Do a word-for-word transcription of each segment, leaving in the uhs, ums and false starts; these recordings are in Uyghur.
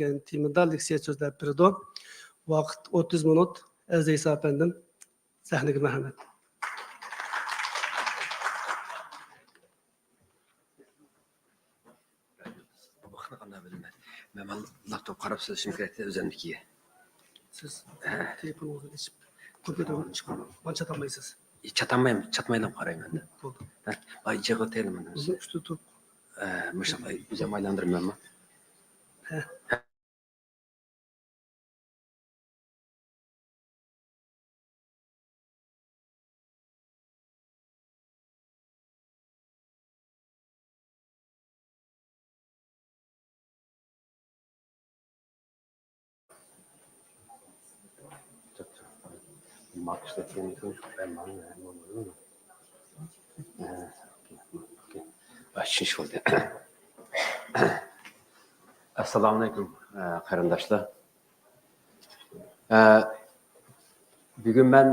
دېگەن تېمىدا لېكسىيە سۆزلەپ بېرىدۇ. ۋاقىت ئوتتۇز مىنۇت. ئەزىز ئەيسا ئەپەندىم، سەھنىگە مەرھەمەت. ۋاقىتنى قانداق بىلىمەن؟ مەن مانا لاپتوپ قاراپ سۆزلىشىم كېرەكتى ئۆزۈمنىڭكىگە. سىز ھە. تېلېفونىڭىزنى ئېچىپ، كومپيۇتېرنى ئېچىپ، مانا چاتالمايسىز. چاتالمايمەن، چاتمايلا قارايمەن. بولدى. ھە، ئاي، يىغىۋېتەيلى مانا. ئۇزۇن ئۈستىدە تۇرۇپ. ھە، مۇشۇنداق ئۆزۈم ئايلاندۇرىمەنمۇ؟ ھە. ئۈچىنچى بولدى. ئەسسالامۇ ئەلەيكۇم، قېرىنداشلار. ئە، بۈگۈن مەن،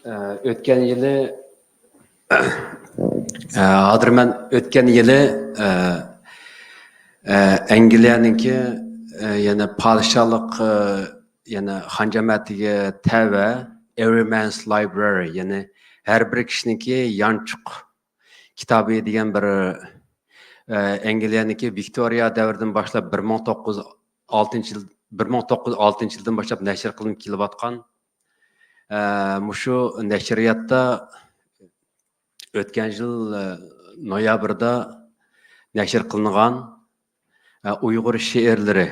ئە، ئۆتكەن يىلى، ئە، ھازىر مەن ئۆتكەن يىلى، ئە، ئە، ئەنگلىيەنىڭكى، ئە، يەنە پادىشاھلىق، ئە، يەنە خان جەمەتىگە تەۋە Every Man's Library، يەنى ھەر بىر كىشىنىڭكى يانچۇق كىتابى دېگەن بىر، ئە، ئەنگلىيەنىڭكى ۋىكتورىيە دەۋرىدىن باشلاپ بىر مىڭ توققۇز يۈز ئالتىنچى يىل، بىر مىڭ توققۇز يۈز ئالتىنچى يىلدىن باشلاپ نەشر قىلىنىپ كېلىۋاتقان، ئە، مۇشۇ نەشرىياتتا ئۆتكەن يىل، ئە، نويابىردا نەشر قىلىنغان، ئە، ئۇيغۇر شېئىرلىرى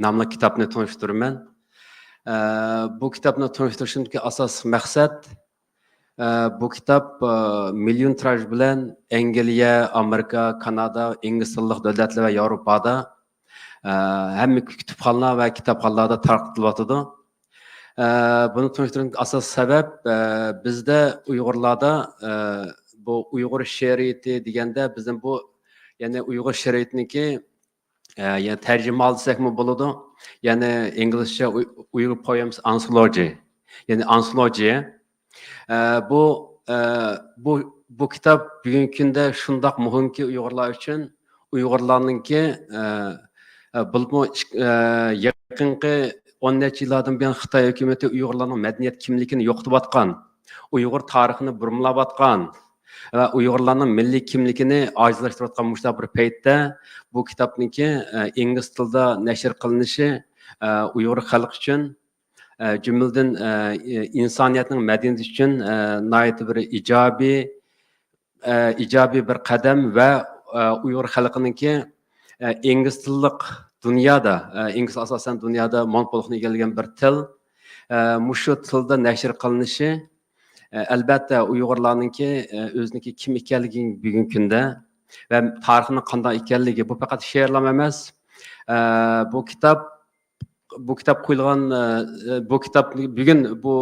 ناملىق كىتابنى تونۇشتۇرىمەن. ئە، بۇ كىتابنى تونۇشتۇرۇشۇمدىكى ئاساسلىق مەقسەت، ئە، بۇ كىتاب، ئە، مىليون تىراژ بىلەن ئەنگلىيە، ئامېرىكا، كانادا، ئىنگلىز تىللىق دۆلەتلەر ۋە ياۋروپادا، ئە، ھەممە كۇتۇپخانا ۋە كىتابخانىلاردا تارقىتىلىۋاتىدۇ. ئە، بۇنى تونۇشتۇرۇشتىكى ئاساسلىق سەۋەب، ئە، بىزدە ئۇيغۇرلاردا، ئە، بۇ ئۇيغۇر شېئىرىيىتى دېگەندە، بىزنىڭ بۇ، يەنى ئۇيغۇر شېئىرىيىتىنىڭكى، ئە، يەنى تەرجىمىھالى دېسەكمۇ بولىدۇ. يەنى ئىنگلىزچە ئۇي-، Uyghur Poems Anthology، يەنى ئانتولوگىيە. ئە، بۇ، ئە، بۇ، بۇ كىتاب بۈگۈنكى كۈندە شۇنداق مۇھىمكى ئۇيغۇرلار ئۈچۈن، ئۇيغۇرلارنىڭكى، ئە، ئە، بولۇپمۇ ئىك-، ئە، يېقىنقى ئون نەچچە يىللاردىن بۇيان خىتاي ھۆكۈمىتى ئۇيغۇرلارنىڭ مەدەنىيەت كىملىكىنى يوقىتىۋاتقان، ئۇيغۇر تارىخىنى بۇرمىلاۋاتقان ۋە ئۇيغۇرلارنىڭ مىللىي كىملىكىنى ئاجىزلاشتۇرۇۋاتقان مۇشۇنداق بىر پەيتتە بۇ كىتابنىڭكى، ئە، ئىنگلىز تىلىدا نەشر قىلىنىشى، ئە، ئۇيغۇر خەلقى ئۈچۈن، ئە، جۈملىدىن، ئە، ئىنسانىيەتنىڭ مەدەنىيىتى ئۈچۈن، ئە، ناھايىتى بىر ئىجابىي، ئە، ئىجابىي بىر قەدەم ۋە، ئە، ئۇيغۇر خەلقىنىڭكى، ئە، ئىنگلىز تىللىق دۇنيادا، ئە، ئىنگلىز ئاساسەن دۇنيادا مونوپوللۇقنى ئىگىلىگەن بىر تىل، ئە، مۇشۇ تىلدا نەشر قىلىنىشى، ئە، ئەلبەتتە ئۇيغۇرلارنىڭكى، ئە، ئۆزىنىڭكى كىم ئىكەنلىكىنى بۈگۈنكى كۈندە ۋە تارىخىنىڭ قانداق ئىكەنلىكى، بۇ پەقەت شېئىرلارمۇ ئەمەس. ئە، بۇ كىتاب بۇ كىتاب قويۇلغان، ئە، بۇ كىتاب بۈگۈن بۇ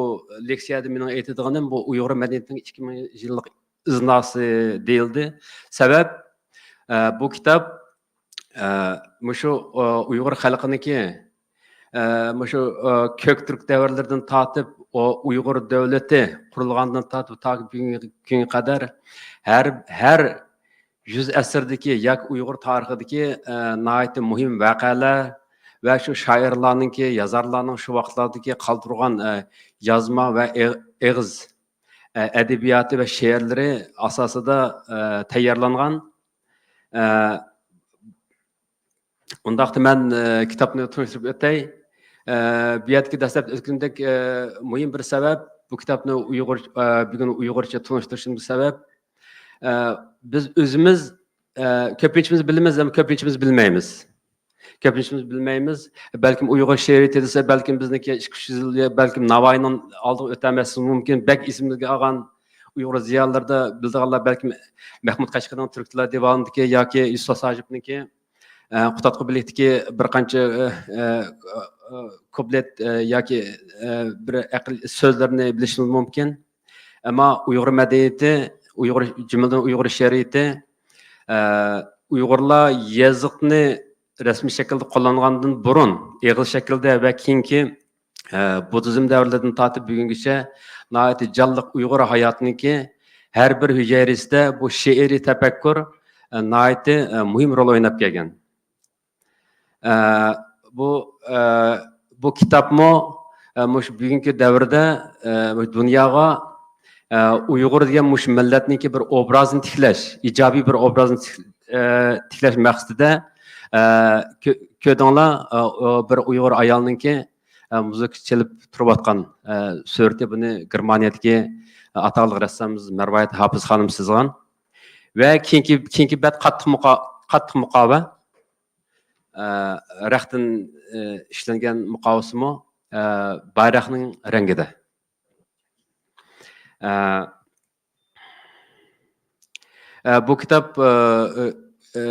لېكسىيەدە مېنىڭ ئېيتىدىغىنىم بۇ ئۇيغۇر مەدەنىيىتىنىڭ ئىككى مىڭ يىللىق ئىزناسى دېيىلدى. سەۋەب، ئە، بۇ كىتاب، ئە، مۇشۇ، ئە، ئۇيغۇر خەلقىنىڭكى، ئە، مۇشۇ، ئە، كۆك تۈرك دەۋرلىرىدىن تارتىپ، ئۇ ئۇيغۇر دۆلىتى قۇرۇلغاندىن تارتىپ تاكى بۈگۈنكى كۈنگە قەدەر ھەر، ھەر يۈز ئەسىردىكى ياكى ئۇيغۇر تارىخىدىكى، ئە، ناھايىتى مۇھىم ۋەقەلەر ۋە شۇ شائىرلارنىڭكى، يازارلارنىڭ شۇ ۋاقىتلاردىكى قالدۇرغان، ئە، يازما ۋە ئېغ-، ئېغىز، ئە، ئەدەبىياتى ۋە شېئىرلىرى ئاساسىدا، ئە، تەييارلانغان. ئە، ئۇنداقتا مەن، ئە، كىتابنى تونۇشتۇرۇپ ئۆتەي. ئە، بۇ يەردىكى دەسلەپتە ئۆتكىنىدەك، ئە، مۇھىم بىر سەۋەب، بۇ كىتابنى ئۇيغۇر، ئە، بۈگۈن ئۇيغۇرچە تونۇشتۇرۇشىمىز سەۋەب، ئە، بىز ئۆزىمىز، ئە، كۆپىنچىمىز بىلىمىز، ئەمما كۆپىنچىمىز بىلمەيمىز. كۆپىنچىمىز بىلمەيمىز. بەلكىم ئۇيغۇر شېئىرىيىتى دېسە، بەلكىم بىزنىڭكى ئىككى يۈز يىل، بەلكىم ناۋايىنىڭ ئالدىغا ئۆتەلمەسلىكىمىز مۇمكىن. بەك ئېسىمىزگە ئالغان ئۇيغۇر زىيالىيلىرىدا بىلىدىغانلار بەلكىم مەھمۇد قەشقىرىنىڭ تۈركلەر دىۋانىدىكى ياكى يۈسۈپ ھاجىپنىڭكى، ئە، قۇتادغۇ بىلىكتىكى بىر قانچە، ئە، ئە، ئە، كۇپلېت، ئە، ياكى، ئە، بىر ئەقىل سۆزلىرىنى بىلىشىمىز مۇمكىن. ئەمما ئۇيغۇر مەدەنىيىتى، ئۇيغۇر، جۈملىدىن ئۇيغۇر شېئىرىيىتى، ئە، ئۇيغۇرلار يېزىقنى رەسمىي شەكىلدە قوللانغاندىن بۇرۇن، ئېغىز شەكىلدە ۋە كېيىنكى، ئە، بۇددىزم دەۋرلىرىدىن تارتىپ بۈگۈنگىچە ناھايىتى جانلىق ئۇيغۇر ھاياتىنىڭكى ھەر بىر ھۈجەيرىسىدە بۇ شېئىرىي تەپەككۇر، ئە، ناھايىتى، ئە، مۇھىم رول ئويناپ كەلگەن. ئە، بۇ كىتابمۇ، ئە، مۇشۇ بۈگۈنكى دەۋردە، ئە، مۇشۇ دۇنياغا، ئە، ئۇيغۇر دېگەن مۇشۇ مىللەتنىڭكى بىر ئوبرازىنى تىكلەش، ئىجابىي بىر ئوبرازنى تىك-، ئە، تىكلەش مەقسىتىدە، ئە، كۆ-، كۆردۈڭلار، ئە، ئۇ بىر ئۇيغۇر ئايالنىڭكى، ئە، مۇزىكا چېلىپ تۇرۇۋاتقان، ئە، سۈرىتى، بۇنى گېرمانىيەدىكى، ئە، ئاتاقلىق رەسسامىمىز مەرۋايىت ھاپىز خانىم سىزغان. ۋە كېيىنكى، كېيىنكى بەت قاتتىق مۇقا-، قاتتىق مۇقاۋا. ئە، رەختتىن، ئە، ئىشلەنگەن مۇقاۋىسىمۇ، ئە، بايراقنىڭ رەڭگىدە. ئە، ئە، بۇ كىتاب، ئە، ئە، ئە،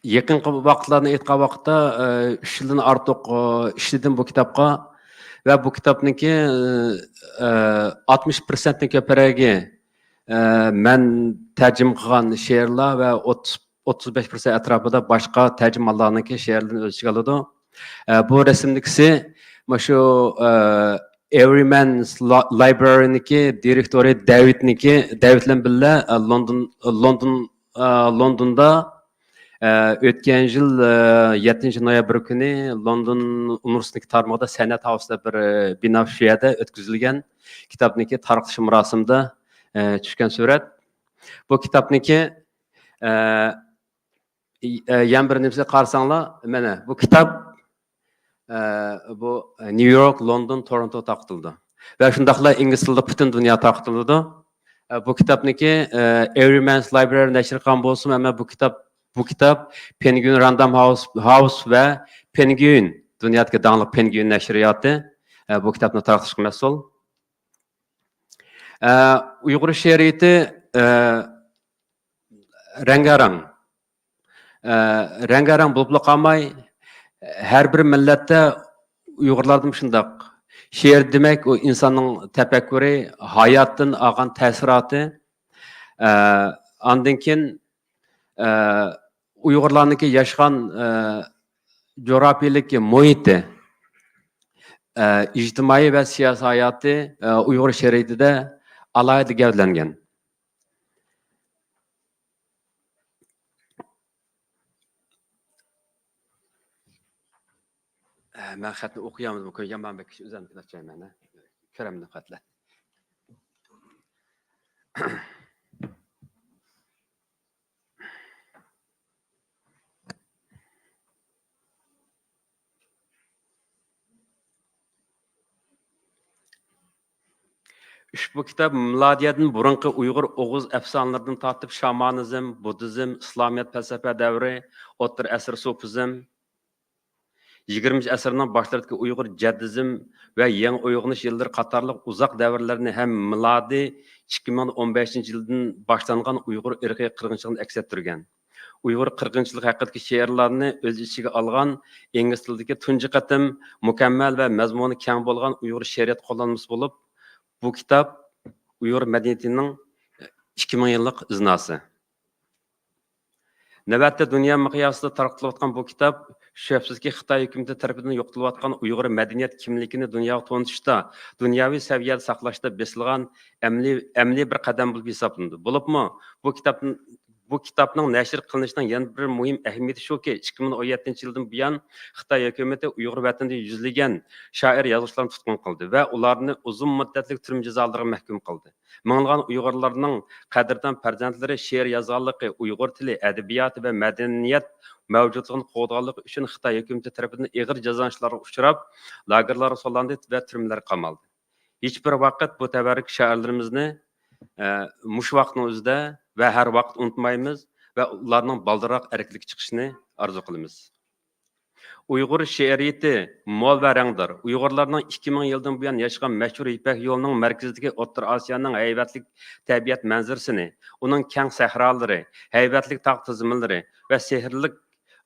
يېقىنقى ۋاقىتلارنى ئېيتقان ۋاقىتتا، ئە، ئۈچ يىلدىن ئارتۇق، ئە، ئىشلىدىم بۇ كىتابقا. ۋە بۇ كىتابنىڭكى، ئە، ئاتمىش پىرسەنتتىن كۆپرەكى، ئە، مەن تەرجىمە قىلغان شېئىرلار ۋە ئوتتۇز، ئوتتۇز بەش پىرسەنت ئەتراپىدا باشقا تەرجىمانلارنىڭكى شېئىرلىرىنى ئۆز ئىچىگە ئالىدۇ. ئە، بۇ رەسىمدىكىسى مۇشۇ، ئە، Everyman's Li-، Library نىڭكى دىرېكتورى دەۋىدنىڭكى، دەۋىد بىلەن بىللە، ئە، لوندون، لوندون، ئە، لوندوندا، ئە، ئۆتكەن يىل، ئە، يەتتىنچى نويابىر كۈنى لوندون ئۇنىۋېرسىتېتى تارمىقىدا سەنئەت ھاۋسىدا بىر، ئە، بىنا، شۇ يەردە ئۆتكۈزۈلگەن كىتابنىڭكى تارقىتىش مۇراسىمىدا، ئە، چۈشكەن سۈرەت. بۇ كىتابنىڭكى، ئە، ئى-، ئە، يەنە بىر نېمىسىگە قارىساڭلار، مانا بۇ كىتاب، ئە، بۇ نيۇ يورك، لوندون، تورونتو تارقىتىلىدۇ. ۋە شۇنداقلا ئىنگلىز تىلىدا پۈتۈن دۇنيا تارقىتىلىدۇ. ئە، بۇ كىتابنىڭكى، ئە، Everyman's Library نەشر قىلغان بولسىمۇ، ئەمما بۇ كىتاب، بۇ كىتاب پېنگۋىن راندام ھاۋس، ھاۋس ۋە پېنگۋىن، دۇنيادىكى داڭلىق پېنگۋىن نەشرىياتى، ئە، بۇ كىتابنى تارقىتىشقا مەسئۇل. ئە، ئۇيغۇر شېئىرىيىتى، ئە، رەڭگارەڭ. ئە، رەڭگارەڭ بولۇپلا قالماي، ھەر بىر مىللەتتە، ئۇيغۇرلاردىمۇ شۇنداق. شېئىر دېمەك، ئۇ ئىنساننىڭ تەپەككۇرى، ھاياتتىن ئالغان تەسىراتى. ئە، ئاندىن كېيىن، ئە، ئۇيغۇرلارنىڭكى ياشىغان، ئە، جۇغراپىيىلىك مۇھىتى، ئە، ئىجتىمائىي ۋە سىياسىي ھاياتى، ئە، ئۇيغۇر شېئىرىيىتىدە ئالاھىدە گەۋدىلەنگەن. ئە، مەن خەتنى ئوقۇيالمىدىم، يامان بەك ئۆزۈمنى ئاچايمەن، ھە. كۆرەمدىم خەتلەر. ئۇشبۇ كىتاب مىلادىيەدىن بۇرۇنقى ئۇيغۇر ئوغۇز ئەپسانىلىرىدىن تارتىپ شامانىزم، بۇددىزم، ئىسلامىيەت پەلسەپە دەۋرى، ئوتتۇرا ئەسىر سۇپىزم، يىگىرمىنچى ئەسىرنىڭ باشلىرىدىكى ئۇيغۇر جەددىزم ۋە يېڭى ئويغىنىش يىللىرى قاتارلىق ئۇزاق دەۋرلەرنى ھەم مىلادىي ئىككى مىڭ ئون بەشىنچى يىلدىن باشلانغان ئۇيغۇر ئىرقىي قىرغىنچىلىقىنى ئەكس ئەتتۈرگەن. ئۇيغۇر قىرغىنچىلىقى ھەققىدىكى شېئىرلارنى ئۆز ئىچىگە ئالغان ئىنگلىز تىلىدىكى تۇنجى قېتىم مۇكەممەل ۋە مەزمۇنى كەڭ بولغان ئۇيغۇر شېئىرىيەت قوللانمىسى بولۇپ، بۇ كىتاب ئۇيغۇر مەدەنىيىتىنىڭ ئىككى مىڭ يىللىق ئىزناسى. نۆۋەتتە دۇنيا مىقياسىدا تارقىتىلىۋاتقان بۇ كىتاب، شۈبھىسىزكى، خىتاي ھۆكۈمىتى تەرىپىدىن يوقىتىلىۋاتقان ئۇيغۇر مەدەنىيەت كىملىكىنى دۇنياغا تونۇتۇشتا، دۇنياۋى سەۋىيەدە ساقلاشتا بېسىلغان ئەمەلىي، ئەمەلىي بىر قەدەم بولۇپ ھېسابلىنىدۇ. بولۇپمۇ، بۇ كىتاب، بۇ كىتابنىڭ نەشر قىلىنىشىنىڭ يەنە بىر مۇھىم ئەھمىيىتى شۇكى، ئىككى مىڭ ئون يەتتىنچى يىلدىن بۇيان خىتاي ھۆكۈمىتى ئۇيغۇر ۋەتىنىدە يۈزلىگەن شائىر، يازغۇچىلارنى تۇتقۇن قىلدى ۋە ئۇلارنى ئۇزۇن مۇددەتلىك تۈرمە جازالىرىغا مەھكۇم قىلدى. مىڭلىغان ئۇيغۇرلارنىڭ قەدىردان پەرزەنتلىرى شېئىر يازغانلىقى، ئۇيغۇر تىلى، ئەدەبىياتى ۋە مەدەنىيەت مەۋجۇتلۇقىنى قوغدىغانلىقى ئۈچۈن خىتاي ھۆكۈمىتى تەرىپىدىن ئېغىر جازالىنىشلارغا ئۇچراپ، لاگېرلارغا سولاندى ۋە تۈرمىلەرگە قامالدى. ھېچبىر ۋاقىت بۇ تەۋەلىك شائىرلىرىمىزنى، ئە، مۇشۇ ۋاقىتنىڭ ئۆزىدە ۋە ھەر ۋاقىت ئۇنتۇمايمىز ۋە ئۇلارنىڭ بالدۇرراق ئەركىنلىككە چىقىشىنى ئارزۇ قىلىمىز. ئۇيغۇر شېئىرىيىتى مول ۋە رەڭدار. ئۇيغۇرلارنىڭ ئىككى مىڭ يىلدىن بۇيان ياشىغان مەشھۇر يىپەك يولىنىڭ مەركىزىدىكى ئوتتۇرا ئاسىيانىڭ ھەيۋەتلىك تەبىئەت مەنزىرىسىنى، ئۇنىڭ كەڭ سەھرالىرى، ھەيۋەتلىك تاغ تىزمىلىرى ۋە سېھىرلىك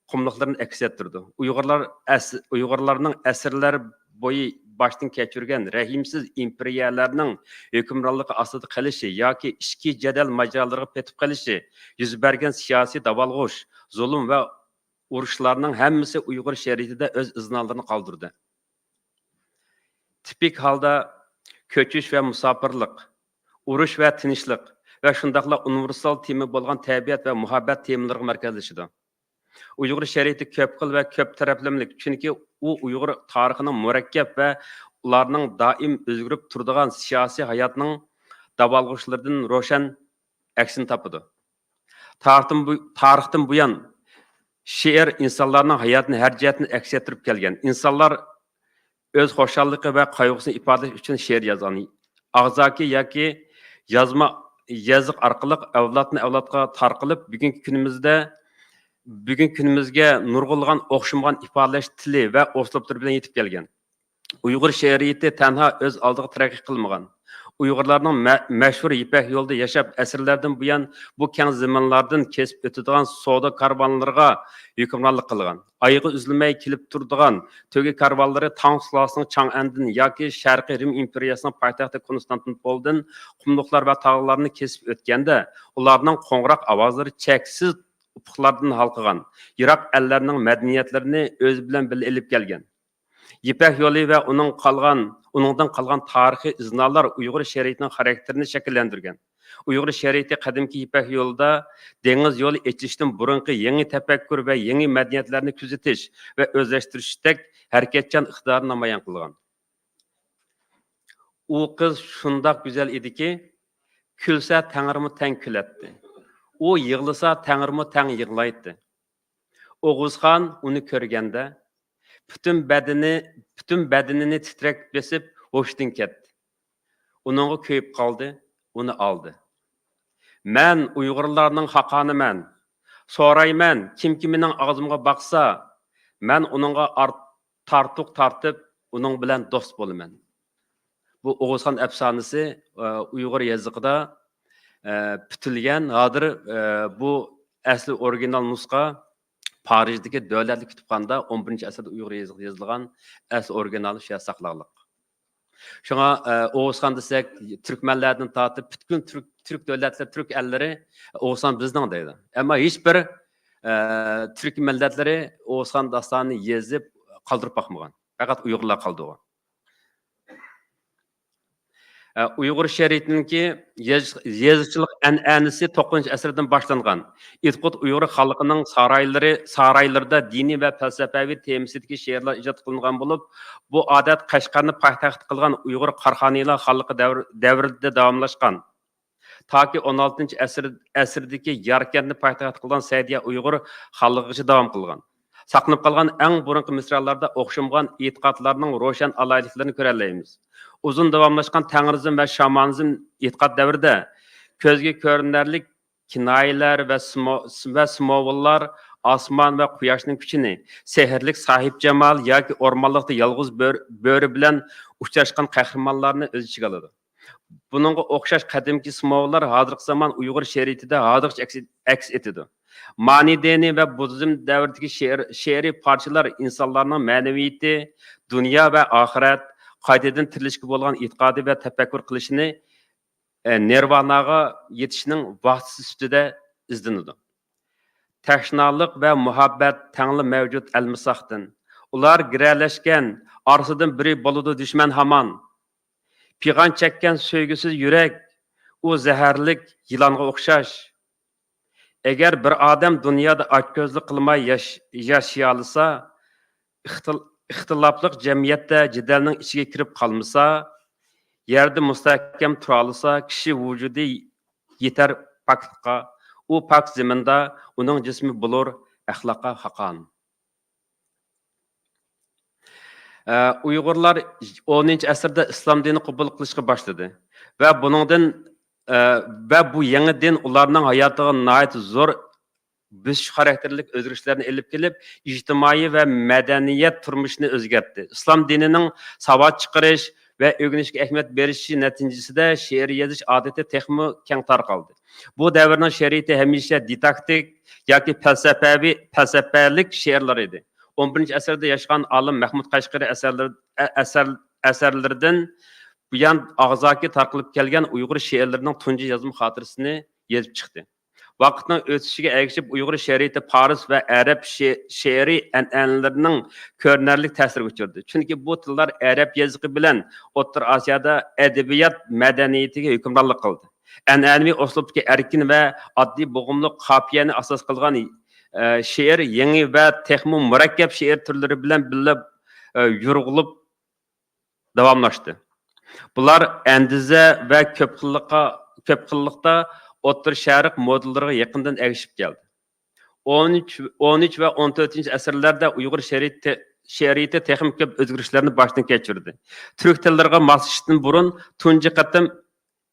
قۇملۇقلىرىنى ئەكس ئەتتۈرىدۇ. ئۇيغۇرلار ئەس-، ئۇيغۇرلارنىڭ ئەسىرلەر بويى باشتىن كەچۈرگەن رەھىمسىز ئىمپېرىيەلەرنىڭ ھۆكۈمرانلىقى ئاستىدا قېلىشى ياكى ئىچكى جېدەل ماجىرالىرىغا پېتىپ قېلىشى، يۈز بەرگەن سىياسىي داۋالغۇش، زۇلۇم ۋە ئۇرۇشلارنىڭ ھەممىسى ئۇيغۇر شېئىرىيىتىدە ئۆز ئىزنالىرىنى قالدۇردى. تىپىك ھالدا كۆچۈش ۋە مۇساپىرلىق، ئۇرۇش ۋە تىنچلىق ۋە شۇنداقلا ئۇنىۋېرسال تېما بولغان تەبىئەت ۋە مۇھەببەت تېمىلىرىغا مەركەزلىشىدۇ. ئۇيغۇر شەرىئىتى كۆپ خىل ۋە كۆپ تەرەپلىمىلىك، چۈنكى ئۇ ئۇيغۇر تارىخىنىڭ مۇرەككەپ ۋە ئۇلارنىڭ دائىم ئۆزگىرىپ تۇرىدىغان سىياسىي ھاياتنىڭ داۋالغۇشلىرىدىن روشەن ئەكسىنى تاپىدۇ. تارىختىن بۇ، تارىختىن بۇيان شېئىر ئىنسانلارنىڭ ھاياتىنى ھەر جەھەتتىن ئەكس ئەتتۈرۈپ كەلگەن. ئىنسانلار ئۆز خۇشاللىقى ۋە قايغۇسىنى ئىپادىلەش ئۈچۈن شېئىر يازغان. ئاغزاكى ياكى يازما يېزىق ئارقىلىق ئەۋلادتىن ئەۋلادقا تارقىلىپ، بۈگۈنكى كۈنىمىزدە، بۈگۈنكى كۈنىمىزگە نۇرغۇنلىغان ئوخشىمىغان ئىپادىلەش تىلى ۋە ئۇسلۇبلىرى بىلەن يېتىپ كەلگەن. ئۇيغۇر شېئىرىيىتى تەنھا ئۆز ئالدىغا تەرەققىي قىلمىغان. ئۇيغۇرلارنىڭ مە-، مەشھۇر يىپەك يولىدا ياشاپ، ئەسىرلەردىن بۇيان بۇ كەڭ زېمىنلاردىن كېسىپ ئۆتىدىغان سودا كارۋانلىرىغا ھۆكۈمرانلىق قىلغان. ئايىغى ئۈزۈلمەي كېلىپ تۇرىدىغان تۆگە كارۋانلىرى تاڭ سۇلالىسىنىڭ چاڭئەندىن ياكى شەرقىي رىم ئىمپېرىيەسىنىڭ پايتەختى كونستانتىنوپولدىن قۇملۇقلار ۋە تاغلارنى كېسىپ ئۆتكەندە، ئۇلارنىڭ قوڭغۇراق ئاۋازلىرى چەكسىز ئۇپۇقلاردىن ھالقىغان، يىراق ئەللەرنىڭ مەدەنىيەتلىرىنى ئۆزى بىلەن بىللە ئېلىپ كەلگەن. يىپەك يولى ۋە ئۇنىڭ قالغان، ئۇنىڭدىن قالغان تارىخىي ئىزنالار ئۇيغۇر شېئىرىيىتىنىڭ خاراكتېرىنى شەكىللەندۈرگەن. ئۇيغۇر شېئىرىيىتى قەدىمكى يىپەك يولىدا دېڭىز يولى ئېچىلىشتىن بۇرۇنقى يېڭى تەپەككۇر ۋە يېڭى مەدەنىيەتلەرنى كۆزىتىش ۋە ئۆزلەشتۈرۈشتەك ھەرىكەتچان ئىقتىدارنى نامايان قىلغان. ئۇ قىز شۇنداق گۈزەل ئىدىكى، كۈلسە تەڭرىمۇ تەڭ كۈلەتتى. ئۇ يىغلىسا تەڭرىمۇ تەڭ يىغلايتتى. ئوغۇزخان ئۇنى كۆرگەندە، پۈتۈن بەدىنى، پۈتۈن بەدىنىنى تىترەك بېسىپ ھوشىدىن كەتتى. ئۇنىڭغا كۆيۈپ قالدى، ئۇنى ئالدى. مەن ئۇيغۇرلارنىڭ خاقانىمەن. سورايمەن، كىمكى مېنىڭ ئاغزىمغا باقسا، مەن ئۇنىڭغا ئارت-، تارتۇق تارتىپ، ئۇنىڭ بىلەن دوست بولىمەن. بۇ ئوغۇزخان ئەپسانىسى، ئە، ئۇيغۇر يېزىقىدا، ئە، پۈتۈلگەن. ھازىر، ئە، بۇ ئەسلى ئورىگىنال نۇسخا پارىژدىكى دۆلەتلىك كۇتۇپخانىدا ئون بىرىنچى ئەسىردە ئۇيغۇر يېزىقىدا يېزىلغان ئەسلى ئورىگىنالى شۇ يەردە ساقلانلىق. شۇڭا، ئە، ئوغۇزخان دېسەك، تۈركمەنلەردىن تارتىپ پۈتكۈل تۈرك، تۈرك دۆلەتلىرى، تۈرك ئەللىرى ئوغۇزخان بىزنىڭ دەيدۇ. ئەمما ھېچبىر، ئە، تۈرك مىللەتلىرى ئوغۇزخان داستانىنى يېزىپ قالدۇرۇپ باقمىغان. پەقەت ئۇيغۇرلار قالدۇرغان. ئە، ئۇيغۇر شېئىرىيىتىنىڭكى يېز-، يېزىقچىلىق ئەنئەنىسى توققۇزىنچى ئەسىردىن باشلانغان. ئىدىقۇت ئۇيغۇر خەلقىنىڭ سارايلىرى، سارايلىرىدا دىنىي ۋە پەلسەپەۋى تېمىسىدىكى شېئىرلار ئىجاد قىلىنغان بولۇپ، بۇ ئادەت قەشقەرنى پايتەخت قىلغان ئۇيغۇر قاراخانىيلار خانلىقى دەۋر-، دەۋرىدە داۋاملاشقان. تاكى ئون ئالتىنچى ئەسىر، ئەسىردىكى ياركەنتنى پايتەخت قىلغان سەئىدىيە ئۇيغۇر خانلىقىغىچە داۋام قىلغان. ساقلىنىپ قالغان ئەڭ بۇرۇنقى مىسرالاردا ئوخشىمىغان ئېتىقادلارنىڭ روشەن ئالاھىدىلىكلىرىنى كۆرەلەيمىز. ئۇزۇن داۋاملاشقان تەڭرىزم ۋە شامانىزم ئېتىقاد دەۋرىدە كۆزگە كۆرۈنەرلىك كىنايىلەر ۋە سىمۋو-، ۋە سىمۋوللار ئاسمان ۋە قۇياشنىڭ كۈچىنى، سېھىرلىك ساھىبجامال ياكى ئورمانلىقتا يالغۇز بۆر-، بۆرە بىلەن ئۇچراشقان قەھرىمانلارنى ئۆز ئىچىگە ئالىدۇ. بۇنىڭغا ئوخشاش قەدىمكى سىمۋوللار ھازىرقى زامان ئۇيغۇر شېئىرىيىتىدە ھازىرغىچە ئەكس، ئەكس ئېتىدۇ. مانى دىنى ۋە بۇددىزم دەۋرىدىكى شېئىر، شېئىرىي پارچىلار ئىنسانلارنىڭ مەنىۋىيىتى، دۇنيا ۋە ئاخىرەت، قايتىدىن تىرىلىشكە بولغان ئېتىقادى ۋە تەپەككۇر قىلىشىنى، ئە، نىرۋاناغا يېتىشنىڭ ۋاسىتىسى سۈپىتىدە ئىزدىنىدۇ. تەشنالىق ۋە مۇھەببەت تەڭلا مەۋجۇت ئەلمىساقتىن. ئۇلار گىرەلەشكەن، ئارىسىدىن بىرى بولىدۇ دۈشمەن ھامان. پىغان چەككەن سۆيگۈسىز يۈرەك، ئۇ زەھەرلىك يىلانغا ئوخشاش. ئەگەر بىر ئادەم دۇنيادا ئاچكۆزلۈك قىلماي ياش-، ياشىيالىسا، ئىختىل-، ئىختىلاپلىق جەمئىيەتتە جېدەلنىڭ ئىچىگە كىرىپ قالمىسا، يەردە مۇستەھكەم تۇرالىسا، كىشى ۋۇجۇدى يېتەر پاكلىققا، ئۇ پاك زېمىندا ئۇنىڭ جىسمى بولۇر ئەخلاققا خاقان. ئە، ئۇيغۇرلار ئونىنچى ئەسىردە ئىسلام دىنى قوبۇل قىلىشقا باشلىدى ۋە بۇنىڭدىن، ئە، ۋە بۇ يېڭى دىن ئۇلارنىڭ ھاياتىغا ناھايىتى زور بۆسۈش خاراكتېرلىك ئۆزگىرىشلەرنى ئېلىپ كېلىپ، ئىجتىمائىي ۋە مەدەنىيەت تۇرمۇشىنى ئۆزگەرتتى. ئىسلام دىنىنىڭ ساۋات چىقىرىش ۋە ئۆگىنىشكە ئەھمىيەت بېرىشى نەتىجىسىدە شېئىر يېزىش ئادىتى تېخىمۇ كەڭ تارقالدى. بۇ دەۋرنىڭ شېئىرىيىتى ھەمىشە دىداكتىك ياكى پەلسەپەۋى، پەلسەپەلىك شېئىرلار ئىدى. ئون بىرىنچى ئەسىردە ياشىغان ئالىم مەھمۇد قەشقىرى ئەسەرلىرى-، ئە-، ئەسەر-، ئەسەرلىرىدىن بۇيان ئاغزاكى تارقىلىپ كەلگەن ئۇيغۇر شېئىرلىرىنىڭ تۇنجى يازما خاتىرىسىنى يېزىپ چىقتى. ۋاقىتنىڭ ئۆتۈشىگە ئەگىشىپ، ئۇيغۇر شېئىرىيىتى پارس ۋە ئەرەب شې-، شېئىرىي ئەنئەنىلىرىنىڭ كۆرۈنەرلىك تەسىرىگە ئۇچرىدى. چۈنكى بۇ تىللار ئەرەب يېزىقى بىلەن ئوتتۇرا ئاسىيادا ئەدەبىيات مەدەنىيىتىگە ھۆكۈمرانلىق قىلدى. ئەنئەنىۋى ئۇسلۇبتىكى ئەركىن ۋە ئاددىي بوغۇملۇق قاپىيەنى ئاساس قىلغان ئە، شېئىر يېڭى ۋە تېخىمۇ مۇرەككەپ شېئىر تۈرلىرى بىلەن بىللە، ئە، يورغىلىپ داۋاملاشتى. بۇلار ئەندىزە ۋە كۆپ خىللىققا، كۆپ خىللىقتا ئوتتۇرا شەرق مودېللىرىغا يېقىندىن ئەگىشىپ كەلدى. ئون ئۈچ، ئون ئۈچ ۋە ئون تۆتىنچى ئەسىرلەردە ئۇيغۇر شېئىرىيىتى، شېئىرىيىتى تېخىمۇ كۆپ ئۆزگىرىشلەرنى باشتىن كەچۈردى. تۈرك تىللىرىغا ماسلىشىشتىن بۇرۇن تۇنجى قېتىم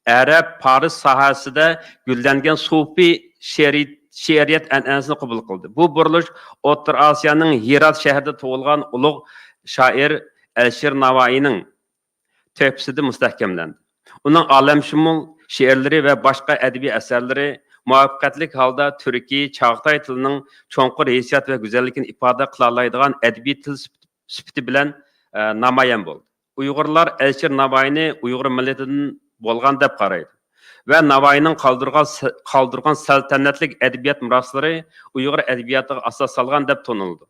ئەرەب، پارس ساھەسىدە گۈللەنگەن سۇپى شېئىرىي-، شېئىرىيەت ئەنئەنىسىنى قوبۇل قىلدى. بۇ بۇرۇلۇش ئوتتۇرا ئاسىيانىڭ ھىرات شەھىرىدە تۇغۇلغان ئۇلۇغ شائىر ئەلىشىر ناۋايىنىڭ تۆھپىسىدە مۇستەھكەملەندى. ئۇنىڭ ئالەمشۇمۇل شېئىرلىرى ۋە باشقا ئەدەبىي ئەسەرلىرى مۇۋەپپەقىيەتلىك ھالدا تۈركىي، چاغاتاي تىلىنىڭ چوڭقۇر ھېسسىيات ۋە گۈزەللىكىنى ئىپادە قىلالايدىغان ئەدەبىي تىل سۈپىتى، سۈپىتى بىلەن، ئە، نامايان بولدى. ئۇيغۇرلار ئەلىشىر ناۋايىنى ئۇيغۇر مىللىتىدىن بولغان دەپ قارايدۇ ۋە ناۋايىنىڭ قالدۇرغان سە-، قالدۇرغان سەلتەنەتلىك ئەدەبىيات مىراسلىرى ئۇيغۇر ئەدەبىياتىغا ئاساس سالغان دەپ تونۇلىدۇ.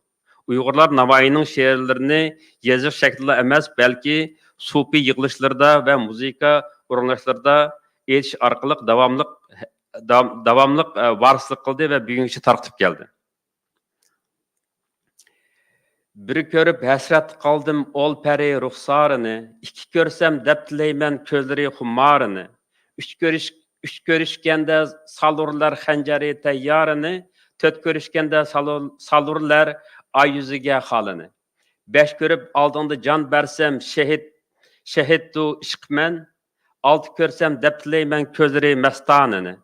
ئۇيغۇرلار ناۋايىنىڭ شېئىرلىرىنى يېزىش شەكلىدىلا ئەمەس، بەلكى سۇپى يىغىلىشلىرىدا ۋە مۇزىكا ئورۇنلاشلىرىدا ئېيتىش ئارقىلىق داۋاملىق، داۋام-، داۋاملىق، ئە، ۋارىسلىق قىلدى ۋە بۈگۈنگىچە تارقىتىپ كەلدى. بىر كۆرۈپ ھەسرەت قالدىم ئول پەرى رۇخسارىنى، ئىككى كۆرسەم دەپ تىلەيمەن كۆزلىرى خۇمارىنى. ئۈچ كۆرۈش-، ئۈچ كۆرۈشكەندە سالۇرلار خەنجەرى تەييارىنى، تۆت كۆرۈشكەندە سالۇر-، سالۇرلار ئاي يۈزىگە خالىنى. بەش كۆرۈپ ئالدىڭدا جان بەرسەم شېھىت، شېھىتتۇ ئىشقىمەن. ئالتە كۆرسەم دەپ تىلەيمەن كۆزلىرى مەستانىنى.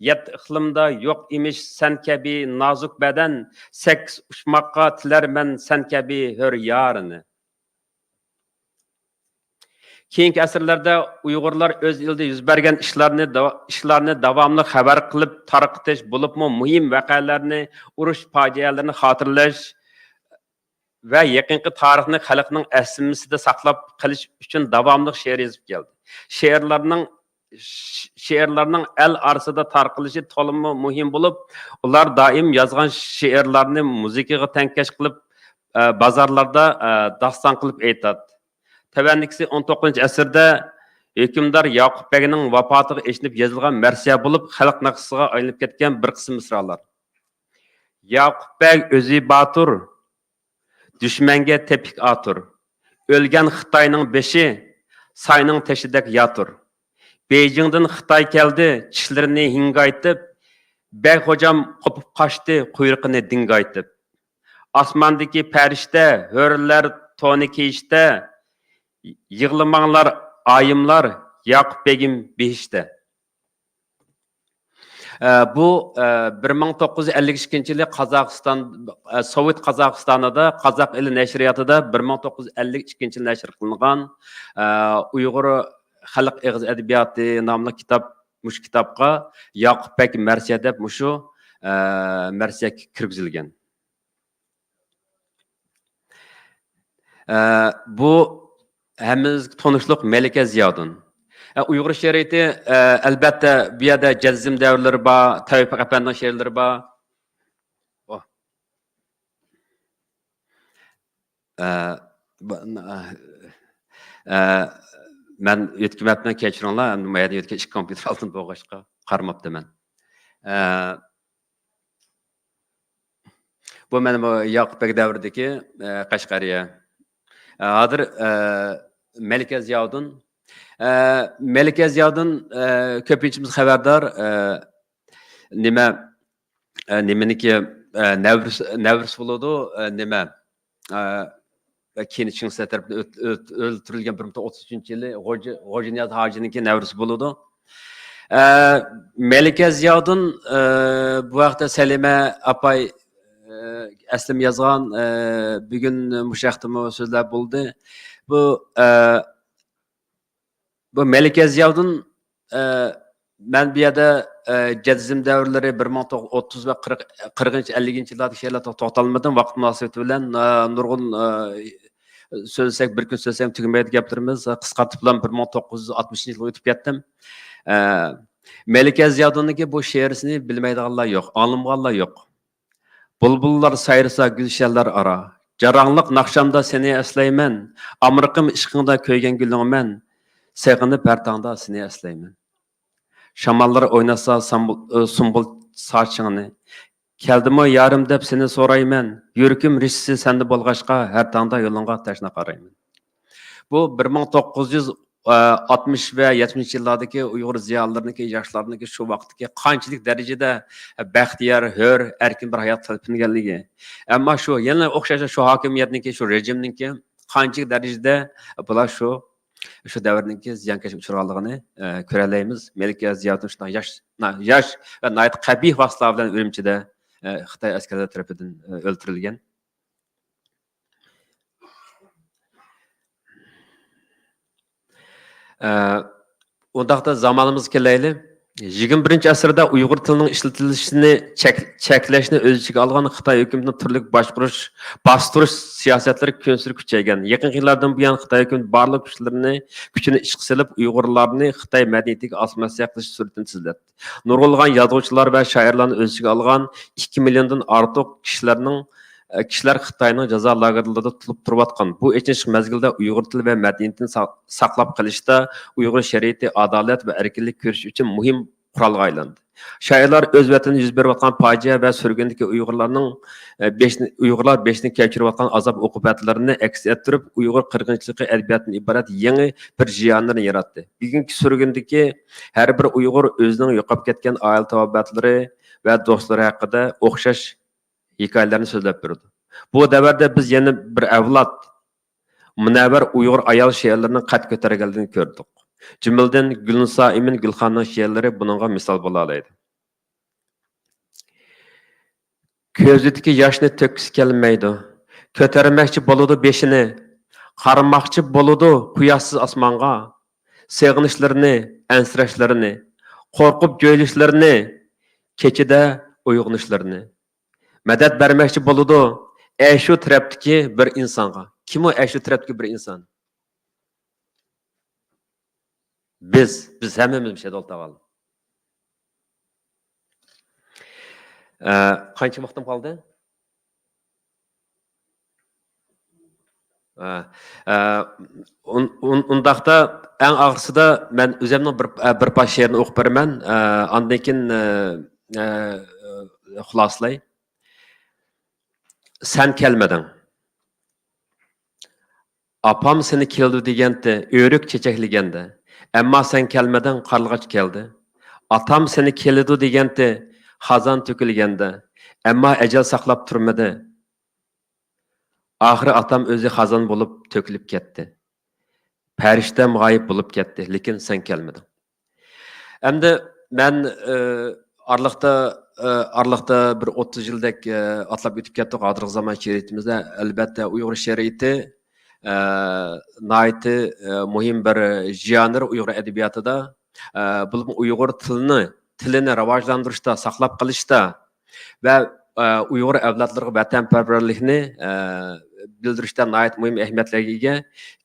يەتتە ئىقلىمدا يوق ئىمىش سەن كەبى نازۇك بەدەن، سەككىز ئۇچماققا تىلەرمەن سەن كەبى ھۆر يارىنى. كېيىنكى ئەسىرلەردە ئۇيغۇرلار ئۆز ئېلىدا يۈز بەرگەن ئىشلارنى داۋ-، ئىشلارنى داۋاملىق خەۋەر قىلىپ تارقىتىش، بولۇپمۇ مۇھىم ۋەقەلەرنى، ئۇرۇش پاجىئەلىرىنى خاتىرىلەش ۋە يېقىنقى تارىخنى خەلقنىڭ ئەسلىمىسىدە ساقلاپ قېلىش ئۈچۈن داۋاملىق شېئىر يېزىپ كەلدى. شېئىرلارنىڭ، ش-، شېئىرلارنىڭ ئەل ئارىسىدا تارقىلىشى تولىمۇ مۇھىم بولۇپ، ئۇلار دائىم يازغان شېئىرلارنى مۇزىكىغا تەڭكەش قىلىپ، ئە، بازارلاردا، ئە، داستان قىلىپ ئېيتاتتى. تۆۋەندىكىسى ئون توققۇزىنچى ئەسىردە ھۆكۈمدار ياقۇپ بەگنىڭ ۋاپاتىغا ئېچىنىپ يېزىلغان مەرسىيە بولۇپ، خەلق ناخشىسىغا ئايلىنىپ كەتكەن بىر قىسىم مىسرالار. ياقۇپ بەگ ئۆزى باتۇر، دۈشمەنگە تېپىك ئاتۇر. ئۆلگەن خىتاينىڭ بېشى ساينىڭ تېشىدەك ياتۇر. بېيجىڭدىن خىتاي كەلدى، چىشلىرىنى ھىڭگايتىپ، بەگ خوجام قوپۇپ قاچتى، قۇيرۇقىنى دىڭگايتىپ. ئاسماندىكى پەرىشتە، ھۆرلەر تونى كىيىشتە، يىغلىماڭلار ئايىملار، ياقۇپ بېگىم بېھىشتە. ئە، بۇ، ئە، بىر مىڭ توققۇز يۈز ئەللىك ئىككىنچى يىلى قازاقىستان، ئە، سوۋېت قازاقىستانىدا قازاق ئېلى نەشرىياتىدا بىر مىڭ توققۇز يۈز ئەللىك ئىككىنچى يىلى نەشر قىلىنغان، ئە، ئۇيغۇر خەلق ئېغىز ئەدەبىياتى ناملىق كىتاب، مۇشۇ كىتابقا ياقۇپ بەگ مەرسىيە دەپ مۇشۇ، ئە، مەرسىيە كىرگۈزۈلگەن. ئە، بۇ ھەممىمىزگە تونۇشلۇق مەلىكە زىياۋۇدۇن. ئە، ئۇيغۇر شېئىرىيىتى، ئە، ئەلبەتتە، بۇ يەردە جەززىم دەۋرلىرى بار، تەۋپىق ئەپەندىنىڭ شېئىرلىرى بار. ئوھ. ئە، بۇ، ئە، ئە، مەن يۆتكىمەپتىمەن، كەچۈرۈڭلار. ئەمدى ما يەردە يۆتكە-، ئىككى كومپيۇتېر ئالدىدا بولغاچقا قارىماپتىمەن. ئە، بۇ مانا بۇ ياقۇپ بەگ دەۋرىدىكى، ئە، قەشقەرىيە. ئە، ھازىر، ئە، مەلىكە زىياۋۇدۇن. ئە، مەلىكە زىياۋۇدۇن، ئە، كۆپىنچىمىز خەۋەردار، ئە، نېمە، ئە، نېمىنىكى، ئە، نەۋرىسى، نەۋرىسى بولىدۇ، ئە، نېمە، ئە، كېيىن چىڭ شى تەرىپىدىن ئۆت-، ئۆت-، ئۆلتۈرۈلگەن بىر مىڭ توققۇز يۈز ئوتتۇز ئۈچىنچى يىلى غوجا، غوجانىياز ھاجىنىڭكى نەۋرىسى بولىدۇ. ئە، مەلىكە زىياۋۇدۇن، ئە، بۇ ھەقتە سەلىمە ئاپاي، ئە، ئەسلىمە يازغان، ئە، بۈگۈن مۇشۇ ھەقتىمۇ سۆزلەپ بولدى. بۇ، ئە، بۇ مەلىكە زىياۋۇدۇن، ئە، مەن بۇ يەردە، ئە، جەززىم دەۋرلىرى بىر مىڭ توققۇز يۈز ئوتتۇز ۋە قىرىق، قىرىقىنچى، ئەللىكىنچى يىللاردىكى شېئىرلاردا توختالمىدىم. ۋاقىت مۇناسىۋىتى بىلەن، ئە، نۇرغۇن، ئە، سۆزلىسەك، بىر كۈن سۆزلىسەم تۈگىمەيدۇ گەپلىرىمىز. قىسقارتىپلا بىر مىڭ توققۇز يۈز ئاتمىشىنچى يىلغا ئۆتۈپ كەتتىم. ئە، مەلىكە زىياۋۇدۇننىڭكى بۇ شېئىرىسىنى بىلمەيدىغانلار يوق، ئاڭلىمىغانلار يوق. بۇلبۇللار سايرىسا گۈلشەنلەر ئارا، جاراڭلىق ناخشامدا سېنى ئەسلەيمەن، ئامرىقىم ئىشقىڭدا كۆيگەن گۈلۈڭمەن، سېغىنىپ ھەر تاڭدا سېنى ئەسلەيمەن. شاماللار ئويناتسا سامبۇل-، ئى، سۇمبۇل ساچىڭنى، كەلدىمۇ يارىم دەپ سېنى سورايمەن، يۈرىكىم رىشتىسى سەندە بولغاچقا، ھەر تاڭدا يولۇڭغا تەشنا قارايمەن. بۇ بىر مىڭ توققۇز يۈز ئاتمىش ۋە يەتمىشىنچى يىللاردىكى ئۇيغۇر زىيالىيلىرىنىڭكى، ياشلارنىڭكى شۇ ۋاقىتتىكى قانچىلىك دەرىجىدە بەختىيار، ھۆر، ئەركىن بىر ھايات تەلپۈنگەنلىكى. ئەمما شۇ، يەنە ئوخشاش شۇ ھاكىمىيەتنىڭكى، شۇ رېجىمنىڭكى قانچىلىك دەرىجىدە بۇلار شۇ، شۇ دەۋرنىڭكى زىيانكەشلىككە ئۇچرىغانلىقىنى، ئە، كۆرەلەيمىز. مەلىكە زىياۋۇدۇن شۇنداق ياش، نا-، ياش ۋە ناھايىتى قەبىھ ۋاسىتىلەر بىلەن ئۈرۈمچىدە، ئە، خىتاي ئەسكەرلىرى تەرىپىدىن، ئە، ئۆلتۈرۈلگەن. ئە، ئۇنداقتا زامانىمىزغا كېلەيلى. يىگىرمە بىرىنچى ئەسىردە ئۇيغۇر تىلىنىڭ ئىشلىتىلىشىنى چەك-، چەكلەشنى ئۆز ئىچىگە ئالغان خىتاي ھۆكۈمىتىنىڭ تۈرلۈك باشقۇرۇش، باستۇرۇش سىياسەتلىرى كۈنسېرى كۈچەيگەن. يېقىنقى يىللاردىن بۇيان خىتاي ھۆكۈمىتى بارلىق كۈچلىرىنى، كۈچىنى ئىشقا سېلىپ، ئۇيغۇرلارنى خىتاي مەدەنىيىتىگە ئاسسىمىلياتسىيە قىلىش سۈرئىتىنى تېزلەتتى. نۇرغۇنلىغان يازغۇچىلار ۋە شائىرلارنى ئۆز ئىچىگە ئالغان ئىككى مىليوندىن ئارتۇق كىشىلەرنىڭ، كىشىلەر خىتاينىڭ جازا لاگېرلىرىدا تۇتۇلۇپ تۇرۇۋاتقان. بۇ ئېچىنىشلىق مەزگىلدە ئۇيغۇر تىلى ۋە مەدەنىيىتىنى سا-، ساقلاپ قېلىشتا، ئۇيغۇر شەرىئىتى، ئادالەت ۋە ئەركىنلىك كۈرىشى ئۈچۈن مۇھىم قورالغا ئايلاندى. شائىرلار ئۆز ۋەتىنىدە يۈز بېرىۋاتقان پاجىئە ۋە سۈرگۈندىكى ئۇيغۇرلارنىڭ، ئە، بېشىنى، ئۇيغۇرلار بېشىدىن كەچۈرۈۋاتقان ئازاب ئوقۇبەتلىرىنى ئەكس ئەتتۈرۈپ، ئۇيغۇر قىرغىنچىلىقى ئەدەبىياتىدىن ئىبارەت يېڭى بىر ژانىرنى ياراتتى. بۈگۈنكى سۈرگۈندىكى ھەر بىر ئۇيغۇر ئۆزىنىڭ يوقاپ كەتكەن ئائىلە تاۋابىئاتلىرى ۋە دوستلىرى ھەققىدە ئوخشاش ھېكايىلەرنى سۆزلەپ بېرىدۇ. بۇ دەۋردە بىز يەنە بىر ئەۋلاد مۇنەۋۋەر ئۇيغۇر ئايال شېئىرلىرىنىڭ قەد كۆتەرگەنلىكىنى كۆردۇق. جۈملىدىن گۈلنىسا ئىمىن گۈلخاننىڭ شېئىرلىرى بۇنىڭغا مىسال بولالايدۇ. كۆزىدىكى ياشنى تۆككۈسى كەلمەيدۇ. كۆتەرمەكچى بولىدۇ بېشىنى، قارىماقچى بولىدۇ قۇياشسىز ئاسمانغا. سېغىنىشلىرىنى، ئەنسىرەشلىرىنى، قورقۇپ جۆيلۈشلىرىنى، كېچىدە ئويغىنىشلىرىنى. مەدەت بەرمەكچى بولىدۇ ئەشۇ تەرەپتىكى بىر ئىنسانغا. كىم ئۇ ئەشۇ تەرەپتىكى بىر ئىنسان؟ بىز، بىز ھەممىمىز مۇشۇ يەردە ئولتۇرغان. ئە، قانچە ۋاقتىم قالدى؟ ئە، ئە، ئۇن-، ئۇن-، ئۇنداقتا ئەڭ ئاخىرسىدا مەن ئۆزۈمنىڭ بىر، ئە، بىر پارچە شېئىرنى ئوقۇپ بېرىمەن. ئە، ئاندىن كېيىن، ئە، ئە، خۇلاسىلاي. سەن كەلمىدىڭ. ئاپام سېنى كېلىدۇ دېگەنتى، ئۆرۈك چېچەكلىگەندە. ئەمما سەن كەلمىدىڭ، قارلىغاچ كەلدى. ئاتام سېنى كېلىدۇ دېگەنتى، خازان تۆكۈلگەندە. ئەمما ئەجەل ساقلاپ تۇرمىدى. ئاخىرى ئاتام ئۆزى خازان بولۇپ تۆكۈلۈپ كەتتى. پەرىشتەم غايىب بولۇپ كەتتى، لېكىن سەن كەلمىدىڭ. ئەمدى مەن، ئى، ئارىلىقتا، ئى، ئارىلىقتا بىر ئوتتۇز يىلدەك، ئى، ئاتلاپ ئۆتۈپ كەتتۇق ھازىرقى زامان شېئىرىيىتىمىزدە. ئەلۋەتتە، ئۇيغۇر شېئىرىيىتى، ئى، ناھايىتى، ئى، مۇھىم بىر ژانىر ئۇيغۇر ئەدەبىياتىدا. ئى، بولۇپمۇ ئۇيغۇر تىلىنى، تىلىنى راۋاجلاندۇرۇشتا، ساقلاپ قېلىشتا، ۋە، ئە، ئۇيغۇر ئەۋلادلىرىغا ۋەتەنپەرۋەرلىكنى، ئە، بىلدۈرۈشتە ناھايىتى مۇھىم ئەھمىيەتلەرگە ئىگە.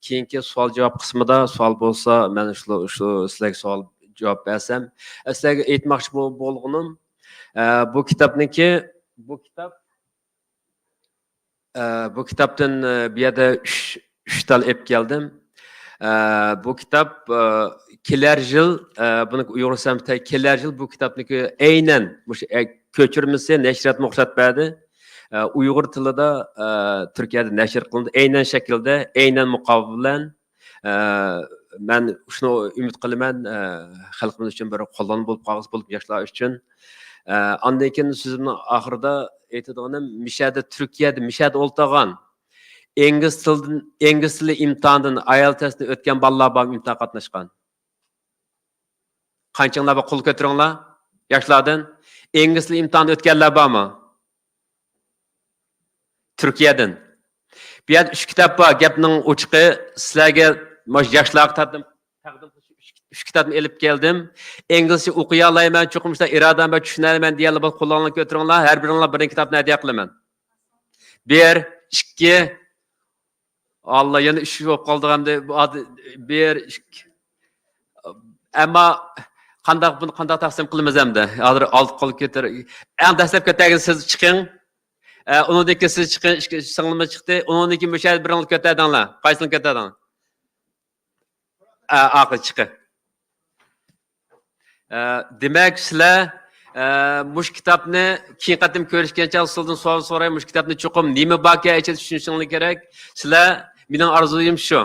كېيىنكى سوئال جاۋاب قىسمىدا سوئال بولسا، مەن شۇ، شۇ سىلەرگە سوئال جاۋاب بەرسەم، ئە، سىلەرگە ئېيتماقچى بو-، بولغىنىم، ئە، بۇ كىتابنىڭكى، بۇ كىتاب، ئە، بۇ كىتابتىن، ئە، بۇ يەردە ئۈچ، ئۈچ تال ئېلىپ كەلدىم. ئە، بۇ كىتاب، ئە، كېلەر يىل، ئە، بۇنى ئۇيغۇر سەمتى كېلەر يىل بۇ كىتابنىڭكى ئەينەن مۇشۇ، ئە، كۆچۈرمىسى نەشرىياتمۇ رۇخسەت بەردى. ئە، ئۇيغۇر تىلىدا، ئە، تۈركىيەدە نەشر قىلىندى. ئەينەن شەكىلدە، ئەينەن مۇقاۋا بىلەن. ئە، مەن شۇنى ئۈمىد قىلىمەن، ئە، خەلقىمىز ئۈچۈن بىر قوللانما بولۇپ قالغۇسى بولۇپ ياشلار ئۈچۈن. ئە، ئاندىن كېيىن سۆزۈمنىڭ ئاخىرىدا ئېيتىدىغىنىم، مىشەدە، تۈركىيەدە، مىشەدە ئولتۇرغان ئىنگلىز تىلىدىن، ئىنگلىز تىلى ئىمتىھانىدىن، ئايېلتىستىن ئۆتكەن بالىلار بارمۇ ئىمتىھان قاتناشقان؟ قانچىڭلار بار، قول كۆتۈرۈڭلار. ياشلاردىن ئىنگلىز تىلى ئىمتىھانىدىن ئۆتكەنلەر بارمۇ؟ تۈركىيەدىن. بۇ يەردە ئۈچ كىتاب بار. گەپنىڭ ئوچۇقى، سىلەرگە، مۇشۇ ياشلارغا تەقدىم، تەقدىم قىلىش ئۈچ، ئۈچ كىتابنى ئېلىپ كەلدىم. ئىنگلىزچە ئوقۇيالايمەن، چوقۇم شۇنداق ئىرادەم بار، چۈشىنەلەيمەن دېگەنلەر بولسا قولۇڭلارنى كۆتۈرۈڭلار. ھەر بىرىڭلار بىرىنچى كىتابنى ھەدىيە قىلىمەن. بىر، ئىككى، ئاللا، يەنە ئۈچ بولۇپ قالدى ئەمدى. بۇ ئاد-، بىر، ئىككى. ئەمما قانداق، بۇنى قانداق تەقسىم قىلىمىز ئەمدى؟ ھازىر ئالتە قول كۆتۈر-، ئەڭ دەسلەپ كۆتەرگەن سىز چىقىڭ. ئە، ئۇنىڭدىن كېيىن سىز چىقىڭ، ئىككى سىڭلىمىز چىقتى. ئۇنىڭدىن كېيىن مۇشۇ يەردە بىرىڭلار كۆتەردىڭلار. قايسىڭلار كۆتەردىڭلار؟ ئە، ئاقى چىقى. ئە، دېمەك، سىلەر، ئە، مۇشۇ كىتابنى كېيىن قېتىم كۆرۈشكەنچە سىلەردىن سوئال سوراي، مۇشۇ كىتابنى چوقۇم نېمە باركەن ئىچىدە چۈشىنىشىڭلار كېرەك. سىلەر، مېنىڭ ئارزۇيۇم شۇ.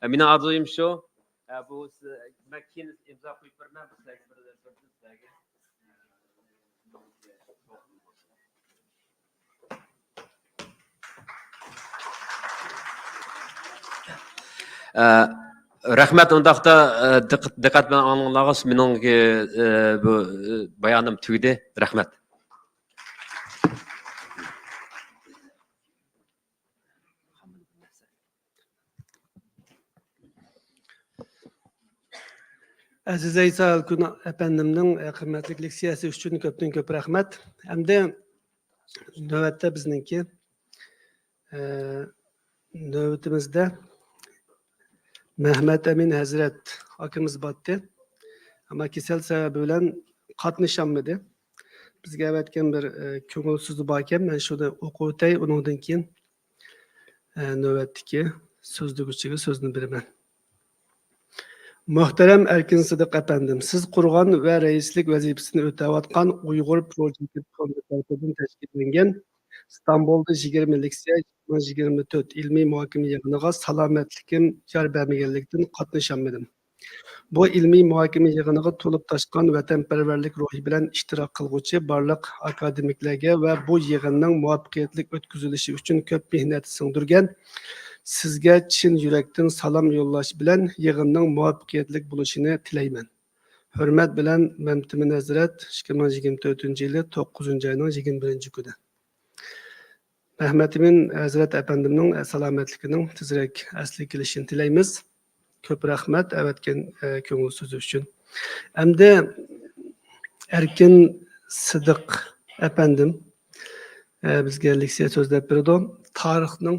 ئە، مېنىڭ ئارزۇيۇم شۇ. ئە، بۇ سىز، مەن كېيىن ئىمزا قويۇپ بېرىمەن، بۇ سىلەرگە بىر، بىردىن سىلەرگە. ئە، رەھمەت، ئۇنداقتا، ئە، دىققەت، دىققەت بىلەن ئاڭلىغانلارغا مېنىڭكى، ئە، بۇ، ئە، بايانىم تۈگىدى. رەھمەت. ئەزىز ئەيسا ئەلكۈن ئەپەندىمنىڭ، ئە، قىممەتلىك لېكسىيەسى ئۈچۈن كۆپتىن كۆپ رەھمەت. ئەمدى نۆۋەتتە بىزنىڭكى، ئە، نۆۋىتىمىزدە مەھمەت ئەمىن ھەزرەت ئاكىمىز باتتى. ئەمما كېسەل سەۋەبى بىلەن قاتنىشالمىدى. بىزگە ئەۋەتكەن بىر، ئە، كۆڭۈل سۆزى باركەن، مەن شۇنى ئوقۇۋېتەي، ئۇنىڭدىن كېيىن، ئە، نۆۋەتتىكى سۆزلىگۈچىگە سۆزنى بېرىمەن. مۆھتەرەم ئەركىن سىدىق ئەپەندىم، سىز قۇرغان ۋە رەئىسلىك ۋەزىپىسىنى ئۆتەۋاتقان ئۇيغۇر پروجېكت فوندى تەرىپىدىن تەشكىللەنگەن ئىستانبۇلدا يىگىرمە لېكسىيە، يىگىرمە تۆت ئىلمىي مۇھاكىمە يىغىنىغا سالامەتلىكىم يار بەرمىگەنلىكتىن قاتنىشالمىدىم. بۇ ئىلمىي مۇھاكىمە يىغىنىغا تولۇپ تاشقان ۋەتەنپەرۋەرلىك روھى بىلەن ئىشتىراك قىلغۇچى بارلىق ئاكادېمىكلارغا ۋە بۇ يىغىننىڭ مۇۋەپپەقىيەتلىك ئۆتكۈزۈلۈشى ئۈچۈن كۆپ مېھنەت سىڭدۈرگەن سىزگە چىن يۈرەكتىن سالام يوللاش بىلەن، يىغىننىڭ مۇۋەپپەقىيەتلىك بولۇشىنى تىلەيمەن. ھۆرمەت بىلەن، مەمتىمىن ھەزرەت، ئىككى مىڭ يىگىرمە تۆتىنچى يىلى توققۇزىنچى ئاينىڭ يىگىرمە بىرىنچى كۈنى. مەھمەتئىمىن ھەزرەت ئەپەندىمنىڭ سالامەتلىكىنىڭ تېزرەك ئەسلىگە كېلىشىنى تىلەيمىز. كۆپ رەھمەت ئەۋەتكەن، ئە، كۆڭۈل سۆزى ئۈچۈن. ئەمدى ئەركىن سىدىق ئەپەندىم، ئە، بىزگە لېكسىيە سۆزلەپ بېرىدۇ. تارىخنىڭ،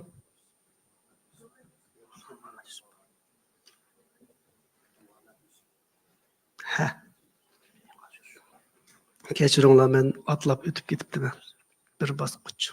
ھە. كەچۈرۈڭلار، مەن ئاتلاپ ئۆتۈپ كېتىپتىمەن. بىر باسقۇچ.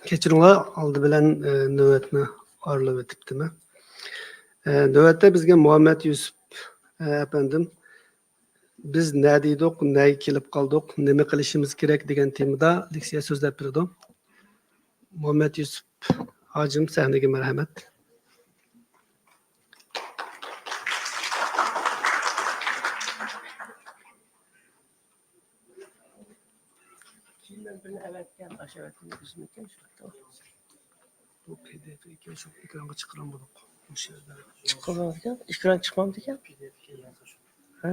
كەچۈرۈڭلار، ئالدى بىلەن، ئە، نۆۋەتنى ئارىلاپ ئۆتۈپتىمەن. ئە، نۆۋەتتە بىزگە مۇھەممەد يۈسۈپ، ئە، ئەپەندىم، بىز نەدە ئىدۇق، نەگە كېلىپ قالدۇق، نېمە قىلىشىمىز كېرەك دېگەن تېمىدا لېكسىيە سۆزلەپ بېرىدۇ. مۇھەممەد يۈسۈپ ھاجىم، سەھنىگە مەرھەمەت. كېيىن مەن بىرنى ئەۋەتكەن، ئاشۇ ئەۋەتكەن ئۆزۈمكەن شۇ. بۇ پى دى ئېف ئىكەن، شۇ ئېكرانغا چىقىرغان بولۇپ، مۇشۇ يەردە. چىقىرغانكەن، ئېكران چىقمامدىكەن. پى دى ئېف ئىكەن، يازغان شۇ. ھە.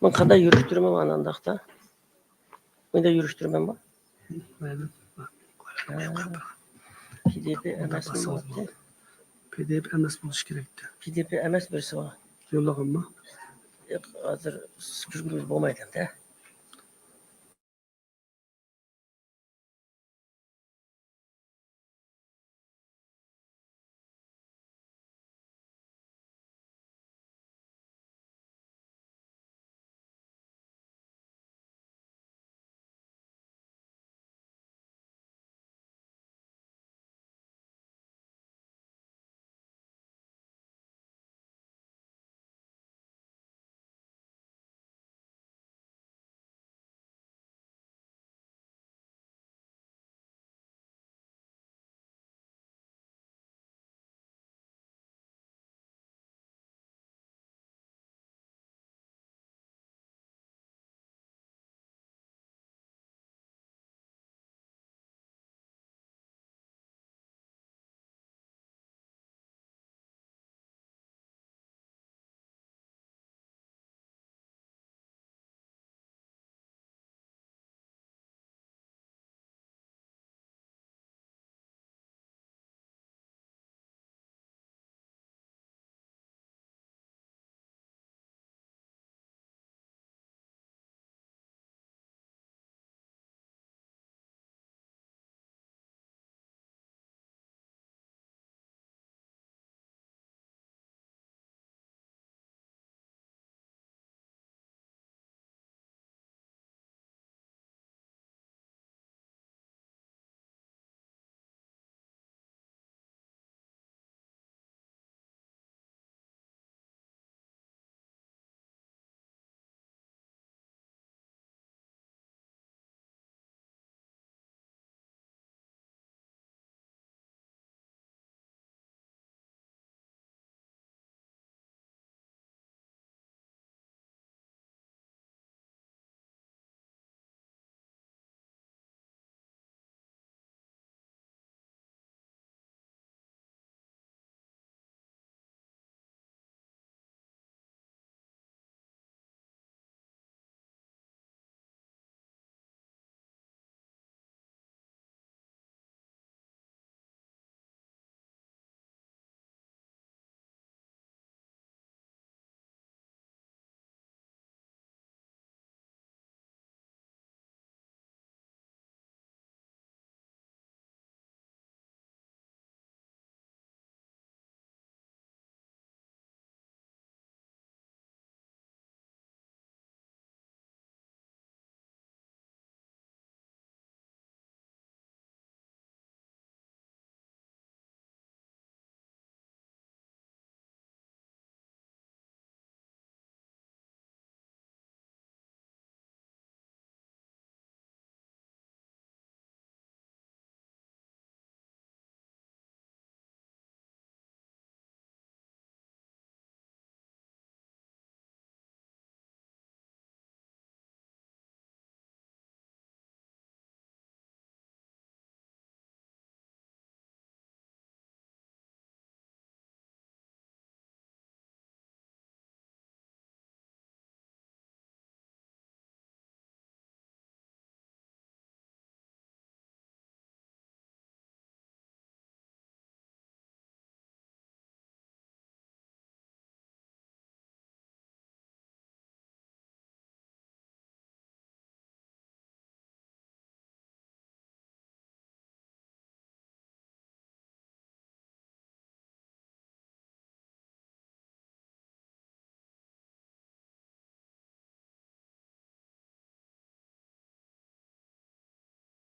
مەن قانداق يۈرۈشتۈرىمەن ئانداقتا؟ مۇنداق يۈرۈشتۈرىمەنمۇ؟ مەيلى. پى دى پى ئەمەس بولۇشى كېرەكتى. پى دى پى ئەمەس بىرسى بار. يوللىغانمۇ؟ ياق، ھازىر كۆرگىلى بولمايدۇ ئەمدى.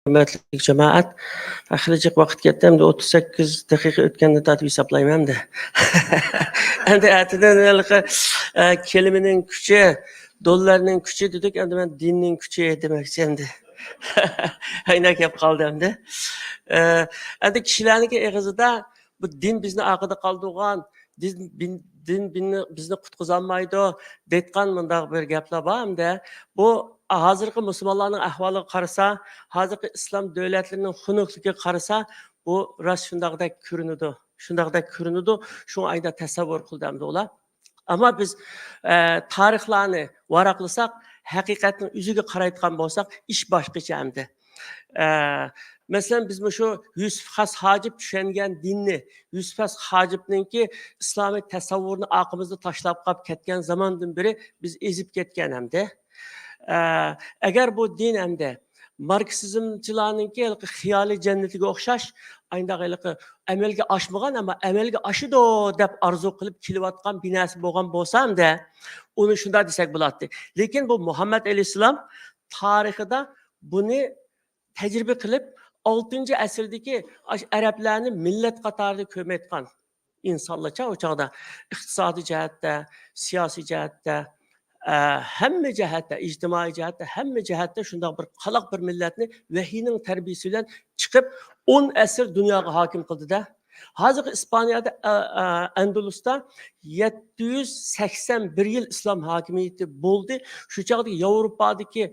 ھۆرمەتلىك جامائەت، خېلى جىق ۋاقىت كەتتى، ئەمدى ئوتتۇز سەككىز دەقىقە ئۆتكەندىن تارتىپ ھېسابلايمەن ئەمدى. ئەمدى ئەتىدىن ھېلىقى، ئە، كەلىمىنىڭ كۈچى، دوللارنىڭ كۈچى دېدۇق، ئەمدى مەن دىننىڭ كۈچى دېمەكچى ئەمدى. ئەينەك كەپ قالدى ئەمدى. ئە، ئەمدى كىشىلەرنىڭكى ئېغىزىدا بۇ دىن بىزنى ئارقىدا قالدۇرغان، دىن، بىن-، دىن بىننى، بىزنى قۇتقۇزالمايدۇ دەيدىغان مۇنداق بىر گەپلەر بار ئەمدى. بۇ ھازىرقى مۇسۇلمانلارنىڭ ئەھۋالىغا قارىسا، ھازىرقى ئىسلام دۆلەتلىرىنىڭ خۇنۈكلۈكىگە قارىسا، بۇ راست شۇنداقدەك كۆرۈنىدۇ. شۇنداقدەك كۆرۈنىدۇ. شۇڭا ئايدا تەسەۋۋۇر قىلدى ئەمدى ئۇلار. ئەمما بىز، ئە، تارىخلارنى ۋاراقلىساق، ھەقىقەتنىڭ ئۆزىگە قارايدىغان بولساق، ئىش باشقىچە ئەمدى. ئە، مەسىلەن، بىز مۇشۇ يۈسۈپ خاس ھاجىپ چۈشەنگەن دىننى، يۈسۈپ خاس ھاجىپنىڭكى ئىسلامىي تەسەۋۋۇرنى ئارقىمىزدا تاشلاپ قاپ كەتكەن زاماندىن بېرى بىز ئېزىپ كەتكەن ئەمدى. ئە، ئەگەر بۇ دىن ئەمدى ماركسىزمچىلارنىڭكى ھېلىقى خىيالىي جەننىتىگە ئوخشاش، ئاينداق ھېلىقى ئەمەلگە ئاشمىغان، ئەمما ئەمەلگە ئاشىدۇ دەپ ئارزۇ قىلىپ كېلىۋاتقان بىناسى بولغان بولسا ئەمدى، ئۇنى شۇنداق دېسەك بولاتتى. لېكىن بۇ مۇھەممەد ئەلەيھىسسالام تارىخىدا بۇنى تەجرىبە قىلىپ، ئالتىنچى ئەسىردىكى ئاشۇ ئەرەبلەرنى مىللەت قاتارىدا كۆرمەيدىغان ئىنسانلارچە ئۇ چاغدا ئىقتىسادىي جەھەتتە، سىياسىي جەھەتتە، ئە، ھەممە جەھەتتە، ئىجتىمائىي جەھەتتە، ھەممە جەھەتتە شۇنداق بىر قالاق بىر مىللەتنى ۋەھىينىڭ تەربىيىسى بىلەن چىقىپ، ئون ئەسىر دۇنياغا ھاكىم قىلدى-دە. ھازىرقى ئىسپانىيەدە، ئە، ئە، ئەندۇلۇستا يەتتە يۈز سەكسەن بىر يىل ئىسلام ھاكىمىيىتى بولدى. شۇ چاغدا ياۋروپادىكى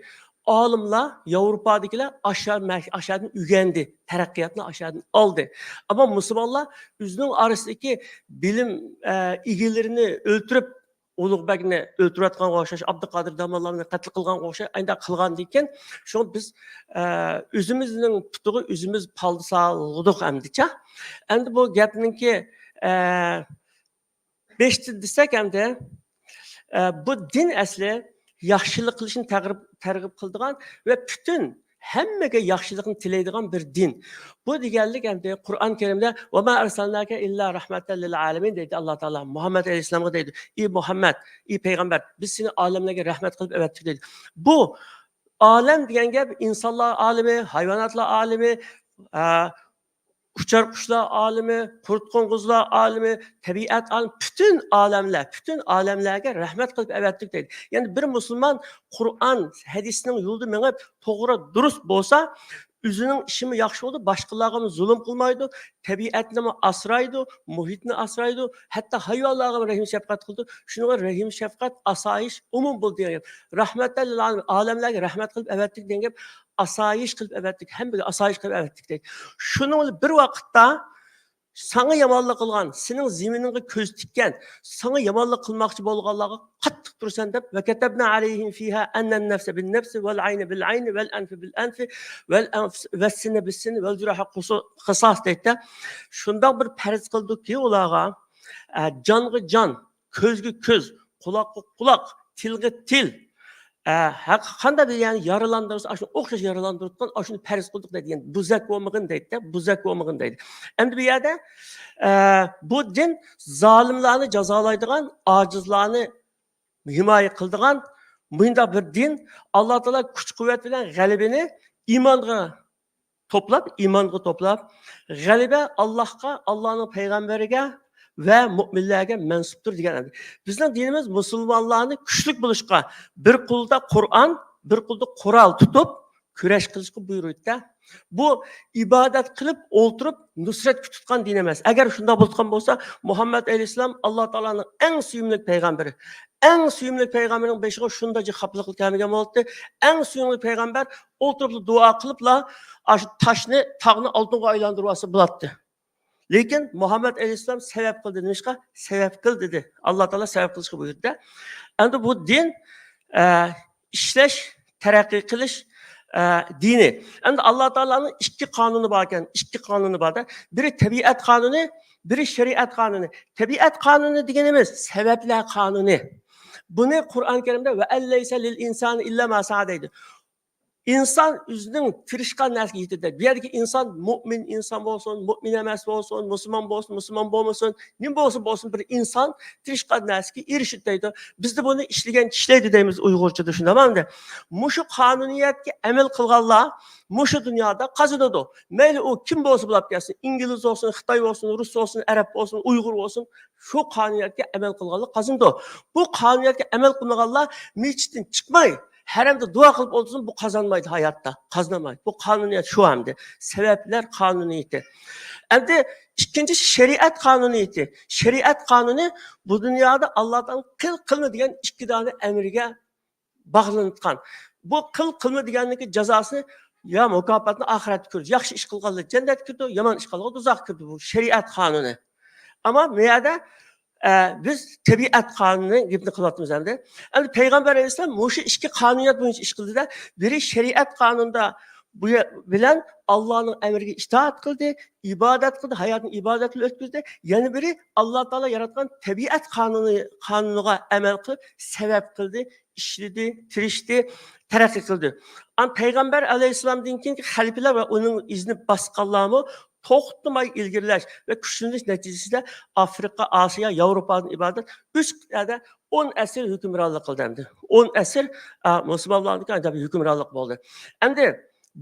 ئالىملار، ياۋروپادىكىلەر ئاشا-، ئاشادىن ئۆگەندى، تەرەققىياتنى ئاشادىن ئالدى. ئەمما مۇسۇلمانلار ئۆزىنىڭ ئارىسىدىكى بىلىم، ئە، ئىگىلىرىنى ئۆلتۈرۈپ، ئۇلۇغ بەگنى ئۆلتۈرۈۋەتكەنگە ئوخشاش، ئابدۇقادىر داموللامنى قەتل قىلغانغا ئوخشاش، ئانداق قىلغاندىكىن، شۇڭا بىز، ئە، ئۆزىمىزنىڭ پۇتىغا ئۆزىمىز پالدا سالدۇق ئەمدىچە. ئەمدى بۇ گەپنىڭكى، ئە، بېشىدا دېسەك ئەمدى، ئە، بۇ دىن ئەسلى ياخشىلىق قىلىشنى تەرغىب، تەرغىب قىلىدىغان ۋە پۈتۈن ھەممىگە ياخشىلىقنى تىلەيدىغان بىر دىن. بۇ دېگەنلىك ئەمدى قۇرئان كەرىمدە «ۋەما ئەرسەلناكە ئىللا رەھمەتەن لىل ئالەمىن» دەيدۇ ئاللا تائالا. مۇھەممەد ئەلەيھىسسالامغا دەيدۇ، «ئى مۇھەممەد، ئى پەيغەمبەر، بىز سېنى ئالەملەرگە رەھمەت قىلىپ ئەۋەتتۇق» دەيدۇ. بۇ ئالەم دېگەن گەپ ئىنسانلار ئالىمى، ھايۋاناتلار ئالىمى، ئە، ئۇچار قۇشلار ئالىمى، قۇرت قوڭغۇزلار ئالىمى، تەبىئەت ئالىمى، پۈتۈن ئالەملەر، پۈتۈن ئالەملەرگە رەھمەت قىلىپ ئەۋەتتۇق دەيدۇ. يەنى بىر مۇسۇلمان قۇرئان ھەدىسنىڭ يولىدا مېڭىپ، توغرا، دۇرۇست بولسا، ئۆزىنىڭ ئىشىمۇ ياخشى بولىدۇ، باشقىلارغىمۇ زۇلۇم قىلمايدۇ، تەبىئەتنىمۇ ئاسرايدۇ، مۇھىتنى ئاسرايدۇ، ھەتتا ھايۋانلارغىمۇ رەھىم شەپقەت قىلىدۇ. شۇنىڭغا رەھىم شەپقەت، ئاسايىش ئومۇم بولىدۇ دېگەن گەپ. رەھمەتەن لىل ئالەمىن، ئالەملەرگە رەھمەت قىلىپ ئەۋەتتۇق دېگەن گەپ، ئاسايىش قىلىپ ئەۋەتتۇق، ھەممىگە ئاسايىش قىلىپ ئەۋەتتۇق دەيدۇ. شۇنىڭ بىلەن بىر ۋاقىتتا ساڭا يامانلىق قىلغان، سېنىڭ زېمىنىڭغا كۆز تىككەن، ساڭا يامانلىق قىلماقچى بولغانلارغا قاتتىق تۇرىسەن دەپ، «ۋەكەتەبنا ئەلەيھىم فىھا ئەننەن نەفسە بىن نەفسى ۋەل ئەينە بىل ئەينى ۋەل ئەنفە بىل ئەنفى ۋەل ئەنف-، ۋەسسىنە بىسسىنى ۋەل جۇرەھە قۇسۇ-، قىساس» دەيدۇ. شۇنداق بىر پەرز قىلدۇقكى ئۇلارغا، ئە، جانغا جان، كۆزگە كۆز، قۇلاققا قۇلاق، تىلغا تىل، ئە، ھەق-، قانداق بىر يەرنى يارىلاندۇرسا، ئاشۇنى ئوخشاش يارىلاندۇرۇۋاتقان، ئاشۇنى پەرز قىلدۇق دەيدىغەن، بۇزەك بولمىغىن دەيدۇ، بۇزەك بولمىغىن دەيدۇ. ئەمدى بۇ يەردە، ئە، بۇ دىن زالىملارنى جازالايدىغان، ئاجىزلارنى ھىمايە قىلىدىغان مۇنداق بىر دىن. ئاللا تائالا كۈچ-قۇۋۋەت بىلەن غەلىبىنى ئىمانغا توپلاپ، ئىمانغا توپلاپ، غەلىبە ئاللاھقا، ئاللانىڭ پەيغەمبىرىگە ۋە مۆمىنلەرگە مەنسۇپتۇر دېگەن. بىزنىڭ دىنىمىز مۇسۇلمانلارنى كۈچلۈك بولۇشقا، بىر قولدا قۇرئان، بىر قولدا قورال تۇتۇپ كۈرەش قىلىشقا بۇيرۇيدۇ. بۇ ئىبادەت قىلىپ ئولتۇرۇپ نۇسرەت كۈتۈۋاتقان دىن ئەمەس. ئەگەر شۇنداق بولىدىغان بولسا، مۇھەممەد ئەلەيھىسسالام ئاللا تائالانىڭ ئەڭ سۆيۈملۈك پەيغەمبىرى. ئەڭ سۆيۈملۈك پەيغەمبىرنىڭ بېشىغا شۇنداق جىق خاپىلىقلار كەلمىگەن بولاتتى. ئەڭ سۆيۈملۈك پەيغەمبەر ئولتۇرۇپلا دۇئا قىلىپلا، ئاشۇ تاشنى، تاغنى ئالتۇنغا ئايلاندۇرۇۋالسا بولاتتى. لېكىن مۇھەممەد ئەلەيھىسسالام سەۋەب قىلدى. نېمىشقا؟ سەۋەب قىل دېدى. ئاللا تائالا سەۋەب قىلىشقا بۇيرۇدى. ئەمدى بۇ دىن، ئە، ئىشلەش، تەرەققىي قىلىش، ئە، دىنى. ئەمدى ئاللا تائالانىڭ ئىككى قانۇنى بار ئىكەن. ئىككى قانۇنى بار-دە. بىرى تەبىئەت قانۇنى، بىرى شەرىئەت قانۇنى. تەبىئەت قانۇنى دېگىنىمىز سەۋەبلەر قانۇنى. بۇنى قۇرئان كەرىمدە «ۋە ئەن لەيسە لىل ئىنسانى ئىللا ما سەئە» دەيدۇ. ئىنسان ئۆزىنىڭ تىرىشقان نەرسىگە يېتىدۇ. بۇ يەردىكى ئىنسان مۆمىن ئىنسان بولسۇن، مۆمىن ئەمەس بولسۇن، مۇسۇلمان بولسۇن، مۇسۇلمان بولمىسۇن، نېمە بولسا بولسۇن، بىر ئىنسان تىرىشقان نەرسىگە ئېرىشىدۇ دەيدۇ. بىزدە بۇنى «ئىشلىگەن كىشىلەيدۇ» دەيمىز ئۇيغۇرچىدا، شۇنداقمۇ ئەمدى؟ مۇشۇ قانۇنىيەتكە ئەمەل قىلغانلار مۇشۇ دۇنيادا قازىنىدۇ. مەيلى ئۇ كىم بولسا بولاپ كەتسۇن، ئىنگلىز بولسۇن، خىتاي بولسۇن، رۇس بولسۇن، ئەرەب بولسۇن، ئۇيغۇر بولسۇن، شۇ قانۇنىيەتكە ئەمەل قىلغانلار قازىنىدۇ. بۇ قانۇنىيەتكە ئەمەل قىلمىغانلار مەسچىتتىن چىقماي، ھەرەمدە دۇئا قىلىپ ئولتۇرسۇن، بۇ قازانمايدۇ ھاياتتا، قازانمايدۇ. بۇ قانۇنىيەت شۇ ئەمدى. سەۋەبلەر قانۇنىيىتى. ئەمدى ئىككىنچى شەرىئەت قانۇنىيىتى. شەرىئەت قانۇنى بۇ دۇنيادا ئاللا تائالا قىل، قىلما دېگەن ئىككى دانە ئەمرىگە باغلىنىۋاتقان. بۇ قىل، قىلما دېگەننىڭكى جازاسىنى يا مۇكاپاتنى ئاخىرەتتە كۆرىدۇ. ياخشى ئىش قىلغانلار جەننەتكە كىرىدۇ، يامان ئىش قىلغانلار دوزاخقا كىرىدۇ. بۇ شەرىئەت قانۇنى. ئەمما بۇ يەردە، ئە، بىز تەبىئەت قانۇنى گېپىنى قىلىۋاتىمىز ئەمدى. ئەمدى پەيغەمبەر ئەلەيھىسسالام مۇشۇ ئىككى قانۇنىيەت بويىچە ئىش قىلدى-دە، بىرى شەرىئەت قانۇنىدا بۇ بىلەن ئاللانىڭ ئەمرىگە ئىتائەت قىلدى، ئىبادەت قىلدى، ھاياتىنى ئىبادەت بىلەن ئۆتكۈزدى. يەنە بىرى، ئاللا تائالا ياراتقان تەبىئەت قانۇنى، قانۇنىغا ئەمەل قىلىپ، سەۋەب قىلدى، ئىشلىدى، تىرىشتى، تەرەققىي قىلدى. ئەم پەيغەمبەر ئەلەيھىسسالامدىن كېيىنكى خەلىپىلەر ۋە ئۇنىڭ ئىزىنى باسقانلارمۇ توختىماي ئىلگىرىلەش ۋە كۈچلىنىش نەتىجىسىدە ئافرىقا، ئاسىيا، ياۋروپادىن ئىبارەت ئۈچ قىتئەدە ئون ئەسىر ھۆكۈمرانلىق قىلدى ئەمدى. ئون ئەسىر، ئا، مۇسۇلمانلارنىڭكى ئەجەب ھۆكۈمرانلىق بولدى. ئەمدى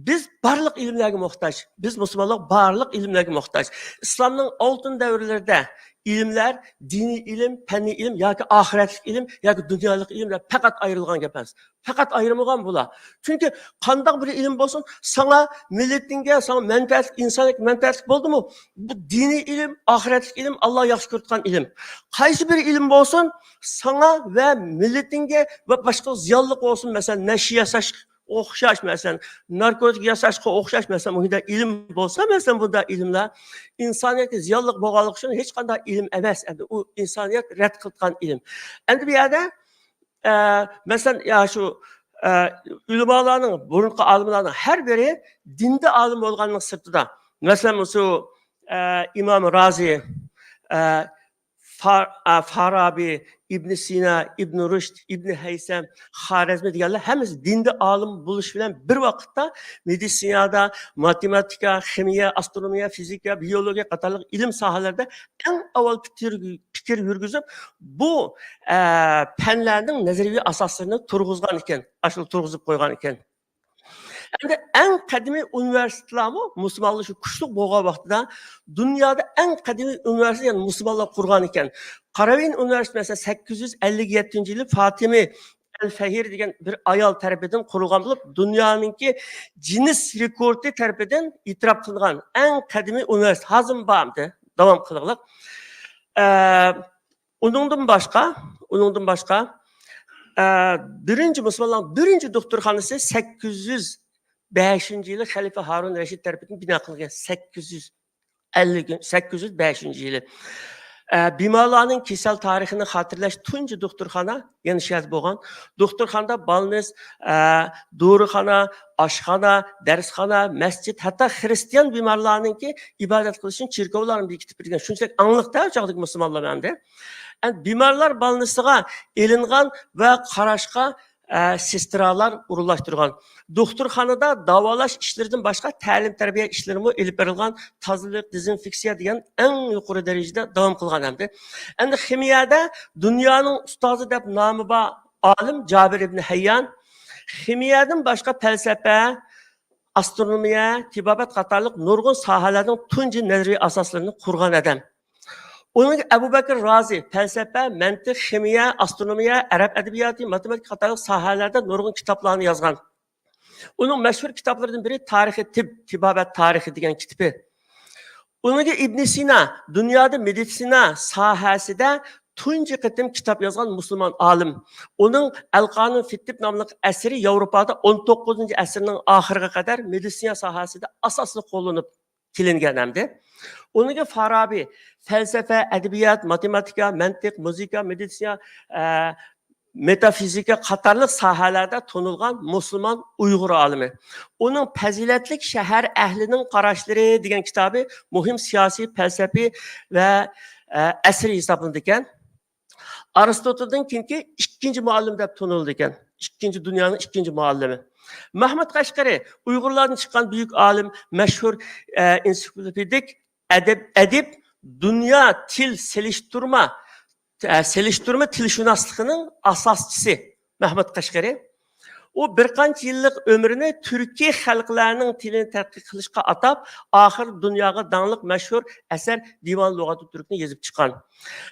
بىز بارلىق ئىلىملەرگە موھتاج. بىز مۇسۇلمانلار بارلىق ئىلىملەرگە موھتاج. ئىسلامنىڭ ئالتۇن دەۋرلىرىدە ئىلىملەر، دىنىي ئىلىم، پەننىي ئىلىم ياكى ئاخىرەتلىك ئىلىم ياكى دۇنيالىق ئىلىم دەپ پەقەت ئايرىلغان گەپ ئەمەس. پەقەت ئايرىمىغان بۇلار. چۈنكى قانداق بىر ئىلىم بولسۇن، ساڭا، مىللىتىڭگە، ساڭا مەنپەئەتلىك، ئىنسانىيەتكە مەنپەئەتلىك بولدىمۇ؟ بۇ دىنىي ئىلىم، ئاخىرەتلىك ئىلىم، ئاللا ياخشى كۆرىدىغان ئىلىم. قايسى بىر ئىلىم بولسۇن، ساڭا ۋە مىللىتىڭگە ۋە باشقا زىيانلىق بولسۇن، مەسىلەن، نەشە ياساش، ئوخشاش، مەسىلەن، ناركوتىك ياساشقا ئوخشاش، مەسىلەن، مۇنداق ئىلىم بولسا، مەسىلەن، بۇنداق ئىلىملەر ئىنسانىيەتكە زىيانلىق بولغانلىقى ئۈچۈن ھېچقانداق ئىلىم ئەمەس. ئەمدى ئۇ ئىنسانىيەت رەت قىلىدىغان ئىلىم. ئەمدى بۇ يەردە، ئە، مەسىلەن، يا شۇ، ئە، ئۆلىمالارنىڭ، بۇرۇنقى ئالىملارنىڭ ھەر بىرى دىندا ئالىم بولغاننىڭ سىرتىدا، مەسىلەن، مۇشۇ، ئە، ئىمام رازى، ئە، فا-، ئا، فارابى، ئىبن سىنا، ئىبن رۇشد، ئىبن ھەيسەم، خارەزمى دېگەنلەر ھەممىسى دىندا ئالىم بولۇش بىلەن بىر ۋاقىتتا مېدىتسىنادا، ماتېماتىكا، خىمىيە، ئاسترونومىيە، فىزىكا، بىيولوگىيە قاتارلىق ئىلىم ساھەلەردە ئەڭ ئاۋۋال پىكىر، پىكىر يۈرگۈزۈپ، بۇ، ئە، پەنلەرنىڭ نەزەرىيىۋى ئاساسلىرىنى تۇرغۇزغان ئىكەن، ئاشۇنداق تۇرغۇزۇپ قويغان ئىكەن. ئەمدى ئەڭ قەدىمىي ئۇنىۋېرسىتېتلارمۇ مۇسۇلمانلار شۇ كۈچلۈك بولغان ۋاقتىدا دۇنيادا ئەڭ قەدىمىي ئۇنىۋېرسىتېت يەنە مۇسۇلمانلار قۇرغان ئىكەن. قاراۋىيىن ئۇنىۋېرسىتېتى مەسىلەن سەككىز يۈز ئەللىك يەتتىنچى يىلى فاتىمى ئەل فەھىرى دېگەن بىر ئايال تەرىپىدىن قۇرۇلغان بولۇپ، دۇنيانىڭكى جىننېس رېكورتى تەرىپىدىن ئېتىراپ قىلىنغان ئەڭ قەدىمىي ئۇنىۋېرسىتېت. ھازىرمۇ بار ئەمدى، داۋام قىلغلىق. ئە، ئۇنىڭدىن باشقا، ئۇنىڭدىن باشقا، ئە، بىرىنچى مۇسۇلمانلارنىڭ بىرىنچى دوختۇرخانىسى سەككىز يۈز بەشىنچى يىلى خەلىپە ھارۇن رەشىد تەرىپىدىن بىنا قىلىنغان. سەككىز يۈز ئەللىك، سەككىز يۈز بەشىنچى يىلى. ئە، بىمارلارنىڭ كېسەل تارىخىنى خاتىرىلەش تۇنجى دوختۇرخانا يەنە شۇ يەردە بولغان. دوختۇرخانىدا بالنىس، ئە، دورىخانا، ئاشخانا، دەرسخانا، مەسچىت، ھەتتا خىرىستىيان بىمارلارنىڭكى ئىبادەت قىلىشىنى چېركاۋلارنى بېكىتىپ بەرگەن. شۇنچىلىك ئاڭلىق-دە ئۇ چاغدىكى مۇسۇلمانلار ئەمدى. ئەمدى بىمارلار بالنىسىغا ئېلىنغان ۋە قاراشقا، ئە، سېسترالار ئورۇنلاشتۇرغان. دوختۇرخانىدا داۋالاش ئىشلىرىدىن باشقا تەلىم-تەربىيە ئىشلىرىمۇ ئېلىپ بېرىلغان. تازىلىق، دېزىنفېكسىيە دېگەن ئەڭ يۇقىرى دەرىجىدە داۋام قىلغان ئەمدى. ئەمدى خىمىيەدە دۇنيانىڭ ئۇستازى دەپ نامى بار ئالىم جابىر ئىبن ھەييان. خىمىيەدىن باشقا پەلسەپە، ئاسترونومىيە، تېبابەت قاتارلىق نۇرغۇن ساھەلەرنىڭ تۇنجى نەزەرىي ئاساسلىرىنى قۇرغان ئادەم. ئۇنىڭ ئەبۇ بەكىر رازى، پەلسەپە، مەنتىق، خىمىيە، ئاسترونومىيە، ئەرەب ئەدەبىياتى، ماتېماتىكا قاتارلىق ساھەلەردە نۇرغۇن كىتابلارنى يازغان. ئۇنىڭ مەشھۇر كىتابلىرىدىن بىرى تارىخى تىب، تېبابەت تارىخى دېگەن كىتابى. ئۇنىڭ ئىبن سىنا، دۇنيادا مېدىتسىنا ساھەسىدە تۇنجى قېتىم كىتاب يازغان مۇسۇلمان ئالىم. ئۇنىڭ ئەل قانۇن فىت تىب ناملىق ئەسىرى ياۋروپادا ئون توققۇزىنچى ئەسىرنىڭ ئاخىرىغا قەدەر مېدىتسىنا ساھەسىدە ئاساسلىق قوللىنىپ كېلىنگەن ئەمدى. ئۇنىڭ فارابى، پەلسەپە، ئەدەبىيات، ماتېماتىكا، مەنتىق، مۇزىكا، مېدىتسىنا، ئە، مېتافىزىكا قاتارلىق ساھەلەردە تونۇلغان مۇسۇلمان ئۇيغۇر ئالىمى. ئۇنىڭ پەزىلەتلىك شەھەر ئەھلىنىڭ قاراشلىرى دېگەن كىتابى مۇھىم سىياسىي، پەلسەپىي ۋە، ئە، ئەسىرى ھېسابلىنىدىكەن. ئارستوتىلدىن كېيىنكى ئىككىنچى مۇئەللىم دەپ تونۇلىدىكەن. ئىككىنچى، دۇنيانىڭ ئىككىنچى مۇئەللىمى. مەھمۇد قەشقىرى ئۇيغۇرلاردىن چىققان بۈيۈك ئالىم، مەشھۇر، ئە، ئېنسىكلوپېدىك ئەدىب، ئەدىب، دۇنيا تىل سېلىشتۇرما، ئە، سېلىشتۇرما تىلشۇناسلىقىنىڭ ئاساسچىسى مەھمۇد قەشقىرى. ئۇ بىر قانچە يىللىق ئۆمرىنى تۈركىي خەلقلەرنىڭ تىلىنى تەتقىق قىلىشقا ئاتاپ، ئاخىر دۇنياغا داڭلىق مەشھۇر ئەسەر دىۋان لۇغاتىت تۈركنى يېزىپ چىققان.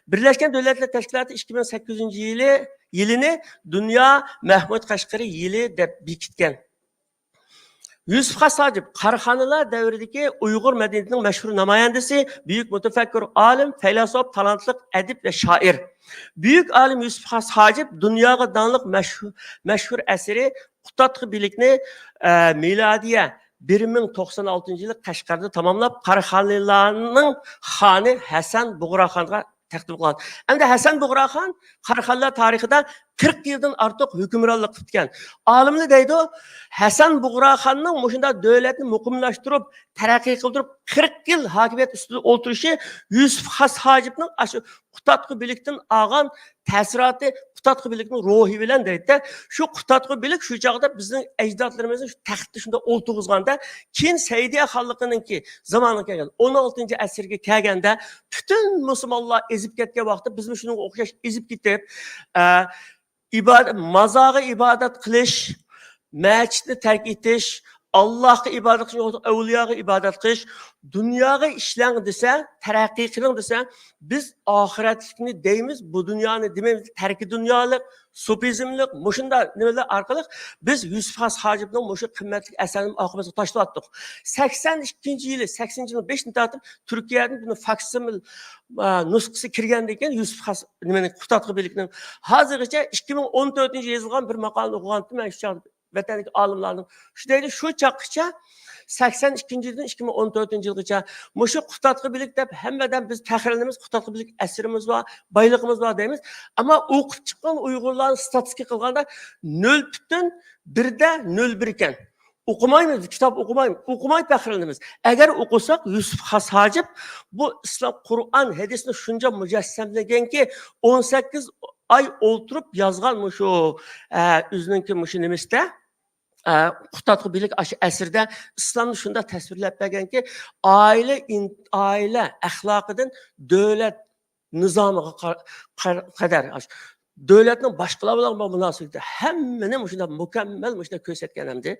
بىرلەشكەن دۆلەتلەر تەشكىلاتى ئىككى مىڭ سەككىزىنچى يىلى، يىلىنى دۇنيا مەھمۇد قەشقىرى يىلى دەپ بېكىتكەن. يۈسۈپ خاس ھاجىپ، قاراخانىيلار دەۋرىدىكى ئۇيغۇر مەدەنىيىتىنىڭ مەشھۇر نامايەندىسى، بۈيۈك مۇتەپەككۇر، ئالىم، پەيلاسوپ، تالانتلىق ئەدىب ۋە شائىر. بۈيۈك ئالىم يۈسۈپ خاس ھاجىپ دۇنياغا داڭلىق مەشھۇر، مەشھۇر ئەسىرى قۇتادغۇ بىلىكنى، ئە، مىلادىيە بىر مىڭ توقسان ئالتىنچى يىلى قەشقەردە تاماملاپ، قاراخانىيلارنىڭ خانى ھەسەن بۇغراخانغا تەقدىم قىلغان. ئەمدى ھەسەن بۇغراخان قاراخانىيلار تارىخىدا قىرىق يىلدىن ئارتۇق ھۆكۈمرانلىق قىپتىكەن. ئالىملار دەيدۇ، ھەسەن بۇغراخاننىڭ مۇشۇنداق دۆلەتنى مۇقىملاشتۇرۇپ، تەرەققىي قىلدۇرۇپ، قىرىق يىل ھاكىمىيەت ئۈستىدە ئولتۇرۇشى يۈسۈپ خاس ھاجىپنىڭ ئاشۇ قۇتادغۇ بىلىكتىن ئالغان تەسىراتى، قۇتادغۇ بىلىكنىڭ روھى بىلەن دەيدۇ. شۇ قۇتادغۇ بىلىك شۇ چاغدا بىزنىڭ ئەجدادلىرىمىزنىڭ شۇ تەختتە شۇنداق ئولتۇرغۇزغاندا، كېيىن سەئىدىيە خانلىقىنىڭكى زامانىغا كەلگەن، ئون ئالتىنچى ئەسىرگە كەلگەندە، پۈتۈن مۇسۇلمانلار ئېزىپ كەتكەن ۋاقىتتا بىزمۇ شۇنىڭغا ئوخشاش ئېزىپ كېتىپ، ئە، ئىبادەت، مازارغا ئىبادەت قىلىش، مەچىتنى تەرك ئېتىش، ئاللاھقا ئىبادەت قىلىش، ئەۋلىياغا ئىبادەت قىلىش، دۇنياغا ئىشلەڭ دېسە، تەرەققىي قىلىڭ دېسە، بىز ئاخىرەتلىكنى دەيمىز، بۇ دۇنيانى دېمەيمىز، تەركى دۇنيالىق، سۇپىزملىق، مۇشۇنداق نېمىلەر ئارقىلىق بىز يۈسۈپ خاس ھاجىپنىڭ مۇشۇ قىممەتلىك ئەسەرنى ئارقىمىزغا تاشلاۋاتتۇق. سەكسەن ئىككىنچى يىلى، سەكسىنىنچى يىلىنىڭ بېشىدىن تارتىپ تۈركىيەدىن بۇنى فاكسىمىل، ئا، نۇسخىسى كىرگەندىن كېيىن يۈسۈپ خاس، نېمىنىڭ، قۇتادغۇ بىلىكنىڭ ھازىرغىچە ئىككى مىڭ ئون تۆتىنچى يىلى يېزىلغان بىر ماقالىنى ئوقۇغانتىم مەن شۇ چاغدا. ۋەتەندىكى ئالىملارنىڭ شۇ دەيدۇ، شۇ چاغقىچە، سەكسەن ئىككىنچى يىلدىن ئىككى مىڭ ئون تۆتىنچى يىلغىچە مۇشۇ قۇتادغۇ بىلىك دەپ ھەممىدىن بىز پەخىرلىنىمىز، قۇتادغۇ بىلىك ئەسىرىمىز بار، بايلىقىمىز بار دەيمىز. ئەمما ئوقۇپ چىققان ئۇيغۇرلارنى ستاتىستىكا قىلغاندا نۆل پۈتۈن بىردە نۆل بىر ئىكەن. ئوقۇمايمىز، كىتاب ئوقۇمايمىز، ئوقۇماي پەخىرلىنىمىز. ئەگەر ئوقۇساق، يۈسۈپ خاس ھاجىپ بۇ ئىسلام، قۇرئان، ھەدىسنى شۇنچە مۇجەسسەملىگەنكى، ئون سەككىز ئاي ئولتۇرۇپ يازغان مۇشۇ، ئە، ئۆزىنىڭكى مۇشۇ نېمىسىدە، ئە، قۇتادغۇ بىلىك ئاشۇ ئەسىردە ئىسلامنى شۇنداق تەسۋىرلەپ بەرگەنكى، ئائىلە ئىن-، ئائىلە ئەخلاقىدىن دۆلەت نىزامىغا قا-، قا-، قەدەر، ئاشۇ دۆلەتنىڭ باشقىلار بىلەن بولغان مۇناسىۋىتى، ھەممىنى مۇشۇنداق مۇكەممەل مۇشۇنداق كۆرسەتكەن ئەمدى.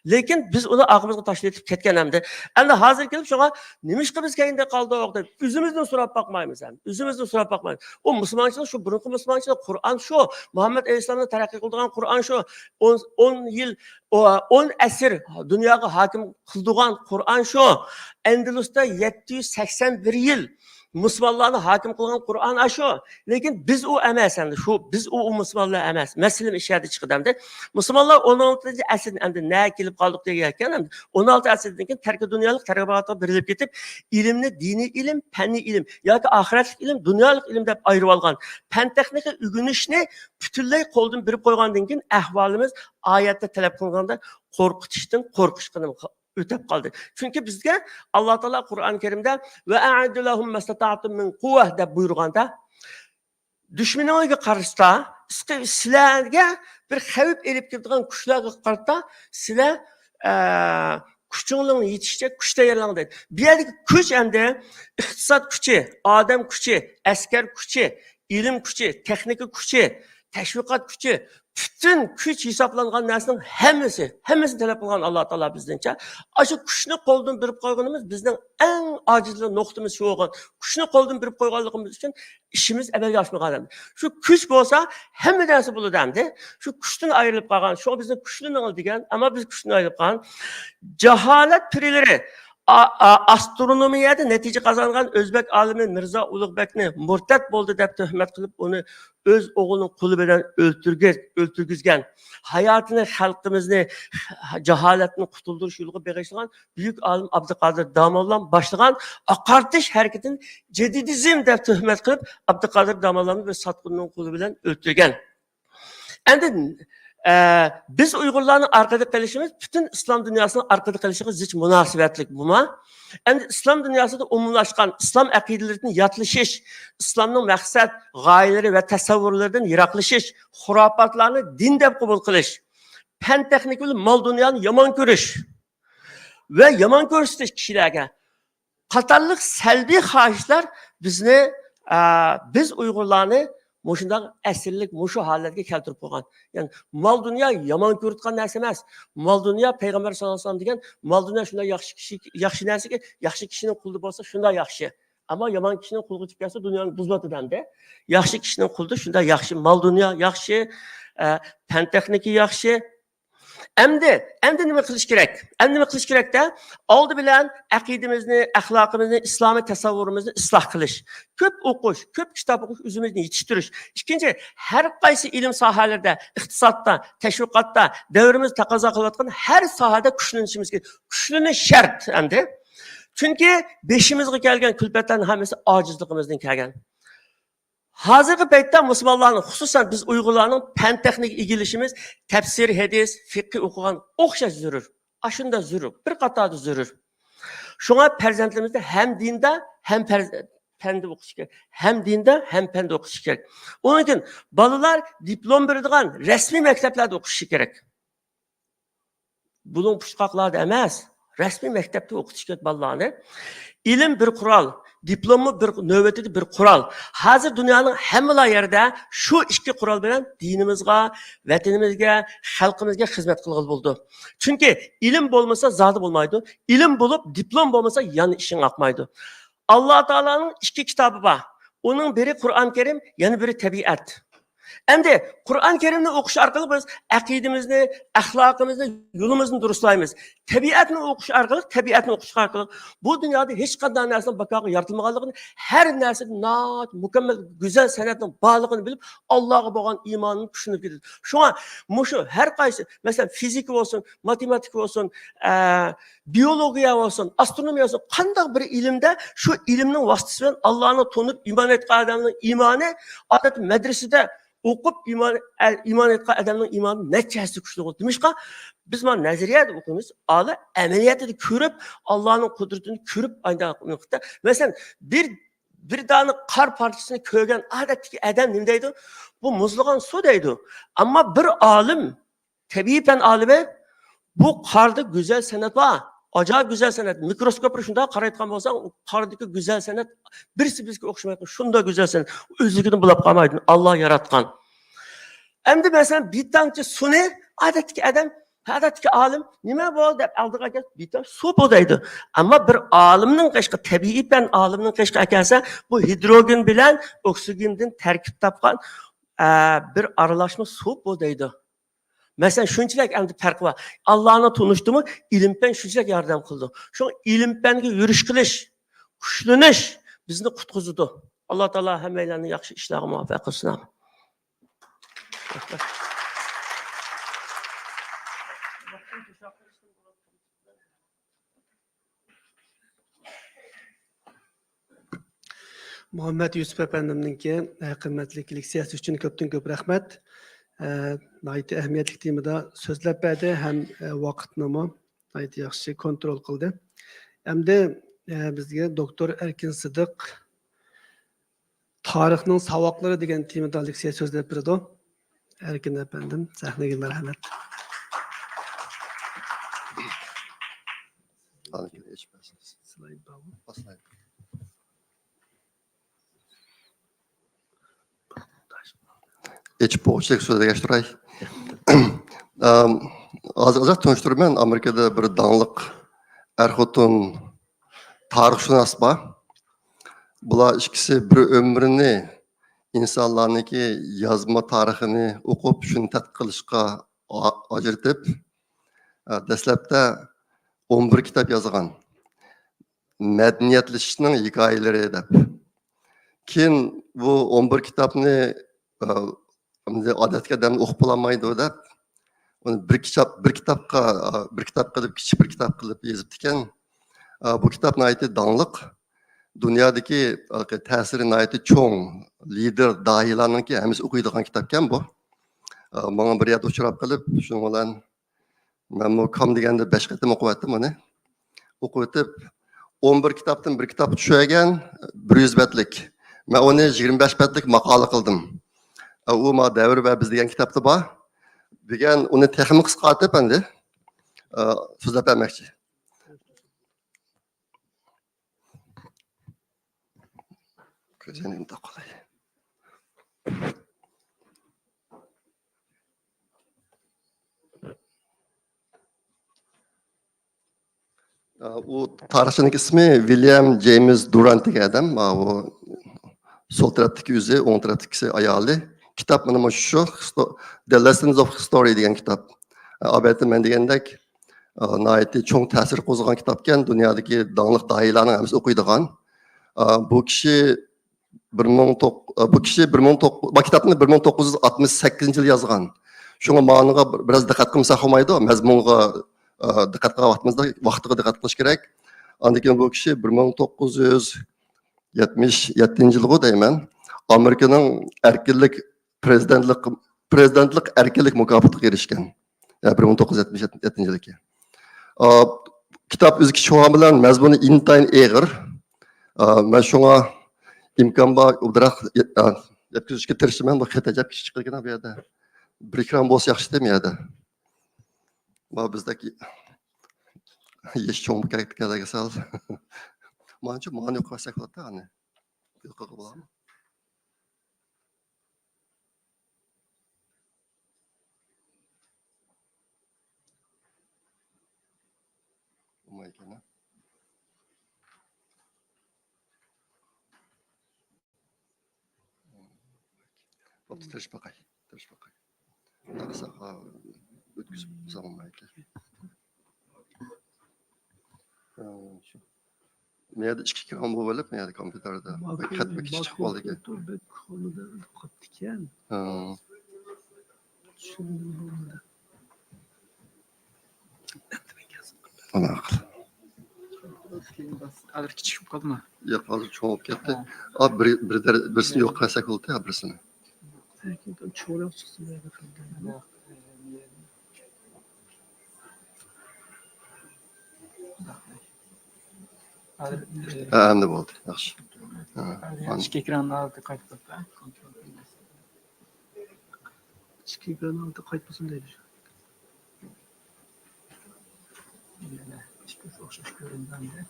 لېكىن بىز ئۇنى ئارقىمىزغا تاشلىۋېتىپ كەتكەن ئەمدى. ئەمدى ھازىر كېلىپ شۇڭا نېمىشقا بىز كەينىدە قالدۇق دەپ ئۆزىمىزدىن سوراپ باقمايمىز ھەم. ئۆزىمىزدىن سوراپ باقمايمىز. ئۇ مۇسۇلمانچىلىق، شۇ بۇرۇنقى مۇسۇلمانچىلىق، قۇرئان شۇ، مۇھەممەد ئەلەيھىسسالامنى تەرەققىي قىلدۇرغان قۇرئان شۇ، ئون، ئون يىل، ئو-، ئون ئەسىر دۇنياغا ھاكىم قىلدۇرغان قۇرئان شۇ، ئەندىلۇستا يەتتە يۈز سەكسەن بىر يىل مۇسۇلمانلارنى ھاكىم قىلغان قۇرئان ئاشۇ. لېكىن بىز ئۇ ئەمەس ئەمدى. شۇ، بىز ئۇ، ئۇ مۇسۇلمانلار ئەمەس. مەسىلە ئىش يەردە چىقىدۇ ئەمدى. مۇسۇلمانلار ئون ئالتىنچى ئەسىردىن ئەمدى نەگە كېلىپ قالدۇق دېگەن ئەمدى. ئون ئالتە ئەسىردىن كېيىن تەركى دۇنيالىق، تەركى باقىتىغا بېرىلىپ كېتىپ، ئىلىمنى دىنىي ئىلىم، پەننىي ئىلىم ياكى ئاخىرەتلىك ئىلىم، دۇنيالىق ئىلىم دەپ ئايرىۋالغان. پەن تېخنىكا ئۆگىنىشنى پۈتۈنلەي قولدىن بېرىپ قويغاندىن كېيىن ئەھۋالىمىز ئايەتتە تەلەپ قىلغاندا قورقۇتۇشتىن قورقۇشقا ئۆتەپ قالدى. چۈنكى بىزگە ئاللا تائالا قۇرئان كەرىمدە، «ۋە ئەئەددۇ لەھۇم مەستەتەئتۇم مىن قۇۋۋە» دەپ بۇيرۇغاندا، دۈشمىنىڭىزگە قارىتا، سىلەرگە بىر خەۋپ ئېلىپ كېلىدىغان كۈچلەرگە قارىتا سىلەر، ئە، كۈچۈڭلارنىڭ يېتىشىچە كۈچ تەييارلاڭ دەيدۇ. بۇ يەردىكى كۈچ ئەمدى ئىقتىساد كۈچى، ئادەم كۈچى، ئەسكەر كۈچى، ئىلىم كۈچى، تېخنىكا كۈچى، تەشۋىقات كۈچى، پۈتۈن كۈچ ھېسابلانغان نەرسىنىڭ ھەممىسى، ھەممىسىنى تەلەپ قىلغان ئاللا تائالا بىزدىنچە. ئاشۇ كۈچنى قولدىن بېرىپ قويغىنىمىز بىزنىڭ ئەڭ ئاجىزلىق نۇقتىمىز شۇ بولغان. كۈچنى قولدىن بېرىپ قويغانلىقىمىز ئۈچۈن ئىشىمىز ئەمەلگە ئاشمىغان ئەمدى. شۇ كۈچ بولسا ھەممە نەرسە بولىدۇ ئەمدى. شۇ كۈچتىن ئايرىلىپ قالغان. شۇڭا بىزنى كۈچلىنىڭ دېگەن، ئەمما بىز كۈچتىن ئايرىلىپ قالغان. جاھالەت پىرلىرى ئا-، ئا-، ئاسترونومىيەدە نەتىجە قازانغان ئۆزبەك ئالىمى مىرزا ئۇلۇغبەكنى مۇرتەت بولدى دەپ تۆھمەت قىلىپ، ئۇنى ئۆز ئوغلىنىڭ قولى بىلەن ئۆلتۈرگۈ-، ئۆلتۈرگۈزگەن، ھاياتىنى خەلقىمىزنى جاھالەتتىن قۇتۇلدۇرۇش يولىغا بېغىشلىغان بۈيۈك ئالىم ئابدۇقادىر داموللام باشلىغان ئاقارتىش ھەرىكىتىنى جەدىدىزم دەپ تۆھمەت قىلىپ، ئابدۇقادىر داموللامنى بىر ساتقۇننىڭ قولى بىلەن ئۆلتۈرگەن. ئەمدى، ئە، بىز ئۇيغۇرلارنىڭ ئارقىدا قېلىشىمىز پۈتۈن ئىسلام دۇنياسىنىڭ ئارقىدا قېلىشىغا زىچ مۇناسىۋەتلىك بۇما. ئەمدى ئىسلام دۇنياسىدا ئومۇملاشقان ئىسلام ئەقىدىلىرىدىن ياتلىشىش، ئىسلامنىڭ مەقسەت، غايىلىرى ۋە تەسەۋۋۇرلىرىدىن يىراقلىشىش، خۇراپاتلارنى دىن دەپ قوبۇل قىلىش، پەن تېخنىكا بىلەن مال دۇنيانى يامان كۆرۈش ۋە يامان كۆرسىتىش كىشىلەرگە قاتارلىق سەلبىي خاھىشلار بىزنى، ئە، بىز ئۇيغۇرلارنى مۇشۇنداق ئەسىرلىك، مۇشۇ ھالەتكە كەلتۈرۈپ قويغان. يەنى مال دۇنيا يامان كۆرىدىغان نەرسە ئەمەس. مال دۇنيا پەيغەمبەر ساللاللاھۇ ئەلەيھى ۋەسەللەم دېگەن، مال دۇنيا شۇنداق ياخشى كىشى، ياخشى نەرسىكى، ياخشى كىشىنىڭ قۇلىدا بولسا شۇنداق ياخشى. ئەمما يامان كىشىنىڭ قۇلىغا ئۆتۈپ كەتسە دۇنيانى بۇزۇۋاتىدۇ ئەمدى. ياخشى كىشىنىڭ قۇلىدا شۇنداق ياخشى، مال دۇنيا ياخشى، ئە، پەن تېخنىكا ياخشى. ئەمدى، ئەمدى نېمە قىلىش كېرەك؟ ئەمدى نېمە قىلىش كېرەكتە؟ ئالدى بىلەن ئەقىدىمىزنى، ئەخلاقىمىزنى، ئىسلامىي تەسەۋۋۇرىمىزنى ئىسلاھ قىلىش. كۆپ ئوقۇش، كۆپ كىتاب ئوقۇش، ئۆزىمىزنى يېتىشتۈرۈش. ئىككىنچى، ھەر قايسى ئىلىم ساھەلىرىدە، ئىقتىسادتا، تەشۋىقاتتا، دەۋرىمىز تەقەززا قىلىۋاتقان ھەر ساھەدە كۈچلىنىشىمىز كېرەك. كۈچلىنىش شەرت ئەمدى. چۈنكى بېشىمىزغا كەلگەن كۈلپەتلەرنىڭ ھەممىسى ئاجىزلىقىمىزدىن كەلگەن. ھازىرقى پەيتتە مۇسۇلمانلارنىڭ، خۇسۇسەن بىز ئۇيغۇرلارنىڭ پەن تېخنىكا ئىگىلىشىمىز، تەپسىر، ھەدىس، فىقھى ئوقۇغان ئوخشاش زۆرۈر. ئاشۇنداق زۆرۈر. بىر قاتاردا زۆرۈر. شۇڭا پەرزەنتلىرىمىزنى ھەم دىندا، ھەم پەرز-، پەندە ئوقۇتۇش كېرەك. ھەم دىندا، ھەم پەندە ئوقۇتۇش كېرەك. ئۇنىڭ ئۈچۈن بالىلار دىپلوم بېرىدىغان رەسمىي مەكتەپلەردە ئوقۇشى كېرەك. بۇلۇڭ پۇچقاقلاردا ئەمەس، رەسمىي مەكتەپتە ئوقۇتۇش كېرەك بالىلارنى. ئىلىم بىر قورال، دىپلوممۇ بىر، نۆۋىتىدە بىر قورال. ھازىر دۇنيانىڭ ھەممىلا يېرىدە شۇ ئىككى قورال بىلەن دىنىمىزغا، ۋەتىنىمىزگە، خەلقىمىزگە خىزمەت قىلغىلى بولىدۇ. چۈنكى ئىلىم بولمىسا زادى بولمايدۇ. ئىلىم بولۇپ، دىپلوم بولمىسا يەنە ئىشىڭ ئاقمايدۇ. ئاللا تائالانىڭ ئىككى كىتابى بار. ئۇنىڭ بىرى قۇرئان كەرىم، يەنە بىرى تەبىئەت. ئەمدى قۇرئان كەرىمنى ئوقۇش ئارقىلىق بىز ئەقىدىمىزنى، ئەخلاقىمىزنى، يولىمىزنى دۇرۇسلايمىز. تەبىئەتنى ئوقۇش ئارقىلىق، تەبىئەتنى ئوقۇش ئارقىلىق بۇ دۇنيادا ھېچقانداق نەرسىنىڭ بىكارغا يارىتىلمىغانلىقىنى، ھەر نەرسىدە ناھايىتى مۇكەممەل، گۈزەل سەنئەتنىڭ بارلىقىنى بىلىپ، ئاللاغا بولغان ئىمانىنى كۈچلىنىپ كېتىدۇ. شۇڭا مۇشۇ ھەر قايسى، مەسىلەن، فىزىكا بولسۇن، ماتېماتىكا بولسۇن، ئە، بىيولوگىيە بولسۇن، ئاسترونومىيە بولسۇن، قانداق بىر ئىلىمدە شۇ ئىلىمنىڭ ۋاسىتىسى بىلەن ئاللانى تونۇپ ئىمان ئېيتقان ئادەمنىڭ ئىمانى، ئادەتتە مەدرىسىدە ئوقۇپ ئىمان، ئە، ئىمان ئېيتقان ئادەمنىڭ ئىمانى نەچچە ھەسسە كۈچلۈك بولىدۇ. نېمىشقا؟ بىز مانا نەزەرىيەدە ئوقۇيمىز، ئالا ئەمەلىيەتتە كۆرۈپ، ئاللانىڭ قۇدرىتىنى كۆرۈپ، ئاينداق، مەسىلەن، بىر، بىر دانە قار پارچىسىنى كۆرگەن ئادەتتىكى ئادەم نېمە دەيدۇ؟ بۇ مۇزلىغان سۇ دەيدۇ. ئەمما بىر ئالىم، تەبىئىي پەن ئالىمى، بۇ قاردا گۈزەل سەنئەت بار، ئاجايىپ گۈزەل سەنئەت، مىكروسكوپ بىلەن شۇنداق قارايدىغان بولساڭ، ئۇ قاردىكى گۈزەل سەنئەت بىرسى بىرسىگە ئوخشىمايدۇ، شۇنداق گۈزەل سەنئەت، ئۆزلۈكىدىن بولاپ قالمايدۇ، ئاللا ياراتقان. ئەمدى مەسىلەن، بىر تامچە سۇنى ئادەتتىكى ئادەم، ئادەتتىكى ئالىم، «نېمە بۇ؟» دەپ ئالدىغا كەلسە، «بىر تامچە سۇ بۇ» دەيدۇ. ئەمما بىر ئالىمنىڭ قېشىغا، تەبىئىي پەن ئالىمنىڭ قېشىغا ئەكەلسە، بۇ ھىدروگېن بىلەن ئوكسىگېندىن تەركىب تاپقان، ئە، بىر ئارىلاشما سۇ بۇ دەيدۇ. مەسىلەن، شۇنچىلىك ئەمدى پەرقى بار. ئاللانى تونۇشتىمۇ ئىلىم پەن شۇنچىلىك ياردەم قىلىدۇ. شۇڭا ئىلىم پەنگە يۈرۈش قىلىش، كۈچلىنىش بىزنى قۇتقۇزىدۇ. ئاللا تائالا ھەممەيلەننى ياخشى ئىشلارغا مۇۋەپپەق قىلسۇن. ئامىن. مۇھەممەد يۈسۈپ ئەپەندىمنىڭكى، ئە، قىممەتلىك لېكسىيەسى ئۈچۈن كۆپتىن كۆپ رەھمەت. ئە، ناھايىتى ئەھمىيەتلىك تېمىدا سۆزلەپ بەردى ھەم، ئە، ۋاقىتنىمۇ ناھايىتى ياخشى كونترول قىلدى. ئەمدى، ئە، بىزگە دوكتور ئەركىن سىدىق تارىخنىڭ ساۋاقلىرى دېگەن تېمىدا لېكسىيە سۆزلەپ بېرىدۇ. ئەركىن ئەپەندىم، سەھنىگە مەرھەمەت. سلايد بارمۇ؟ ئېچىپ بولغۇچىلىك سۆزلەشتۈرەي. ئەم، ھازىر ئازراق تونۇشتۇرىمەن. ئامېرىكىدا بىر داڭلىق ئەر-خوتۇن تارىخشۇناس بار. بۇلار ئىككىسى بىر ئۆمرىنى ئىنسانلارنىڭكى يازما تارىخىنى ئوقۇپ، شۇنى تەتقىق قىلىشقا ئا-، ئاجرىتىپ، ئە، دەسلەپتە ئون بىر كىتاب يازغان. مەدەنىيەتلىشىشنىڭ ھېكايىلىرى دەپ. كېيىن بۇ ئون بىر كىتابنى، ئە، ئادەتتىكى ئادەم ئوقۇپ بولالمايدۇ دەپ، ئۇنى بىر كىتاب، بىر كىتابقا، بىر كىتاب قىلىپ، كىچىك بىر كىتاب قىلىپ يېزىپتىكەن. بۇ كىتاب ناھايىتى داڭلىق. دۇنيادىكى تەسىرى ناھايىتى چوڭ لىدېر، داھىيلارنىڭكى ھەممىسى ئوقۇيدىغان كىتابكەن بۇ. ماڭا بىر يەردە ئۇچراپ قېلىپ، شۇنىڭ بىلەن مەنمۇ كام دېگەندە بەش قېتىم ئوقۇۋەتتىم ئۇنى. ئوقۇۋېتىپ، ئون بىر كىتابتىن بىر كىتاب چۈشۈرگەن، بىر يۈز بەتلىك. مەن ئۇنى يىگىرمە بەش بەتلىك ماقالە قىلدىم. ئۇ ما دەۋر ۋە بىز دېگەن كىتابتا بار. دېگەن ئۇنى تېخىمۇ قىسقارتىپ ئەمدى، ئە، سۆزلەپ بەرمەكچى. كۆرسەم ئۇنداق قىلاي. ئۇ تارىخچىنىڭ ئىسمى ۋىليام جېيمس دۇرانت دېگەن ئادەم. ئۇ سول تەرەپتىكى ئۆزى، ئوڭ تەرەپتىكىسى ئايالى. كىتاب مانا مۇشۇ، The Lessons of History دېگەن كىتاب. ئەلۋەتتە، مەن دېگەندەك، ناھايىتى چوڭ تەسىر قوزغىغان كىتابكەن، دۇنيادىكى داڭلىق داھىيلارنىڭ ھەممىسى ئوقۇيدىغان. بۇ كىشى بىر مىڭ توق-، بۇ كىشى بىر مىڭ توق-، بۇ كىتابنى بىر مىڭ توققۇز يۈز ئاتمىش سەككىزىنچى يىلى يازغان. شۇڭا مانىغا بىر-، بىراز دىققەت قىلمىساق بولمايدۇ. مەزمۇنغا، ئە، دىققەت قىلغان ۋاقتىمىزدا ۋاقتىغا دىققەت قىلىش كېرەك. ئاندىن كېيىن بۇ كىشى بىر مىڭ توققۇز يۈز يەتمىش يەتتىنچى يىلغۇ دەيمەن. ئامېرىكىنىڭ ئەركىنلىك پرېزىدېنتلىق، پرېزىدېنتلىق ئەركىنلىك مۇكاپاتىغا ئېرىشكەن. يەنى بىر مىڭ توققۇز يۈز يەتمىش يەتتىنچى يىلدىكى. ئا، كىتاب ئۆزى كىچىك بولغان بىلەن مەزمۇنى ئىنتايىن ئېغىر. ئا، مەن شۇڭا ئىمكان بار ئۇدراق، ئا، يەتكۈزۈشكە تىرىشىمەن. بۇ خېتى ئەجەب كىچىك چىقىدىكەن بۇ يەردە. بىر ئىككى رام بولسا ياخشى ئىدى بۇ يەردە. ما بىزدەك يېشى چوڭ بولغانلارغا سەل. مانچە مانا يوق قارىساق بولاتتى ئانى. يوقىغا بولامۇ؟ بولمايدىكەن، ھە؟ بوپتۇ، تىرىشىپ باقاي، تىرىشىپ باقاي. ئۇنداق قىلساق، ھا، ئۆتكۈزۈپ قويساڭ بولمايدىكەن. ھا، شۇ. مەيەردە ئىككى ئېكران بولۇۋېلىپ، مەيەردە كومپيۇتېردا بەك خەت بەك كىچىك چىقىپ قالدىكەن. بەك كونىدا قاپتىكەن. ھا. چۈشەندۈرۈپ بولمىدى. ئۇنداق قىل. ھازىر كىچىك بولۇپ قالدىمۇ؟ ياق، ھازىر چوڭ بولۇپ كەتتى. ھا. ئا، بىر، بىر دەر-، بىرسىنى يوق قىلساق بولدى، ھا، بىرسىنى. چوڭراق چىقسا. ھازىر، ھە، ئەمدى بولدى. ياخشى. ھە، ھازىر ئىككى ئېكراننىڭ ئالدى قايتىپ قاپتۇ. ئىككى ئېكراننىڭ ئالدى قايتمىسۇن دەيدۇ. يەنە ئىككىسى ئوخشاش كۆرۈنگەندە،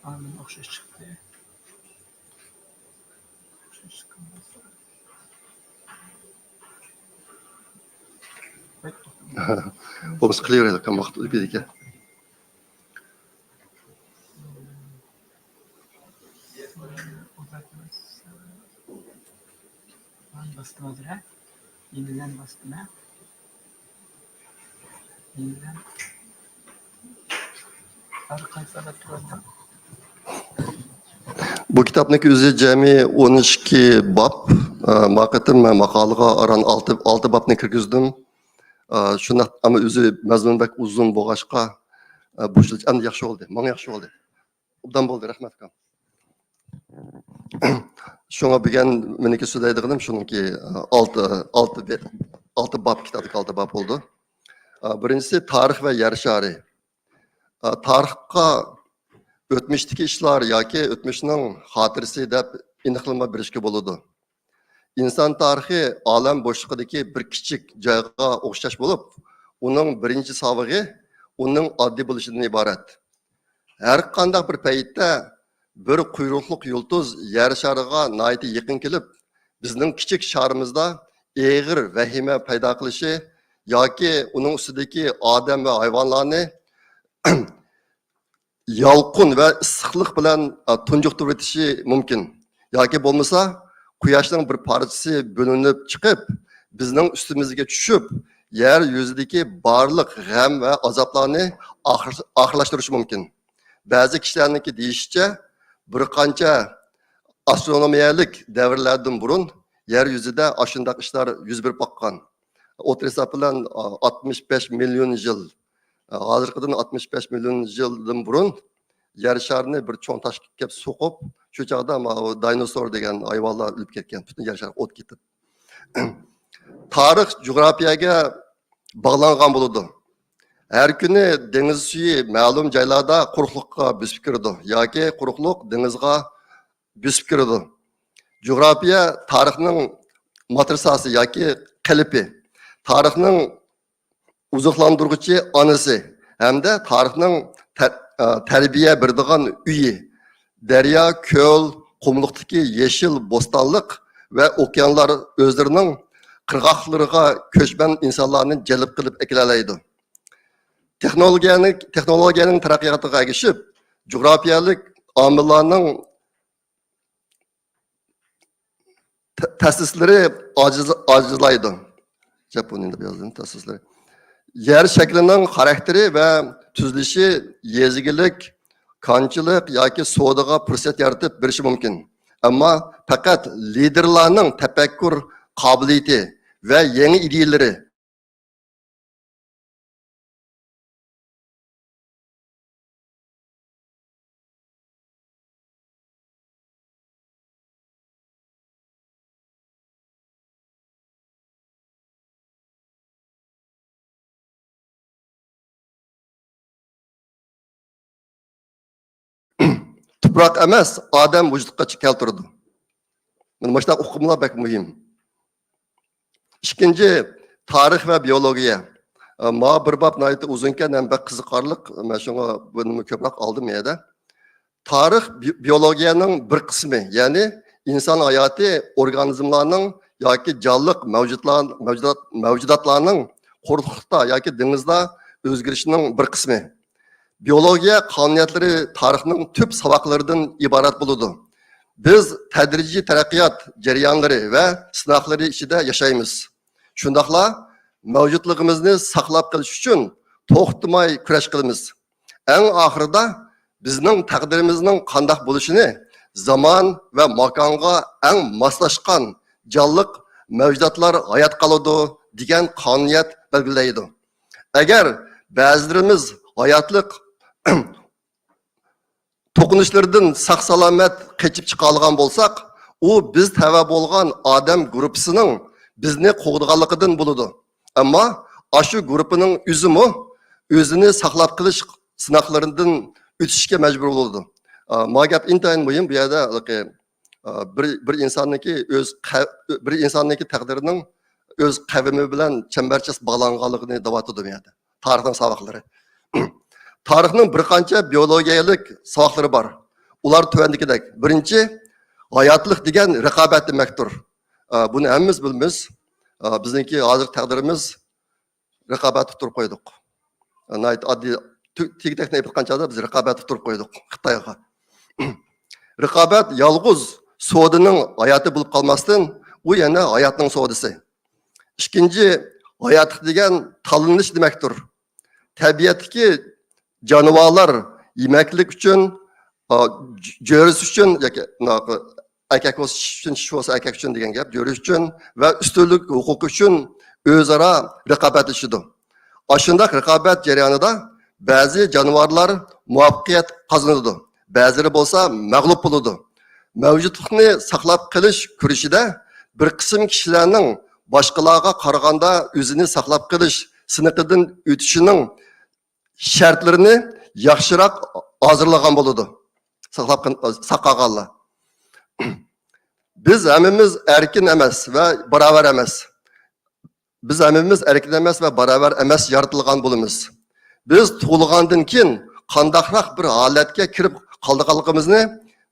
ئاندىن ئوخشاش چىقتى. بولمىسا قىلىۋېرەيلى، ۋاقىت ئۆتۈپ كېتىدىكەن. باستىم ھازىر، ھە؟ يېڭىدىن باستىم، ھە؟ يېڭىدىن. ھازىر قايسى باب دەپ تۇرۇۋاتىدۇ؟ بۇ كىتابنىڭكى ئۆزى جەمئىي ئون ئىككى باب. ئە، ما قېتىم مەن ماقالىغا ئاران ئالتە، ئالتە بابنى كىرگۈزدۈم. ئە، شۇنداق، ئەمما ئۆزى مەزمۇن بەك ئۇزۇن بولغاچقا، ئە، بۇ يىل ئەمدى ياخشى بولدى، ماڭا ياخشى بولدى. ئوبدان بولدى، رەھمەت ئۇكام. شۇڭا بۈگۈن مېنىڭكى سۆزلەيدىغىنىم شۇنىڭكى، ئالتە، ئالتە بە-، ئالتە باب، كىتابتىكى ئالتە باب بولىدۇ. بىرىنچىسى تارىخ ۋە يەر شارى. تارىخقا ئۆتمۈشتىكى ئىشلار ياكى ئۆتمۈشنىڭ خاتىرىسى دەپ ئېنىقلىما بېرىشكە بولىدۇ. ئىنسان تارىخى ئالەم بوشلۇقىدىكى بىر كىچىك جايغا ئوخشاش بولۇپ، ئۇنىڭ بىرىنچى ساۋىقى ئۇنىڭ ئاددىي بولۇشىدىن ئىبارەت. ھەر قانداق بىر پەيتتە بىر قۇيرۇقلۇق يۇلتۇز يەر شارىغا ناھايىتى يېقىن كېلىپ، بىزنىڭ كىچىك شارىمىزدا ئېغىر ۋەھىمە پەيدا قىلىشى ياكى ئۇنىڭ ئۈستىدىكى ئادەم ۋە ھايۋانلارنى يالقۇن ۋە ئىسسىقلىق بىلەن، ئا، تۇنجۇقتۇرۇۋېتىشى مۇمكىن. ياكى بولمىسا، قۇياشنىڭ بىر پارچىسى بۆلۈنۈپ چىقىپ، بىزنىڭ ئۈستىمىزگە چۈشۈپ، يەر يۈزىدىكى بارلىق غەم ۋە ئازابلارنى ئاخىر-، ئاخىرلاشتۇرۇشى مۇمكىن. بەزى كىشىلەرنىڭكى دېيىشىچە، بىر قانچە ئاسترونومىيەلىك دەۋرلەردىن بۇرۇن يەر يۈزىدە ئاشۇنداق ئىشلار يۈز بېرىپ باققان. ئوتتۇرا ھېساب بىلەن، ئا، ئاتمىش بەش مىليون يىل، ئا، ھازىرقىدىن ئاتمىش بەش مىليون يىلدىن بۇرۇن يەر شارىنى بىر چوڭ تاشقا كەپ سوقۇپ، شۇ چاغدا ماۋۇ داينوسور دېگەن ھايۋانلار ئۆلۈپ كەتكەن، پۈتۈن يەر شارى ئوت كېتىپ. تارىخ جۇغراپىيەگە باغلانغان بولىدۇ. ھەر كۈنى دېڭىز سۈيى مەلۇم جايلاردا قۇرۇقلۇققا بۆسۈپ كىرىدۇ ياكى قۇرۇقلۇق دېڭىزغا بۆسۈپ كىرىدۇ. جۇغراپىيە تارىخنىڭ ماترىساسى ياكى قېلىپى، تارىخنىڭ ئوزۇقلاندۇرغۇچى ئانىسى ھەمدە تارىخنىڭ تە-، ئە، تەربىيە بېرىدىغان ئۆيى. دەريا، كۆل، قۇملۇقتىكى يېشىل بوستانلىق ۋە ئوكيانلار ئۆزلىرىنىڭ قىرغاقلىرىغا كۆچمەن ئىنسانلارنى جەلپ قىلىپ ئەكېلەلەيدۇ. تېخنولوگىيەنىڭ، تېخنولوگىيەنىڭ تەرەققىياتىغا ئەگىشىپ، جۇغراپىيەلىك ئامىللارنىڭ تە-، تەسىسلىرى ئاجىز-، ئاجىزلايدۇ. ياپونىيە دەپ يازدىم، تەسىسلىرى. يەر شەكلىنىڭ خاراكتېرى ۋە تۈزۈلۈشى يېزا ئىگىلىك، كانچىلىق ياكى سودىغا پۇرسەت يارىتىپ بېرىشى مۇمكىن. ئەمما پەقەت لىدېرلارنىڭ تەپەككۇر قابىلىيىتى ۋە يېڭى ئىدىيەلىرى تۇپراق ئەمەس، ئادەم ۋۇجۇدقا كەلتۈرىدۇ. مانا مۇشۇنداق ئۇقۇملار بەك مۇھىم. ئىككىنچى، تارىخ ۋە بىيولوگىيە. ئە، ماڭا بىر باب ناھايىتى ئۇزۇنكەن ھەم بەك قىزىقارلىق، مەن شۇڭا بۇنىمۇ كۆپرەك ئالدىم يەدە. تارىخ بىي-، بىيولوگىيەنىڭ بىر قىسمى، يەنى ئىنسان ھاياتى ئورگانىزملارنىڭ ياكى جانلىق مەۋجۇتلار-، مەۋجۇدات-، مەۋجۇداتلارنىڭ قۇرۇقلۇقتا ياكى دېڭىزدا ئۆزگىرىشىنىڭ بىر قىسمى. بىيولوگىيە قانۇنىيەتلىرى تارىخنىڭ تۈپ ساۋاقلىرىدىن ئىبارەت بولىدۇ. بىز تەدرىجىي تەرەققىيات جەريانلىرى ۋە سىناقلىرى ئىچىدە ياشايمىز. شۇنداقلا مەۋجۇتلۇقىمىزنى ساقلاپ قېلىش ئۈچۈن توختىماي كۈرەش قىلىمىز. ئەڭ ئاخىرىدا بىزنىڭ تەقدىرىمىزنىڭ قانداق بولۇشىنى زامان ۋە ماكانغا ئەڭ ماسلاشقان جانلىق مەۋجۇداتلار ھايات قالىدۇ دېگەن قانۇنىيەت بەلگىلەيدۇ. ئەگەر بەزىلىرىمىز ھاياتلىق توقۇنۇشلىرىدىن ساق-سالامەت قېچىپ چىقالىغان بولساق، ئۇ بىز تەۋە بولغان ئادەم گۇرۇپپىسىنىڭ بىزنى قوغدىغانلىقىدىن بولىدۇ. ئەمما ئاشۇ گۇرۇپپىنىڭ ئۆزىمۇ ئۆزىنى ساقلاپ قېلىش سىناقلىرىدىن ئۆتۈشكە مەجبۇر بولىدۇ. ئا، ما گەپ ئىنتايىن مۇھىم. بۇ يەردە ھېلىقى، ئا، بىر، بىر ئىنساننىڭكى ئۆز قە-، بىر ئىنساننىڭكى تەقدىرىنىڭ ئۆز قەۋمى بىلەن چەمبەرچاس باغلانغانلىقىنى دەۋاتىدۇ بۇ يەردە. تارىخنىڭ ساۋاقلىرى. تارىخنىڭ بىر قانچە بىيولوگىيەلىك ساۋاقلىرى بار. ئۇلار تۆۋەندىكىدەك. بىرىنچى، ھاياتلىق دېگەن رىقابەت دېمەكتۇر. ئا، بۇنى ھەممىمىز بىلىمىز. ئا، بىزنىڭكى ھازىرقى تەقدىرىمىز رىقابەتتە تۇرۇپ قويدۇق. ناھايىتى ئاددىي، تۈ-، تېگى-تەكتىنى ئېيتقان چاغدا بىز رىقابەتتە تۇرۇپ قويدۇق خىتايغا. رىقابەت يالغۇز سودىنىڭ ھاياتى بولۇپ قالماستىن، ئۇ يەنە ھاياتنىڭ سودىسى. ئىككىنچى، ھاياتلىق دېگەن تاللىنىش دېمەكتۇر. تەبىئەتتىكى جانىۋارلار يېمەكلىك ئۈچۈن، ئا، ج-، جۆرىسى ئۈچۈن ياكى ئەركەك بولسا چىشى ئۈچۈن، چىشى بولسا ئەركەك ئۈچۈن دېگەن گەپ، جۆرىسى ئۈچۈن ۋە ئۈستۈنلۈك ھوقۇقى ئۈچۈن ئۆزئارا رىقابەتلىشىدۇ. ئاشۇنداق رىقابەت جەريانىدا بەزى جانىۋارلار مۇۋەپپەقىيەت قازىنىدۇ، بەزىلىرى بولسا مەغلۇپ بولىدۇ. مەۋجۇتلۇقنى ساقلاپ قېلىش كۈرىشىدە بىر قىسىم كىشىلەرنىڭ باشقىلارغا قارىغاندا ئۆزىنى ساقلاپ قېلىش سىنىقىدىن ئۆتۈشىنىڭ شەرتلىرىنى ياخشىراق ھازىرلىغان بولىدۇ. ساقلاپ قال-، ساقلىغانلار. بىز ھەممىمىز ئەركىن ئەمەس ۋە باراۋەر ئەمەس. بىز ھەممىمىز ئەركىن ئەمەس ۋە باراۋەر ئەمەس يارىتىلغان بولىمىز. بىز تۇغۇلغاندىن كېيىن قانداقراق بىر ھالەتكە كىرىپ قالىدىغانلىقىمىزنى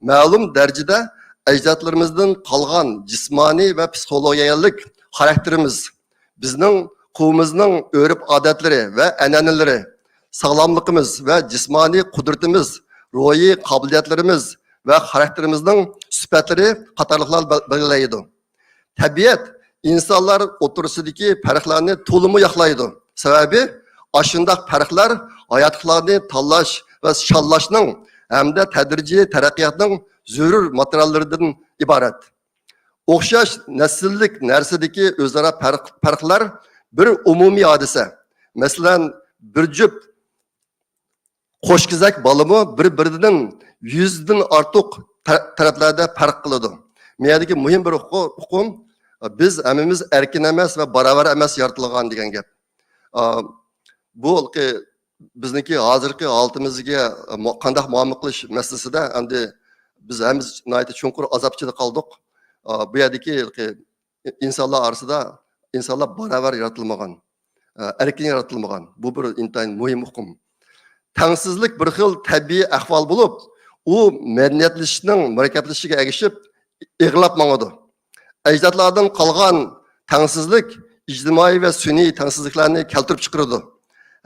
مەلۇم دەرىجىدە ئەجدادلىرىمىزدىن قالغان جىسمانىي ۋە پسىخولوگىيەلىك خاراكتېرىمىز، بىزنىڭ قوۋمىمىزنىڭ ئۆرپ-ئادەتلىرى ۋە ئەنئەنىلىرى، ساغلاملىقىمىز ۋە جىسمانىي قۇدرىتىمىز، روھىي قابىلىيەتلىرىمىز ۋە خاراكتېرىمىزنىڭ سۈپەتلىرى قاتارلىقلار بەل-، بەلگىلەيدۇ. تەبىئەت ئىنسانلار ئوتتۇرىسىدىكى پەرقلەرنى تولىمۇ ياقلايدۇ. سەۋەبى، ئاشۇنداق پەرقلەر ھاياتلىقلارنى تاللاش ۋە شاللاشنىڭ ھەمدە تەدرىجىي تەرەققىياتنىڭ زۆرۈر ماتېرىياللىرىدىن ئىبارەت. ئوخشاش نەسىللىك نەرسىدىكى ئۆزئارا پەرق، پەرقلەر بىر ئومۇمىي ھادىسە. مەسىلەن، بىر جۈپ قوشكېزەك بالىمۇ بىر-بىرىدىن يۈزدىن ئارتۇق تە-، تەرەپلەردە پەرق قىلىدۇ. مۇ يەردىكى مۇھىم بىر ئۇقۇ-، ئۇقۇم، بىز ھەممىمىز ئەركىن ئەمەس ۋە باراۋەر ئەمەس يارىتىلغان دېگەن گەپ. ئا، بۇ بىزنىڭكى ھازىرقى ھالىتىمىزگە مۇ-، قانداق مۇئامىلە قىلىش مەسىلىسىدە ئەمدى بىز ھەممىمىز ناھايىتى چوڭقۇر ئازاب ئىچىدە قالدۇق. ئا، بۇ يەردىكى ئىنسانلار ئارىسىدا ئىنسانلار باراۋەر يارىتىلمىغان، ئەركىن يارىتىلمىغان. بۇ بىر ئىنتايىن مۇھىم ئۇقۇم. تەڭسىزلىك بىر خىل تەبىئىي ئەھۋال بولۇپ، ئۇ مەدەنىيەتلىشىشنىڭ مۇرەككەپلىشىشىگە ئەگىشىپ ئېغىرلاپ ماڭىدۇ. ئەجدادلاردىن قالغان تەڭسىزلىك ئىجتىمائىي ۋە سۈنئىي تەڭسىزلىكلەرنى كەلتۈرۈپ چىقىرىدۇ.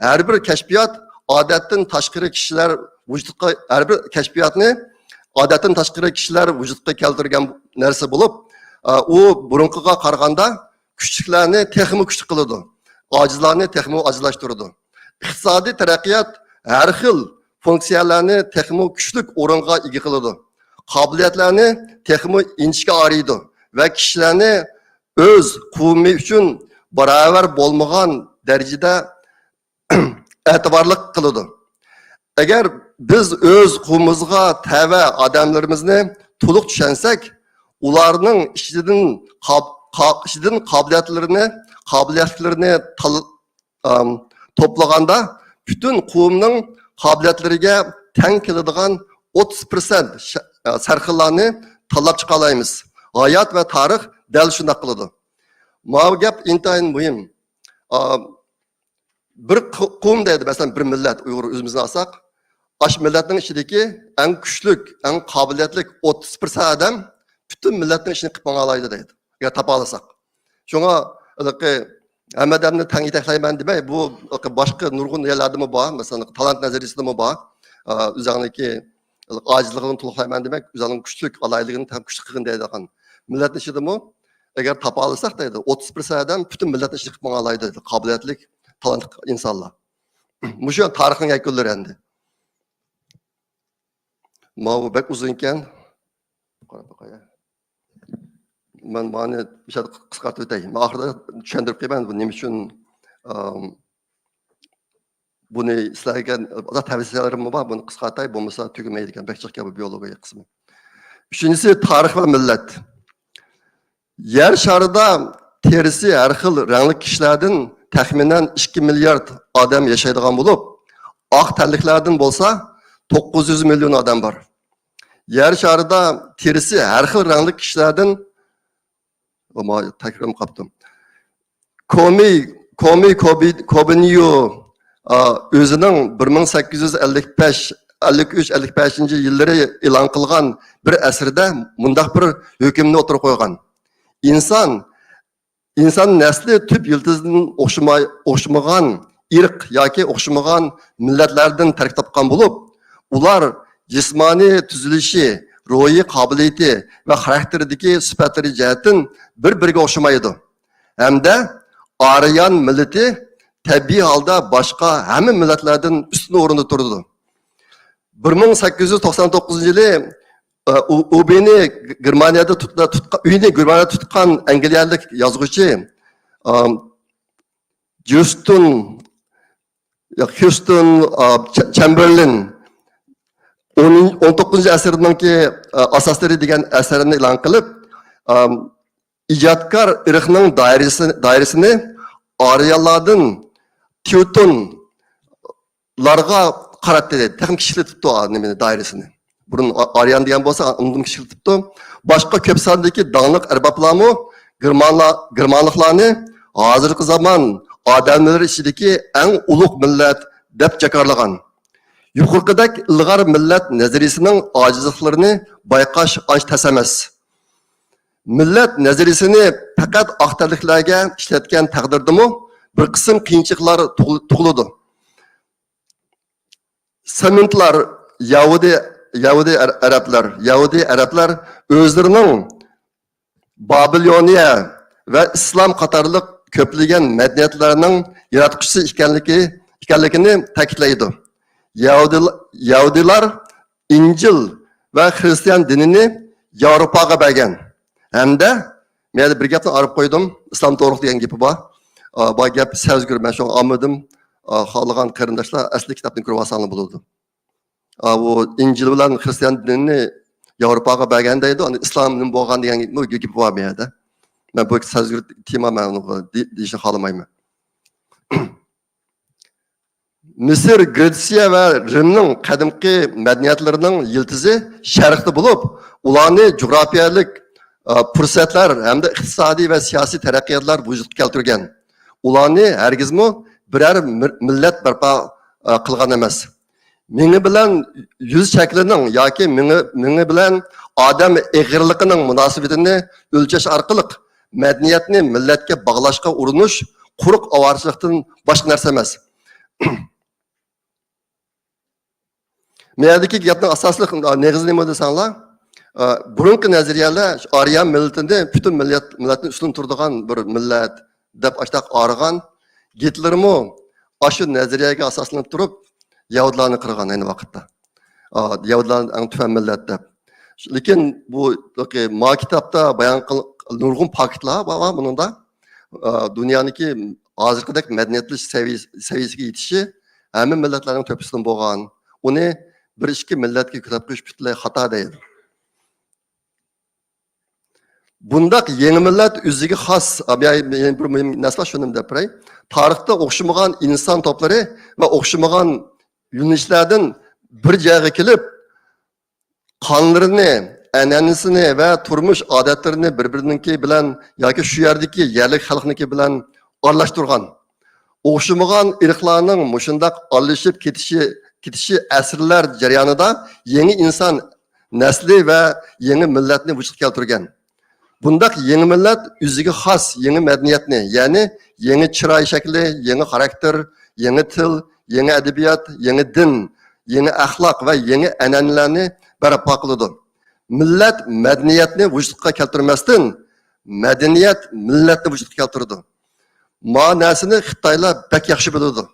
ھەر بىر كەشپىيات ئادەتتىن تاشقىرى كىشىلەر ۋۇجۇدقا، ھەر بىر كەشپىياتنى ئادەتتىن تاشقىرى كىشىلەر ۋۇجۇدقا كەلتۈرگەن نەرسە بولۇپ، ئۇ بۇرۇنقىغا قارىغاندا كۈچلۈكلەرنى تېخىمۇ كۈچلۈك قىلىدۇ، ئاجىزلارنى تېخىمۇ ئاجىزلاشتۇرىدۇ. ئىقتىسادىي تەرەققىيات ھەر خىل فۇنكسىيەلەرنى تېخىمۇ كۈچلۈك ئورۇنغا ئىگە قىلىدۇ. قابىلىيەتلەرنى تېخىمۇ ئىنچىكە ئايرىيدۇ ۋە كىشىلەرنى ئۆز قوۋمى ئۈچۈن باراۋەر بولمىغان دەرىجىدە ئەتىۋارلىق قىلىدۇ. ئەگەر بىز ئۆز قوۋمىمىزغا تەۋە ئادەملىرىمىزنى تولۇق چۈشەنسەك، ئۇلارنىڭ ئىچىدىن قاب-، قا-، ئىچىدىن قابىلىيەتلىرىنى، قابىلىيەتلىرىنى تال-، ئام، توپلىغاندا، پۈتۈن قوۋمنىڭ قابىلىيەتلىرىگە تەڭ كېلىدىغان ئوتتۇز پىرسەنت سەرخىللارنى تاللاپ چىقالايمىز. ھايات ۋە تارىخ دەل شۇنداق قىلىدۇ. ماۋۇ گەپ ئىنتايىن مۇھىم. ئا، بىر قو-، قوۋم دەيدۇ، مەسىلەن، بىر مىللەت، ئۇيغۇر ئۆزىمىزنى ئالساق، ئاشۇ مىللەتنىڭ ئىچىدىكى ئەڭ كۈچلۈك، ئەڭ قابىلىيەتلىك ئوتتۇز پىرسەنت ئادەم پۈتۈن مىللەتنىڭ ئىشىنى قىلىپ ماڭالايدۇ دەيدۇ، ئەگەر تاپالىساق. شۇڭا ھېلىقى ھەممە ئادەمنى تەڭ يېتەكلەيمەن دېمەي، بۇ باشقا نۇرغۇن يەرلەردىمۇ بار، مەسىلەن، تالانت نەزەرىيىسىدىمۇ بار. ئا، ئۆزۈڭنىڭكى ئاجىزلىقىنى تولۇقلايمەن دېمەك، ئۆزۈڭنىڭ كۈچلۈك، ئالاھىدىلىكىنى تەڭ كۈچلۈك قىلغىن دەيدىغان. مىللەتنىڭ ئىچىدىمۇ ئەگەر تاپالىساق دەيدۇ، ئوتتۇز پىرسەنت ئادەم پۈتۈن مىللەتنىڭ ئىشىنى قىلىپ ماڭالايدۇ دەيدۇ، قابىلىيەتلىك، تالانتلىق ئىنسانلار. مۇشۇ تارىخنىڭ يەكۈنلىرى ئەمدى. ماۋۇ بەك ئۇزۇن ئىكەن. قاراپ باقاي. مەن مانى بىر قىسقارتىپ ئۆتەي. مەن ئاخىرىدا چۈشەندۈرۈپ قويىمەن، بۇ نېمە ئۈچۈن، ئام، بۇنى سىلەرگە تەۋسىيەلىرىممۇ بار، بۇنى قىسقارتاي، بولمىسا تۈگىمەيدىكەن، بەك جىق گەپ بۇ بىيولوگىيە قىسمى. ئۈچىنچىسى، تارىخ ۋە مىللەت. يەر شارىدا تېرىسى ھەر خىل رەڭلىك كىشىلەردىن تەخمىنەن ئىككى مىليارد ئادەم ياشايدىغان بولۇپ، ئاق تەنلىكلەردىن بولسا توققۇز يۈز مىليون ئادەم بار. يەر شارىدا تېرىسى ھەر خىل رەڭلىك كىشىلەردىن، تەكرارلىنىپ قاپتۇ. كومى، كومى كوبى-، كوبىنيو، ئا، ئۆزىنىڭ بىر مىڭ سەككىز يۈز ئەللىك بەش، ئەللىك ئۈچ، ئەللىك بەشىنچى يىللىرى ئېلان قىلغان بىر ئەسىرىدە مۇنداق بىر ھۆكۈمنى ئوتتۇرىغا قويغان. ئىنسان، ئىنسان نەسلى تۈپ يىلتىزىدىن ئوخشىماي-، ئوخشىمىغان ئىرق ياكى ئوخشىمىغان مىللەتلەردىن تەركىب تاپقان بولۇپ، ئۇلار جىسمانىي تۈزۈلۈشى، روھىي قابىلىيىتى ۋە خاراكتېرىدىكى سۈپەتلىرى جەھەتتىن بىر-بىرىگە ئوخشىمايدۇ. ھەمدە ئارىيان مىللىتى تەبىئىي ھالدا باشقا ھەممە مىللەتلەردىن ئۈستۈن ئورۇندا تۇرىدۇ. بىر مىڭ سەككىز يۈز توقسان توققۇزىنچى يىلى، ئۇ-، ئۇبىنى گېرمانىيەدە تۇت-، تۇتقا-، ئۆيىنى گېرمانىيەدە تۇتقان ئەنگلىيەلىك يازغۇچى، ئام، جۇستون، ياق، خيۇستون، ئا، چە-، چەمبېرلېن ئون، ئون توققۇزىنچى ئەسىرنىڭكى، ئا، ئاساسلىرى دېگەن ئەسەرنى ئېلان قىلىپ، ئام، ئىجادكار ئىرقنىڭ دائىرىسى، دائىرىسىنى ئارىيانلاردىن تېۋتونلارغا قاراتتى دەيدۇ. تېخىمۇ كىچىكلىتىپتۇ، ئا، نېمىنى، دائىرىسىنى. بۇرۇن ئا-، ئارىيان دېگەن بولسا، ئۇنىڭدىن كىچىكلىتىپتۇ. باشقا كۆپ ساندىكى داڭلىق ئەربابلارمۇ گېرمانلا-، گېرمانلىقلارنى ھازىرقى زامان ئادەملىرى ئىچىدىكى ئەڭ ئۇلۇغ مىللەت دەپ جاكارلىغان. يۇقىرىقىدەك ئىلغار مىللەت نەزەرىيىسىنىڭ ئاجىزلىقلىرىنى بايقاش ئانچە تەس ئەمەس. مىللەت نەزەرىيىسىنى پەقەت ئاق تەنلىكلەرگە ئىشلەتكەن تەقدىردىمۇ بىر قىسىم قىيىنچىلىقلار تۇغۇل-، تۇغۇلىدۇ. سېمىتلار، يەھۇدىي، يەھۇدىي ئەر-، ئەرەبلەر، يەھۇدىي ئەرەبلەر ئۆزلىرىنىڭ بابىلونىيە ۋە ئىسلام قاتارلىق كۆپلىگەن مەدەنىيەتلەرنىڭ ياراتقۇچىسى ئىكەنلىكى، ئىكەنلىكىنى تەكىتلەيدۇ. يەھۇدىي-، يەھۇدىيلار ئىنجىل ۋە خىرىستىيان دىنىنى ياۋروپاغا بەرگەن ھەمدە، مەن بىر گەپنى ئايرىپ قويدۇم، ئىسلام تورۇق دېگەن گېپى بار. ئا، بۇ گەپ سەزگۈر، مەن شۇڭا ئالمىدىم. ئا، خالىغان قېرىنداشلار ئەسلى كىتابنى كۆرۈۋالساڭلار بولىدۇ. ئا، بۇ ئىنجىل بىلەن خىرىستىيان دىنىنى ياۋروپاغا بەرگەن دەيدۇ، ئەمدى ئىسلام نېمە بولغان دېگەن گېپى بار بۇ يەردە. مەن بۇ سەزگۈر تېما، مەن ئۇنىڭغا دې-، دېيىشنى خالىمايمەن. مىسىر، گرېتسىيە ۋە رىمنىڭ قەدىمكى مەدەنىيەتلىرىنىڭ يىلتىزى شەرقتە بولۇپ، ئۇلارنى جۇغراپىيەلىك، ئا، پۇرسەتلەر ھەمدە ئىقتىسادىي ۋە سىياسىي تەرەققىياتلار ۋۇجۇدقا كەلتۈرگەن. ئۇلارنى ھەرگىزمۇ بىرەر مىر-، مىللەت بەرپا، ئا، قىلغان ئەمەس. مېڭە بىلەن يۈز شەكلىنىڭ ياكى مېڭە، مېڭە بىلەن ئادەم ئېغىرلىقىنىڭ مۇناسىۋىتىنى ئۆلچەش ئارقىلىق مەدەنىيەتنى مىللەتكە باغلاشقا ئۇرۇنۇش قۇرۇق ئاۋارىچىلىكتىن باشقا نەرسە ئەمەس. مەيەردىكى گەپنىڭ ئاساسلىق نېغىزى نېمە دېسەڭلار، ئا، بۇرۇنقى نەزەرىيەلەر ئارىيان مىللىتىنى پۈتۈن مىللەت، مىللەتنى ئۈستۈن تۇرىدىغان بىر مىللەت دەپ ئاشتاق ئارىغان. گىتلېرمۇ ئاشۇ نەزەرىيەگە ئاساسلىنىپ تۇرۇپ يەھۇدىيلارنى قىرغان ئەينى ۋاقىتتا. ئا، يەھۇدىيلارنى ئەڭ تۆۋەن مىللەت دەپ. لېكىن بۇ، ما كىتابتا بايان قىل-، نۇرغۇن پاكىتلار بار، بار بۇنىڭدا. ئا، دۇنيانىڭكى ھازىرقىدەك مەدەنىيەتلىشىش سەۋىيەسى-، سەۋىيەسىگە يېتىشى ھەممە مىللەتلەرنىڭ تۆھپىسىدىن بولغان. ئۇنى بىر ئىككى مىللەتكە يۆتكەپ قويۇش پۈتۈنلەي خاتا دەيدۇ. بۇنداق يېڭى مىللەت ئۆزىگە خاس، ئا، بۇ يەر-، يەنە بىر مۇھىم نەرسە بار، شۇنى دەپ بېرەي. تارىختا ئوخشىمىغان ئىنسان توپلىرى ۋە ئوخشىمىغان يۆنىلىشلەردىن بىر جايغا كېلىپ، قانلىرىنى، ئەنئەنىسىنى ۋە تۇرمۇش ئادەتلىرىنى بىر-بىرىنىڭكى بىلەن ياكى شۇ يەردىكى يەرلىك خەلقنىڭكى بىلەن ئارىلاشتۇرغان. ئوخشىمىغان ئىرقلارنىڭ مۇشۇنداق ئارىلىشىپ كېتىشى، كېتىشى ئەسىرلەر جەريانىدا يېڭى ئىنسان نەسلى ۋە يېڭى مىللەتنى ۋۇجۇدقا كەلتۈرگەن. بۇنداق يېڭى مىللەت ئۆزىگە خاس يېڭى مەدەنىيەتنى، يەنى يېڭى چىراي شەكلى، يېڭى خاراكتېر، يېڭى تىل، يېڭى ئەدەبىيات، يېڭى دىن، يېڭى ئەخلاق ۋە يېڭى ئەنئەنىلەرنى بەرپا قىلىدۇ. مىللەت مەدەنىيەتنى ۋۇجۇدقا كەلتۈرمەستىن، مەدەنىيەت مىللەتنى ۋۇجۇدقا كەلتۈرىدۇ. ما نەرسىنى خىتايلار بەك ياخشى بىلىدۇ.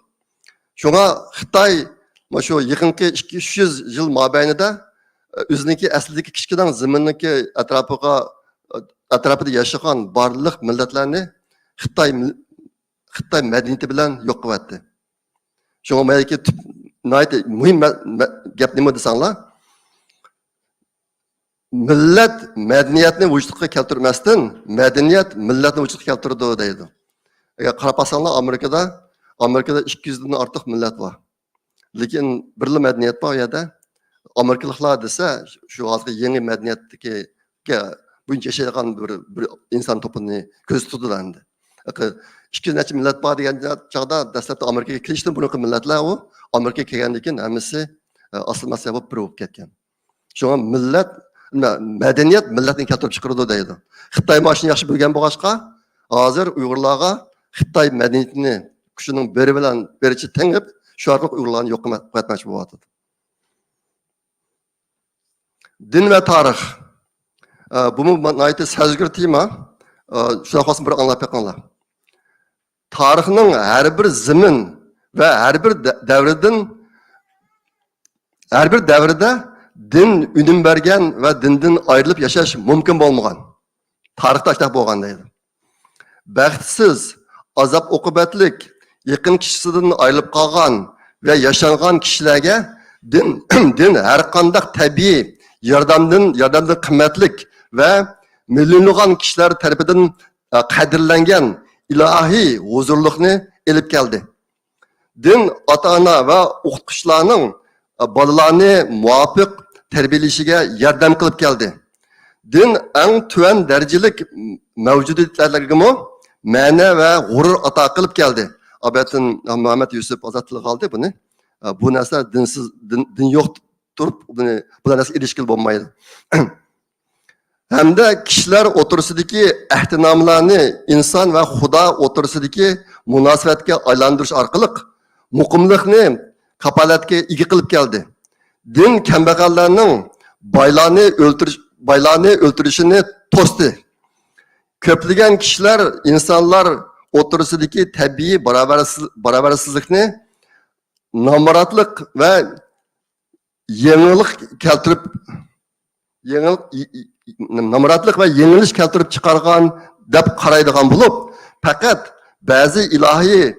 شۇڭا خىتاي مۇشۇ يېقىنقى ئىككى يۈز، ئۈچ يۈز يىل مابەينىدە، ئۆزىنىڭكى ئەسلىدىكى كىچىككىنە زېمىننىڭكى ئەتراپىغا، ئەتراپىدا ياشىغان بارلىق مىللەتلەرنى خىتاي مىل-، خىتاي مەدەنىيىتى بىلەن يوق قىلىۋەتتى. شۇڭا مەيەكى تۈپ، ناھايىتى مۇھىم مە-، مە-، گەپ نېمە دېسەڭلار، مىللەت مەدەنىيەتنى ۋۇجۇدقا كەلتۈرمەستىن، مەدەنىيەت مىللەتنى ۋۇجۇدقا كەلتۈرىدۇ دەيدۇ. ئەگەر قاراپ باقساڭلار، ئامېرىكىدا، ئامېرىكىدا ئىككى يۈزدىن ئارتۇق مىللەت بار. لېكىن بىرلا مەدەنىيەت بار ئۇ يەردە. ئامېرىكىلىقلار دېسە، شۇ ھازىرقى يېڭى مەدەنىيەتتىكى بويىچە ياشايدىغان بىر، بىر ئىنسان توپىنى كۆزدە تۇتىدۇ ئەمدى. ئىككى يۈز نەچچە مىللەت بار دېگەن چاغدا، دەسلەپتە ئامېرىكىغا كېلىشتىن بۇرۇنقى مىللەتلەر ئۇ، ئامېرىكىغا كەلگەندىن كېيىن ھەممىسى، ئە، ئاسسىمىلياتسىيە بولۇپ بىر بولۇپ كەتكەن. شۇڭا مىللەت، مە-، مەدەنىيەت مىللەتنى كەلتۈرۈپ چىقىرىدۇ دەيدۇ. خىتاي مانا شۇنى ياخشى بىلگەن بولغاچقا، ھازىر ئۇيغۇرلارغا خىتاي مەدەنىيىتىنى كۈچىنىڭ بىرى بىلەن بىرىچە تېڭىپ، شۇ ئارقىلىق ئۇيغۇرلارنى يوق قىلما-، قىلىۋەتمەكچى بولۇۋاتىدۇ. دىن ۋە تارىخ. ئە، بۇمۇ ناھايىتى سەزگۈر تېما. ئە، شۇنداق بولسا بىر ئاڭلاپ بېقىڭلار. تارىخنىڭ ھەر بىر زېمىن ۋە ھەر بىر دە-، دەۋرىدىن، ھەر بىر دەۋردە دىن ئۈنۈم بەرگەن ۋە دىندىن ئايرىلىپ ياشاش مۇمكىن بولمىغان. تارىختا شۇنداق بولغان دەيدۇ. بەختسىز، ئازاب-ئوقۇبەتلىك، يېقىن كىشىسىدىن ئايرىلىپ قالغان ۋە ياشانغان كىشىلەرگە دىن، دىن ھەر قانداق تەبىئىي ياردەمدىن، ياردەمدىن قىممەتلىك ۋە مىليونلىغان كىشىلەر تەرىپىدىن، ئە، قەدىرلەنگەن ئىلاھىي ھۇزۇرلۇقنى ئېلىپ كەلدى. دىن ئاتا-ئانا ۋە ئوقۇتقۇچىلارنىڭ، ئە، بالىلارنى مۇۋاپىق تەربىيەلىشىگە ياردەم قىلىپ كەلدى. دىن ئەڭ تۆۋەن دەرىجىلىك مەۋجۇدىيەتلەرگىمۇ مەنە ۋە غۇرۇر ئاتا قىلىپ كەلدى. ئابەتىن مۇھەممەد يۈسۈپ ئازاد تىلغا ئالدى بۇنى. ئە، بۇ نەرسە دىنسىز، دىن، دىن يوق تۇرۇپ، بۇنى، بۇ نەرسىگە ئېرىشكىلى بولمايدۇ. ھەمدە كىشىلەر ئوتتۇرىسىدىكى ئەھدىنامىلەرنى ئىنسان ۋە خۇدا ئوتتۇرىسىدىكى مۇناسىۋەتكە ئايلاندۇرۇش ئارقىلىق مۇقىملىقنى كاپالەتكە ئىگە قىلىپ كەلدى. دىن كەمبەغەللەرنىڭ بايلارنى ئۆلتۈرۈش، بايلارنى ئۆلتۈرۈشىنى توستى. كۆپلىگەن كىشىلەر ئىنسانلار ئوتتۇرىسىدىكى تەبىئىي باراۋەرسىز-، باراۋەرسىزلىكنى نامراتلىق ۋە يېڭىلىق كەلتۈرۈپ، يېڭىل-، نامراتلىق ۋە يېڭىلىش كەلتۈرۈپ چىقارغان دەپ قارايدىغان بولۇپ، پەقەت بەزى ئىلاھىي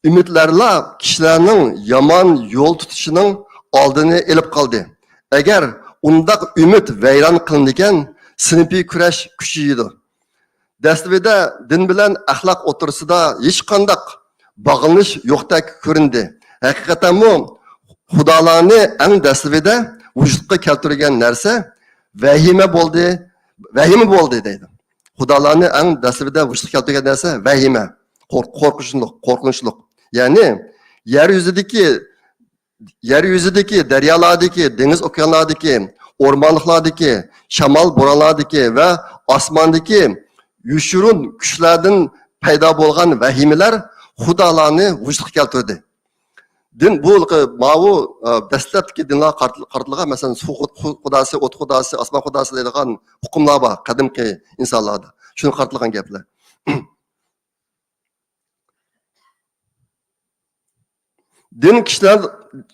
ئۈمىدلەرلا كىشىلەرنىڭ يامان يول تۇتۇشىنىڭ ئالدىنى ئېلىپ قالدى. ئەگەر ئۇنداق ئۈمىد ۋەيران قىلىنىدىكەن، سىنىپىي كۈرەش كۈچىيىدۇ. دەسلىپىدە دىن بىلەن ئەخلاق ئوتتۇرىسىدا ھېچقانداق باغلىنىش يوقتەك كۆرۈندى. ھەقىقەتەنمۇ خۇدالارنى ئەڭ دەسلىپىدە ۋۇجۇدقا كەلتۈرگەن نەرسە ۋەھىمە بولدى، ۋەھىمە بولدى دەيدۇ. خۇدالارنى ئەڭ دەسلىپىدە ۋۇجۇدقا كەلتۈرگەن نەرسە ۋەھىمە، قورق-، قورقۇنچلۇق، قورقۇنچلۇق. يەنى يەر يۈزىدىكى يەر يۈزىدىكى، دەريالاردىكى، دېڭىز ئوكيانلاردىكى، ئورمانلىقلاردىكى، شامال بورانلاردىكى ۋە ئاسماندىكى يوشۇرۇن كۈچلەردىن پەيدا بولغان ۋەھىمىلەر خۇدالارنى ۋۇجۇدقا كەلتۈردى. دىن بۇ، ماۋۇ، ئە، دەسلەپتىكى دىنلارغا قارىتىل-، قارىتىلغان، مەسىلەن، سۇ خۇ-، خۇ-، خۇداسى، ئوت خۇداسى، ئاسمان خۇداسى دەيدىغان ئۇقۇملار بار قەدىمكى ئىنسانلاردا. شۇنىڭغا قارىتىلغان گەپلەر. دىن كىشىلەر،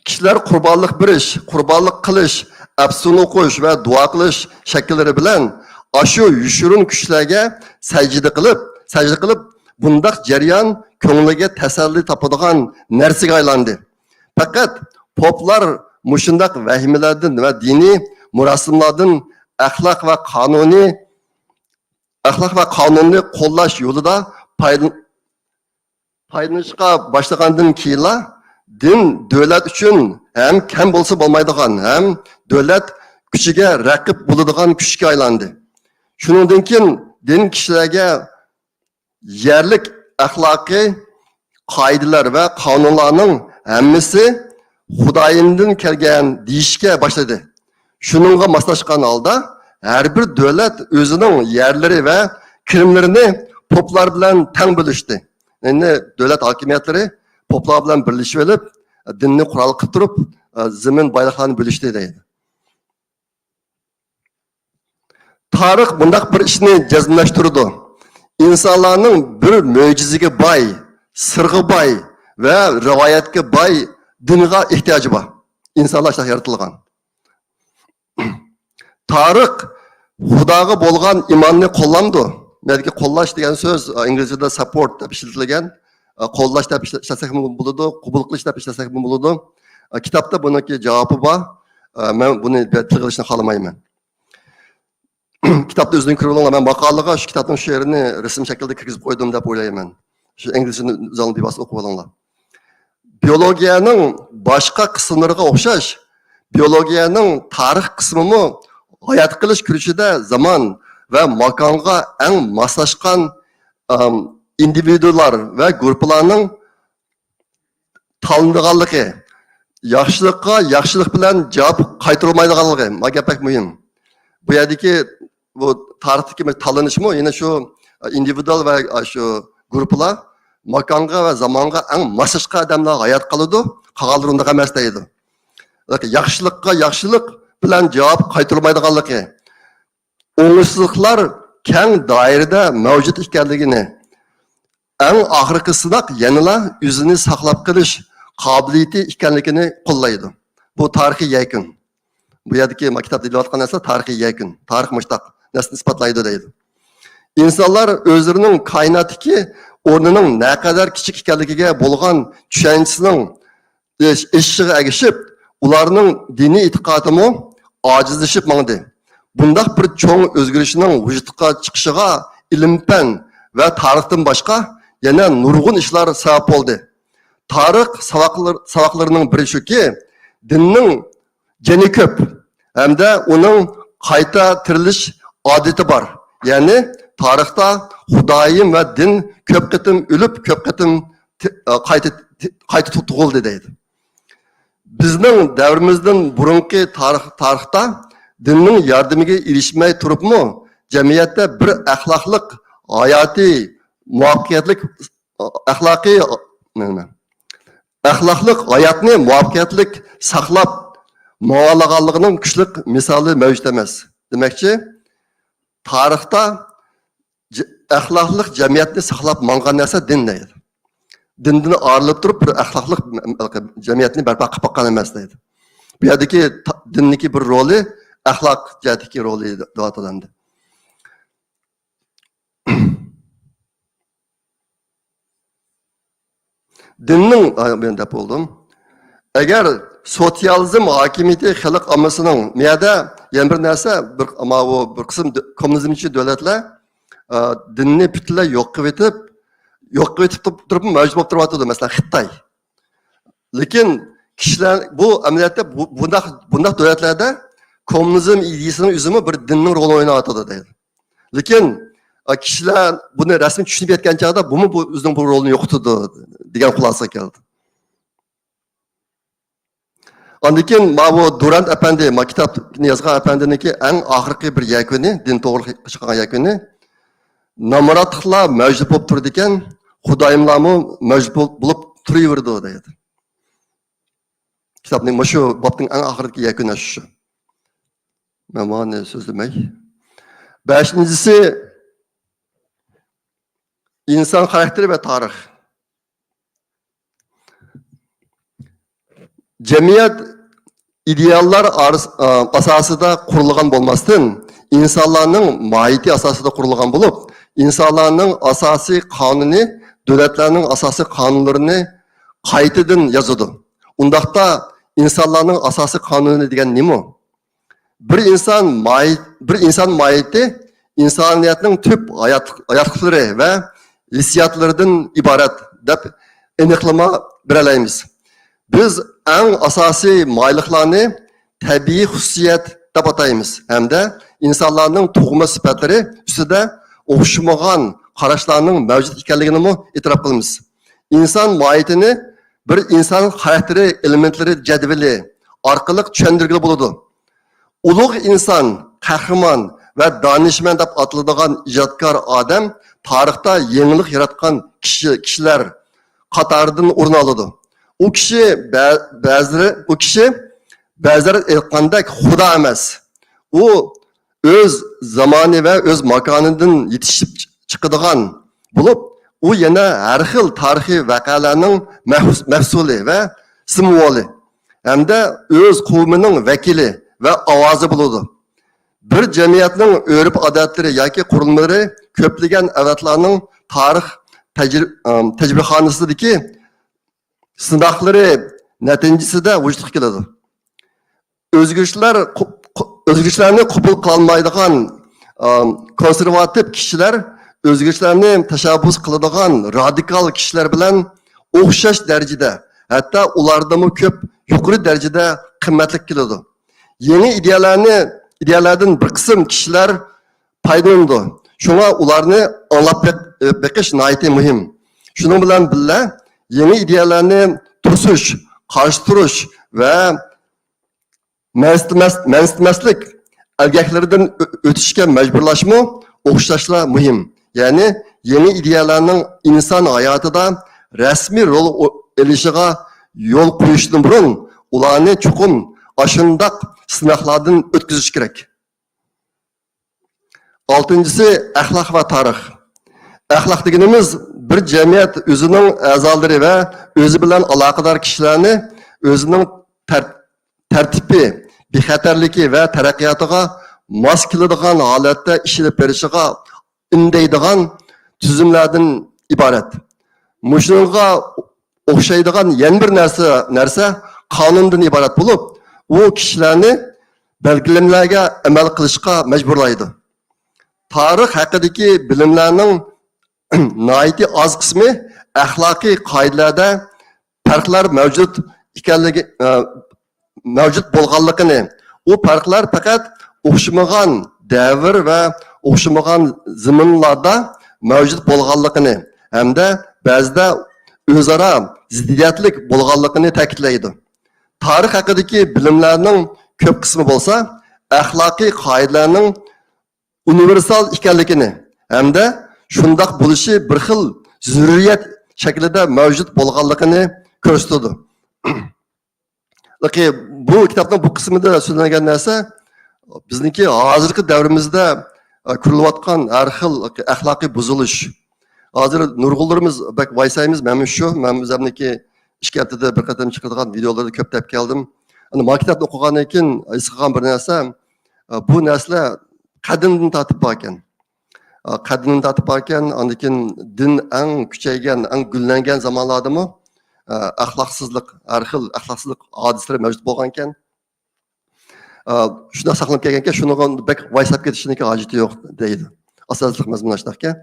كىشىلەر قۇربانلىق بېرىش، قۇربانلىق قىلىش، ئەپسۇن ئوقۇش ۋە دۇئا قىلىش شەكىللىرى بىلەن ئاشۇ يوشۇرۇن كۈچلەرگە سەجدە قىلىپ، سەجدە قىلىپ، بۇنداق جەريان كۆڭلىگە تەسەللى تاپىدىغان نەرسىگە ئايلاندى. پەقەت پوپلار مۇشۇنداق ۋەھىمىلەردىن ۋە دىنىي مۇراسىملاردىن ئەخلاق ۋە قانۇنىي، ئەخلاق ۋە قانۇننى قوللاش يولىدا پايدىلىنىپ، پايدىلىنىشقا باشلىغاندىن كېيىنلا، دىن دۆلەت ئۈچۈن ھەم كەم بولسا بولمايدىغان، ھەم دۆلەت كۈچىگە رەقىب بولىدىغان كۈچكە ئايلاندى. شۇنىڭدىن كېيىن دىن كىشىلەرگە يەرلىك ئەخلاقىي قائىدىلەر ۋە قانۇنلارنىڭ ھەممىسى خۇدايىمدىن كەلگەن دېيىشكە باشلىدى. شۇنىڭغا ماسلاشقان ھالدا ھەر بىر دۆلەت ئۆزىنىڭ يەرلىرى ۋە كىرىملىرىنى پوپلار بىلەن تەڭ بۆلۈشتى. يەنى دۆلەت ھاكىمىيەتلىرى پوپلار بىلەن بىرلىشىپ ئېلىپ، دىننى قورال قىلىپ تۇرۇپ، زېمىن بايلىقلارنى بۆلۈشتى دەيدۇ. تارىخ بۇنداق بىر ئىشنى جەزملەشتۈرىدۇ. ئىنسانلارنىڭ بىر مۆجىزىگە باي، سىرغا باي ۋە رىۋايەتكە باي دىنغا ئېھتىياجى بار. ئىنسانلار شۇنداق يارىتىلغان. تارىخ خۇداغا بولغان ئىماننى قوللامدۇ؟ بۇ يەردىكى قوللاش دېگەن سۆز، ئە، ئىنگلىزچىدە ساپورت دەپ ئىشلىتىلگەن. ئە، قوللاش دەپ ئىشلە-، ئىشلەتسەكمۇ بولىدۇ، قوبۇل قىلىش دەپ ئىشلەتسەكمۇ بولىدۇ. ئە، كىتابتا بۇنىڭكى جاۋابى بار. ئە، مەن بۇنى بەتتىل قىلىشنى خالىمايمەن. كىتابتا ئۆزۈڭ كۆرۈۋېلىڭلار، مەن ماقالىغا شۇ كىتابنىڭ شېئىرىنى رەسىم شەكلىدە كىرگۈزۈپ قويدۇم دەپ ئويلايمەن. شۇ ئىنگلىزچىنى ئۆزۈڭلار بىۋاسىتە ئوقۇۋېلىڭلار. بىيولوگىيەنىڭ باشقا قىسىملىرىغا ئوخشاش، بىيولوگىيەنىڭ تارىخ قىسمىمۇ ھايات قېلىش كۈرىشىدە زامان ۋە ماكانغا ئەڭ ماسلاشقان، ئام، ئىندىۋىدۇلار ۋە گۇرۇپپىلارنىڭ تاللىنىدىغانلىقى، ياخشىلىققا ياخشىلىق بىلەن جاۋاب قايتۇرۇلمايدىغانلىقى، ما گەپ بەك مۇھىم. بۇ يەردىكى بۇ تارىختىكى بىر تاللىنىشمۇ يەنە شۇ ئىندىۋىدۇئال ۋە شۇ گۇرۇپپىلار ماكانغا ۋە زامانغا ئەڭ ماسلاشقان ئادەملەر ھايات قالىدۇ، قالغانلىرى ئۇنداق ئەمەس دەيدۇ. ياخشىلىققا ياخشىلىق بىلەن جاۋاب قايتۇرۇلمايدىغانلىقى، ئوڭۇشسىزلىقلار كەڭ دائىرىدە مەۋجۇت ئىكەنلىكىنى، ئەڭ ئاخىرقى سىناق يەنىلا ئۆزىنى ساقلاپ قېلىش قابىلىيىتى ئىكەنلىكىنى قوللايدۇ. بۇ تارىخىي يەكۈن. بۇ يەردىكى ما كىتابتا دېيىلىۋاتقان نەرسە تارىخىي يەكۈن. تارىخ مۇشتاق نەرسىنى ئىسپاتلايدۇ دەيدۇ. ئىنسانلار ئۆزلىرىنىڭ كائىناتتىكى ئورنىنىڭ نەقەدەر كىچىك ئىكەنلىكىگە بولغان چۈشەنچىسىنىڭ ئېش-، ئېشىشىغا ئەگىشىپ، ئۇلارنىڭ دىنىي ئېتىقادىمۇ ئاجىزلىشىپ ماڭدى. بۇنداق بىر چوڭ ئۆزگىرىشنىڭ ۋۇجۇدقا چىقىشىغا ئىلىم-پەن ۋە تارىختىن باشقا يەنە نۇرغۇن ئىشلار سەۋەب بولدى. تارىخ ساۋاقلىرى-، ساۋاقلىرىنىڭ بىرى شۇكى، دىننىڭ جېنى كۆپ ھەمدە ئۇنىڭ قايتا تىرىلىش ئادىتى بار. يەنى تارىختا خۇدايىم ۋە دىن كۆپ قېتىم ئۆلۈپ، كۆپ قېتىم تى-، قايتا، قايتا تۇغۇلدى دەيدۇ. بىزنىڭ دەۋرىمىزدىن بۇرۇنقى تارىخ، تارىختا دىننىڭ ياردىمىگە ئېرىشمەي تۇرۇپمۇ، جەمئىيەتتە بىر ئەخلاقلىق ھاياتىي مۇۋەپپەقىيەتلىك، ئەخلاقىي، نېمە؟ ئەخلاقلىق ھاياتنى مۇۋەپپەقىيەتلىك ساقلاپ ماڭالىغانلىقىنىڭ كۈچلۈك مىسالى مەۋجۇت ئەمەس. دېمەكچى، تارىختا ج-، ئەخلاقلىق جەمئىيەتنى ساقلاپ ماڭغان نەرسە دىن دەيدۇ. دىندىن ئايرىلىپ تۇرۇپ بىر ئەخلاقلىق جەمئىيەتنى بەرپا قىلىپ باققان ئەمەس دەيدۇ. بۇ يەردىكى تا-، دىننىڭكى بىر رولى، ئەخلاق جەھەتتىكى رولى دەۋاتىدۇ ئەمدى. دىننىڭ، ئاي، مەن دەپ بولدۇم. ئەگەر سوتسىيالىزم ھاكىمىيىتى خەلق ئاممىسىنىڭ، مۇ يەردە يەنە بىر نەرسە، بىر، ماۋۇ بىر قىسىم دۆ-، كوممۇنىزمچى دۆلەتلەر، ئا، دىننى پۈتۈنلەي يوق قىلىۋېتىپ، يوق قىلىۋېتىپ تۇرۇپ، تۇرۇپمۇ مەۋجۇت بولۇپ تۇرۇۋاتىدۇ، مەسىلەن، خىتاي. لېكىن كىشىلەر بۇ ئەمەلىيەتتە بۇ، بۇنداق، بۇنداق دۆلەتلەردە كوممۇنىزم ئىدىيىسىنىڭ ئۆزىمۇ بىر دىننىڭ رولىنى ئويناۋاتىدۇ دەيدۇ. لېكىن، ئا، كىشىلەر بۇنى رەسمىي چۈشىنىپ يەتكەن چاغدا بۇمۇ بۇ ئۆزىنىڭ بۇ رولىنى يوقىتىدۇ دېگەن خۇلاسىگە كەلدى. ئاندىن كېيىن ماۋۇ دۇرانت ئەپەندى، ما كىتابنى يازغان ئەپەندىنىڭكى ئەڭ ئاخىرقى بىر يەكۈنى، دىن توغرىلىق چىققان يەكۈنى، نامراتلىقلار مەۋجۇت بولۇپ تۇرىدىكەن، خۇدايىملارمۇ مەۋجۇت بول-، بولۇپ تۇرۇۋېرىدۇ دەيدۇ. كىتابنىڭ مۇشۇ بابنىڭ ئەڭ ئاخىرىدىكى يەكۈنى شۇ. مەن مانا سۆزلىمەي. بەشىنچىسى، ئىنسان خاراكتېرى ۋە تارىخ. جەمئىيەت ئىدېئاللار ئارىس-، ئا، ئاساسىدا قۇرۇلغان بولماستىن، ئىنسانلارنىڭ ماھىيىتى ئاساسىدا قۇرۇلغان بولۇپ، ئىنسانلارنىڭ ئاساسىي قانۇنى دۆلەتلەرنىڭ ئاساسىي قانۇنلىرىنى قايتىدىن يازىدۇ. ئۇنداقتا ئىنسانلارنىڭ ئاساسىي قانۇنى دېگەن نېمە؟ بىر ئىنسان ماھىي-، بىر ئىنسان ماھىيىتى ئىنسانىيەتنىڭ تۈپ ھايات-، ھاياتلىقلىرى ۋە ھېسسىياتلىرىدىن ئىبارەت دەپ ئېنىقلىما بېرەلەيمىز. بىز ئەڭ ئاساسىي ماھىيلىقلارنى تەبىئىي خۇسۇسىيەت، دەپ ئاتايمىز ھەمدە ئىنسانلارنىڭ تۇغما سۈپەتلىرى ئۈستىدە ئوخشىمىغان قاراشلارنىڭ مەۋجۇت ئىكەنلىكىنىمۇ ئېتىراپ قىلىمىز. ئىنسان ماھىيىتىنى بىر ئىنسان خاراكتېرى ئېلېمېنتلىرى جەدۋىلى ئارقىلىق چۈشەندۈرگىلى بولىدۇ. ئۇلۇغ ئىنسان، قەھرىمان ۋە دانىشمەن دەپ ئاتىلىدىغان ئىجادكار ئادەم تارىختا يېڭىلىق ياراتقان كىشى، كىشىلەر قاتارىدىن ئورۇن ئالىدۇ. ئۇ كىشى بە-، بەزىلىرى، ئۇ كىشى بەزىلەر ئېيتقاندەك خۇدا ئەمەس. ئۇ ئۆز زامانى ۋە ئۆز ماكانىدىن يېتىشىپ چىقىدىغان بولۇپ، ئۇ يەنە ھەر خىل تارىخىي ۋەقەلەرنىڭ مەھس-، مەھسۇلى ۋە سىمۋولى ھەمدە ئۆز قوۋمىنىڭ ۋەكىلى ۋە ئاۋازى بولىدۇ. بىر جەمئىيەتنىڭ ئۆرپ-ئادەتلىرى ياكى قۇرۇلمىلىرى كۆپلىگەن ئەۋلادلارنىڭ تارىخ تەجرى-، ئەم، تەجرىبىخانىسىدىكى سىناقلىرى نەتىجىسىدە ۋۇجۇدقا كېلىدۇ. ئۆزگىرىشلەر قو-، قو-، ئۆزگىرىشلەرنى قوبۇل قىلالمايدىغان، ئەم، كونسېرۋاتىپ كىشىلەر ئۆزگىرىشلەرنى تەشەببۇس قىلىدىغان رادىكال كىشىلەر بىلەن ئوخشاش دەرىجىدە، ھەتتا ئۇلاردىنمۇ كۆپ يۇقىرى دەرىجىدە قىممەتلىك كېلىدۇ. يېڭى ئىدىيەلەرنى، ئىدىيەلەردىن بىر قىسىم كىشىلەر پايدىلىنىدۇ. شۇڭا ئۇلارنى ئاڭلاپ بېق-، بېقىش ناھايىتى مۇھىم. شۇنىڭ بىلەن بىللە، يېڭى ئىدىيەلەرنى توسۇش، قارشى تۇرۇش ۋە مەنسىتمەس-، مەنسىتمەسلىك ئەلگەكلىرىدىن ئۆ-، ئۆتۈشكە مەجبۇرلاشمۇ ئوخشاشلا مۇھىم. يەنى يېڭى ئىدىيەلەرنىڭ ئىنسان ھاياتىدا رەسمىي رول ئو-، ئېلىشىغا يول قويۇشتىن بۇرۇن، ئۇلارنى چوقۇم ئاشۇنداق سىناقلاردىن ئۆتكۈزۈش كېرەك. ئالتىنچىسى، ئەخلاق ۋە تارىخ. ئەخلاق دېگىنىمىز بىر جەمئىيەت ئۆزىنىڭ ئەزالىرى ۋە ئۆزى بىلەن ئالاقىدار كىشىلەرنى ئۆزىنىڭ تەر-، تەرتىپى، بىخەتەرلىكى ۋە تەرەققىياتىغا ماس كېلىدىغان ھالەتتە ئىش ئېلىپ بېرىشىغا ئۈندەيدىغان تۈزۈملەردىن ئىبارەت. مۇشۇنىڭغا ئوخشايدىغان يەنە بىر نەرسە، نەرسە قانۇندىن ئىبارەت بولۇپ، ئۇ كىشىلەرنى بەلگىلىمىلەرگە ئەمەل قىلىشقا مەجبۇرلايدۇ. تارىخ ھەققىدىكى بىلىملەرنىڭ ناھايىتى ئاز قىسمى ئەخلاقىي قائىدىلەردە پەرقلەر مەۋجۇت ئىكەنلىكى، ئە، مەۋجۇت بولغانلىقىنى، ئۇ پەرقلەر پەقەت ئوخشىمىغان دەۋر ۋە ئوخشىمىغان زېمىنلاردا مەۋجۇت بولغانلىقىنى ھەمدە بەزىدە ئۆزئارا زىددىيەتلىك بولغانلىقىنى تەكىتلەيدۇ. تارىخ ھەققىدىكى بىلىملەرنىڭ كۆپ قىسمى بولسا ئەخلاقىي قائىدىلەرنىڭ ئۇنىۋېرسال ئىكەنلىكىنى ھەمدە شۇنداق بولۇشى بىر خىل زۆرۈرىيەت شەكلىدە مەۋجۇت بولغانلىقىنى كۆرسىتىدۇ. بۇ كىتابنىڭ بۇ قىسمىدا سۆزلەنگەن نەرسە بىزنىڭكى ھازىرقى دەۋرىمىزدە، ئە، كۆرۈلۈۋاتقان ھەر خىل ئەخلاقىي بۇزۇلۇش. ھازىر نۇرغۇنلىرىمىز بەك ۋايسايمىز، مەنمۇ شۇ، مەن ئۆزۈمنىڭكى ئىككى ھەپتىدە بىر قېتىم چىقىدىغان ۋىدېئولاردا كۆپ دەپ كەلدىم. ئەنە ما كىتابنى ئوقۇغاندىن كېيىن ھېس قىلغان بىر نەرسە، ئە، بۇ نەرسىلەر قەدىمدىن تارتىپ باركەن. ئە، قەدىمدىن تارتىپ باركەن، ئاندىن كېيىن دىن ئەڭ كۈچەيگەن، ئەڭ گۈللەنگەن زامانلاردىمۇ، ئە، ئەخلاقسىزلىق، ھەر خىل ئەخلاقسىزلىق ھادىسىلىرى مەۋجۇت بولغانىكەن. ئە، شۇنداق ساقلىنىپ كەلگەنكەن، شۇنىڭغا بەك ۋايساپ كېتىشنىڭكى ھاجىتى يوق دەيدۇ. ئاساسلىق مەزمۇن ئاشۇنداقكەن.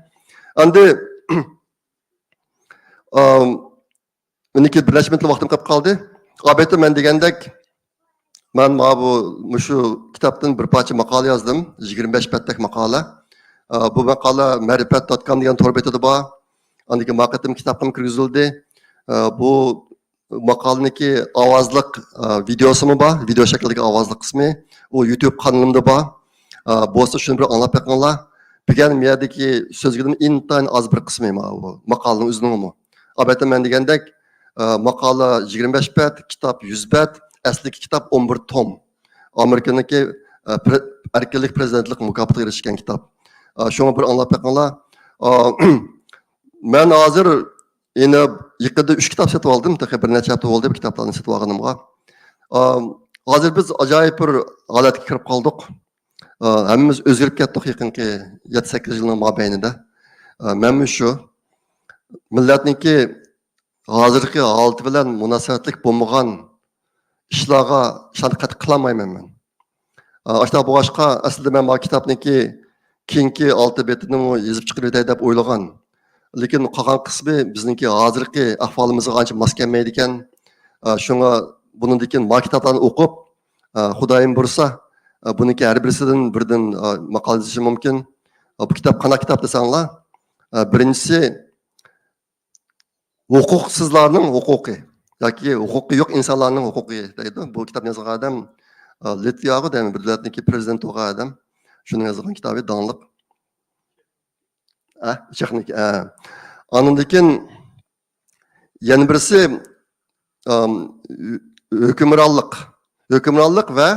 ئەمدى، ئە، مېنىڭكى بىر نەچچە مىنۇتلا ۋاقتىم قېلىپ قالدى. ئالبەتتە، مەن دېگەندەك، مەن مانا بۇ، مۇشۇ كىتابتىن بىر پارچە ماقالە يازدىم. يىگىرمە بەش بەتتەك ماقالە. ئە، بۇ ماقالە مەرىپەت دوت كام دېگەن تور بېتىدە بار. ئاندىن كېيىن ما قېتىم كىتابقىمۇ كىرگۈزۈلدى. ئە، بۇ ماقالىنىڭكى ئاۋازلىق، ئە، ۋىدېئوسىمۇ بار. ۋىدېئو شەكلىدىكى ئاۋازلىق قىسمى. ئۇ يۇتۇب قانىلىمدا بار. ئە، بولسا شۇنى بىر ئاڭلاپ بېقىڭلار. بۈگۈن مۇ يەردىكى سۆزلىگىنىم ئىنتايىن ئاز بىر قىسمى مانا بۇ ماقالىنىڭ ئۆزىنىڭمۇ. ئالبەتتە، مەن دېگەندەك، ئە، ماقالە يىگىرمە بەش بەت، كىتاب يۈز بەت، ئەسلىدىكى كىتاب ئون بىر توم. ئامېرىكىنىڭكى، ئە، پرې-، ئەركىنلىك پرېزىدېنتلىق مۇكاپاتىغا ئېرىشكەن كىتاب. ئە، شۇڭا بىر ئاڭلاپ بېقىڭلار. ئە، مەن ھازىر يەنە يېقىندا ئۈچ كىتاب سېتىۋالدىم. تېخى بىر نەچچە ھەپتە بولدى بۇ كىتابلارنى سېتىۋالغىنىمغا. ئە، ھازىر بىز ئاجايىپ بىر ھالەتكە كىرىپ قالدۇق. ئە، ھەممىمىز ئۆزگىرىپ كەتتۇق يېقىنقى يەتتە سەككىز يىلنىڭ مابەينىدە. ئە، مەنمۇ شۇ. مىللەتنىڭكى ھازىرقى ھالىتى بىلەن مۇناسىۋەتلىك بولمىغان ئىشلارغا، ئىشلارنى قەتئىي قىلالمايمەن مەن. ئاشۇنداق بولغاچقا، ئەسلىدە مەن ما كىتابنىڭكى كېيىنكى ئالتە بېتىنىمۇ يېزىپ چىقىرىۋېتەي دەپ ئويلىغان. لېكىن قالغان قىسمى بىزنىڭكى ھازىرقى ئەھۋالىمىزغا ئانچە ماس كەلمەيدىكەن. شۇڭا بۇنىڭدىن كېيىن ما كىتابلارنى ئوقۇپ، خۇدايىم بۇيرۇسا، ئە، بۇنىڭكى ھەر بىرسىدىن بىردىن، ئە، ماقالە يېزىشى مۇمكىن. ئە، بۇ كىتاب قانداق كىتاب دېسەڭلار، ئە، بىرىنچىسى ھوقۇقسىزلارنىڭ ھوقۇقى ياكى ھوقۇقى يوق ئىنسانلارنىڭ ھوقۇقى دەيدۇ. بۇ كىتابنى يازغان ئادەم، ئە، لىتۋىياغۇ دەيمەن، بىر دۆلەتنىڭكى پرېزىدېنتى بولغان ئادەم. شۇنىڭ يازغان كىتابى داڭلىق. ئە، چېخنىك، ئە. ئاندىن كېيىن يەنە بىرسى، ئام، ھۆ-، ھۆكۈمرانلىق. ھۆكۈمرانلىق ۋە،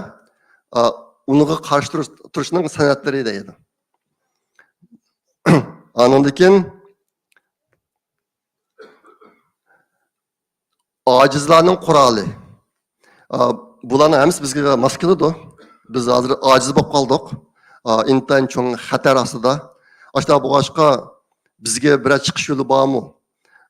ئا، ئۇنىڭغا قارشى تۇرۇش، تۇرۇشنىڭ سەنئەتلىرى دەيدۇ. ئاندىن كېيىن ئاجىزلارنىڭ قورالى. ئا، بۇلارنىڭ ھەممىسى بىزگە ماس كېلىدۇ. بىز ھازىر ئاجىز بولۇپ قالدۇق. ئا، ئىنتايىن چوڭ خەتەر ئاستىدا. ئاشۇنداق بولغاچقا، بىزگە بىرەر چىقىش يولى بارمۇ؟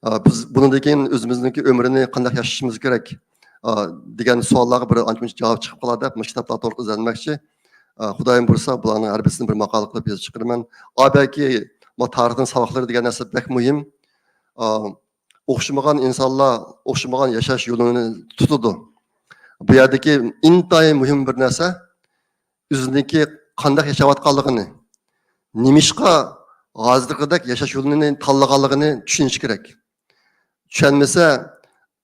ئا، بىز بۇنىڭدىن كېيىن ئۆزىمىزنىڭكى ئۆمرىنى قانداق ياشىشىمىز كېرەك؟ ئا، دېگەن سوئاللارغا بىر ئانچە-مۇنچە جاۋاب چىقىپ قالار دەپ، مۇشۇ كىتابلار توغرىلىق ئىزدەنمەكچى. ئا، خۇدايىم بۇيرۇسا، بۇلارنىڭ ھەر بىرسىنى بىر ماقالە قىلىپ يېزىپ چىقىرىمەن. ئا، بەلكى، ما، تارىختىن ساۋاقلىرى دېگەن نەرسە بەك مۇھىم. ئا، ئوخشىمىغان ئىنسانلار ئوخشىمىغان ياشاش يولىنى تۇتىدۇ. بۇ يەردىكى ئىنتايىن مۇھىم بىر نەرسە، ئۆزىنىڭكى قانداق ياشاۋاتقانلىقىنى، نېمىشقا ھازىرقىدەك ياشاش يولىنى تاللىغانلىقىنى چۈشىنىشى كېرەك. چۈشەنمىسە،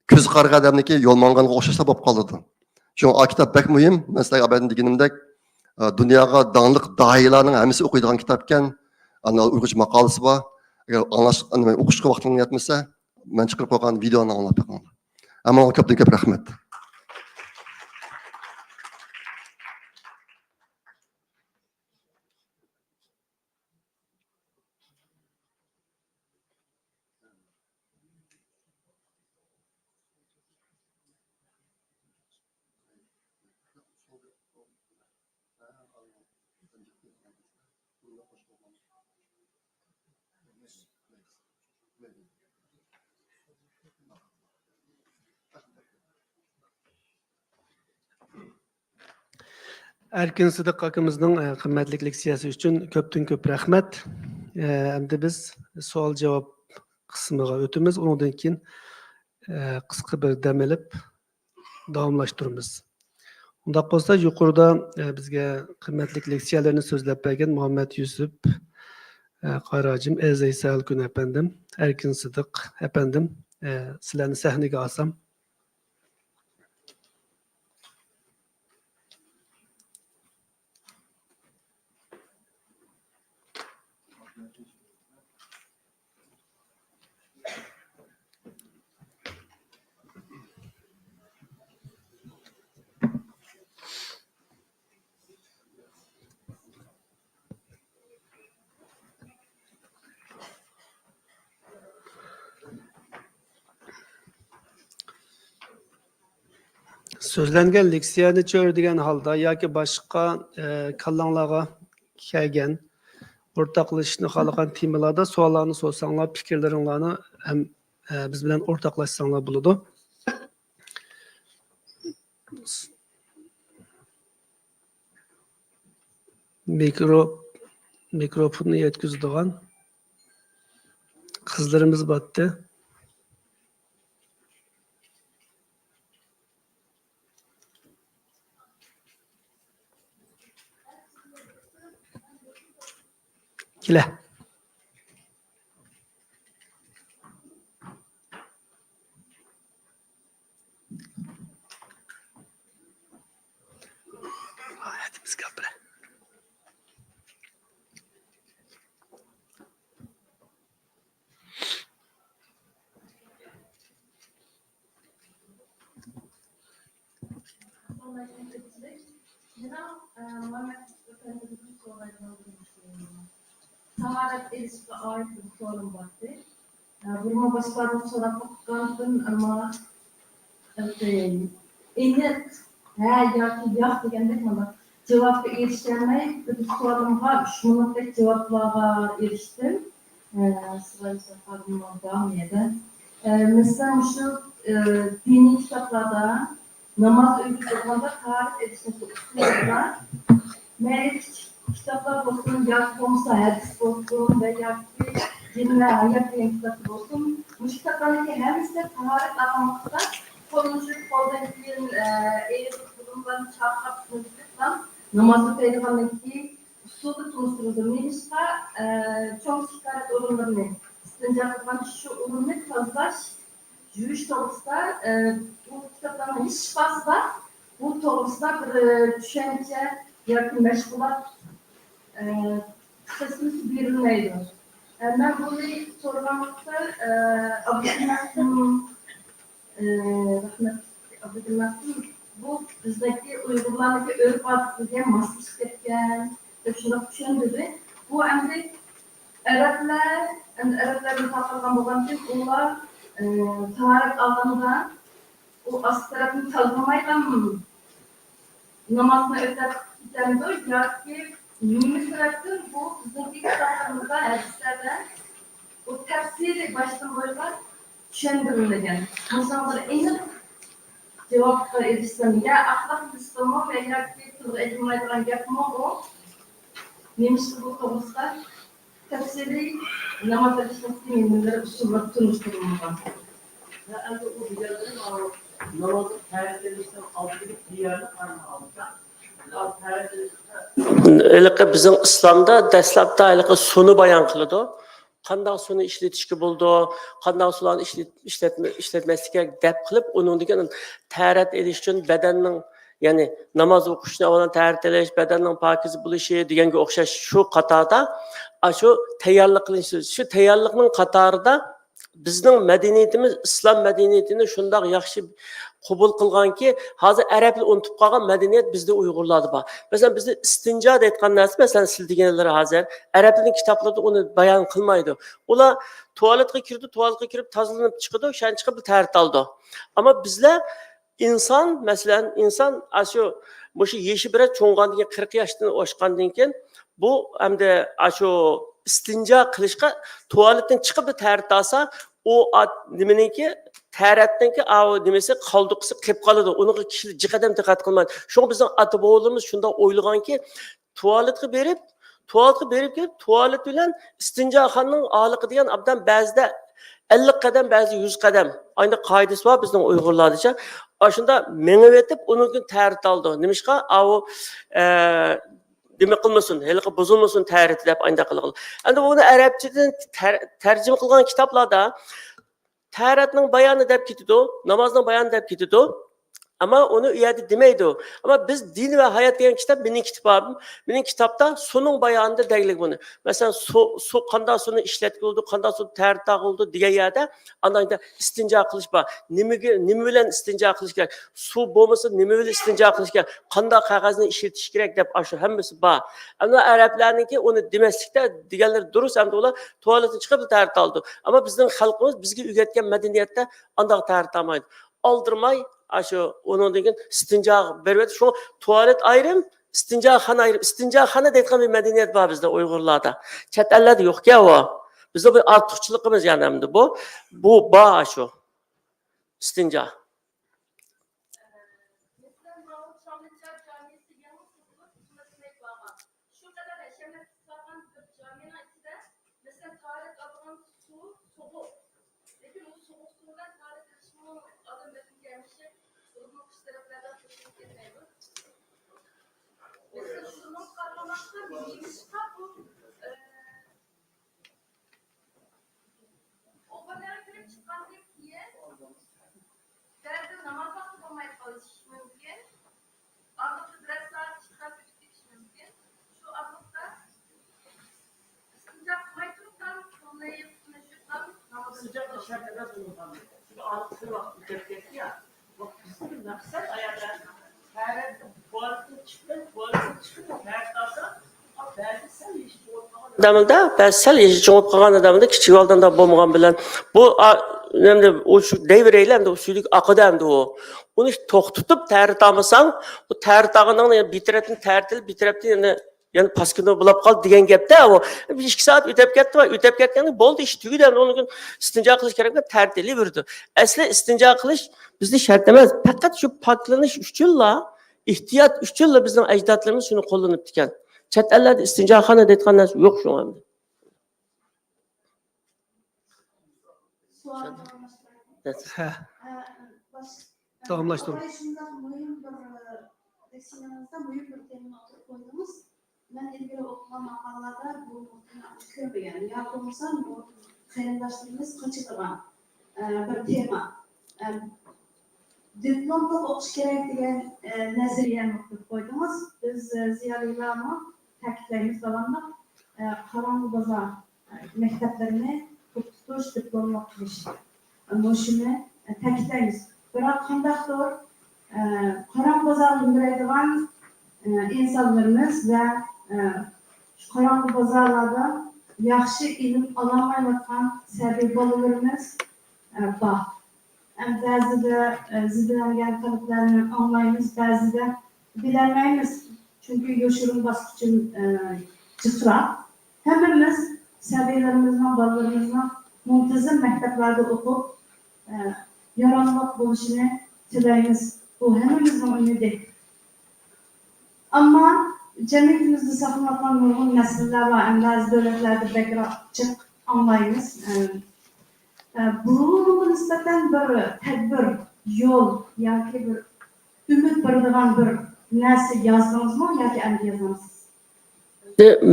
كۆزى قارىغان ئادەمنىڭكى يول ماڭغانغا ئوخشاشلا بولۇپ قالىدۇ. شۇڭا ئا كىتاب بەك مۇھىم. مەن سىلەرگە ئاۋۋالدىن دېگىنىمدەك، ئا، دۇنياغا داڭلىق داھىيلارنىڭ ھەممىسى ئوقۇيدىغان كىتاب ئىكەن. ئانا ئۇيغۇرچە ماقالىسى بار. ئەگەر ئاڭلاش، ئانا، ئوقۇشقا ۋاقتىڭلار يەتمىسە، مەن چىقىرىپ قويغان ۋىدېئونى ئاڭلاپ بېقىڭلار. ھەممىڭلارغا كۆپتىن كۆپ رەھمەت. ئەركىن سىدىق ئاكىمىزنىڭ، ئە، قىممەتلىك لېكسىيەسى ئۈچۈن كۆپتىن كۆپ رەھمەت. ئە، ئەمدى بىز سوئال جاۋاب قىسمىغا ئۆتىمىز. ئۇنىڭدىن كېيىن، ئە، قىسقا بىر دەم ئېلىپ داۋاملاشتۇرىمىز. ئۇنداق بولسا، يۇقىرىدا، ئە، بىزگە قىممەتلىك لېكسىيەلەرنى سۆزلەپ بەرگەن مۇھەممەد يۈسۈپ، ئە، قاراجىم، ئەزەي سەھەلكۈن ئەپەندىم، ئەركىن سىدىق ئەپەندىم، ئە، سىلەرنى سەھنىگە ئالسام. سۆزلەنگەن لېكسىيەنى چۆرىدىگەن ھالدا ياكى باشقا، ئە، كاللاڭلارغا كەلگەن، ئورتاقلىشىشنى خالىغان تېمىلاردا سوئاللارنى سورىساڭلار، پىكىرلىرىڭلارنى ھەم، ئە، بىز بىلەن ئورتاقلاشساڭلار بولىدۇ. مىكرو-، مىكروفوننى يەتكۈزىدىغان قىزلىرىمىز بارتتى. كېلە. تاھارەت ئېلىشقا ئائىت بىر سوئالىم بار ئىدى. بۇرۇنمۇ باشقىلاردىن سوراپ باققانتىم، ئەمما ئېنىق ھە ياكى ياق دېگەندەك مانا جاۋابقا ئېرىشەلمەي، بىر سوئالىمغا ئۈچ مىنۇتتەك جاۋابلارغا ئېرىشتىم. ئە، سىلەر سوئالىڭلار بارمۇ يەنە؟ ئە، مەسىلەن، مۇشۇ، ئە، دىنىي كىتابلاردا ناماز ئۆگىتىدىغاندا تاھارەت ئېلىشنى ئۈستىدە مەيلى كىچىك كىتابلار بولسۇن، ياكى بولمىسا ھەدىس بولسۇن ۋە ياكى دىن ۋە ھايات دېگەن كىتاب بولسۇن، مۇشۇ كىتابلارنىڭكى ھەممىسىدە تاھارەت ئالغان ۋاقىتتا قولنى يۇيۇپ، قولدىن كېيىن، ئە، ئېرىق بۇلۇڭلارنى چاقاپ، ناماز ئوقۇيدىغاندىن كېيىن ئۇسسۇلدا تونۇشتۇرۇلدى. نېمىشقا، ئە، چوڭ تىجارەت ئورۇنلىرىنى، ئىستىنجا قىلغان شۇ ئورۇننى تازىلاش، يۇيۇش توغرىسىدا، ئە، بۇ كىتابلارنىڭ ھېچقايسىسىدا بۇ توغرىسىدا بىر، ئە، چۈشەنچە ياكى مەشغۇلات، ئە، سىستېمىسى بېرىلمەيدۇ. ئە، مەن بۇنى سورىغان ۋاقىتتا، ئە، ئابدۇلمەتىن، ئە، رەھمەت، ئابدۇلمەتىن، بۇ بىزدىكى ئۇيغۇرلارنىڭكى ئۆرپ-ئادىتىگە ماسلىشىپ كەتكەن دەپ شۇنداق چۈشەندۈردى. بۇ ئەمدى ئەرەبلەر، ئەمدى ئەرەبلەر مۇساپىرغان بولغاندىكىن ئۇلار، ئە، تاھارەت ئالغاندا ئۇ ئاستى تەرەپنى تازىلىمايلا نامازنى ئۆتەپ كېتەمدۇ ياكى نېمە سەۋەبتىن بۇ بىزنىڭكى كىتابلىرىمىزدا، ھەدىسلەردە بۇ تەپسىلىي باشتىن بويىغا چۈشەندۈرۈلمىگەن؟ مۇشۇنىڭغا بىر ئېنىق جاۋابقا ئېرىشسەم، يا ئەخلاق يۈزىسىدىنمۇ ۋە ياكى تىلغا ئېلىنمايدىغان گەپمۇ ئۇ؟ نېمىشقا بۇ توغرىسىدا تەپسىلىي ناماز ئېلىشنىڭكى نېمىلىرى، ئۇسۇللىرى تونۇشتۇرۇلمىغان؟ ھە، ئەمدى ئۇ دېگەنلىرىم، ئاۋۇ نامازغا تەرەت ئېلىشنىڭ ئالدىدىكى تەييارلىق ھەممە ئالدىدا. ئاۋۇ تەرەت ئېلىشتا ھېلىقى بىزنىڭ ئىسلامدا دەسلەپتە ھېلىقى سۇنى بايان قىلىدۇ. قانداق سۇنى ئىشلىتىشكە بولىدۇ، قانداق سۇلارنى ئىشلىت-، ئىشلەتمە-، ئىشلەتمەسلىك كېرەك دەپ قىلىپ، ئۇنىڭدىن كېيىن تەرەت ئېلىش ئۈچۈن بەدەننىڭ، يەنى ناماز ئوقۇش ئۈچۈن ئاۋۋال تەرەت ئېلىش، بەدەننىڭ پاكىز بولۇشى دېگەنگە ئوخشاش شۇ قاتاردا، ئاشۇ تەييارلىق قىلىش، شۇ تەييارلىقنىڭ قاتارىدا بىزنىڭ مەدەنىيىتىمىز، ئىسلام مەدەنىيىتىنى شۇنداق ياخشى قوبۇل قىلغانكى، ھازىر ئەرەبلەر ئۇنتۇپ قالغان مەدەنىيەت بىزدە ئۇيغۇرلاردا بار. مەسىلەن، بىزدە ئىستىنجا دەيدىغان نەرسە، مەسىلەن، سىز دېگەنلىرى ھازىر ئەرەبلەرنىڭ كىتابلىرىدا ئۇنى بايان قىلمايدۇ. ئۇلار تۇالېتقا كىرىدۇ، تۇالېتقا كىرىپ تازىلىنىپ چىقىدۇ، شۇنى چىقىپ تەرەت ئالىدۇ. ئەمما بىزلەر ئىنسان، مەسىلەن، ئىنسان ئاشۇ، مۇشۇ يېشى بىرەر چوڭغاندىن كېيىن، قىرىق ياشتىن ئاشقاندىن كېيىن، بۇ ئەمدى ئاشۇ ئىستىنجا قىلىشقا تۇالېتتىن چىقىپ تەرەت ئالسا، ئۇ ئات-، نېمىنىڭكى، تەرەتنىڭكى ئاۋۇ نېمىسى، قالدۇقىسى قېلىپ قالىدۇ. ئۇنىڭغا كىشىلەر جىق ئادەم دىققەت قىلمايدۇ. شۇڭا بىزنىڭ ئاتا-بوۋىلىرىمىز شۇنداق ئويلىغانكى، تۇالېتقا بېرىپ، تۇالېتقا بېرىپ كېلىپ، تۇالېت بىلەن ئىستىنجاخانىنىڭ ئارىلىقى دېگەن ئابدان بەزىدە ئەللىك قەدەم، بەزىدە يۈز قەدەم. ئاينى قائىدىسى بار بىزنىڭ ئۇيغۇرلاردىچە. ئاشۇنداق مېڭىۋېتىپ، ئۇنىڭدىن تەرەت ئالىدۇ. نېمىشقا؟ ئاۋۇ، ئە، نېمە قىلمىسۇن، ھېلىقى بۇزۇلمىسۇن تەرىتى دەپ ئاينداق قىلغىلى. ئەمدى بۇنى ئەرەبچىدىن تەر-، تەرجىمە قىلغان كىتابلاردا تەرەتنىڭ بايانى دەپ كېتىدۇ، نامازنىڭ بايانى دەپ كېتىدۇ. ئەمما ئۇنى ئۇ يەردە دېمەيدۇ. ئەمما بىز دىن ۋە ھايات دېگەن كىتاب، مېنىڭ كىتابىم، مېنىڭ كىتابتا سۇنىڭ بايانىدا دەگلىك بۇنى. مەسىلەن، سۇ، سۇ قانداق سۇنى ئىشلەتكىلى بولىدۇ، قانداق سۇنى تەرەت ئالغىلى بولىدۇ دېگەن يەردە ئانداق ئىستىنجا قىلىش بار. نېمىگە، نېمە بىلەن ئىستىنجا قىلىش كېرەك؟ سۇ بولمىسا نېمە بىلەن ئىستىنجا قىلىش كېرەك؟ قانداق قەغەزنى ئىشلىتىش كېرەك دەپ ئاشۇ ھەممىسى بار. ئەمما ئەرەبلەرنىڭكى ئۇنى دېمەسلىكتە دېگەنلىرى دۇرۇس، ئەمدى ئۇلار تۇالېتتىن چىقىپ تەرەت ئالىدۇ. ئەمما بىزنىڭ خەلقىمىز بىزگە ئۆگەتكەن مەدەنىيەتتە ئانداق تەرەت ئالمايدۇ. ئالدىرىماي، ئاشۇ ئۇنىڭدىن كېيىن ئىستىنجا بېرىۋېتىپ، شۇ تۇالېت ئايرىم، ئىستىنجاخانا ئايرىم. ئىستىنجاخانا دەيدىغان بىر مەدەنىيەت بار بىزدە ئۇيغۇرلاردا. چەت ئەللەردە يوقكەن ئۇ. بىزنىڭ بىر ئارتۇقچىلىقىمىز يەنى ئەمدى بۇ. بۇ بار شۇ. ئىستىنجا. شۇ قەدەر ھەشەمەتلىك قىلغان بىر جامىنىڭ ئىچىدە، مەسىلەن، تاھارەت ئالىدىغان سۇ سوغۇق. لېكىن ئۇ سوغۇق سۇ بىلەن تاھارەت ئېلىشمۇ ئادەم بەدىنىگە ھەمىشە، بولۇپمۇ قىش تەرەپلەردە قوشۇلۇپ كەتمەيدۇ. مەسىلەن، شۇنىڭغا قارىغاندا نېمىشقا بۇ، ئە، ئۇ بۇ نەرسىگە كىرىپ چىققاندىن كېيىن، بەزىدە ناماز ۋاقتى بولماي قېلىشى مۇمكىن. ئارىلىقتا بىرەر سائەت، ئىككى سائەت ئۆتۈپ كېتىشى مۇمكىن. شۇ ئارىلىقتا ئىستىنجا قىلماي تۇرۇپلا، قولىنى يۇيۇپ، يۇتۇپ ناماز سىجاقلىق شەرت ئەمەس بولغان. چۈنكى ئارىلىقتا بىر ۋاقىت ئۆتۈپ كەتتى يا. بۇ بىزدىكى مەقسەت ئاياغدا تەرەت، تۇالېتتىن چىقىپ، تۇالېتتىن چىقىپ، تەرەت ئالسا، بەزى سەل يېشى چوڭىيىپ قالغان ئادەملەر، بەزى سەل يېشى چوڭىيىپ قالغان ئادەملەر، كىچىك ۋاقتىدا بولمىغان بىلەن، بۇ، ئا، ئەمدى ئۇ شۇ دەيۋېرەيلى، ئەمدى ئۇ سۈيدۈك ئاقىدۇ ئەمدى ئۇ. ئۇنى توختىتىپ تەرەت ئالمىساڭ، ئۇ تەرەت ئالغىنىڭنى بىر تەرەپتىن تەرەت ئېلىپ، بىر تەرەپتىن يەنە، يەنە پاسكىنا بولاپ قالدى دېگەن گەپتە ئۇ. ئىككى سائەت ئۆتۈپ كەتتى، ئۆتۈپ كەتكەندىن بولدى، ئىش تۈگىدى، ئەمدى ئۇنىڭ ئۈچۈن ئىستىنجا قىلىش كېرەك، تەرەت ئېلىۋېرىدۇ. ئەسلى ئىستىنجا قىلىش بىزدە شەرت ئەمەس، پەقەت شۇ پاكلىنىش ئۈچۈنلا، ئېھتىيات ئۈچۈنلا بىزنىڭ ئەجدادلىرىمىز شۇنى قوللىنىپتىكەن. چەت ئەللەردە ئىستىنجاخانا دەيدىغان نەرسە يوق شۇڭا ئەمدى. سوئال داۋاملاشتۇرايلى. ھە. ئە، باش-، داۋاملاشتۇرۇڭ. ئاپاي، شۇنداق مۇھىم بىر، ئە، لېكسىيەڭىزدە مۇھىم بىر تېمىنى ئوتتۇرىغا مەن ئىلگىرى ئوقۇغان ماقالىلەردە بۇ نۇقتىنى ئاچچىق كۆرمىگەن ياكى بولمىسا بۇ قېرىنداشلىرىمىز قاچىدىغان، ئە، بىر تېما. ئە، دىپلوملۇق ئوقۇش كېرەك دېگەن، ئە، نەزەرىيەنى ئوتتۇرىغا قويدىڭىز. بىز، ئە، زىيالىيلارمۇ تەكىتلەيمىز داۋاملىق، ئە، قاراڭغۇ بازار، ئە، مەكتەپلىرىنى توختىتىش، دىپلوملۇق قىلىش. مۇشۇنى تەكىتلەيمىز. بىراق قانداقتۇر، ئە، قاراڭغۇ بازارغا يۈگۈرەيدىغان، ئە، ئىنسانلىرىمىز ۋە، ئە، شۇ قاراڭغۇ بازارلاردا ياخشى ئىلىم ئالالمايۋاتقان سەبىي بالىلىرىمىز، ئە، بار. ھەم بەزىدە، ئە، زىددىلەنگەن قەلبلەرنى ئاڭلايمىز، بەزىدە بىلەلمەيمىز. چۈنكى يوشۇرۇن باسقۇچ، ئە، جىقراق. ھەممىمىز سەبىيلىرىمىزنىڭ، بالىلىرىمىزنىڭ مۇنتىزىم مەكتەپلەردە ئوقۇپ، ئە، ياراملىق بولۇشىنى تىلەيمىز. بۇ ھەممىمىزنىڭ ئۈمىدى. ئەمما جەمئىيىتىمىزدە ساقلىنىۋاتقان نۇرغۇن مەسىلىلەر بار. ئەمدى بەزى دۆلەتلەردە بەكرەك جىق ئاڭلايمىز. ئە، ئە، بۇنىڭغا نىسبەتەن بىر تەدبىر، يول ياكى بىر ئۈمىد بېرىدىغان بىر نەرسە يازدىڭىزمۇ ياكى ئەمدى يازامسىز؟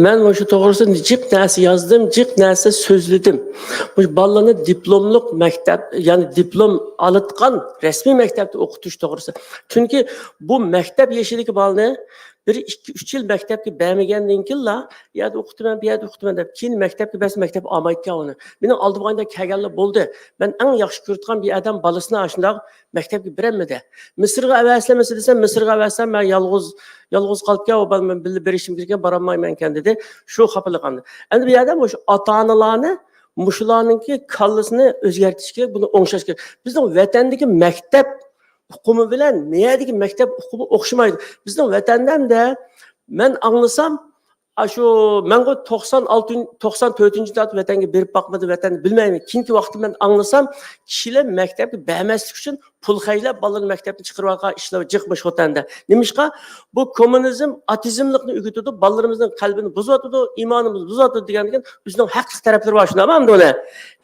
مەن مۇشۇ توغرىسىدا جىق نەرسە يازدىم، جىق نەرسە سۆزلىدىم. مۇشۇ بالىلارنى دىپلوملۇق مەكتەپ، يەنى دىپلوم ئالىدىغان رەسمىي مەكتەپتە ئوقۇتۇش توغرىسىدا. چۈنكى بۇ مەكتەپ يېشىدىكى بالىنى بىر، ئىككى، ئۈچ يىل مەكتەپكە بەرمىگەندىن كېيىنلا، «ئۇ يەردە ئوقۇتىمەن، بۇ يەردە ئوقۇتىمەن» دەپ، كېيىن مەكتەپكە بەرسە، مەكتەپ ئالمايدىكەن ئۇنى. مېنىڭ ئالدىمغا ئايدا كەلگەنلەر بولدى. مەن ئەڭ ياخشى كۆرىدىغان بىر ئادەم بالىسىنى ئاشۇنداق مەكتەپكە بېرەلمىدى. مىسىرغا ئەۋەتسىلە دېسەم، مىسىرغا ئەۋەتسەم، مەن يالغۇز، يالغۇز قالىدىكەن، ئۇ بالا مەن بىللە بېرىشىم كېرەككەن، بارالمايمەنكەن دېدى. شۇ خاپىلىقىمدا. ئەمدى بۇ يەردە مۇشۇ ئاتا-ئانىلارنى مۇشۇلارنىڭكى كاللىسىنى ئۆزگەرتىش كېرەك، بۇنى ئوڭشاش كېرەك. بىزنىڭ ۋەتەندىكى مەكتەپ ئۇقۇمى بىلەن مەيەردىكى مەكتەپ ئۇقۇمى ئوخشىمايدۇ. بىزنىڭ ۋەتەندە مەن ئاڭلىسام، ئاشۇ مەنغۇ توقسان ئالتىنچى، توقسان تۆتىنچى يىلدا ۋەتەنگە بېرىپ باقمىدىم، ۋەتەننى بىلمەيمەن. كېيىنكى ۋاقىتتا مەن ئاڭلىسام، كىشىلەر مەكتەپكە بەرمەسلىك ئۈچۈن پۇل خەجلەپ بالىلىرىنى مەكتەپتىن چىقىرىۋالغان ئىشلار جىق مۇشۇ خوتەندە. نېمىشقا؟ بۇ كوممۇنىزم، ئاتېئىزملىقنى ئۆگىتىدۇ، بالىلىرىمىزنىڭ قەلبىنى بۇزۇۋاتىدۇ، ئىمانىمىزنى بۇزۇۋاتىدۇ دېگەندىكىن ئۆزىنىڭ ھەقلىق تەرەپلىرى بار، شۇنداقمۇ ئەمدى ئۇنى؟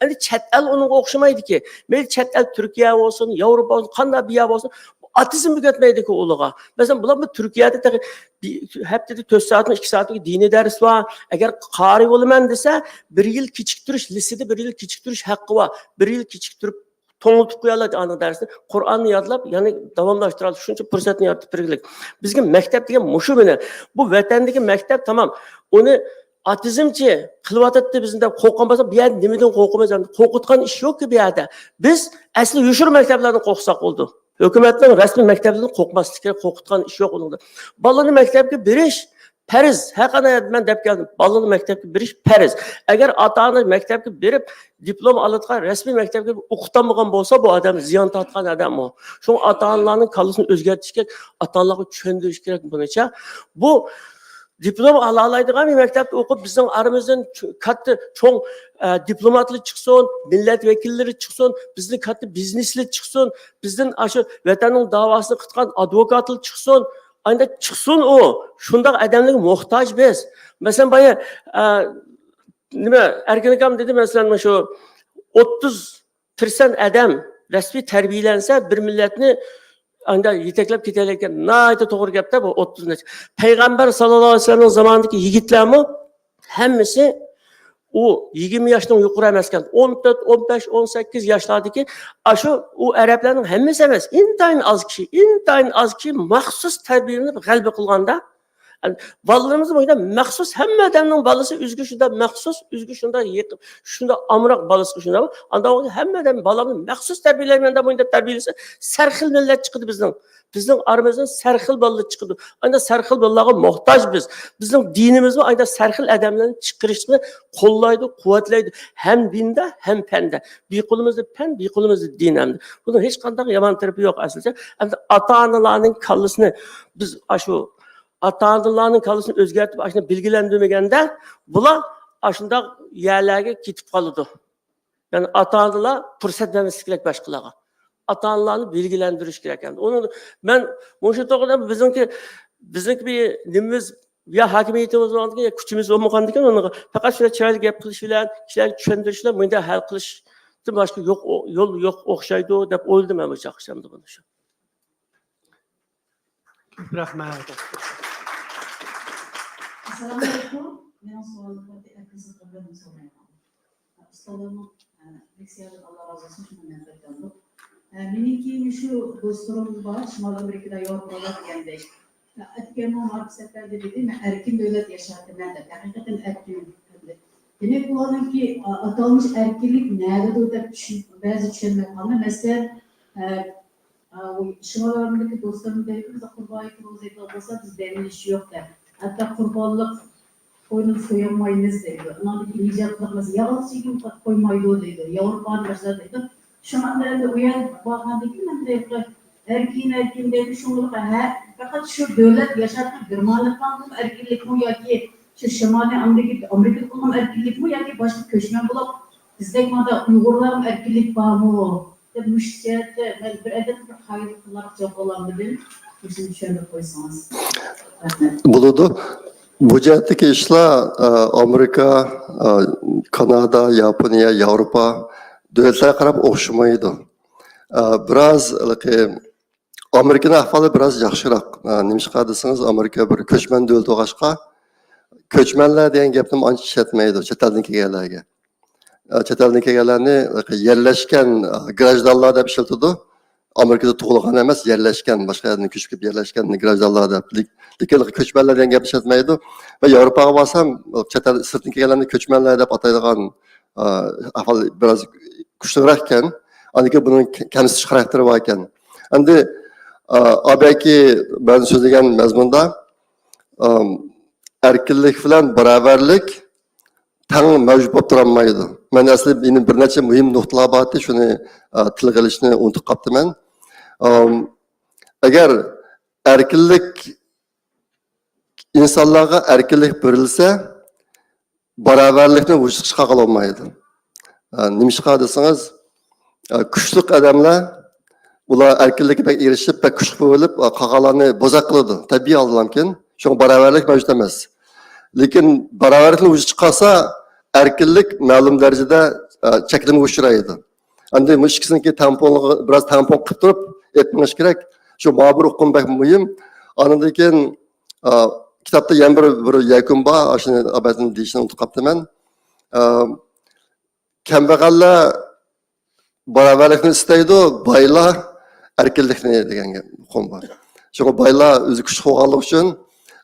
ئەمدى چەت ئەل ئۇنىڭغا ئوخشىمايدىكى. مەيلى چەت ئەل تۈركىيە بولسۇن، ياۋروپا بولسۇن، قانداق بىر يەر بولسۇن، ئاتېئىزم ئۆگەتمەيدىكى ئۇلىغا. مەسىلەن، بۇلار بۇ تۈركىيەدە تېخى بىر ھەپتىدە تۆت سائەتمۇ، ئىككى سائەتمۇ دىنىي دەرس بار. ئەگەر قارىي بولىمەن دېسە، بىر يىل كېچىكتۈرۈش، لىسېدا بىر يىل كېچىكتۈرۈش ھەققى بار. بىر يىل كېچىكتۈرۈپ، توڭلىتىپ قويالايدۇ ئانىڭ دەرسىنى. قۇرئاننى يادلاپ، يەنى داۋاملاشتۇرالايدۇ. شۇنچە پۇرسەتنى يارىتىپ بەرگۈلۈك. بىزگە مەكتەپ دېگەن مۇشۇ مېنى. بۇ ۋەتەندىكى مەكتەپ، تامام. ئۇنى ئاتېئىزمچى قىلىۋاتاتتى بىزنى دەپ قورققان بولسا، بۇ يەردە نېمىدىن قورقىمىز؟ قورقۇتقان ئىش يوقكى بۇ يەردە. بىز ئەسلى يوشۇرۇن مەكتەپلەردىن قورقساق بولىدۇ. ھۆكۈمەتنىڭ رەسمىي مەكتەپلىرىدىن قورقماسلىق كېرەك، قورقۇتقان ئىش يوق ئۇنىڭدا. بالىنى مەكتەپكە بېرىش پەرز. ھەققانىيەت مەن دەپ كەلدىم. بالىنى مەكتەپكە بېرىش پەرز. ئەگەر ئاتا-ئانا مەكتەپكە بېرىپ، دىپلوم ئالىدىغان رەسمىي مەكتەپكە ئوقۇتالمىغان بولسا، بۇ ئادەم زىيان تارتقان ئادەم ئۇ. شۇڭا ئاتا-ئانىلارنىڭ كاللىسىنى ئۆزگەرتىش كېرەك، ئاتا-ئانىلارغا چۈشەندۈرۈش كېرەك بۇنىچە. بۇ دىپلوم ئالالايدىغان بىر مەكتەپتە ئوقۇپ، بىزنىڭ ئارىمىزدىن چو-، كاتتا، چوڭ، ئە، دىپلوماتلار چىقسۇن، مىللەت ۋەكىللىرى چىقسۇن، بىزدىن كاتتا بىزنېسلار چىقسۇن، بىزدىن ئاشۇ ۋەتەننىڭ داۋاسىنى قىلىدىغان ئادۋوكاتلار چىقسۇن. ئانداق چىقسۇن ئۇ. شۇنداق ئادەملەرگە موھتاج بىز. مەسىلەن، بايا، ئە، نېمە، ئەركىن ئاكام دېدى، مەسىلەن، شۇ ئوتتۇز پىرسەنت ئادەم رەسمىي تەربىيەلەنسە، بىر مىللەتنى ئانداق يېتەكلەپ كېتەلەيدىكەن. ناھايىتى توغرا گەپتە بۇ ئوتتۇز نەچچە. پەيغەمبەر ساللاللاھۇ ئەلەيھى ۋەسەللەمنىڭ زامانىدىكى يىگىتلەرمۇ ھەممىسى ئۇ يىگىرمە ياشنىڭ يۇقىرى ئەمەسكەن. ئون تۆت، ئون بەش، ئون سەككىز ياشلاردىكى ئاشۇ ئۇ ئەرەبلەرنىڭ ھەممىسى ئەمەس. ئىنتايىن ئاز كىشى، ئىنتايىن ئاز كىشى مەخسۇس تەربىيەلىنىپ غەلىبە قىلغاندا، بالىلىرىمىز مۇنداق مەخسۇس، ھەممە ئادەمنىڭ بالىسى ئۆزىگە شۇنداق مەخسۇس، ئۆزىگە شۇنداق يېقىن، شۇنداق ئامراق بالىسىغا شۇنداق. ئانداق بولغاندا ھەممە ئادەم بالامنى مەخسۇس تەربىيەلەيمەن دەپ مۇنداق تەربىيەلىسە، سەرخىل مىللەت چىقىدۇ بىزنىڭ. بىزنىڭ ئارىمىزدىن سەرخىل بالىلار چىقىدۇ. ئانداق سەرخىل بالىلارغا موھتاج بىز. بىزنىڭ دىنىمىزمۇ ئانداق سەرخىل ئادەملەرنى چىقىرىشنى قوللايدۇ، قۇۋۋەتلەيدۇ. ھەم دىندا، ھەم پەندە. بىر قولىمىزدا پەن، بىر قولىمىزدا دىن ئەمدى. بۇنىڭ ھېچقانداق يامان تەرىپى يوق ئەسلىچە. ئەمدى ئاتا-ئانىلارنىڭ كاللىسىنى بىز ئاشۇ ئاتا-ئانىلارنىڭ كاللىسىنى ئۆزگەرتىپ، ئاشۇنداق بىلگىلەندۈرمىگەندە، بۇلار ئاشۇنداق يەرلەرگە كېتىپ قالىدۇ. يەنى ئاتا-ئانىلار پۇرسەت بەرمەسلىك كېرەك باشقىلارغا. ئاتا-ئانىلارنى بىلگىلەندۈرۈش كېرەك. يەنى ئۇنى مەن مۇشۇ توغرىدا بىزنىڭكى، بىزنىڭكى بىر نېمىمىز يا ھاكىمىيىتىمىز بولغاندىكىن، يا كۈچىمىز بولمىغاندىكىن، ئۇنىڭغا پەقەت شۇنداق چىرايلىق گەپ قىلىش بىلەن، كىشىلەرگە چۈشەندۈرۈش بىلەن مۇنداق ھەل قىلىشتىن باشقا يوق، يول يوق ئوخشايدۇ دەپ ئويلىدىم مەن بۇ چاغقىچە ئەمدى بۇنى شۇ. كۆپ رەھمەت. ئەسسالامۇ ئەلەيكۇم. مېنىڭ سوئالىم ئەركىن سىزغا بىر سورايمەن. ئۇستازلارنىڭ، ئە، لېكسىيەدىن ئاللا رازى بولسۇن، شۇنداق مەنپەئەت ئالدۇق. ئە، مېنىڭكى مۇشۇ دوستلىرىم بار، شىمالىي ئامېرىكىدا، ياۋروپادا دېگەندەك. ئە، ئەتىگەنمۇ ماركس ئەپەندى دېدى، مەن ئەركىن دۆلەت ياشاۋاتىمەن دەپ. ھەقىقەتەن ئەركىن. دېمەك، ئۇلارنىڭكى، ئە، ئاتالمىش ئەركىنلىك نەدىدۇ دەپ چۈشۈن-، بەزى چۈشەنمەي قالدى. مەسىلەن، ئە، ئا، ئۇ شىمال ئامېرىكا دوستلىرىم دەيدۇ، بىز قۇربان ھېيتىنى روزا ھېيتىنى قىلسا، بىز دەم ئېلىش يوق دەپ. ھەتتا قۇربانلىق قوينى سويالمايمىز دەيدۇ. ئۇنىڭدىن كېيىن ھىجاب قىلىمىز، ياغلىق چېكىم قويمايدۇ دەيدۇ. ياۋروپانى باشقىلار دەيدۇ. شۇڭا ئەمدى ئۇ يەرگە بارغاندىن كېيىن ئەمدى ئەركىن، ئەركىن دەيدۇ. شۇڭا ھە، پەقەت شۇ دۆلەت ياشاۋاتقان گېرمانىيەلىكلەرگىمۇ ئەركىنلىكمۇ ياكى شۇ شىمالىي ئامېرىكا، ئامېرىكىدىكىلەرگىمۇ ئەركىنلىكمۇ ياكى باشقا كۆچمەن بولۇپ، بىزدەك مانا ئۇيغۇرلارغىمۇ ئەركىنلىك بارمۇ؟ دەپ مۇشۇ جەھەتتە مەن بىر ئادەم بىر خەيرلىك قىلارغا جاۋاب ئالالمىدىم. مۇشۇنى چۈشەندۈرۈپ قويسىڭىز. رەھمەت. بولىدۇ. بۇ جەھەتتىكى ئىشلار، ئە، ئامېرىكا، ئە، كانادا، ياپونىيە، ياۋروپا دۆلەتلەرگە قاراپ ئوخشىمايدۇ. ئە، بىراز ھېلىقى ئامېرىكىنىڭ ئەھۋالى بىراز ياخشىراق. ئە، نېمىشقا دېسىڭىز، ئامېرىكا بىر كۆچمەن دۆلىتى بولغاچقا، كۆچمەنلەر دېگەن گەپنىمۇ ئانچە ئىشلەتمەيدۇ چەت ئەلدىن كەلگەنلەرگە. ئە، چەت ئەلدىن كەلگەنلەرنى يەرلەشكەن، ئە، گراژدانلار دەپ ئىشلىتىدۇ. ئامېرىكىدا تۇغۇلغان ئەمەس، يەرلەشكەن، باشقا يەردىن كۆچۈپ كېلىپ يەرلەشكەن گراژدانلار دەپ. لېك-، لېكىن كۆچمەنلەر دېگەن گەپنى ئىشلەتمەيدۇ. ۋە ياۋروپاغا بارسام، چەت ئەل سىرتتىن كەلگەنلەرنى كۆچمەنلەر دەپ ئاتايدىغان، ئە، ئەھۋال بىراز كۈچلۈكرەك ئىكەن. ئاندىن كېيىن بۇنىڭ كە-، كەمسىتىش خاراكتېرى بار ئىكەن. ئەمدى، ئە، ئابەكى مەن سۆزلىگەن مەزمۇندا، ئەم، ئەركىنلىك بىلەن باراۋەرلىك تەڭ مەۋجۇت بولۇپ تۇرالمايدۇ. مەن ئەسلى يەنە بىر نەچچە مۇھىم نۇقتىلار بار ئىدى، شۇنى، ئە، تىلغا ئېلىشنى ئۇنتۇپ قاپتىمەن. ئەم، ئەگەر ئەركىنلىك، ئىنسانلارغا ئەركىنلىك بېرىلسە، باراۋەرلىكنى ۋۇجۇدقا چىقارغىلى بولمايدۇ. ئە، نېمىشقا دېسىڭىز، ئە، كۈچلۈك ئادەملەر، ئۇلار ئەركىنلىككە بەك ئېرىشىپ، بەك كۈچلۈك بولۇپ، ئە، قالغانلارنى بوزەك قىلىدۇ. تەبىئىي ھالدا مۇمكىن. شۇڭا باراۋەرلىك مەۋجۇت ئەمەس. لېكىن باراۋەرلىكنى ۋۇجۇدقا چىقارسا، ئەركىنلىك مەلۇم دەرىجىدە، ئە، چەكلىمىگە ئۇچرايدۇ. ئەمدى بۇ ئىككىسىنىڭكى تەڭپۇڭلۇقى بىراز تەڭپۇڭ قىلىپ تۇرۇپ ئېلىپ مېڭىش كېرەك. شۇ مانا بۇ ئۇقۇم بەك مۇھىم. ئاندىن كېيىن، ئا، كىتابتا يەنە بىر، بىر يەكۈن بار، ئاشۇنى ئابەتنى دېيىشنى ئۇنتۇپ قاپتىمەن. ئا، كەمبەغەللەر باراۋەرلىكنى ئىستەيدۇ، بايلار ئەركىنلىكنى دېگەن گەپ، ئۇقۇم بار. شۇڭا بايلار ئۆزى كۈچلۈك بولغانلىقى ئۈچۈن،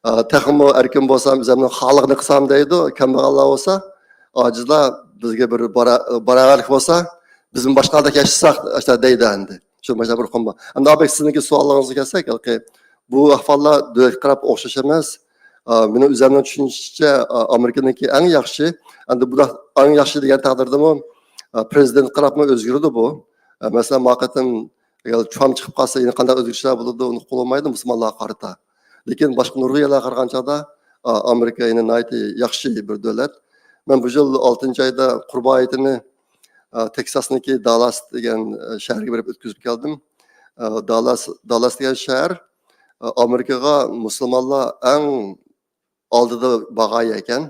ئا، تېخىمۇ ئەركىن بولسام، ئۆزۈمنىڭ خالىغىنى قىلسام دەيدۇ. كەمبەغەللەر بولسا، ئاجىزلار بىزگە بىر باراۋەرلىك بولسا، بىزمۇ باشقىلاردەك ياشىساق، ئاشۇنداق دەيدۇ ئەمدى. شۇ مۇشۇنداق بىر ئۇقۇم بار. ئەمدى ئابەك سىزنىڭكى سوئالىڭىزغا كەلسەك، ھېلىقى بۇ ئەھۋاللار دۆلەتكە قاراپ ئوخشاش ئەمەس. ئا، مېنىڭ ئۆزۈمنىڭ چۈشىنىشىچە، ئا، ئامېرىكىنىڭكى ئەڭ ياخشى، ئەمدى بۇنداق ئەڭ ياخشى دېگەن تەقدىردىمۇ، ئا، پرېزىدېنتقا قاراپمۇ ئۆزگىرىدۇ بۇ. ئا، مەسىلەن، ما قېتىم ئەگەر ترامپ چىقىپ قالسا، يەنە قانداق ئۆزگىرىشلەر بولىدۇ، ئۇنى ئۇققىلى بولمايدۇ مۇسۇلمانلارغا قارىتا. لېكىن باشقا نۇرغۇن يەرلەرگە قارىغان چاغدا، ئا، ئامېرىكا يەنە ناھايىتى ياخشى بىر دۆلەت. مەن بۇ يىل ئالتىنچى ئايدا قۇربان ھېيتىنى، ئا، تېكساسنىڭكى دالاس دېگەن، ئا، شەھەرگە بېرىپ ئۆتكۈزۈپ كەلدىم. ئا، دالاس، دالاس دېگەن شەھەر، ئا، ئامېرىكىغا مۇسۇلمانلار ئەڭ ئالدىدا بارغان يەر ئىكەن.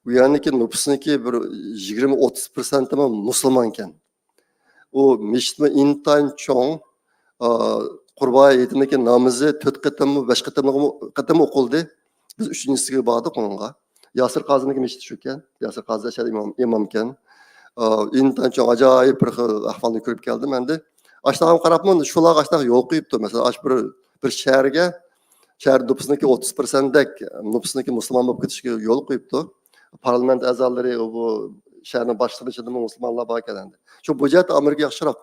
ئۇ يەرنىڭكى نوپۇسنىڭكى بىر يىگىرمە ئوتتۇز پىرسەنتىمۇ مۇسۇلمان ئىكەن. ئۇ مەسچىتمۇ ئىنتايىن چوڭ. ئا، قۇربان ھېيتىنىڭكى نامىزى تۆت قېتىممۇ، بەش قېتىممۇ، قېتىم ئوقۇلدى. بىز ئۈچىنچىسىگە باردۇق ئۇنىڭغا. ياسىر قازىنىڭكى مەسچىتى شۇكەن. ياسىر قازى ئەشەدە ئىمام، ئىمامكەن. ئا، ئىنتايىن چوڭ، ئاجايىپ بىر خىل ئەھۋالنى كۆرۈپ كەلدىم ئەمدى. ئاشۇنداق قاراپمۇ، شۇلارغا ئاشۇنداق يول قويۇپتۇ. مەسىلەن، ئاشۇ بىر، بىر شەھەرگە، شەھەر نوپۇسىنىڭكى ئوتتۇز پىرسەنتتەك نوپۇسىنىڭكى مۇسۇلمان بولۇپ كېتىشىگە يول قويۇپتۇ. پارلامېنت ئەزالىرى، بۇ شەھەرنىڭ باشلىقىنىڭ ئىچىدىمۇ مۇسۇلمانلار بار ئىكەن ئەمدى. شۇ، بۇ جەھەتتە ئامېرىكا ياخشىراق.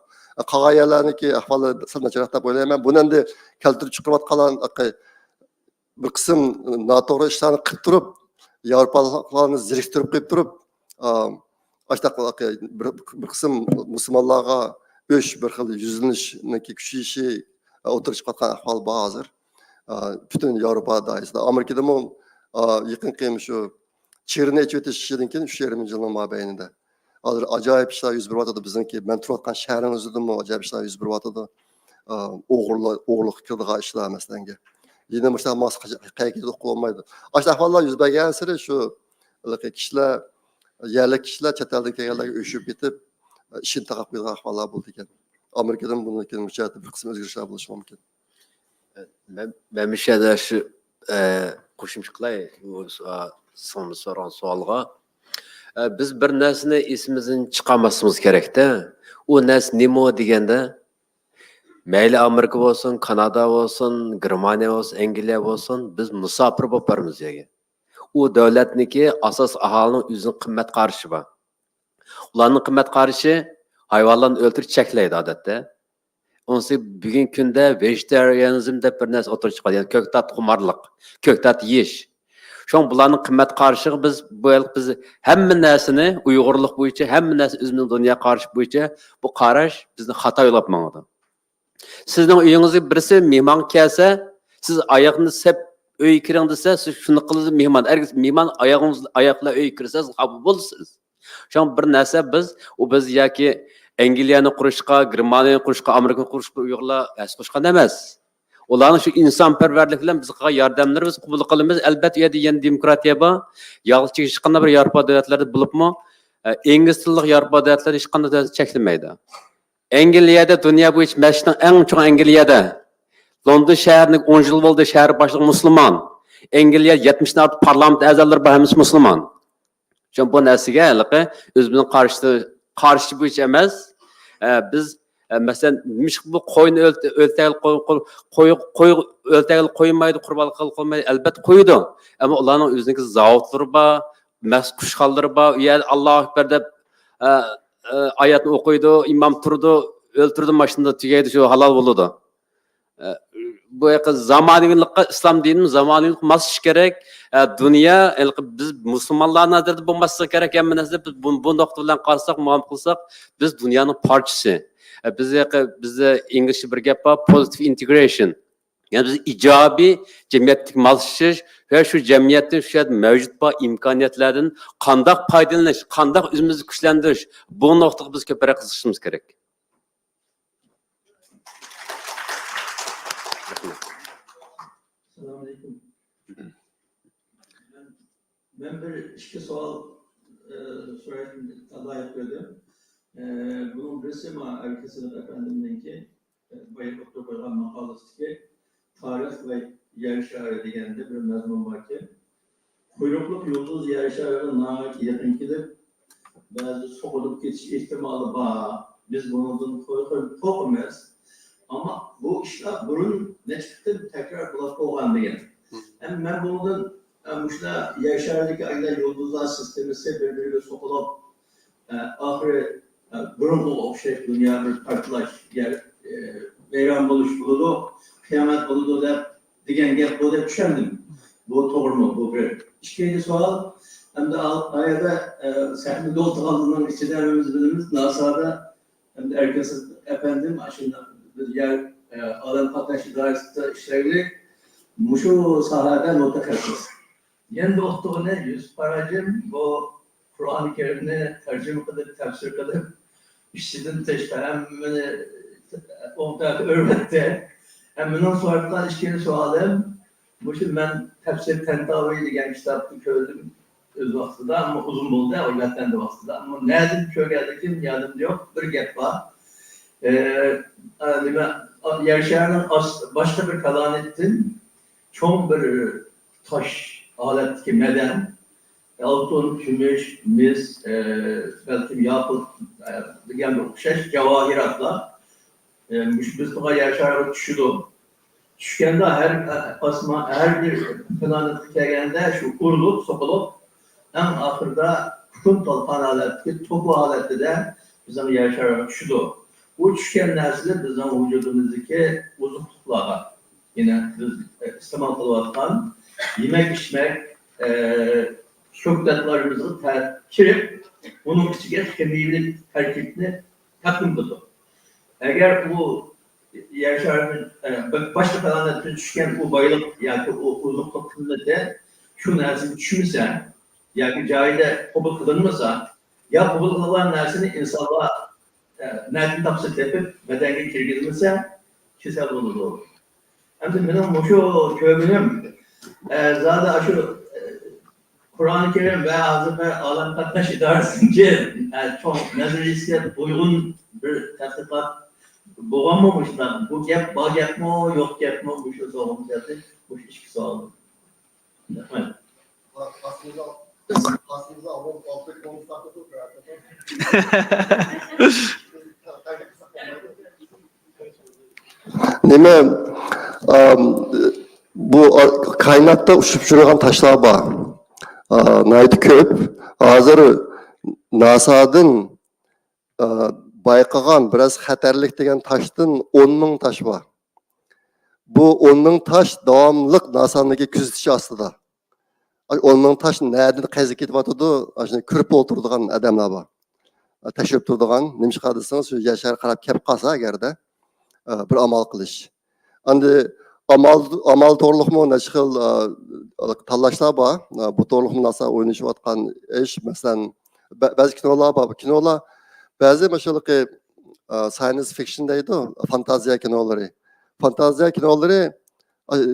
قالغان يەرلەرنىڭكى ئەھۋالى سەل ناچارراق دەپ ئويلايمەن. بۇنى ئەمدى كەلتۈرۈپ چىقىرىۋاتقانلار بىر قىسىم ناتوغرا ئىشلارنى قىلىپ تۇرۇپ، ياۋروپالىقلارنى زېرىكتۈرۈپ قويۇپ تۇرۇپ، ئا، ئاشۇنداق بىر، بىر قىسىم مۇسۇلمانلارغا ئۆچ، بىر خىل يۈزلىنىشنىڭكى كۈچىيىشى، ئا، ئوتتۇرىغا چىقىۋاتقان ئەھۋال بار ھازىر. ئا، پۈتۈن ياۋروپا دائىرىسىدە. ئامېرىكىدىمۇ، ئا، يېقىنقى مۇشۇ چېگرىنى ئېچىۋېتىش ئىشىدىن كېيىن ئۈچ يېرىم يىلنىڭ مابەينىدە ھازىر ئاجايىپ ئىشلار يۈز بېرىۋاتىدۇ. بىزنىڭكى، مەن تۇرۇۋاتقان شەھەرنىڭ ئۆزىدىمۇ ئاجايىپ ئىشلار يۈز بېرىۋاتىدۇ. ئا، ئوغرىلار، ئوغرىلىققا كىرىدىغان ئىشلار، مەسىلەنگە. يەنە مۇشۇنداق ماس قەيەرگە كېتىدۇ ئۇقۇپ بولمايدۇ. ئاشۇنداق ئەھۋاللار يۈز بەرگەنسېرى شۇ ھېلىقى كىشىلەر، يەرلىك كىشىلەر چەت ئەلدىن كەلگەنلەرگە ئۆچۈپ كېتىپ، ئىشىنى تاقاپ قويىدىغان ئەھۋاللار بولىدىكەن. ئامېرىكىدىمۇ بۇندىن كېيىن بۇ جەھەتتە بىر قىسىم ئۆزگىرىشلەر بولۇشى مۇمكىن. مەن، مەن مۇشۇ يەردە شۇ ئە، قوشۇمچە قىلاي بۇ سو-، سىڭلىم سورىغان سوئالغا. ئە، بىز بىر نەرسىنى ئېسىمىزدىن چىقارماسلىقىمىز كېرەكتە. ئۇ نەرسە نېمە دېگەندە، مەيلى ئامېرىكا بولسۇن، كانادا بولسۇن، گېرمانىيە بولسۇن، ئەنگلىيە بولسۇن، بىز مۇساپىر بولۇپ بارىمىز يەرگە. ئۇ دۆلەتنىڭكى ئاساسىي ئاھالىنىڭ ئۆزىنىڭ قىممەت قارىشى بار. ئۇلارنىڭ قىممەت قارىشى ھايۋانلارنى ئۆلتۈرۈپ چەكلەيدۇ ئادەتتە. ئۇنىسى بۈگۈنكى كۈندە ۋېجېتارىيەنىزم دەپ بىر نەرسە ئوتتۇرىغا چىققان، يەنى كۆكتات خۇمارلىق، كۆكتات يېيىش. شۇڭا بۇلارنىڭ قىممەت قارىشىغا بىز، بۇ يىل بىز ھەممە نەرسىنى ئۇيغۇرلۇق بويىچە، ھەممە نەرسە ئۆزىمىزنىڭ دۇنيا قارىشى بويىچە بۇ قاراش بىزنى خاتا يولغا ئاپماڭىدۇ. سىزنىڭ ئۆيىڭىزگە بىرسى مېھمانغا كەلسە، سىز ئاياغنى سەپ ئۆيگە كىرىڭ دېسە، سىز شۇنداق قىلىسىز، مېھمان، ھەرگىز مېھمان ئاياغىڭىز، ئاياق بىلەن ئۆيگە كىرسە، سىز خاپا بولىسىز. شۇڭا بىر نەرسە بىز، ئۇ بىز ياكى ئەنگلىيەنى قۇرۇشقا، گېرمانىيەنى قۇرۇشقا، ئامېرىكىنى قۇرۇشقا ئۇيغۇرلار ھەس قوشقان ئەمەس. ئۇلارنىڭ شۇ ئىنسانپەرۋەرلىك بىلەن بىز قىلغان ياردەملىرى بىز قوبۇل قىلىمىز. ئەلبەتتە، ئۇ يەردە يەنە دېموكراتىيە بار. يالغۇز چېگىش ھېچقانداق بىر ياۋروپا دۆلەتلىرىدە بولۇپمۇ، ئە، ئىنگلىز تىللىق ياۋروپا دۆلەتلىرى ھېچقانداق دۆلەت چەكلىمەيدۇ. ئەنگلىيەدە دۇنيا بويىچە مەسچىتنىڭ ئەڭ چوڭ ئەنگلىيەدە. لوندون شەھىرىنىڭ ئون يىل بولدى، شەھەر باشلىقى مۇسۇلمان. ئەنگلىيە يەتمىشتىن ئارتۇق پارلامېنت ئەزالىرى بار، ھەممىسى مۇسۇلمان. شۇڭا بۇ نەرسىگە ھېلىقى ئۆزىمىزنىڭ قارشى، قارشى بويىچە ئەمەس. ئە، بىز، ئە، مەسىلەن، مىشق بۇ قوينى ئۆلتە-، ئۆلتەگىلى قوي-، قوي-، قوي-، قوي-، ئۆلتەگىلى قويمايدۇ، قۇربان قىلغىلى قويمايدۇ. ئەلبەتتە قويىدۇ. ئەمما ئۇلارنىڭ ئۆزىنىڭكى زاۋۇتلىرى بار، مەخسۇس قۇشخانىلىرى بار. ئۇ يەردە ئاللاھۇ ئەكبەر دەپ، ئە، ئە، ئايەتنى ئوقۇيدۇ، ئىمام تۇرىدۇ، ئۆلتۈرىدۇ، ماشىنىدا تۈگەيدۇ، شۇ ھالال بولىدۇ. ئە، بۇ يەردە زامانىۋىلىققا، ئىسلام دىنىمۇ زامانىۋىلىققا ماسلىشىش كېرەك. ئە، دۇنيا، ھېلىقى بىز مۇسۇلمانلار نەزىرىدە بولماسلىقى كېرەك ھەممە نەرسىدە. بىز بۇ، بۇ نۇقتا بىلەن قارىساق، مۇئامىلە قىلساق، بىز دۇنيانىڭ پارچىسى. ئە، بىز يەقى، بىزدە ئىنگلىزچە بىر گەپ بار، پوزىتىپ ئىنتېگرېيشن. يەنى بىز ئىجابىي جەمئىيەتتىكى ماسلىشىش ۋە شۇ جەمئىيەتتىن، شۇ يەردە مەۋجۇت بار ئىمكانىيەتلەردىن قانداق پايدىلىنىش، قانداق ئۆزىمىزنى كۈچلەندۈرۈش، بۇ نۇقتىغا بىز كۆپرەك قىزىقىشىمىز كېرەك. ئەسسالامۇئەلەيكۇم. مەن، مەن بىر ئىككى سوئال، ئە، سورايدىغان لايىق كۆردۈم. ئە، بۇنىڭ بىرسى مانا ئەركە سىدىق ئەپەندىمنىڭكى، ئە، بايا ئوتتۇرىغا قويغان ماقالىسىدىكى تارىخ ۋە يەر شارى دېگەندە بىر مەزمۇن باركەن. قۇيرۇقلۇق يۇلتۇز يەر شارىغا ناھايىتى يېقىن كېلىپ، بەزىدە سوقۇلۇپ كېتىش ئېھتىمالى بار. بىز بۇنىڭدىن قورقۇ-، قورقىمىز. ئەمما بۇ ئىشلار بۇرۇن نەچچە قېتىم تەكرار بولۇپ بولغان دېگەن. ئەمما مەن بۇنىڭدىن، ئە، مۇشۇلار يەر شارىدىكى ئايلار يۇلتۇزلار سىستېمىسى بىر-بىرىگە سوقۇلۇپ، ئە، ئاخىرى، ئە، بۇرۇنقىغا ئوخشاش دۇنيا بىر پارتلاش، يەر، ئە، ۋەيران بولۇش بولىدۇ، قىيامەت بولىدۇ دەپ دېگەن گەپ بۇ دەپ چۈشەندىم. بۇ توغرىمۇ؟ بۇ بىر. ئىككىنچى سوئال، ئەمدى ئا-، ئايەردە، ئە، سەھنە دولتۇرغانلىرىنىڭ ئىچىدە ھەممىمىز بىلىمىز، ناسادا ئەمدى ئەركىن سىدىق ئەپەندىم ئاشۇنداق بىر يەر، ئە، ئالەم قاتناش ئىدارىسىدا ئىشلەيلى، مۇشۇ ساھەدە مۇتەخەسسىس. يەنە بىر ئۇقتۇرغىنى يۈسۈپ قاراجىم بۇ قۇرئان كەرىمنى تەرجىمە قىلىپ، تەپسىر قىلىپ، ئىچىدىن تىشقا ھەممىنى ئوڭ تەرەپكە ئۆرۈۋەتتى. ھە، مېنىڭ سورايدىغان ئىككىنچى سوئالىم، مۇشۇ مەن تەپسىر تەنتاۋى دېگەن كىتابنى كۆردۈم ئۆز ۋاقتىدا، ئەمما ئۇزۇن بولدى، ھۆرمەتلەندى ۋاقتىدا. ئەمما نەدىن كۆرگەنلىكىم يادىمدا يوق. بىر گەپ بار. ئە، ئە، نېمە، يەر شارىنىڭ ئاس-، باشقا بىر پلانېتتىن چوڭ بىر تاش ھالەتتىكى مەدەن، ئالتۇن، كۈمۈش، مىس، ئە، بەلكىم ياقۇت، ئە، دېگەنگە ئوخشاش جاۋاھىراتلار، ئە، مۇشۇ بىز تۇرغان يەر شارىغا چۈشىدۇ. چۈشكەندە ھەر، ئە، ئاسمان، ھەر بىر پلانېتقا كەلگەندە شۇ ئۇرۇلۇپ، سوقۇلۇپ، ئەڭ ئاخىرىدا كۇكۇن تالقان ھالەتتىكى توپا ھالەتىدە بىزنىڭ يەر شارىغا چۈشىدۇ. بۇ چۈشكەن نەرسىلەر بىزنىڭ ۋۇجۇدىمىزدىكى ئوزۇقلۇقلارغا، يەنە بىز ئىستېمال قىلىۋاتقان يېمەك-ئىچمەك، ئە، كۆكتاتلىرىمىزغا تە-، كىرىپ، ئۇنىڭ ئىچىگە خىمىيەۋى تەركىبنى تەقدىم قىلىدۇ. ئەگەر ئۇ يەر شارىدىن، ئە، بىر باشقا پلانېتتىن چۈشكەن ئۇ بايلىق ياكى ئۇ ئوزۇقلۇق قىممىتى شۇ نەرسىگە چۈشمىسە ياكى جايىدا قوبۇل قىلىنمىسا، يا قوبۇل قىلغان نەرسىنى ئىنسانلار، ئە، نەدىن تاپسا تېپىپ، بەدەنگە كىرگۈزمىسە، كېسەل بولىدۇ. ئەمدى مېنىڭ مۇشۇ كۆرگىنىم، ئە، زادى ئاشۇ، ئە، قۇرئان كەرىم ۋە ھازىرقى ئالەم قاتناش ئىدارىسىنىڭكى، ئە، چوڭ نەزەرىيىسىگە ئۇيغۇن بىر تەتقىقات بولغانمۇ مۇشۇنداق؟ بۇ گەپ بار گەپمۇ، يوق گەپمۇ؟ مۇشۇ سوئالنى، مۇشۇ ئىككى سوئال. نېمە، ئام، بۇ، ئا، كائىناتتا ئۇچۇپ يۈرىدىغان تاشلار بار. ئا، ناھايىتى كۆپ. ھازىر ناسادىن، ئا، بايقىغان بىراز خەتەرلىك دېگەن تاشتىن ئون مىڭ تاش بار. بۇ ئون مىڭ تاش داۋاملىق ناسانىڭكى كۆزىتىشى ئاستىدا. ئاي، ئون مىڭ تاش نەدىن قەيسىگە كېتىۋاتىدۇ؟ ئاشۇنى كۆرۈپ ئولتۇرىدىغان ئادەملەر بار. تەكشۈرۈپ تۇرىدىغان، نېمىشقا دېسىڭىز، شۇ يەر شارى قاراپ كەپ قالسا ئەگەردە، بىر ئامال قىلىش. ئەمدى ئامال، ئامال توغرۇلۇقمۇ نەچچە خىل، تاللاشلار بار. بۇ توغرۇلۇقمۇ ناسا ئويلىشىۋاتقان ئىش. مەسىلەن، بە-، بەزى كىنولار بار. بۇ كىنولار بەزى مۇشۇلىقى، science fiction دەيدۇ، فانتازىيە كىنولىرى. فانتازىيە كىنولىرى،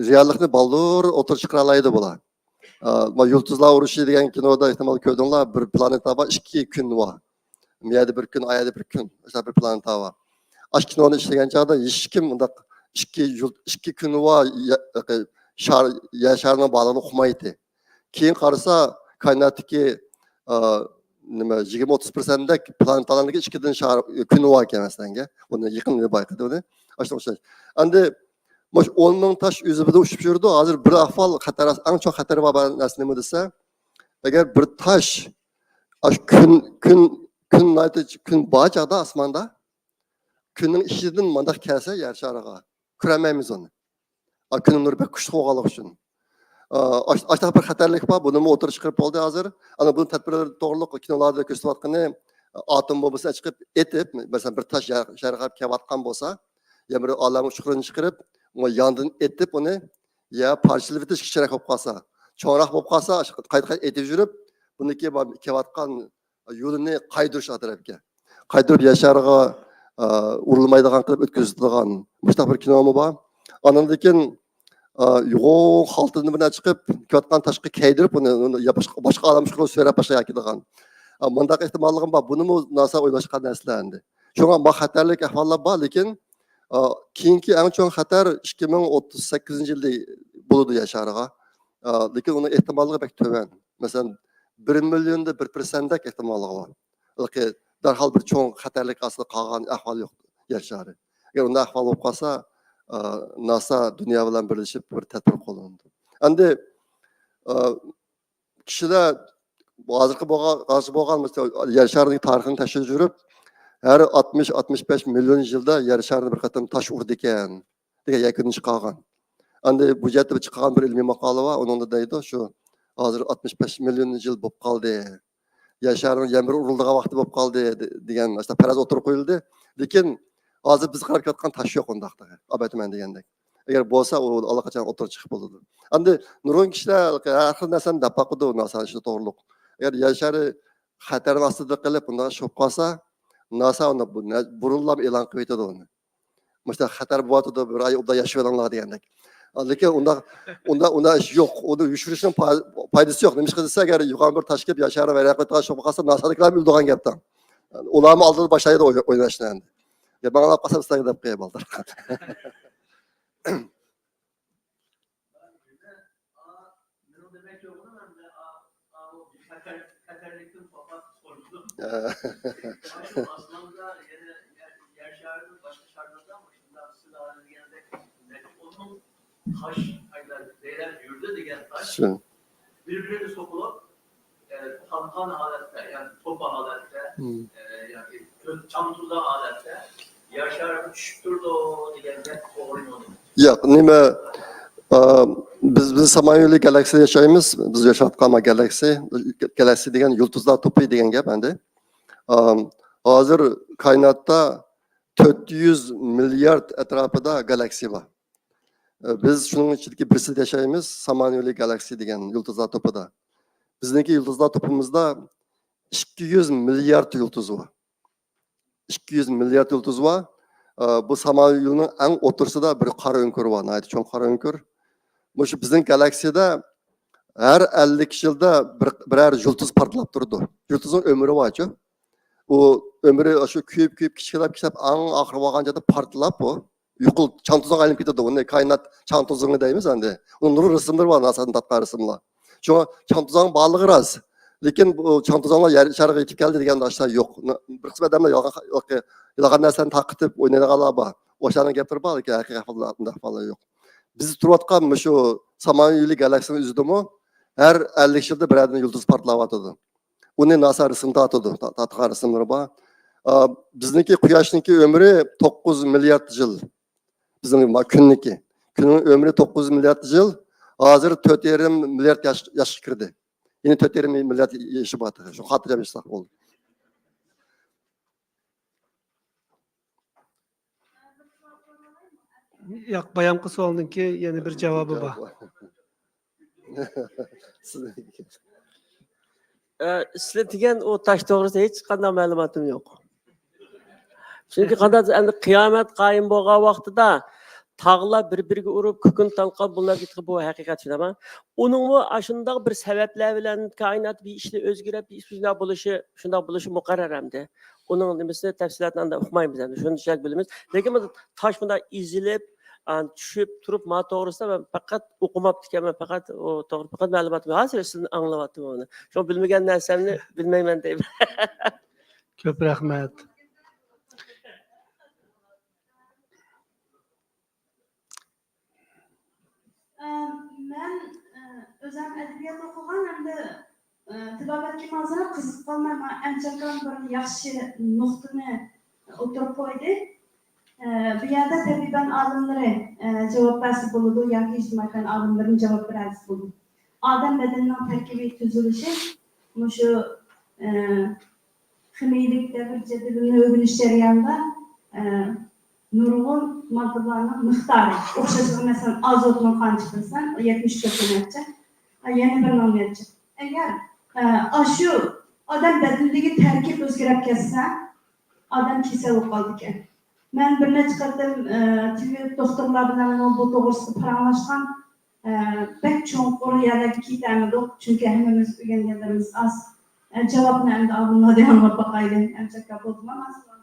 رېئاللىقنى بالدۇر ئوتتۇرىغا چىقىرالايدۇ بۇلار. ئا، ما يۇلتۇزلار ئۇرۇشى دېگەن كىنودا ئېھتىمال كۆردۈڭلار، بىر پلانېتا بار، ئىككى كۈن بار. مۇ يەردە بىر كۈن، ئا يەردە بىر كۈن، مۇشۇنداق بىر پلانېتا بار. ئاشۇ كىنونى ئىشلىگەن چاغدا ھېچكىم ئۇنداق ئىككى يۇلت-، ئىككى كۈن بار، يە-، شار، يەر شارىنىڭ بارلىقىنى ئۇقمايتتى. كېيىن قارىسا، كائىناتتىكى، ئا، نېمە، يىگىرمە ئوتتۇز پىرسەنتتەك پلانېتالارنىڭكى ئىككىدىن شار، كۈنى بار ئىكەن، مەسىلەنگە. ئۇنى يېقىن بايقىدى ئۇنى. ئاشۇنىڭغا ئوخشاش. ئەمدى مۇشۇ ئون مىڭ تاش ئۆزى بىلەن ئۇچۇپ يۈرىدۇ. ھازىر بىر ئەھۋال خەتەر، ئەڭ چوڭ خەتەر بار نەرسە نېمە دېسە، ئەگەر بىر تاش، ئاشۇ كۈن، كۈن، كۈن ناھايىتى، كۈن بار چاغدا ئاسماندا، كۈننىڭ ئىچىدىن مانداق كەلسە يەر شارىغا، كۆرەلمەيمىز ئۇنى. ئا، كۈننىڭ نۇرى بەك كۈچلۈك بولغانلىقى ئۈچۈن. ئا، ئاش-، ئاشۇنداق بىر خەتەرلىك بار، بۇنىمۇ ئوتتۇرىغا چىقىرىپ بولدى ھازىر. ئانا بۇنىڭ تەدبىرلىرى توغرۇلۇق كىنولاردا كۆرسىتىۋاتقىنى، ئاتوم بومبىسىنى چىقىپ ئېتىپ، مەسىلەن، بىر تاش يەر، شارىغا كېلىۋاتقان بولسا، يا بىر ئالەم ئۇچقۇرىنى چىقىرىپ، ئۇ ياندىن ئېتىپ ئۇنى، يا پارچىلىۋېتىش كىچىكرەك بولۇپ قالسا، چوڭراق بولۇپ قالسا، قايتا قايتا ئېتىپ يۈرۈپ، بۇنىڭكى كېلىۋاتقان يولىنى قايدۇرۇش ئا تەرەپكە. قايدۇرۇپ يەر شارىغا، ئا، ئۇرۇلمايدىغان قىلىپ ئۆتكۈزىدىغان مۇشۇنداق بىر كىنومۇ بار. ئاندىن كېيىن، ئا، يوغان خالتىدىن بىر نەرسە چىقىپ، كېتىۋاتقان تاشقا كەيدۈرۈپ، ئۇنى، ئۇنى يا باشقا، باشقا ئالەم ئۇچقۇرىغا سۆرەپ باشلاپ كېتىدىغان. ئا، مۇنداق ئېھتىماللىقىم بار. بۇنىمۇ ناسا ئويلاشقان نەرسىلەر ئەمدى. شۇڭا ما خەتەرلىك ئەھۋاللار بار، لېكىن، ئا، كېيىنكى ئەڭ چوڭ خەتەر ئىككى مىڭ ئوتتۇز سەككىزىنچى يىلدا بولىدۇ يەر شارىغا. ئا، لېكىن ئۇنىڭ ئېھتىماللىقى بەك تۆۋەن. مەسىلەن، بىر مىليوندا بىر پىرسەنتتەك ئېھتىماللىقى بار. بەلكى دەرھال بىر چوڭ خەتەرلىك ئاستىدا قالغان ئەھۋال يوق يەر شارى. ئەگەر ئۇنداق ئەھۋال بولۇپ قالسا، ئا، ناسا دۇنيا بىلەن بىرلىشىپ بىر تەدبىر قوللىنىدۇ. ئەمدى، ئا، كىشىلەر ھازىرقى بولغان، ھازىر بولغان مەسىلەن، يەر شارىنىڭ تارىخىنى تەكشۈرۈپ يۈرۈپ، ھەر ئاتمىش، ئاتمىش بەش مىليون يىلدا يەر شارىنى بىر قېتىم تاش ئۇرىدىكەن دېگەن يەكۈننى چىقارغان. ئەمدى بۇ جەھەتتە بىر چىقارغان بىر ئىلمىي ماقالە بار، ئۇنىڭدا دەيدۇ، شۇ ھازىر ئاتمىش بەش مىليون يىل بولۇپ قالدى. يەر شارىنىڭ يەنە بىر ئۇرۇلىدىغان ۋاقتى بولۇپ قالدى، دېگەن مۇشۇنداق پەرەز ئوتتۇرىغا قويۇلدى. لېكىن ھازىر بىز قاراپ كېلىۋاتقان تاش يوق ئۇنداقتا، ئاپارتمان دېگەندەك. ئەگەر بولسا، ئۇ ئاللىقاچان ئوتتۇرىغا چىقىپ بولىدۇ. ئەمدى نۇرغۇن كىشىلەر ھەر خىل نەرسىنى دەپ باقىدۇ، ناسا ئىشى توغرۇلۇق. ئەگەر يەر شارى خەتەرنىڭ ئاستىدا قېلىپ، ئۇنداق ئىش بولۇپ قالسا، ناسا ئۇنى بۇ-، نە-، بۇرۇنلا ئېلان قىلىۋېتىدۇ ئۇنى. مۇشۇنداق خەتەر بولۇۋاتىدۇ، بىر ئاي ئۇدا ياشىۋېلىڭلار دېگەندەك. لېكىن ئۇنداق، ئۇنداق، ئۇنداق ئىش يوق. ئۇنى يوشۇرۇشنىڭ پا-، پايدىسى يوق. نېمىشقا دېسە، ئەگەر يوغان بىر تاش كېلىپ يەر شارى ۋەيران قىلىپ قالسا، ناسادىكىلەر ئۆلىدىغان گەپتىڭ. ئۇلارمۇ ئالدىدا باشلايدۇ ئوي-، ئويناشنى ئەمدى. گەپ ئاڭلاپ قالسا، سىلەرگە دەپ قوياي بالدۇر. شۇ. بىر-بىرىگە سوقۇلۇپ، ئە، تالقان ھالەتتە، يەنى توپا ھالەتتە، ئە، ياكى چاڭ-توزان ھالەتتە يەر شارىغا چۈشۈپ تۇرىدۇ دېگەن گەپ توغرىمۇ؟ ياق، نېمە، ئا، بىز، بىز سامان يولى گالاكسىيەدە ياشايمىز. بىز ياشاۋاتقان ما گالاكسىيە، گالاكسىيە دېگەن يۇلتۇزلار توپى دېگەن گەپ ئەمدى. ئا، ھازىر كائىناتتا تۆت يۈز مىليارد ئەتراپىدا گالاكسىيە بار. ئە، بىز شۇنىڭ ئىچىدىكى بىرسىدە ياشايمىز، سامان يولى گالاكسىيە دېگەن يۇلتۇزلار توپىدا. بىزنىڭكى يۇلتۇزلار توپىمىزدا ئىككى يۈز مىليارد يۇلتۇز بار. ئىككى يۈز مىليارد يۇلتۇز بار. ئە، بۇ سامان يولىنىڭ ئەڭ ئوتتۇرىسىدا بىر قارا ئۆڭكۈر بار، ناھايىتى چوڭ قارا ئۆڭكۈر. مۇشۇ بىزنىڭ گالاكسىيەدە ھەر ئەللىك يىلدا بىر، بىرەر يۇلتۇز پارتلاپ تۇرىدۇ. يۇلتۇزنىڭ ئۆمرى بارچۇ. ئۇ ئۆمرى شۇ كۆيۈپ، كۆيۈپ، كىچىكلەپ، كىچىكلەپ، ئەڭ ئاخىرى بولغان چاغدا پارتلاپ، ئۇ يۇقىرى چاڭ توزانغا ئايلىنىپ كېتىدۇ. ئۇنى كائىنات چاڭ توزىڭى دەيمىز ئەمدى. ئۇنىڭ نۇرغۇن رەسىملىرى بار ناسادىن تارتقان رەسىملەر. شۇڭا چاڭ توزاڭ بارلىقى راست. لېكىن بۇ چاڭ توزاڭلار يەر شارىغا يېتىپ كەلدى دېگەن ئىشلار يوق. بىر قىسىم ئادەملەر يالغان، يالغان نەرسىلەرنى تارقىتىپ ئوينايدىغانلار بار. ئوشۇلارنىڭ گەپلىرى بار، لېكىن ھەقىقىي ئەھۋاللار، ئۇنداق ئەھۋاللار يوق. بىز تۇرۇۋاتقان مۇشۇ سامان يولى گالاكسىيىنىڭ ئۆزىدىمۇ ھەر ئەللىك يىلدا بىرەردىن يۇلتۇز پارتلاۋاتىدۇ. ئۇنى ناسا رەسىم تارتىدۇ، تا-، تارتقان رەسىملىرى بار. ئا، بىزنىڭكى قۇياشنىڭكى ئۆمرى توققۇز مىليارد يىل. بىزنىڭ ما-، كۈننىڭكى. كۈننىڭ ئۆمرى توققۇز مىليارد يىل. ھازىر تۆت يېرىم مىليارد ياش، ياشقا كىردى. يەنە تۆت يېرىم مىليارد يېشى بار. شۇ خاتىرجەم ياشىساق بولدى. ياق، بايامقى سوئالنىڭكى يەنە بىر جاۋابى بار. ئە، سىلەر دېگەن ئۇ تاش توغرىسىدا ھېچقانداق مەلۇماتىم يوق. چۈنكى قانداق دېسە، ئەمدى قىيامەت قايىم بولغان ۋاقتىدا تاغلار بىر-بىرىگە ئۇرۇپ، كۇكۇن تالقان بولۇپ كېتىدۇ، بۇ ھەقىقەت، شۇنداقمۇ؟ ئۇنىڭمۇ ئاشۇنداق بىر سەۋەبلەر بىلەن كائىنات بىر ئىشلار ئۆزگىرىپ، بىر ئىش شۇنداق بولۇشى، شۇنداق بولۇشى مۇقەررەر ئەمدى. ئۇنىڭ نېمىسىنى، تەپسىلاتىنى ئانداق ئۇقمايمىز ئەمدى، شۇنچىلىك بىلىمىز. لېكىن بۇ تاش مۇنداق ئېزىلىپ، ئان، چۈشۈپ تۇرۇپ، ما توغرىسىدا مەن پەقەت ئوقۇماپتىكەنمەن، پەقەت ئۇ توغرا پەقەت مەلۇماتىم يوق. ھازىر سىزدىن ئاڭلىۋاتىمەن ئۇنى. شۇڭا بىلمىگەن نەرسەمنى بىلمەيمەن دەيمەن. كۆپ رەھمەت. ئە، مەن، ئە، ئۆزۈم ئەدەبىيات ئوقۇغان ھەمدە، ئە، تېبابەتكە مازا قىزىقىپ قالماي، مانا ئەمچەكان بىر ياخشى نۇقتىنى ئوتتۇرىغا قويدى. ئە، بۇ يەردە تەبىئىي پەن ئالىملىرى، ئە، جاۋاب بەرسە بولىدۇ ياكى ئىجتىمائىي پەن ئالىملىرىمۇ جاۋاب بېرەلىسە بولىدۇ. ئادەم بەدىنىنىڭ تەركىبىي تۈزۈلۈشى مۇشۇ، ئە، خىمىيىلىك دەۋر جەدۋىلىنى ئۆگىنىش جەريانىدا، ئە، نۇرغۇن ماددىلارنىڭ مىقدارى ئوخشاشلىقى، مەسىلەن، ئازوتنىڭ قانچە دېسەڭ، يەتمىش تۆت نەچچە، يەنە بىرىنىڭ نەچچە. ئەگەر، ئە، ئاشۇ ئادەم بەدىنىدىكى تەركىب ئۆزگىرىپ كەتسە، ئادەم كېسەل بولۇپ قالىدىكەن. مەن بىر نەچچە قېتىم، ئە، تېبىب دوختۇرلار بىلەن بۇ توغرىسىدا پاراڭلاشقان. ئە، بەك چوڭقۇر يەرلەرگە كېتەلمىدۇق، چۈنكى ھەممىمىز ئۆگەنگەنلىرىمىز ئاز. ئە، جاۋابنى ئەمدى ئابۇللا دېگەنگە باقايلى. ئەمچەككە بولدىما مەسىلەن؟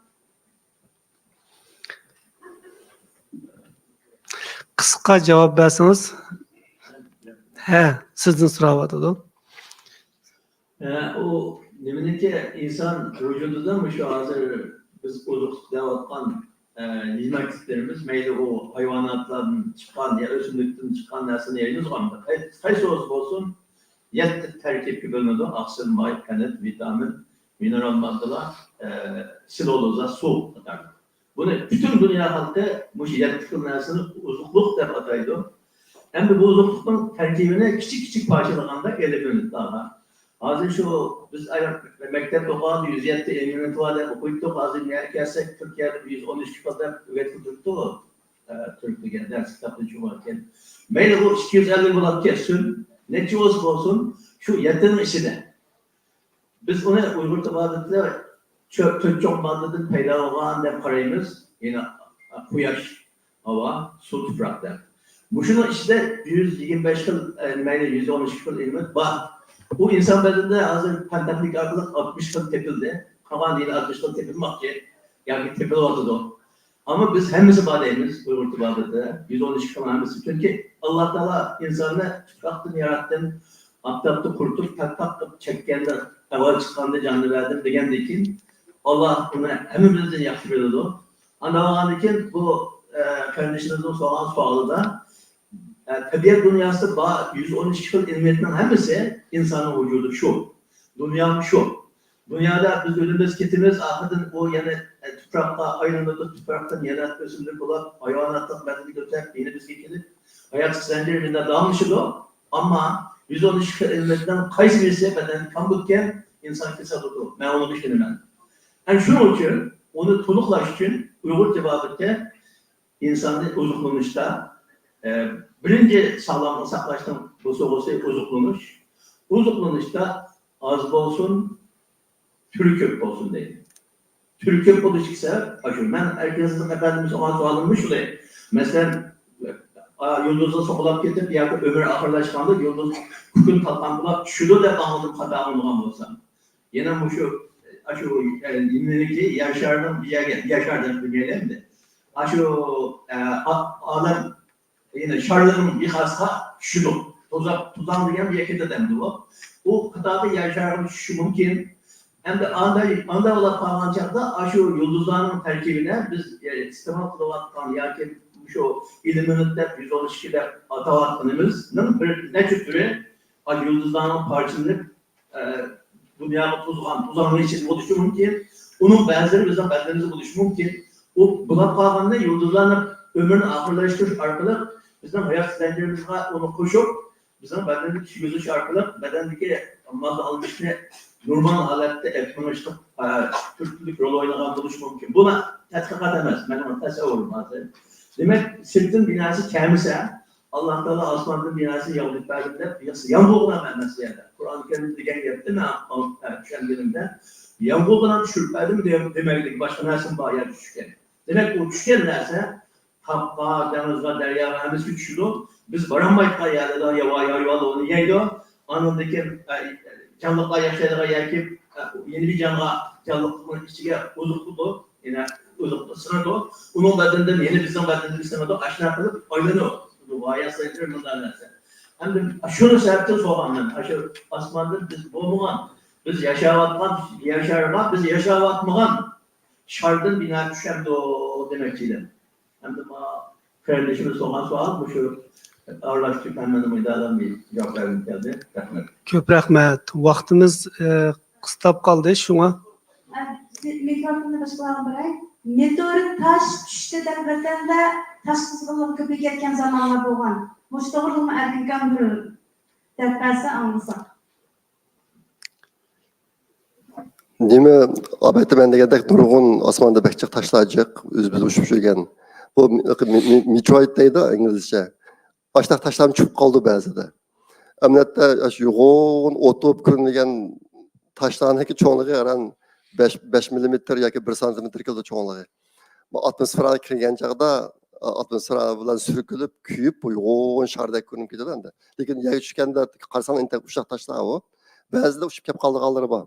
قىسقا جاۋاب بەرسىڭىز. ھە، سىزدىن سوراۋاتىدۇ. ئە، ئۇ نېمىنىڭكى، ئىنسان ۋۇجۇدىدا مۇشۇ ھازىر بىز ئوزۇقلۇق دەۋاتقان، ئە، يېمەكلىكلىرىمىز، مەيلى ئۇ ھايۋاناتلاردىن چىققان يا ئۆسۈملۈكتىن چىققان نەرسىنى يەيمىزغۇ، قاي-، قايسى بولسا بولسۇن، يەتتە تەركىبكە بۆلۈنىدۇ: ئاقسىل، ماي، قەنت، ۋىتامىن، مىنېرال ماددىلار، ئە، سېلۇلوزا، سۇ قاتارلىق. بۇنى پۈتۈن دۇنيا خەلقى مۇشۇ يەتتە خىل نەرسىنى ئوزۇقلۇق دەپ ئاتايدۇ. ئەمدى بۇ ئوزۇقلۇقنىڭ تەركىبىنى كىچىك كىچىك پارچىلىغاندا ئېلېمېنتلارغا. ھازىر شۇ بىز مەكتەپتە ئوقۇغاندا يۈز يەتتە ئېلېمېنت بار دەپ ئوقۇيتتۇق. ھازىر نەگە كەلسەك تۈركىيەدە يۈز ئون ئۈچ خىل دەپ ئۆگەتكىلى تۇرۇپتۇ. ئە، تۈركلىگە دەرس كىتابتىن چۈشۈۋاتكەن. مەيلى، بۇ ئىككى يۈز ئەللىك بولاپ كەتسۇن. نەچچە بولسا بولسۇن، شۇ يەتتىنىڭ ئىچىدە. بىز ئۇنى ئۇيغۇر تېبابىتىدە چۆ-، تۆت چوڭ ماددىدىن پەيدا بولغان دەپ قارايمىز. يەنى قۇياش، ھاۋا، سۇ، تۇپراق دەپ. مۇشۇنىڭ ئىچىدە يۈز يىگىرمە بەش خىل، ئە، نېمەيلى، يۈز ئون ئىككى خىل ئېلېمېنت بار. بۇ ئىنسان بەدىنىدە ھازىر پەن تېخنىكا ئارقىلىق ئاتمىش خىل تېپىلدى. قالغان يەنە ئاتمىش خىل تېپىلماقچى ياكى تېپىلىۋاتىدۇ. ئەمما بىز ھەممىسى بار دەيمىز ئۇيغۇر تېبابىتىدە، يۈز ئون ئىككى خىل ھەممىسى. چۈنكى ئاللا تائالا ئىنساننى تۇپراقتىن ياراتتىم، ئاپتاپتا قۇرۇتۇپ، تاك تاك قىلىپ چەككەندە، ئەۋۋەل چىققاندا جاننى بەردىم دېگەندىن كېيىن، ئاللا ئۇنى ھەممىمىزدىن ياخشى بىلىدۇ. ئاندىن بولغاندىن كېيىن بۇ، ئە، قېرىندىشىمىزنىڭ سورىغان سوئالىدا، ئە، تەبىئەت دۇنياسىدا بار يۈز ئون ئىككى خىل ئېلېمېنتنىڭ ھەممىسى ئىنساننىڭ ۋۇجۇدى شۇ، دۇنيامۇ شۇ. دۇنيادا بىز ئۆلىمىز، كېتىمىز، ئاخىرىدىن ئۇ يەنە، ئە، تۇپراققا ئايلىنىدۇ، تۇپراقتىن يەنە ئۆسۈملۈك بولۇپ، ھايۋاناتلىق بەدەنگە ئۆتۈپ، يەنە بىزگە كېلىپ، ھاياتلىق زەنجىرى مۇنداق داۋاملىشىدۇ. ئەمما يۈز ئون ئىككى خىل ئېلېمېنتنىڭ قايسى بىرسى بەدەندىن كەم بولىدىكەن، ئىنسان كېسەل بولىدۇ. مەن ئۇنىڭغا ئىشىنىمەن. ئەنە شۇنىڭ ئۈچۈن ئۇنى تولۇقلاش ئۈچۈن ئۇيغۇر تېبابىتى ئىنساننى ئوزۇقلىنىشتا، ئە، بىرىنچى ساغلاملىقنى ساقلاشنىڭ بوسۇغىسى ئوزۇقلىنىش. ئوزۇقلىنىشتا ئاز بولسۇن، تۈرى كۆپ بولسۇن دەيدۇ. تۈرى كۆپ بولۇشتىكى سەۋەب ئاشۇ. مەن ئەركىن سىدىق ئەپەندىمىز سورىغان سوئالىممۇ شۇ. مەسىلەن، ئا، يۇلدۇزغا سوقۇلاپ كېتىپ ياكى ئۆمرى ئاخىرلاشقاندا يۇلدۇز كۈكۈن تالقان بولاپ چۈشىدۇ دەپ ئاڭلىدىم، خاتا ئاڭلىغان بولسام. يەنە مۇشۇ، ئاشۇ، ئە، نېمىنىڭكى، يەر شارىنىڭ بىر يەرگە، يەر شارى دەپ بىلمەيلى ئەمدى. ئاشۇ، ئە، ئا-، ئالەم، يەنى شارلىرىنىڭ بىخاسىغا چۈشىدۇ. توزاق، توزاڭ دېگەن بىر يەرگە كېتىدۇ ئەمدى ئۇ. ئۇ قاتاردا يەر شارىغا چۈشۈشى مۇمكىن. ئەمدى ئانداي، ئانداي بولۇپ قالغان چاغدا ئاشۇ يۇلدۇزلارنىڭ تەركىبىدە بىز، ئە، ئىستېمال قىلىۋاتقان ياكى شۇ ئىللۇمىنات دەپ، يۈز ئون ئىككى دەپ ئاتاۋاتقىنىمىزنىڭ بىر نەچچە تۈرى، ئا، يۇلدۇزلارنىڭ پارچىلىنىپ، ئە، دۇنياغا توزغان، توزاننىڭ ئىچىدە بولۇشى مۇمكىن. ئۇنىڭ بەزىلىرى بىزنىڭ بەدىنىمىزدە بولۇشى مۇمكىن. ئۇ بۇلاپ قالغاندا يۇلدۇزلارنىڭ ئۆمرىنى ئاخىرلاشتۇرۇش ئارقىلىق بىزنىڭ ھايات زەنجىرىمىزغا ئۇنى قوشۇپ، بىزنىڭ بەدەننى كىرگۈزۈش ئارقىلىق بەدەندىكى ماددا ئالمىشىشنى نورمال ھالەتتە ئېلىپ مېڭىشلىق، ئە، تۈرتكىلىك رول ئوينىغان بولۇشى مۇمكىن. بۇ تەتقىقات ئەمەس، مېنىڭ تەسەۋۋۇرۇم ھازىر. دېمەك، سىرتتىن بىر نەرسە كەلمىسە، ئاللا تائالا ئاسماندىن بىر نەرسە ياغدۇرۇپ بەردىم دەپ، ياغسا يامغۇر بىلەن ئەمەس يەردە. قۇرئان كەرىمدە دېگەن گەپتە مەن، ئە، چۈشەنگىنىمدە، يامغۇر بىلەن چۈشۈرۈپ بەردىم دېمەكلىك، باشقا نەرسىمۇ بار يەردە چۈشكەن. دېمەك، ئۇ چۈشكەن نەرسە تاغقا، دېڭىزغا، دەرياغا ھەممىسىگە چۈشىدۇ. بىز بارالمايدىغان يەرلەردە ياۋا-، ھايۋانلار ئۇنى يەيدۇ. ئاندىن كېيىن، ئە، جانلىقلار ياشايدىغان يەر كېلىپ، ئە، يەنە بىر جانغا، جانلىقنىڭ ئىچىگە ئوزۇق قىلىدۇ. يەنە ئوزۇقنى سىڭىدۇ. ئۇنىڭ بەدىنىدىن يەنە بىزنىڭ بەدىنىمىزگە سىڭىدۇ. ئاشۇنداق قىلىپ ئايلىنىدۇ. بۇ ۋايە سايتىر مۇنداق نەرسە. ئەمدى شۇنى سەۋەبتىن سورىغان مەن. ئاشۇ ئاسماندىن بىز بولمىغان، بىز ياشاۋاتقان يەر شارىغا بىز ياشاۋاتمىغان شاردىن بىنا چۈشەمدۇ دېمەكچى ئىدىم. ئەمدى ما قېرىندىشىمىز سورىغان سوئال مۇشۇ ئارىلاشتۇرۇپ ھەممىنى مۇنداق بىر جاۋاب بەرگۈم كەلدى. رەھمەت. كۆپ رەھمەت. ۋاقتىمىز، ئە، قىستاپ قالدى، شۇڭا. ئە، مىكروفوننى باشقىلارغا بېرەي. مېتېئورىت تاش چۈشتى دەپ ۋەتەندە تاش قىزغىنلىقى كۆپىيىپ كەتكەن زامانلار بولغان. مۇشۇ توغرىلىقمۇ ئەركىنكام بىر دەپ بەرسە ئاڭلىساق. نېمە، ئەلۋەتتە، مەن دېگەندەك نۇرغۇن ئاسماندا بەك جىق تاشلار جىق، ئۆزىمىز ئۇچۇپ يۈرگەن. بۇ مې-، مې-، مې-، مېتېئورىت دەيدۇ ئىنگلىزچە. ئاشۇنداق تاشلارمۇ چۈشۈپ قالىدۇ بەزىدە. ئەمەلىيەتتە، ئاشۇ يوغان ئوتۇپ كۆرۈنگەن تاشلارنىڭكى چوڭلۇقى ھەرەن بەش، بەش مىللىمېتىر ياكى بىر سانتىمېتىر كېلىدۇ چوڭلۇقى. بۇ ئاتموسفېراغا كىرگەن چاغدا، ئاتموسفېرا بىلەن سۈركىلىپ، كۆيۈپ، بۇ يوغان شاردەك كۆرۈنۈپ كېتىدۇ ئەمدى. لېكىن يەرگە چۈشكەندە قارىساڭ، ئىنتەك ئۇششاق تاشلار ئۇ. بەزىدە ئۇچۇپ كېلىپ قالىدىغانلىرى بار.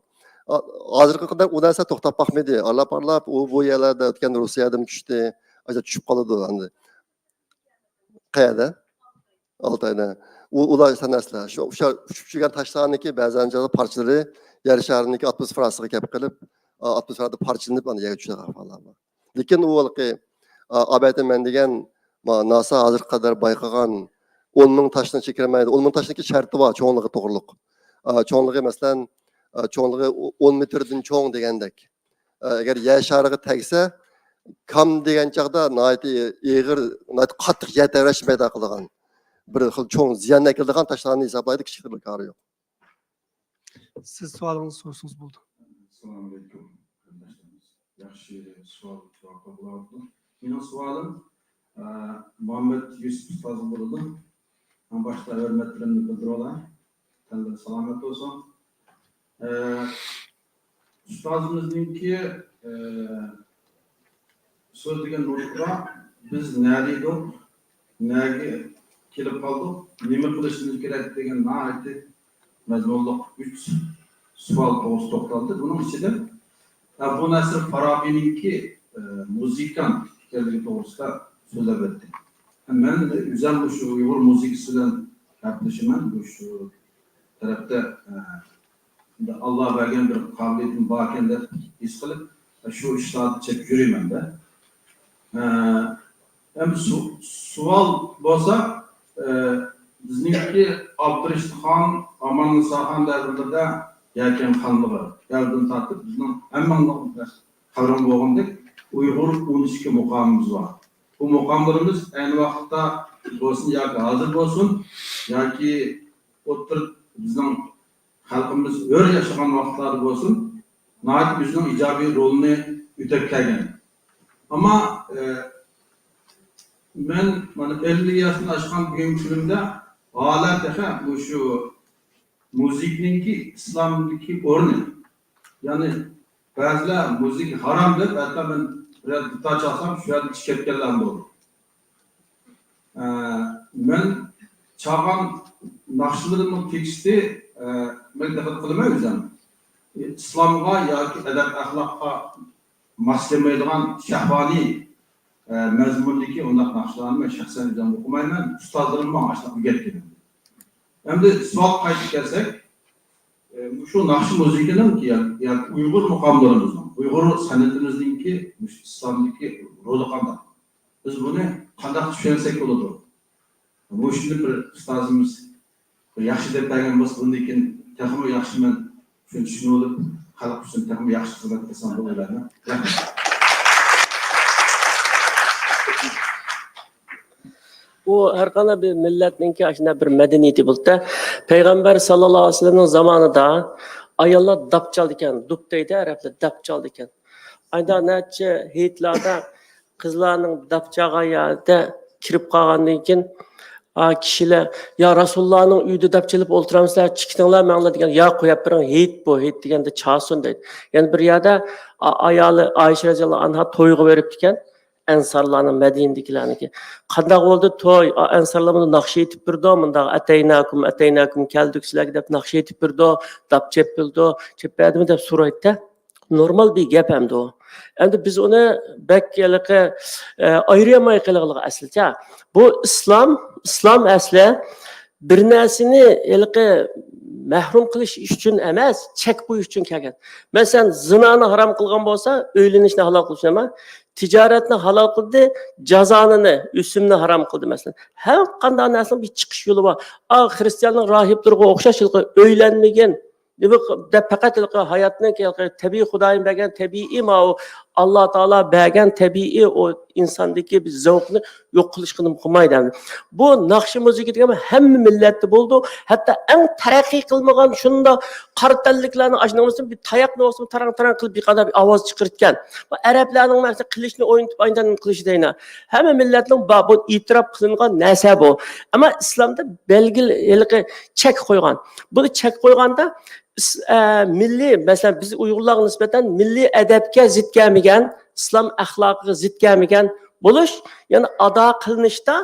ئا-، ھازىرغا قەدەر ئۇ نەرسە توختاپ باقمىدى. ئارىلاپ، ئارىلاپ، ئۇ، بۇ يەرلەردە ئۆتكەندە روسىيەدىمۇ چۈشتى. ئاشۇ چۈشۈپ قالىدۇ ئەمدى. قەيەردە؟ ئالتايدا. ئۇ، ئۇلار سەن ئەسلە. شۇ، شۇ ئۇچۇپ چۈشكەن تاشلارنىڭكى بەزەن جايدا پارچىلىرى يەر شارىنىڭكى ئاتموسفېراسىغا كەپ قېلىپ، ئا-، ئاتموسفېرادا پارچىلىنىپ، ئاندىن يەرگە چۈشىدىغان ئەھۋاللار بار. لېكىن ئۇ ھېلىقى، ئا-، ئابەتە مەن دېگەن، ما-، ناسا ھازىرغا قەدەر بايقىغان ئون مىڭ تاشنى چېكىرمەيدۇ. ئون مىڭ تاشنىڭكى شەرتى بار، چوڭلۇقى توغرۇلۇق. ئا، چوڭلۇقى، مەسىلەن، ئا، چوڭلۇقى ئو-، ئون مېتىردىن چوڭ دېگەندەك. ئە، ئەگەر يەر شارىغا تەگسە، كام دېگەن چاغدا ناھايىتى ئېغىر، ناھايىتى قاتتىق يەر تەۋرەشنى پەيدا قىلىدىغان، بىر خىل چوڭ زىيان ئەكېلىدىغان تاشلارنى ھېسابلايدۇ، كىچىكتىن كارى يوق. سىز سوئالىڭىزنى سورىسىڭىز بولىدۇ. ئەسسالامۇ ئەلەيكۇم، قېرىنداشلىرىمىز. ياخشى سوئال، جاۋاب قىلىۋاتىدۇ. مېنىڭ سوئالىم، ئە، مۇھەممەد يۈسۈپ ئۇستازغا بولىدۇ. ئەڭ باشتا ھۆرمەتلىرىمنى بىلدۈرۈۋالاي. تەنلىرى سالامەت بولسۇن. ئە، ئۇستازىمىزنىڭكى، ئە، سۆزلىگەن نۇتقىدا بىز نەدە ئىدۇق، نەگە كېلىپ قالدۇق، نېمە قىلىشىمىز كېرەك دېگەن ناھايىتى مەزمۇنلۇق ئۈچ سوئال توغرىسىدا توختالدى. بۇنىڭ ئىچىدە، ئە، ئەبۇ نەسىر فارابىنىڭكى، ئە، مۇزىكانت ئىكەنلىكى توغرىسىدا سۆزلەپ ئۆتتى. مەن ئۆزۈم مۇشۇ ئۇيغۇر مۇزىكىسى بىلەن ھەپىلىشىمەن، مۇشۇ تەرەپتە، ئە، ئاللا بەرگەن بىر قابىلىيىتىم باركەن دەپ ھېس قىلىپ، شۇ ئىشلاردا چېپىپ يۈرىمەن-دە. ئە، ئەمدى سو-، سوئال بولسا، ئە، بىزنىڭكى ئابدۇرېشىتخان، ئاماننىساخان دەۋرلىرىدە يەكەن خانلىقى دەۋرىدىن تارتىپ بىزنىڭ ھەممىڭلار قەدىرىم بولغاندەك ئۇيغۇر ئون ئىككى مۇقامىمىز بار. بۇ مۇقاملىرىمىز ئەينى ۋاقىتتا بولسۇن ياكى ھازىر بولسۇن، ياكى ئوتتۇرا بىزنىڭ خەلقىمىز ھۆر ياشىغان ۋاقىتلاردا بولسۇن، ناھايىتى ئۆزىنىڭ ئىجابىي رولىنى ئۆتەپ كەلگەن. ئەمما، ئە، مەن مانا ئەللىك ياشتىن ئاشقان بۈگۈنكى كۈنۈمدە ھالە تېخى مۇشۇ مۇزىكىنىڭكى ئىسلامدىكى ئورنى، يەنى بەزىلەر مۇزىكا ھارام دەپ، ھەتتا مەن بىرەر دۇتار چالسام، شۇ يەردىن چىقىپ كەتكەنلەرمۇ بولدى. ئە، مەن چالغان ناخشىلىرىمنىڭ تېكىستى، ئە، مەن دىققەت قىلىمەن ئۆزۈم. ئىسلامغا ياكى ئەدەپ-ئەخلاققا ماس كەلمەيدىغان شەھۋانىي، ئە، مەزمۇندىكى ئۇنداق ناخشىلارنى مەن شەخسەن ئۆزۈم ئوقۇمايمەن، ئۇستازلىرىم ماڭا ئاشۇنداق ئۆگەتكەن. ئەمدى سوئالغا قايتىپ كەلسەك، ئە، مۇشۇ ناخشا مۇزىكىنىڭ يا-، ياكى ئۇيغۇر مۇقاملىرىمىزنىڭ، ئۇيغۇر سەنئىتىمىزنىڭكى مۇشۇ ئىسلامدىكى رولى قانداق؟ بىز بۇنى قانداق چۈشەنسەك بولىدۇ؟ مۇشۇنى بىر ئۇستازىمىز بىر ياخشى دەپ بەرگەن بولسا، بۇندىن كېيىن تېخىمۇ ياخشى مەن شۇنى چۈشىنىۋېلىپ، خەلق ئۈچۈن تېخىمۇ ياخشى خىزمەت قىلسام بولىدۇ. رەھمەت. بۇ ھەر قانداق بىر مىللەتنىڭكى ئاشۇنداق بىر مەدەنىيىتى بولىدۇ. پەيغەمبەر ساللاللاھۇ ئەلەيھى ۋەسەللەمنىڭ زامانىدا ئاياللار داپ چالىدىكەن، دۇپ دەيدۇ ئەرەبلەر، داپ چالىدىكەن. ئايدا نەچچە ھېيتلاردا قىزلارنىڭ داپ چالغان يەردە كىرىپ قالغاندىن كېيىن، ئا، كىشىلەر، يا رەسۇلۇللانىڭ ئۆيىدە داپ چېلىپ ئولتۇرامسىلەر، چېكىنىڭلار ماڭىلار دېگەن، يا قويۇپ بېرىڭ، ھېيت بۇ، ھېيت دېگەندە چالسۇن دەيدۇ. يەنە بىر يەردە ئا-، ئايالى ئائىشە رەزىياللاھۇ ئەنھا تويغا بېرىپتىكەن، ئەنسارلارنىڭ، مەدىنىدىكىلەرنىڭكى. قانداق بولدى توي؟ ئا، ئەنسارلار مۇنداق ناخشا ئېيتىپ بېرىدۇ، مۇنداق ئەتەيناكۇم، ئەتەيناكۇم كەلدۇق سىلەرگە دەپ ناخشا ئېيتىپ بېرىدۇ، داپ چېپىلىدۇ، چېپىپ بەردىمۇ دەپ سورايدۇ. نورمال بىر گەپ ئەمدى ئۇ. ئەمدى بىز ئۇنى بەك ھېلىقى، ئە، ئايرىيالماي قېلىغلىغا ئەسلىچە. بۇ ئىسلام، ئىسلام ئەسلى بىر نەرسىنى ھېلىقى مەھرۇم قىلىش ئۈچۈن ئەمەس، چەك قويۇش ئۈچۈن كەلگەن. مەسىلەن، زىنانى ھارام قىلغان بولسا، ئۆيلىنىشنى ھالال قىلىش ئەمەس، تىجارەتنى ھالال قىلدى، جازانىنى، ئۆسۈمنى ھارام قىلدى، مەسىلەن. ھەر قانداق نەرسىنىڭ بىر چىقىش يولى بار. ئا، خرىستىياننىڭ راھىبلىرىغا ئوخشاش ھېلىقى ئۆيلەنمىگىن، دەپ پەقەت ھېلىقى ھاياتنىڭ ھېلىقى تەبىئىي خۇدايىم بەرگەن تەبىئىي ماۋۇ ئاللا تائالا بەرگەن تەبىئىي ئۇ ئىنساندىكى بىر زەۋقنى يوق قىلىشقىمۇ قىلمايدۇ. بۇ ناخشا مۇزىكا دېگەن ھەممە مىللەتتە بولىدۇ. ھەتتا ئەڭ تەرەققىي قىلمىغان شۇنداق قارا تەنلىكلەرنىڭ ئاشۇنىڭ بىر تاياقنى بولسىمۇ تاراڭ تاراڭ قىلىپ بىر قانداق بىر ئاۋاز چىقىرىتكەن. بۇ ئەرەبلەرنىڭ مەسىلەن قىلىچنى ئوينىتىپ ئاينان قىلىشى دەينا. ھەممە مىللەتنىڭ بار، بۇ ئېتىراپ قىلىنغان نەرسە بۇ. ئەمما ئىسلامدا بەلگىلى ھېلىقى چەك قويغان. بۇنى چەك قويغاندا ئىس-، ئە، مىللىي، مەسىلەن، بىز ئۇيغۇرلارغا نىسبەتەن مىللىي ئەدەپكە زىت كەلمىگەن، ئىسلام ئەخلاقىغا زىت كەلمىگەن بولۇش، يەنى ئادا قىلىنىشتا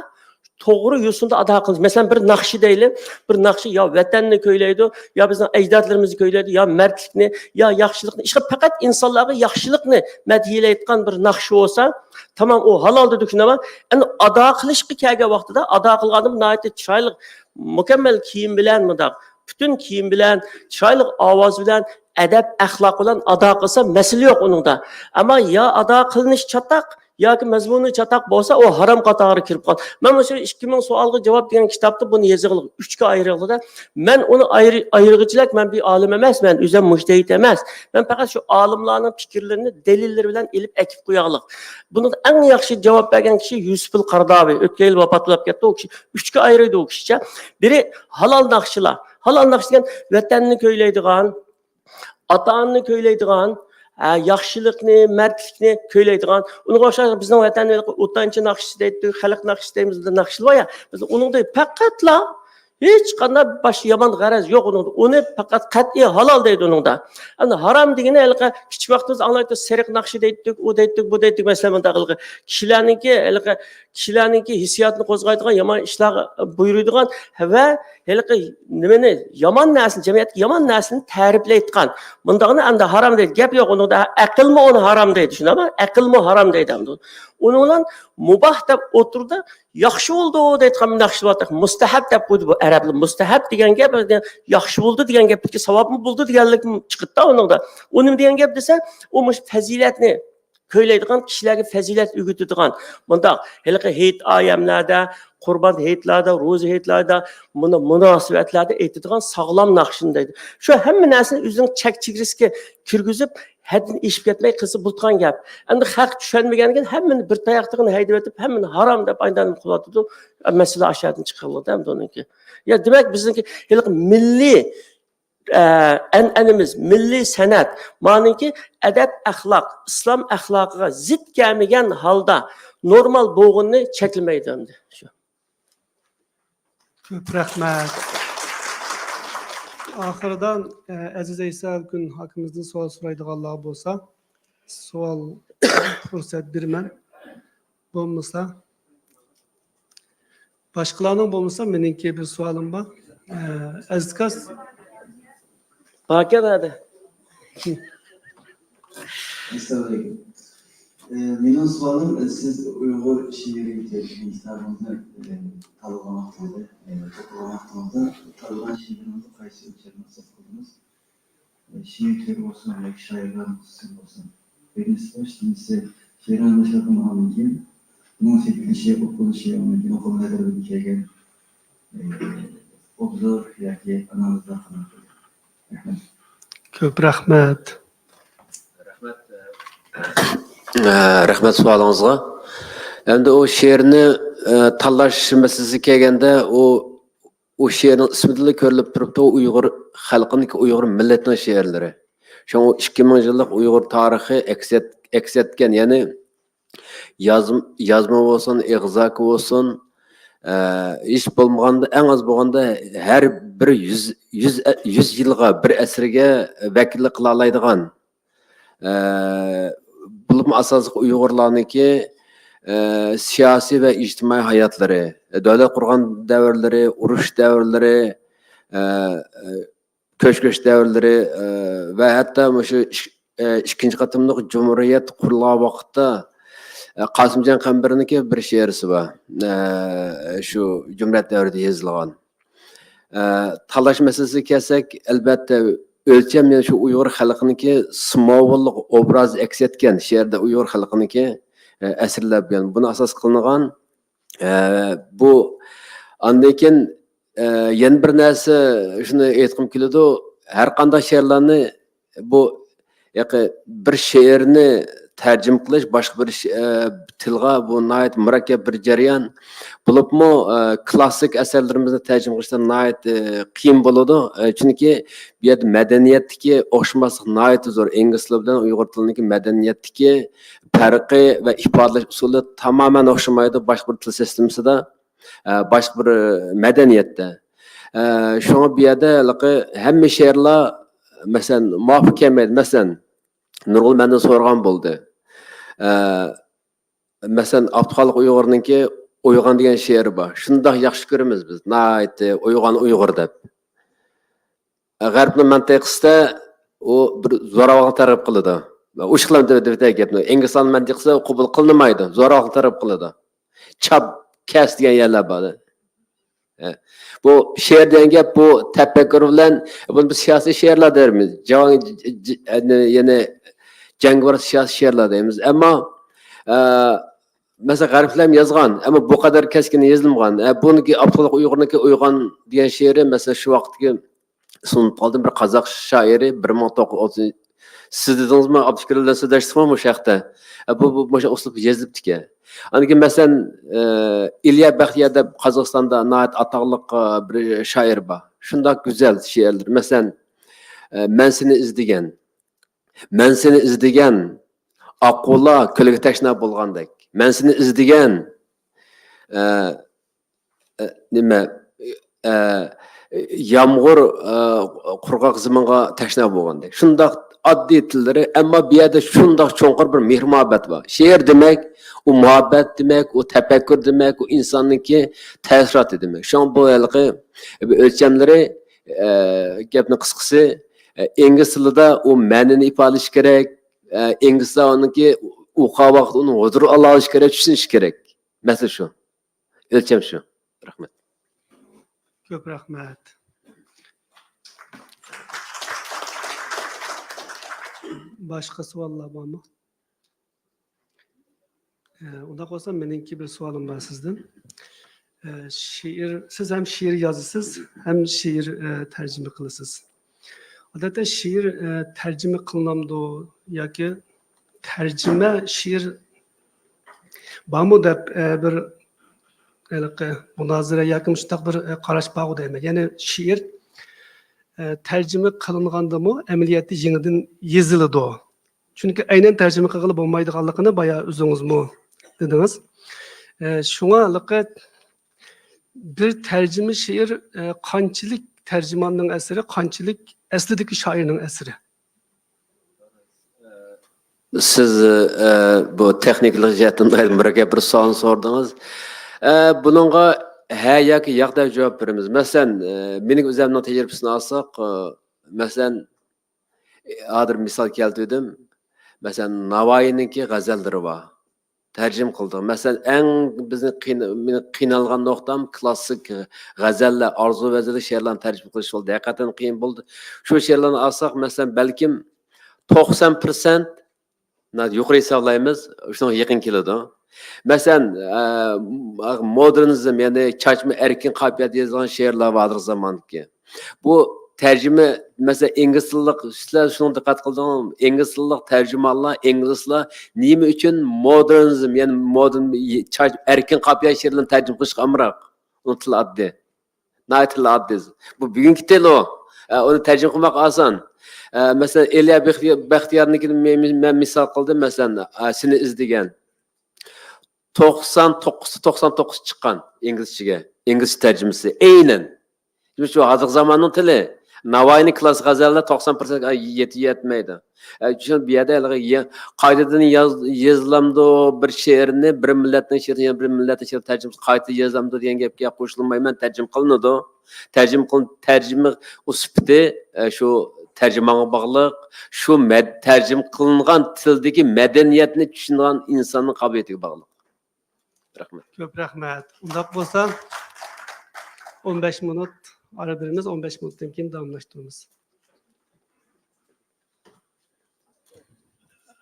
توغرا يوسۇندا ئادا قىلىنىش. مەسىلەن، بىر ناخشا دەيلى، بىر ناخشا يا ۋەتەننى كۈيلەيدۇ، يا بىزنىڭ ئەجدادلىرىمىزنى كۈيلەيدۇ، يا مەردلىكنى، يا ياخشىلىقنى، ئىشقىلىپ پەقەت ئىنسانلارغا ياخشىلىقنى مەدھىيەلەيدىغان بىر ناخشا بولسا، تامام، ئۇ ھالال دېدۇق، شۇنداقمۇ؟ ئەمدى ئادا قىلىشقا كەلگەن ۋاقتىدا، ئادا قىلغاندا ناھايىتى چىرايلىق، مۇكەممەل كىيىم بىلەن، مۇنداق پۈتۈن كىيىم بىلەن، چىرايلىق ئاۋاز بىلەن، ئەدەپ ئەخلاق بىلەن ئادا قىلسا مەسىلە يوق ئۇنىڭدا. ئەمما يا ئادا قىلىنىش چاتاق ياكى مەزمۇنى چاتاق بولسا، ئۇ ھارام قاتارىغا كىرىپ قالىدۇ. مەن مۇشۇ ئىككى مىڭ سوئالغا جاۋاب دېگەن كىتابتا بۇنى يېزىغلىق، ئۈچكە ئايرىغلىدا. مەن ئۇنى ئايرى-، ئايرىغۇچىلىك، مەن بىر ئالىم ئەمەس، مەن ئۆزۈم مۇجتەھىد ئەمەس. مەن پەقەت شۇ ئالىملارنىڭ پىكىرلىرىنى، دەلىللىرى بىلەن ئېلىپ ئەكىپ قوياغلىق. بۇنىڭدا ئەڭ ياخشى جاۋاب بەرگەن كىشى يۈسۈپۇل قارداۋى. ئۆتكەن يىل ۋاپات بولۇپ كەتتى ئۇ كىشى. ئۈچكە ئايرىيدۇ ئۇ كىشىچە. بىرى ھالال ناخشىلار. ھالال ناخشا دېگەن ۋەتەننى كۈيلەيدىغان، ئاتا-ئانىنى كۈيلەيدىغان، ھە، ياخشىلىقنى، مەردلىكنى كۈيلەيدىغان. ئۇنىڭغا ئوخشاش بىزنىڭ ۋەتەندە ئوتانچى ناخشىسى دەيتتۇق، خەلق ناخشىسى دەيمىز، بىر ناخشىلار بار يا. بىز ئۇنىڭدا پەقەتلا ھېچقانداق باش يامان غەرەز يوق ئۇنىڭدا. ئۇنى پەقەت قەتئىي ھالال دەيدۇ ئۇنىڭدا. ئەمدى ھارام دېگىنى ھېلىقى كىچىك ۋاقتىمىزدا ئاڭلايتتۇق، سېرىق ناخشا دەيتتۇق، ئۇ دەيتتۇق، بۇ دەيتتۇق، مەسىلەن، مۇنداق ھېلىقى كىشىلەرنىڭكى، ھېلىقى كىشىلەرنىڭكى ھېسسىياتىنى قوزغايدىغان، يامان ئىشلارغا بۇيرۇيدىغان ۋە ھېلىقى نېمىنى، يامان نەرسىنى، جەمئىيەتتىكى يامان نەرسىنى تەرىپلەيدىغان. بۇنداقنى ئەمدى ھارام دەيدۇ. گەپ يوق ئۇنىڭدا. ئەقىلمۇ ئۇنى ھارام دەيدۇ، شۇنداقمۇ؟ ئەقىلمۇ ھارام دەيدۇ ئەمدى. ئۇنىڭ بىلەن مۇباھ دەپ ئوتتۇرىدا ياخشى بولىدۇ دەيدىغان بىر ناخشا بار. مۇستەھەب دەپ قويدى بۇ ئەرەبلەر. مۇستەھەب دېگەن گەپ ياخشى بولىدۇ دېگەن گەپتىكى ساۋابمۇ بولىدۇ دېگەنلىك چىقىدىدا ئۇنىڭدا. ئۇ نېمە دېگەن گەپ دېسە، ئۇ مۇشۇ پەزىلەتنى كۈيلەيدىغان، كىشىلەرگە پەزىلەت ئۆگىتىدىغان، مۇنداق ھېلىقى ھېيت ئايەملەردە، قۇربان ھېيتلاردا، روزا ھېيتلاردا، مۇناسىۋەتلەردە ئېيتىدىغان ساغلام ناخشىنى دەيدۇ. شۇ ھەممە نەرسىنى ئۆزىنىڭ چەك چېگرىسىگە كىرگۈزۈپ، ھەددىدىن ئېشىپ كەتمەي قىلسا بولىدىغان گەپ. ئەمدى خەق چۈشەنمىگەندىن كېيىن ھەممىنى بىر تاياقتىغىنى ھەيدىۋېتىپ، ھەممىنى ھارام دەپ ئايدانىپ قىلىۋاتىدۇ. مەسىلە ئاشۇ يەردىن چىقىرىلدى ئەمدى ئۇنىڭكى. يا دېمەك، بىزنىڭكى ھېلىقى مىللىي ئە، ئەنئەنىمىز، مىللىي سەنئەت، مانىڭكى ئەدەپ-ئەخلاق، ئىسلام ئەخلاقىغا زىت كەلمىگەن ھالدا نورمال بولغىنىنى چەكلىمەيدۇ ئەمدى. شۇ. كۆپ رەھمەت. ئاخىرىدا، ئە، ئەزىز ئەيسا ئەلكۈن ئاكىمىزدىن سوئال سورايدىغانلار بولسا، سوئال پۇرسەت بېرىمەن. بولمىسا، باشقىلارنىڭ بولمىسا، مېنىڭكى بىر سوئالىم بار. ئە، ئەزىز كاس. باركەن ھەدە. ئەسسالامۇئەلەيكۇم. ئە، مېنىڭ سوئالىم، ئە، سىز ئۇيغۇر شېئىرى دېگەن كىتابىڭىزنى، ئە، تاللىغان ۋاقتىڭىزدا، ئە، توپلىغان ۋاقتىڭىزدا تاللىغان شېئىرىڭىزنى قايسى ئۆلچەمدە ئاساس قىلدىڭىز؟ ئە، شېئىر تۈرى بولسۇن ياكى شائىرلار نۇسخىسى بولسۇن. بىرىنچىسى، ئىككىنچىسى، شېئىرنى نەشر قىلغاندىن كېيىن، ئۇنىڭ سېتىلىشى، ئوقۇلۇشى، ئۇنىڭ كېيىن ئوقۇرمەن نەزىرىگە كەلگەن، ئە، ئوبزور ياكى ئانالىزلار قانداق بولىدۇ؟ رەھمەت. كۆپ رەھمەت. رەھمەت، ئە، رەھمەت سوئالىڭىزغا. ئەمدى ئۇ شېئىرنى، ئە، تاللاش مەسىلىسىگە كەلگەندە، ئۇ، ئۇ شېئىرنىڭ ئىسمىدىنلا كۆرۈلۈپ تۇرۇپتۇ، ئۇيغۇر خەلقىنىڭكى، ئۇيغۇر مىللىتىنىڭ شېئىرلىرى. شۇڭا ئىككى مىڭ يىللىق ئۇيغۇر تارىخى ئەكس ئەت-، ئەكس ئەتكەن، يەنى ياز-، يازما بولسۇن، ئېغىزاكى بولسۇن، ئە، ھېچ بولمىغاندا، ئەڭ ئاز بولغاندا ھەر بىر يۈز، يۈز، يۈز يىلغا، بىر ئەسىرگە ۋەكىللىك قىلالايدىغان، ئە، بولۇپمۇ ئاساسلىق ئۇيغۇرلارنىڭكى، ئە، سىياسىي ۋە ئىجتىمائىي ھاياتلىرى، دۆلەت قۇرغان دەۋرلىرى، ئۇرۇش دەۋرلىرى، ئە، ئە، كۆچمەن دەۋرلىرى، ئە، ۋە ھەتتا مۇشۇ ئىك-، ئە، ئىككىنچى قېتىملىق جۇمھۇرىيەت قۇرۇلغان ۋاقىتتا، ئە، قاسىمجان قەمبىرىنىڭكى بىر شېئىرىسى بار. ئە، شۇ جۇمھۇرىيەت دەۋرىدە يېزىلغان. ئە، تاللاش مەسىلىسىگە كەلسەك، ئەلۋەتتە، ئۆلچەم يەنە شۇ ئۇيغۇر خەلقىنىڭكى سىمۋوللۇق ئوبرازى ئەكس ئەتكەن شېئىردا ئۇيغۇر خەلقىنىڭكى، ئە، ئەسىرلەپ بۇنى ئاساس قىلىنغان. ئە، بۇ، ئاندىن كېيىن، ئە، يەنە بىر نەرسە، شۇنى ئېيتقۇم كېلىدۇ. ھەر قانداق شېئىرلارنى، بۇ، ياقى بىر شېئىرنى تەرجىمە قىلىش باشقا بىر ش-، ئە، تىلغا، بۇ ناھايىتى مۇرەككەپ بىر جەريان. بولۇپمۇ، ئە، كلاسسىك ئەسەرلىرىمىزنى تەرجىمە قىلىشتا ناھايىتى قىيىن بولىدۇ. ئە، چۈنكى بۇ يەردە مەدەنىيەتتىكى ئوخشىماسلىق ناھايىتى زور. ئىنگلىز تىلى بىلەن ئۇيغۇر تىلىنىڭكى مەدەنىيەتتىكى پەرقى ۋە ئىپادىلەش ئۇسۇلى تامامەن ئوخشىمايدۇ باشقا بىر تىل سىستېمىسىدا، ئە، باشقا بىر مەدەنىيەتتە. ئە، شۇڭا بۇ يەردە ھېلىقى ھەممە شېئىرلار، مەسىلەن، مۇۋاپىق كەلمەيدۇ. مەسىلەن، نۇرغۇن مەندىن سورىغان بولدى. ئە، مەسىلەن، ئابدۇخالىق ئۇيغۇرنىڭكى ئويغان دېگەن شېئىرى بار. شۇنداق ياخشى كۆرىمىز بىز، ناھايىتى ئويغان ئۇيغۇر دەپ. غەربنىڭ مەنتىقىسىدە ئۇ بىر زوراۋانغا تەرغىب قىلىدۇ. ئۇششۇقلام دېۋىتەي گەپنى. ئىنگلىستان مەنتىقىسىدە قوبۇل قىلىنمايدۇ. زوراۋانغا تەرغىب قىلىدۇ. چاپ، كەس دېگەن يەرلەر بار. ھە. بۇ شېئىر دېگەن گەپ، بۇ تەپەككۇر بىلەن، بۇنى بىز سىياسىي شېئىرلار دەيمىز. جاۋان، ج-، ج-، يەنى، يەنى جەڭگىۋار سىياسىي شېئىرلار دەيمىز. ئەمما، ئە، مەسىلەن، غەربلەرمۇ يازغان، ئەمما بۇ قەدەر كەسكىن يېزىلمىغان. ئە، بۇنىڭكى ئابدۇخالىق ئۇيغۇرنىڭكى ئويغان دېگەن شېئىرى، مەسىلەن، شۇ ۋاقىتتىكى سۇنۇپ قالدىم، بىر قازاق شائىرى، بىر مىڭ توققۇز يۈز ئوتتۇز، سىز دېدىڭىزمۇ، ئابدۇشۈكۈر بىلەن سۆزلەشتۇقمۇ مۇشۇ ھەقتە؟ ئە، بۇ، بۇ، مۇشۇ ئۇسلۇبتا يېزىلىپتىكەن. ئاندىن كېيىن، مەسىلەن، ئە، ئىليا بەختىيار دەپ قازاقىستاندا ناھايىتى ئاتاقلىق، ئە، بىر شائىر بار. شۇنداق گۈزەل شېئىرلىرى. مەسىلەن، ئە، مەن سېنى ئىزدىگەن. مەن سېنى ئىزدىگەن. ئاققۇلار كۆلگە تەشنا بولغاندەك. مەن سېنى ئىزدىگەن. ئە، ئە، نېمە، ئە، يامغۇر، ئە، قۇرغاق زېمىنغا تەشنا بولغاندەك. شۇنداق ئاددىي تىللىرى، ئەمما بۇ يەردە شۇنداق چوڭقۇر بىر مېھىر-مۇھەببەت بار. شېئىر دېمەك، ئۇ مۇھەببەت دېمەك، ئۇ تەپەككۇر دېمەك، ئۇ ئىنساننىڭكى تەسىراتى دېمەك. شۇڭا بۇ ھېلىقى ئۆلچەملىرى، ئە، گەپنىڭ قىسقىسى، ئە، ئىنگلىز تىلىدا ئۇ مەنىنى ئىپادىلىشى كېرەك، ئە، ئىنگلىزلار ئۇنىڭكى ئوقۇغان ۋاقىتتا ئۇنى ھۇزۇر ئالالىشى كېرەك، چۈشىنىشى كېرەك. مەسىلە شۇ. ئۆلچەم شۇ. رەھمەت. كۆپ رەھمەت. باشقا سوئاللار بارمۇ؟ ئە، ئۇنداق بولسا، مېنىڭكى بىر سوئالىم بار سىزدىن. ئە، شېئىر، سىز ھەم شېئىر يازىسىز، ھەم شېئىر، ئە، تەرجىمە قىلىسىز. ئادەتتە شېئىر، ئە، تەرجىمە قىلىنامدۇ ياكى تەرجىمە شېئىر بارمۇ دەپ، ئە، بىر ھېلىقى مۇنازىرە ياكى مۇشۇنداق بىر، ئە، قاراش بارغۇ دەيمەن. يەنى شېئىر، ئە، تەرجىمە قىلىنغاندىمۇ ئەمەلىيەتتە يېڭىدىن يېزىلىدۇ. چۈنكى ئەينەن تەرجىمە قىلغىلى بولمايدىغانلىقىنى بايا ئۆزىڭىزمۇ دېدىڭىز. ئە، شۇڭا ھېلىقى بىر تەرجىمە شېئىر، ئە، قانچىلىك تەرجىماننىڭ ئەسىرى، قانچىلىك ئەسلىدىكى شائىرنىڭ ئەسىرى؟ سىز، ئە، بۇ تېخنىكىلىق جەھەتتىن ناھايىتى مۇرەككەپ بىر سوئالنى سورىدىڭىز. ئە، بۇنىڭغا ھە ياكى ياق دەپ جاۋاب بېرىمىز. مەسىلەن، ئە، مېنىڭ ئۆزۈمنىڭ تەجرىبىسىنى ئالساق، ئە، مەسىلەن، ھازىر مىسال كەلتۈردۈم. مەسىلەن، ناۋايىنىڭكى غەزەللىرى بار. تەرجىمە قىلدۇق. مەسىلەن، ئەڭ بىزنى قىينا-، مېنى قىينالغان نۇقتام كلاسسىك غەزەللەر، ئارزۇ ۋەزىرلىك شېئىرلارنى تەرجىمە قىلىش بولدى. ھەقىقەتەن قىيىن بولدى. شۇ شېئىرلارنى ئالساق، مەسىلەن، بەلكىم توقسان پىرسەنت، يۇقىرى ھېسابلايمىز، شۇنىڭغا يېقىن كېلىدۇ. مەسىلەن، ئە، مودېرنىزم، يەنى چاچما ئەركىن قاپىيەدە يېزىلغان شېئىرلار بار ھازىرقى زاماندىكى. بۇ تەرجىمە، مەسىلەن، ئىنگلىز تىللىق، سىلەر شۇنىڭغا دىققەت قىلدىڭىزمۇ؟ ئىنگلىز تىللىق تەرجىمانلار، ئىنگلىزلار نېمە ئۈچۈن مودېرنىزم، يەنى مودېرن، چاچ-، ئەركىن قاپىيە شېئىرلىرىنى تەرجىمە قىلىشقا ئامراق؟ ئۇنىڭ تىلى ئاددىي. ناھايىتى تىلى ئاددىي. بۇ بۈگۈنكى تىل ئۇ. ئە، ئۇنى تەرجىمە قىلماق ئاسان. ئە، مەسىلەن، ئېلىيا بەختىيار-، بەختىيارنىڭكىنى مەن، مەن مىسال قىلدىم، مەسىلەن، ئە، سېنى ئىزدىگەن. توقسان توققۇز، توقسان توققۇز چىققان ئىنگلىزچىگە. ئىنگلىزچە تەرجىمىسى. ئەينەن. شۇ ھازىرقى زاماننىڭ تىلى. ناۋايىنىڭ كلاسسىك غەزەللەر توقسان پىرسەنت يېتە-، يەتمەيدۇ. ئە، شۇ بۇ يەردە ھېلىقى يە-، قايتىدىن ياز-، يېزىلامدۇ بىر شېئىرنى، بىر مىللەتنىڭ شېئىرىنى يەنە بىر مىللەتنىڭ شېئىرى تەرجىمىسى قايتا يېزىلامدۇ دېگەن گەپكە قوشۇلمايمەن، تەرجىمە قىلىنىدۇ. تەرجىمە قىل-، تەرجىمە ئۇ سۈپىتى، ئە، شۇ تەرجىمانغا باغلىق، شۇ مەد-، تەرجىمە قىلىنغان تىلدىكى مەدەنىيەتنى چۈشىنىدىغان ئىنساننىڭ قابىلىيىتىگە باغلىق. رەھمەت. كۆپ رەھمەت. ئۇنداق بولسا، ئون بەش مىنۇت ئارا بېرىمىز، ئون بەش مىنۇتتىن كېيىن داۋاملاشتۇرىمىز.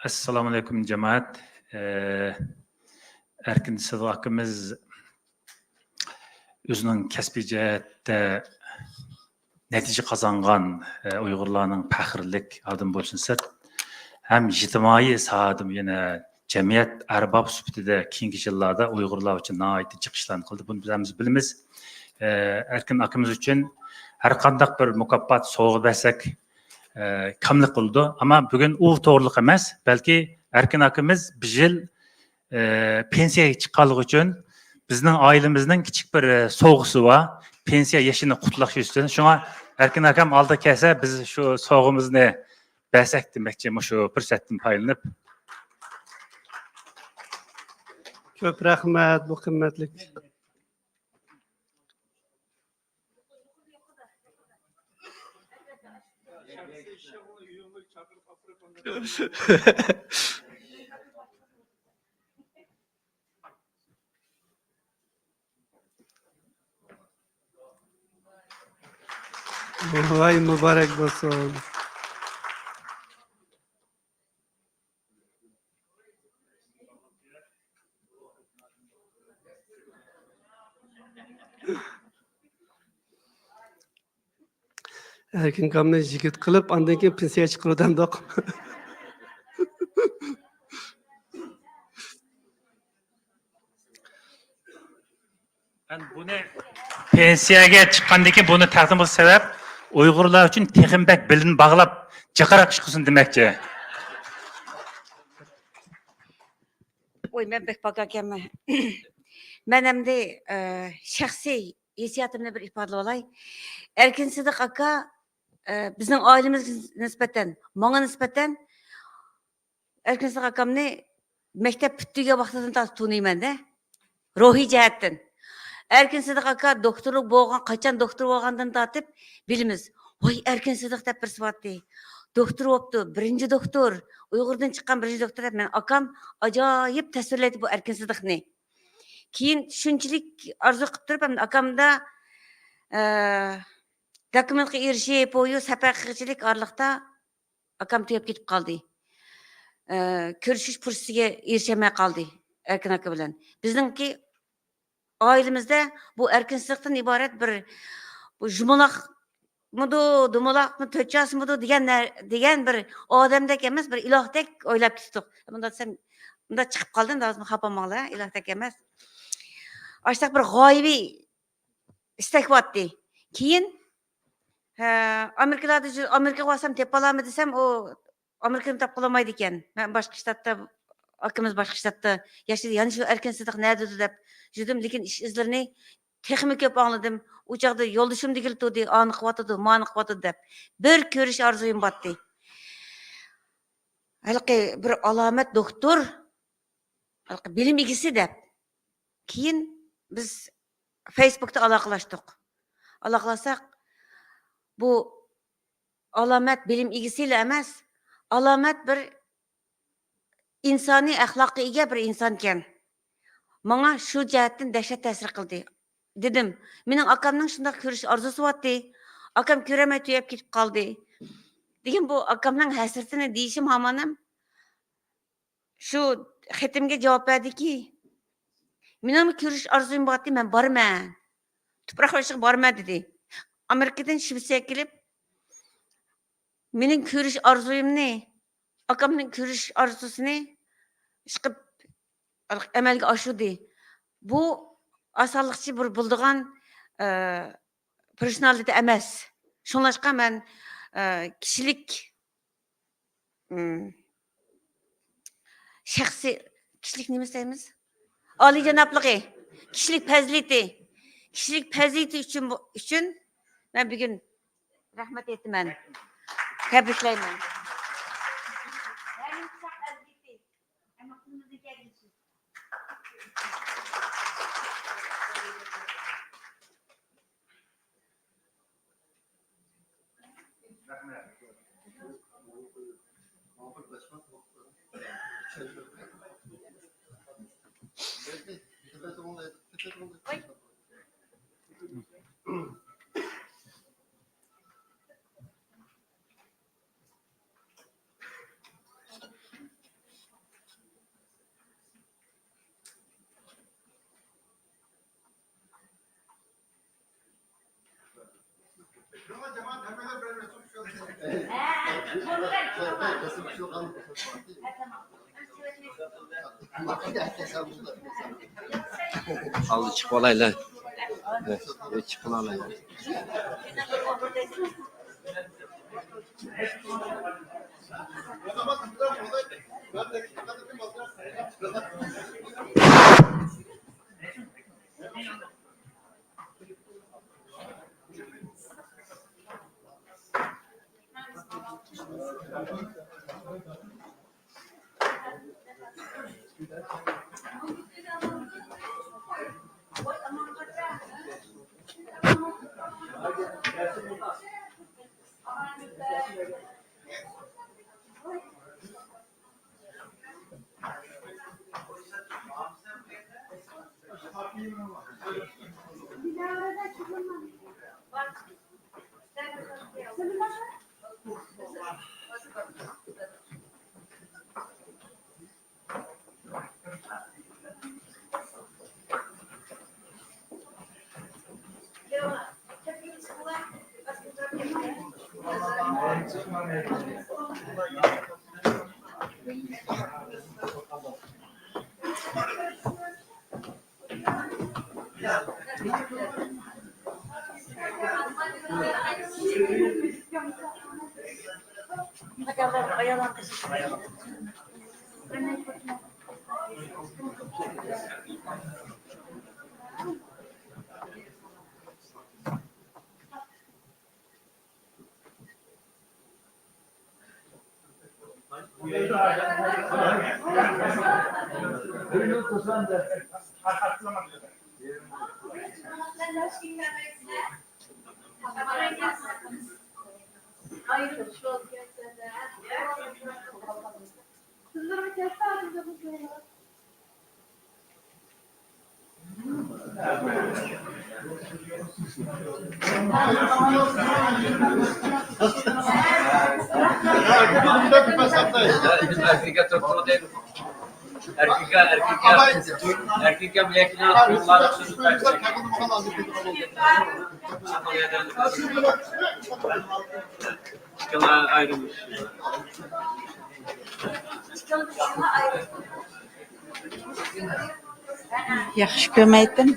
ئەسسالامۇئەلەيكۇم، جامائەت. ئە، ئەركىن سىدىق ئاكىمىز ئۆزىنىڭ كەسپىي جەھەتتە نەتىجە قازانغان، ئە، ئۇيغۇرلارنىڭ پەخىرلىك ئادىمى بولۇشىدىن سىرت، ھەم ئىجتىمائىي ساھەدىمۇ يەنە جەمئىيەت ئەربابى سۈپىتىدە كېيىنكى يىللاردا ئۇيغۇرلار ئۈچۈن ناھايىتى جىق ئىشلارنى قىلدى. بۇنى بىز ھەممىمىز بىلىمىز. ئە، ئەركىن ئاكىمىز ئۈچۈن ھەر قانداق بىر مۇكاپات، سوۋغا بەرسەك، ئە، كاملىق قىلىدۇ. ئەمما بۈگۈن ئۇ توغرىلىق ئەمەس، بەلكى ئەركىن ئاكىمىز بىر يىل، ئە، پېنسىيەگە چىققانلىقى ئۈچۈن بىزنىڭ ئائىلىمىزنىڭ كىچىك بىر، ئە، سوۋغىسى بار. پېنسىيە يېشىنى قۇتلۇق يۈزىسىدىن. شۇڭا ئەركىن ئاكام ئالدىغا كەلسە، بىز شۇ سوۋغىمىزنى بەرسەك دېمەكچى، مۇشۇ پۇرسەتتىن پايدىلىنىپ. كۆپ رەھمەت، بۇ قىممەتلىك. ۋاي، مۇبارەك بولسۇن. ئەركىن ئاكامنى يىگىت قىلىپ، ئاندىن كېيىن پېنسىيەگە چىقىرىدۇ دەمدۇق. مەن بۇنى پېنسىيەگە چىققاندىن كېيىن بۇنى تەقدىم قىلىش سەۋەب، ئۇيغۇرلار ئۈچۈن تېخىمۇ بەك بېلىنى باغلاپ، جىقراق ئىش قىلسۇن دېمەكچى. ۋوي، مەن بەك پاكار ئىكەنمەن. مەن ئەمدى، ئە، شەخسىي ھېسسىياتىمنى بىر ئىپادىلىۋالاي. ئەركىن سىدىق ئاكا، ئە، بىزنىڭ ئائىلىمىزگە نىسبەتەن، ماڭا نىسبەتەن ئەركىن سىدىق ئاكامنى مەكتەپ پۈتتۈرگەن ۋاقتىدىن تارتىپ تونۇيمەن-دە. روھىي جەھەتتىن. ئەركىن سىدىق ئاكا دوختۇر بولغان، قاچان دوختۇر بولغاندىن تارتىپ بىلىمىز. ۋاي، ئەركىن سىدىق دەپ بىرسى بارتتى. دوختۇر بوپتۇ، بىرىنچى دوختۇر. ئۇيغۇردىن چىققان بىرىنچى دوختۇر دەپ مېنىڭ ئاكام ئاجايىپ تەسۋىرلەيتتى بۇ ئەركىن سىدىقنى. كېيىن شۇنچىلىك ئارزۇ قىلىپ تۇرۇپ، ئەمدى ئاكامدا، ئە، دوكۇمېنتقا ئېرىشىپ، بۇ يۇ سەپەر قىلغۇچىلىك ئارىلىقتا ئاكام تۈگەپ كېتىپ قالدى. ئە، كۆرۈشۈش پۇرسىتىگە ئېرىشەلمەي قالدى ئەركىن ئاكا بىلەن. بىزنىڭكى ئائىلىمىزدە بۇ ئەركىن سىدىقتىن ئىبارەت بىر، بۇ يۇمىلاقمىدۇ، دومىلاقمۇ، تۆت چاسىمىدۇ دېگەن نە-، دېگەن بىر ئادەمدەك ئەمەس، بىر ئىلاھتەك ئويلاپ كېتىتتۇق. مۇنداق دېسەم، مۇنداق چىقىپ قالدىم، ھازىر خاپا بولماڭلار، ئىلاھتەك ئەمەس. ئاشتاق بىر غايىۋى ئىستەك بارتتى. كېيىن، ھە، ئامېرىكىلاردا جۈ-، ئامېرىكىغا بارسام تېپىۋالامدۇ دېسەم، ئۇ ئامېرىكىدىن تاپقىلى بولمايدىكەن. مەن باشقا شتاتتا، ئاكىمىز باشقا شتاتتا ياشىدى. يەنە شۇ ئەركىن سىدىق نەدىدۇ دەپ يۈردۈم، لېكىن ئىش ئىزلىرىنى تېخىمۇ كۆپ ئاڭلىدىم. ئۇ چاغدا يولدىشىم دېگىلى تۇردى، ئانى قىلىۋاتىدۇ، مانى قىلىۋاتىدۇ دەپ. بىر كۆرۈش ئارزۇيۇم بارتتى. ھېلىقى بىر ئالامەت دوختۇر، ھېلىقى بىلىم ئىگىسى دەپ. كېيىن بىز فېيسبۇكتا ئالاقىلەشتۇق. ئالاقىلەشسەك، بۇ ئالامەت بىلىم ئىگىسىلا ئەمەس، ئالامەت بىر ئىنسانىي ئەخلاققا ئىگە بىر ئىنسانكەن. ماڭا شۇ جەھەتتىن دەھشەت تەسىر قىلدى. دېدىم، مېنىڭ ئاكامنىڭ شۇنداق كۆرۈش ئارزۇسى بارتتى. ئاكام كۆرەلمەي تۈگەپ كېتىپ قالدى. دېگەن بۇ ئاكامنىڭ ھەسرىتىنى دېيىشىم ھامانەم شۇ خېتىمگە جاۋاب بەردىكى، مېنىڭمۇ كۆرۈش ئارزۇيۇم بارتتى، مەن بارىمەن. تۇپراق بېشىغا بارىمەن دېدى. ئامېرىكىدىن شىۋېتسىيەگە كېلىپ، مېنىڭ كۆرۈش ئارزۇيۇمنى، ئاكامنىڭ كۆرۈش ئارزۇسىنى ئىشقىلىپ ئەمەلگە ئاشۇردى. بۇ ئاسانلىقچە بىر بولىدىغان، ئە، پېرسونالىتى ئەمەس. شۇڭلاشقا مەن، ئە، كىشىلىك، ئىم، شەخسىي، كىشىلىك نېمە دەيمىز؟ ئالىيجانابلىقى، كىشىلىك پەزىلىتى، كىشىلىك پەزىلىتى ئۈچۈن، ئۈچۈن مەن بۈگۈن رەھمەت ئېيتىمەن. تەبرىكلەيمەن. ئالدى چىقىپ ئالايلى. چىقىپ ئالايلى. ياخشى كۆرمەيتتىم.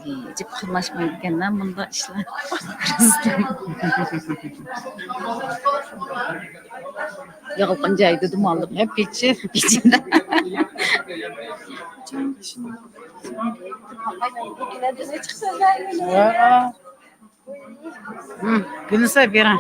ئەجەب قاملاشمايدىكەن-دە مۇنداق ئىشلار. يىغىلغان جايدا دۇمانلىرىنى ئەپ كېچىپ، كېچىدە. گۈلنىسا بېرىڭ.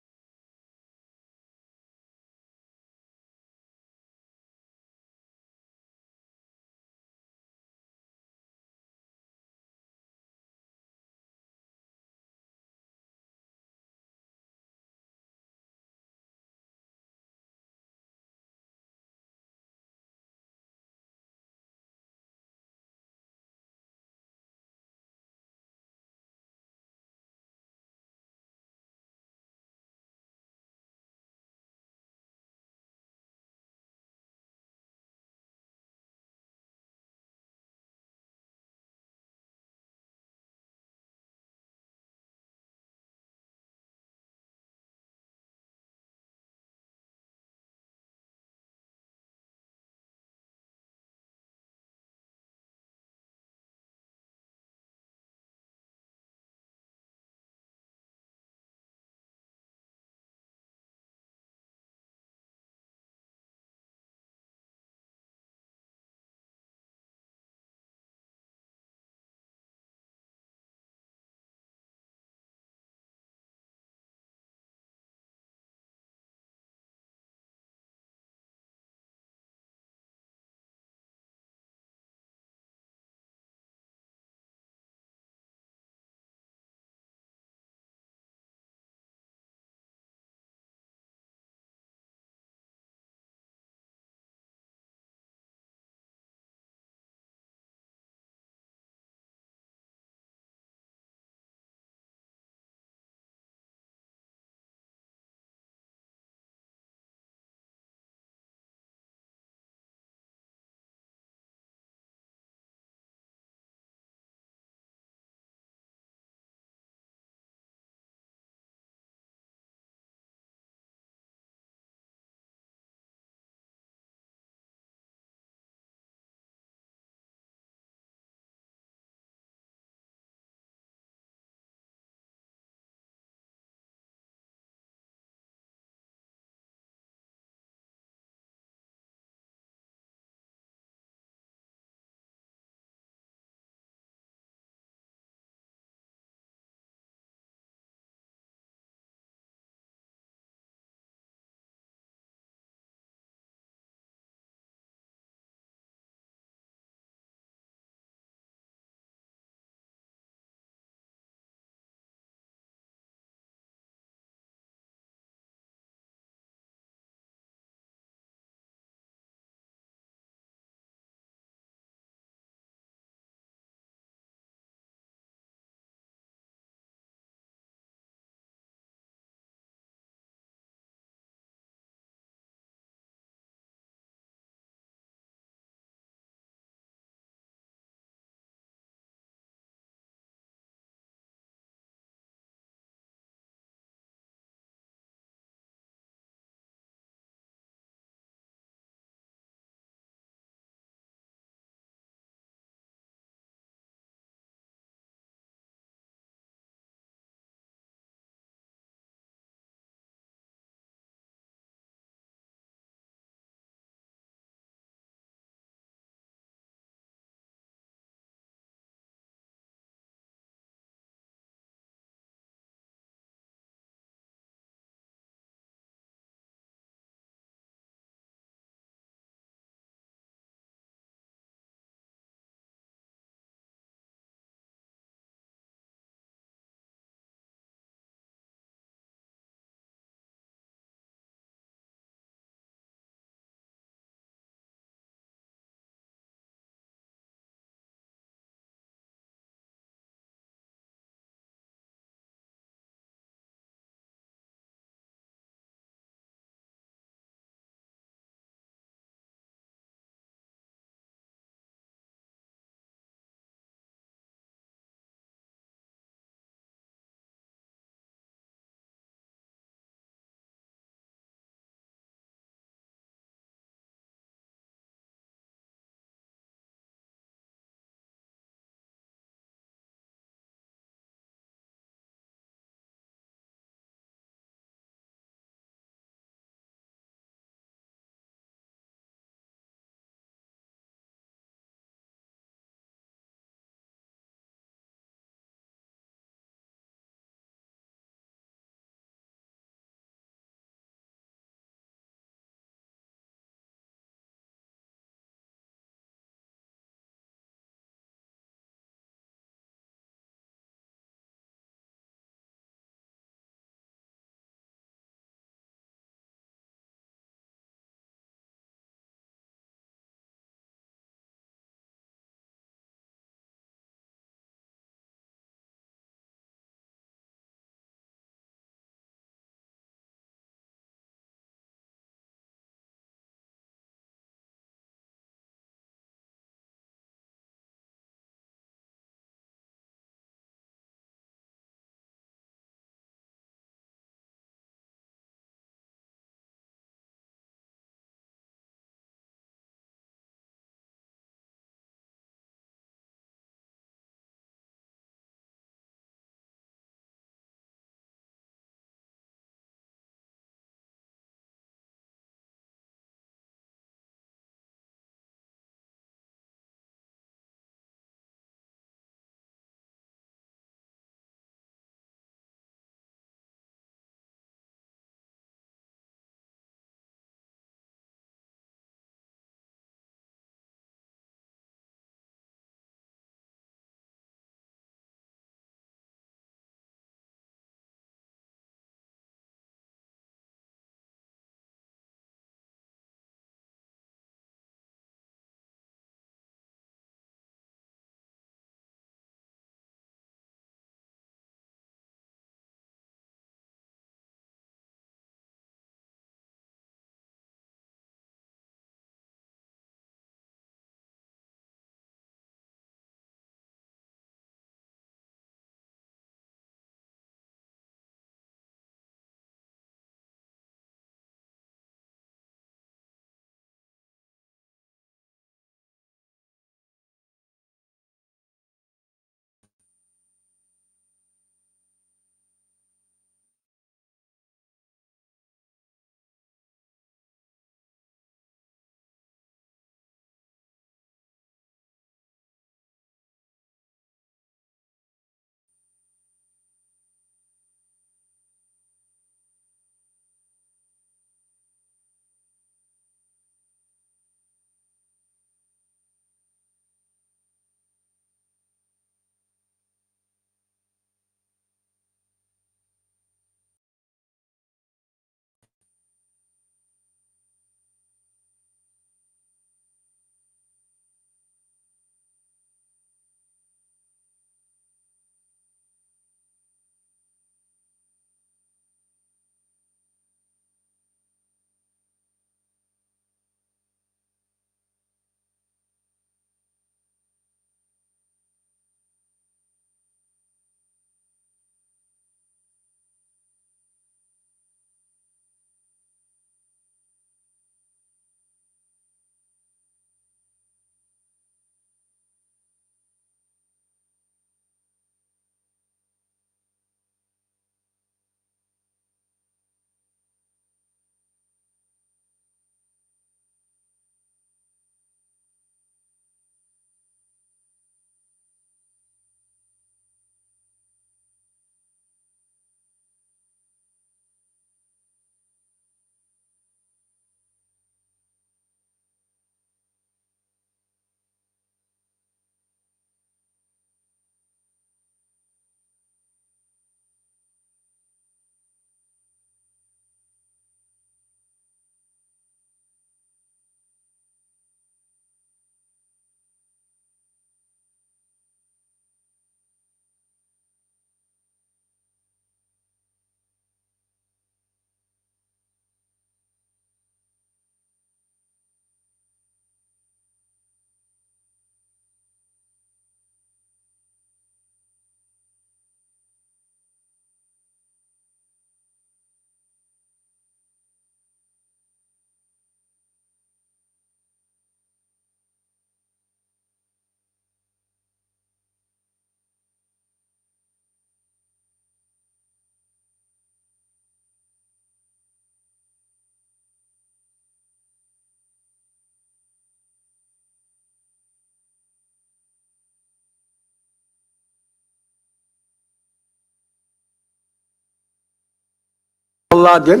ئاللادىن،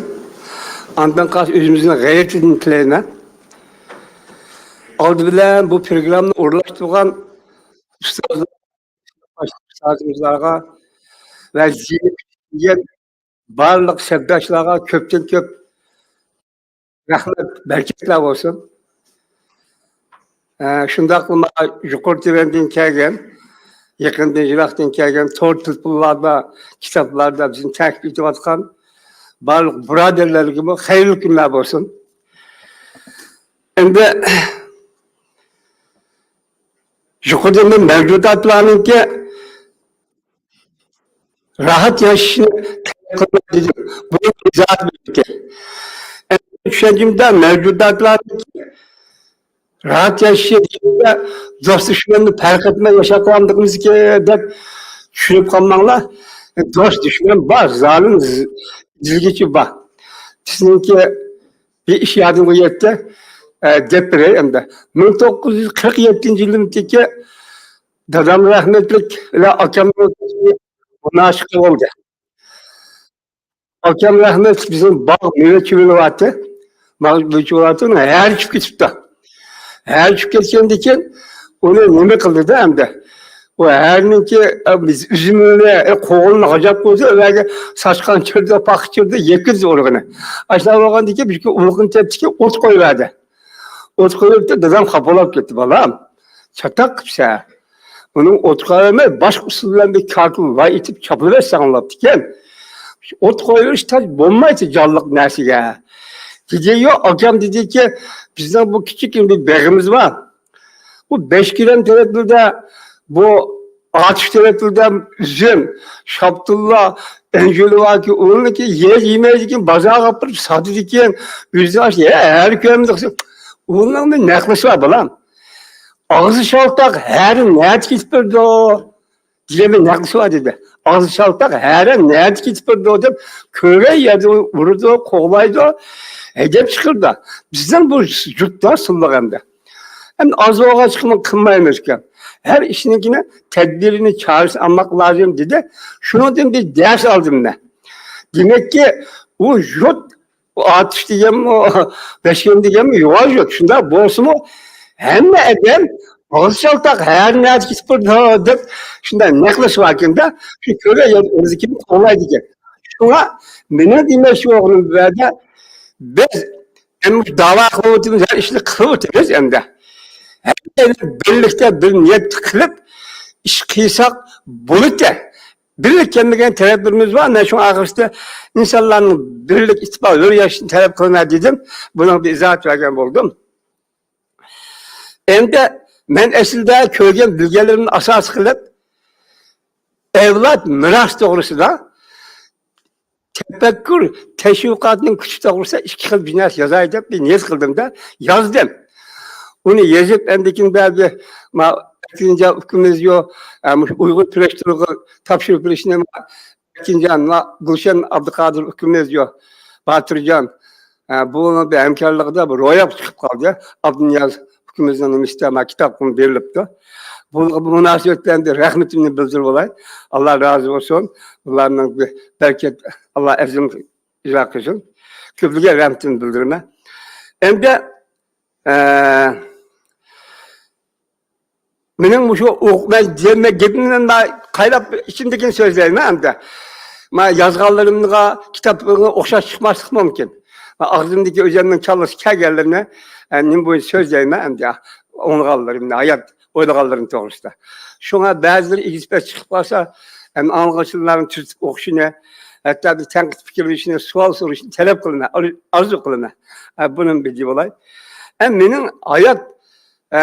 ئاندىن قالسا ئۆزىمىزنىڭ غەيرىتىدىن تىلەيمەن. ئالدى بىلەن بۇ پروگراممىنى ئورۇنلاشتۇرغان ئۇستازلار، ئۇستازىمىزلارغا ۋە زىينەت بارلىق سەپداشلارغا كۆپتىن كۆپ رەھمەت، بەرىكەتلەر بولسۇن. ئە، شۇنداقلا يۇقىرى تۆۋەندىن كەلگەن، يېقىندىن يىراقتىن كەلگەن، تور تېلېفونلاردا، كىتابلاردا بىزنى تەكىپ ئېتىۋاتقان بارلىق بۇرادەرلەرگىمۇ خەيرلىك كۈنلەر بولسۇن. ئەمدى يۇقىرىدا مەن مەۋجۇداتلارنىڭكى راھەت ياشىشىنى تەلەپ قىلىمەن دېدىم. بۇنىڭ ئىزاھاتى بىلەن. چۈشەنچەمدە مەۋجۇداتلارنىڭكى راھەت ياشىشى دېگەندە دوست دۈشمەننى پەرق ئەتمەي ياشاپ قالامدىغىمىزكى دەپ چۈشىنىپ قالماڭلار. دوست دۈشمەن بار، زالىم ز-، دىلگىچى بار. سىزنىڭكى بىر ئىش يادىمغا يەتتى. ئە، دەپ بېرەي ئەمدى. مىڭ توققۇز يۈز قىرىق يەتتىنچى يىلىمدىكى دادام رەھمەتلىك بىلەن ئاكامنىڭ مۇناسىۋىتى بولدى. ئاكام رەھمەتلىك بىزنىڭ باغ مېۋە چىۋىلىۋاتتى. باغ مېۋە چىۋىلىۋاتتى، ھەرە چۈشۈپ كېتىپتۇ. ھەرە چۈشۈپ كەتكەندىن كېيىن ئۇنى نېمە قىلدى-دە ئەمدى؟ ئۇ ھەرىنىڭكى، ئە، ئۈزۈمىنى، ئە، قوغۇنىنى ھاجاپ قويدى، ئۇلارغا ساچقان چىرىدى، پاختا چىرىدى، يەتكۈزدى ئۇرۇقىنى. ئاشۇنداق بولغاندىن كېيىن بىر ئۇرۇقنى تېپتىكەن، ئوت قويۇۋەردى. ئوت قويۇپتۇ، دادام خاپا بولۇپ كەتتى، بالام. چاتاق قىپسەن. ئۇنىڭ ئوت قويۇۋەرمەي، باشقا ئۇسۇل بىلەن بىر كارتون لاي ئېتىپ چاپلىۋەتسەڭ بوپتىكەن. ئوت قويۇۋېرىش تاج بولمايتتى جانلىق نەرسىگە. دېدى، يوق، ئاكام دېدىكى، بىزنىڭ بۇ كىچىككىنە بىر بېغىمىز بار. بۇ بەشكىرەم تەرەپلىرىدە، بۇ ئاتۇش تەرەپلىرىدە ئۈزۈم، شاپتۇللا، ئەنجۈلە باركى، ئۇنىڭكى يەر يېمەيدىكەن، بازارغا ئاپىرىپ ساتىدىكەن، ئۆزى ئاشۇ ھەرە كۆرمىدۇق. ئۇنىڭ بىر نەقلىسى بار، بالام. ئاغزى شالتاق ھەرە نەدە كېتىپ بېرىدۇ؟ دېگەن بىر نەقلىسى بار دېدى. ئاغزى شالتاق ھەرە نەدە كېتىپ بېرىدۇ دەپ، كۆرگەن يەردە ئۇرىدۇ، قوغلايدۇ، ھەيدەپ چىقىرىدۇ. بىزنىڭ بۇ يۇرتتا سۇنلۇق ئەمدى. ئەمدى ئاز بولغاچقىمۇ قىلمايمىز ئىكەن. ھەر ئىشنىڭكىنى تەدبىرىنى، چارىسىنى ئالماق لازىم دېدى. شۇنىڭدىن بىر دەرس ئالدىم مەن. دېمەككى، ئۇ يۇرت ئۇ ئاتۇش دېگەنمۇ، بەشكىرەم دېگەنمۇ يوغان يوق. شۇنداق بولسىمۇ، ھەممە ئادەم ئاغزى شالتاق، ھەرە نەدە كېتىپ بېرىدۇ دەپ، شۇنداق نەقلىسى باركەن-دە، شۇ كۆرگەن يەردە ئۆزىكىنى قوغلايدىكەن. شۇڭا مېنىڭ دېمەكچى بولغىنىم بۇ يەردە، بىز ئەمدى داۋا قىلىۋاتىمىز، ھەر ئىشنى قىلىۋاتىمىز ئەمدى. ھەممەيلەن بىرلىكتە بىر نىيەت قىلىپ ئىش قىلساق بولىدۇ. بىرلىك كەلمىگەن تەرەپلىرىمىز بار. مەن شۇڭا ئاخىرسىدا ئىنسانلارنىڭ بىرلىك، ئىتتىپاق، بىر ياشىشىنى تەلەپ قىلىمەن دېدىم. بۇنىڭغا بىر ئىزاھات بەرگەن بولدۇم. ئەمدى مەن ئەسلىدە كۆرگەن، بىلگەنلىرىمنى ئاساس قىلىپ، ئەۋلاد مىراسى توغرىسىدا تەپەككۇر، تەشۋىقاتنىڭ كۈچى توغرىسىدا ئىككى خىل بىر نەرسە يازاي دەپ بىر نىيەت قىلدىم-دە، يازدىم. ئۇنى يېزىپ، ئەندىكىن بەزى ما ئەكىنجان ئۇكىمىز يو، ئە، مۇشۇ ئۇيغۇر كۈرەش تورىغا تاپشۇرۇپ بېرىشنى ما ئەكىنجان، ما گۈلشەن ئابدۇقادىر ئۇكىمىز يو، باتۇرجان، ئە، بۇنىڭ بىر ھەمكارلىقىدا بىر روياپ چىقىپ قالدى. ئابدۇنىياز ئۇكىمىزنىڭ نېمىسىدە ما كىتاب قىلىپ بېرىلىپتۇ. بۇنىڭغا مۇناسىۋەت بىلەن بىر رەھمىتىمنى بىلدۈرۈپ ئالاي. ئاللا رازى بولسۇن. بۇلارنىڭ بىر بەرىكەت، ئاللا ئەزىم ئىجرا قىلسۇن. كۆپلىگە رەھمىتىمنى بىلدۈرىمەن. ئەمدى، ئە، مېنىڭ مۇشۇ ئوق-، مەن دېمە-، گېپىمنى مەن قايلاپ ئىچىمدىكىنى سۆزلەيمەن ئەمدى. مەن يازغانلىرىمغا، كىتابىمغا ئوخشاش چىقماسلىق مۇمكىن. مەن ئاغزىمدىكى ئۆزۈمنىڭ كاللىسىگە كەلگەنلىرىنى، ئە، نېمە بويىچە سۆزلەيمەن ئەمدى. ئوڭغانلىرىمنى، ھايات ئويلىغانلىرىم توغرىسىدا. شۇڭا بەزىلىرى ئېگىز-پەس چىقىپ قالسا، ئەمدى ئاڭلىغۇچىلارنىڭ تۈزىتىپ ئوقۇشىنى، ھەتتا بىر تەنقىد پىكىر بېرىشىنى، سوئال سورىشىنى تەلەپ قىلىمەن، ئار-، ئارزۇ قىلىمەن. ئە، بۇنىمۇ بىلدى بولاي. ئە، مېنىڭ ھايات، ئە،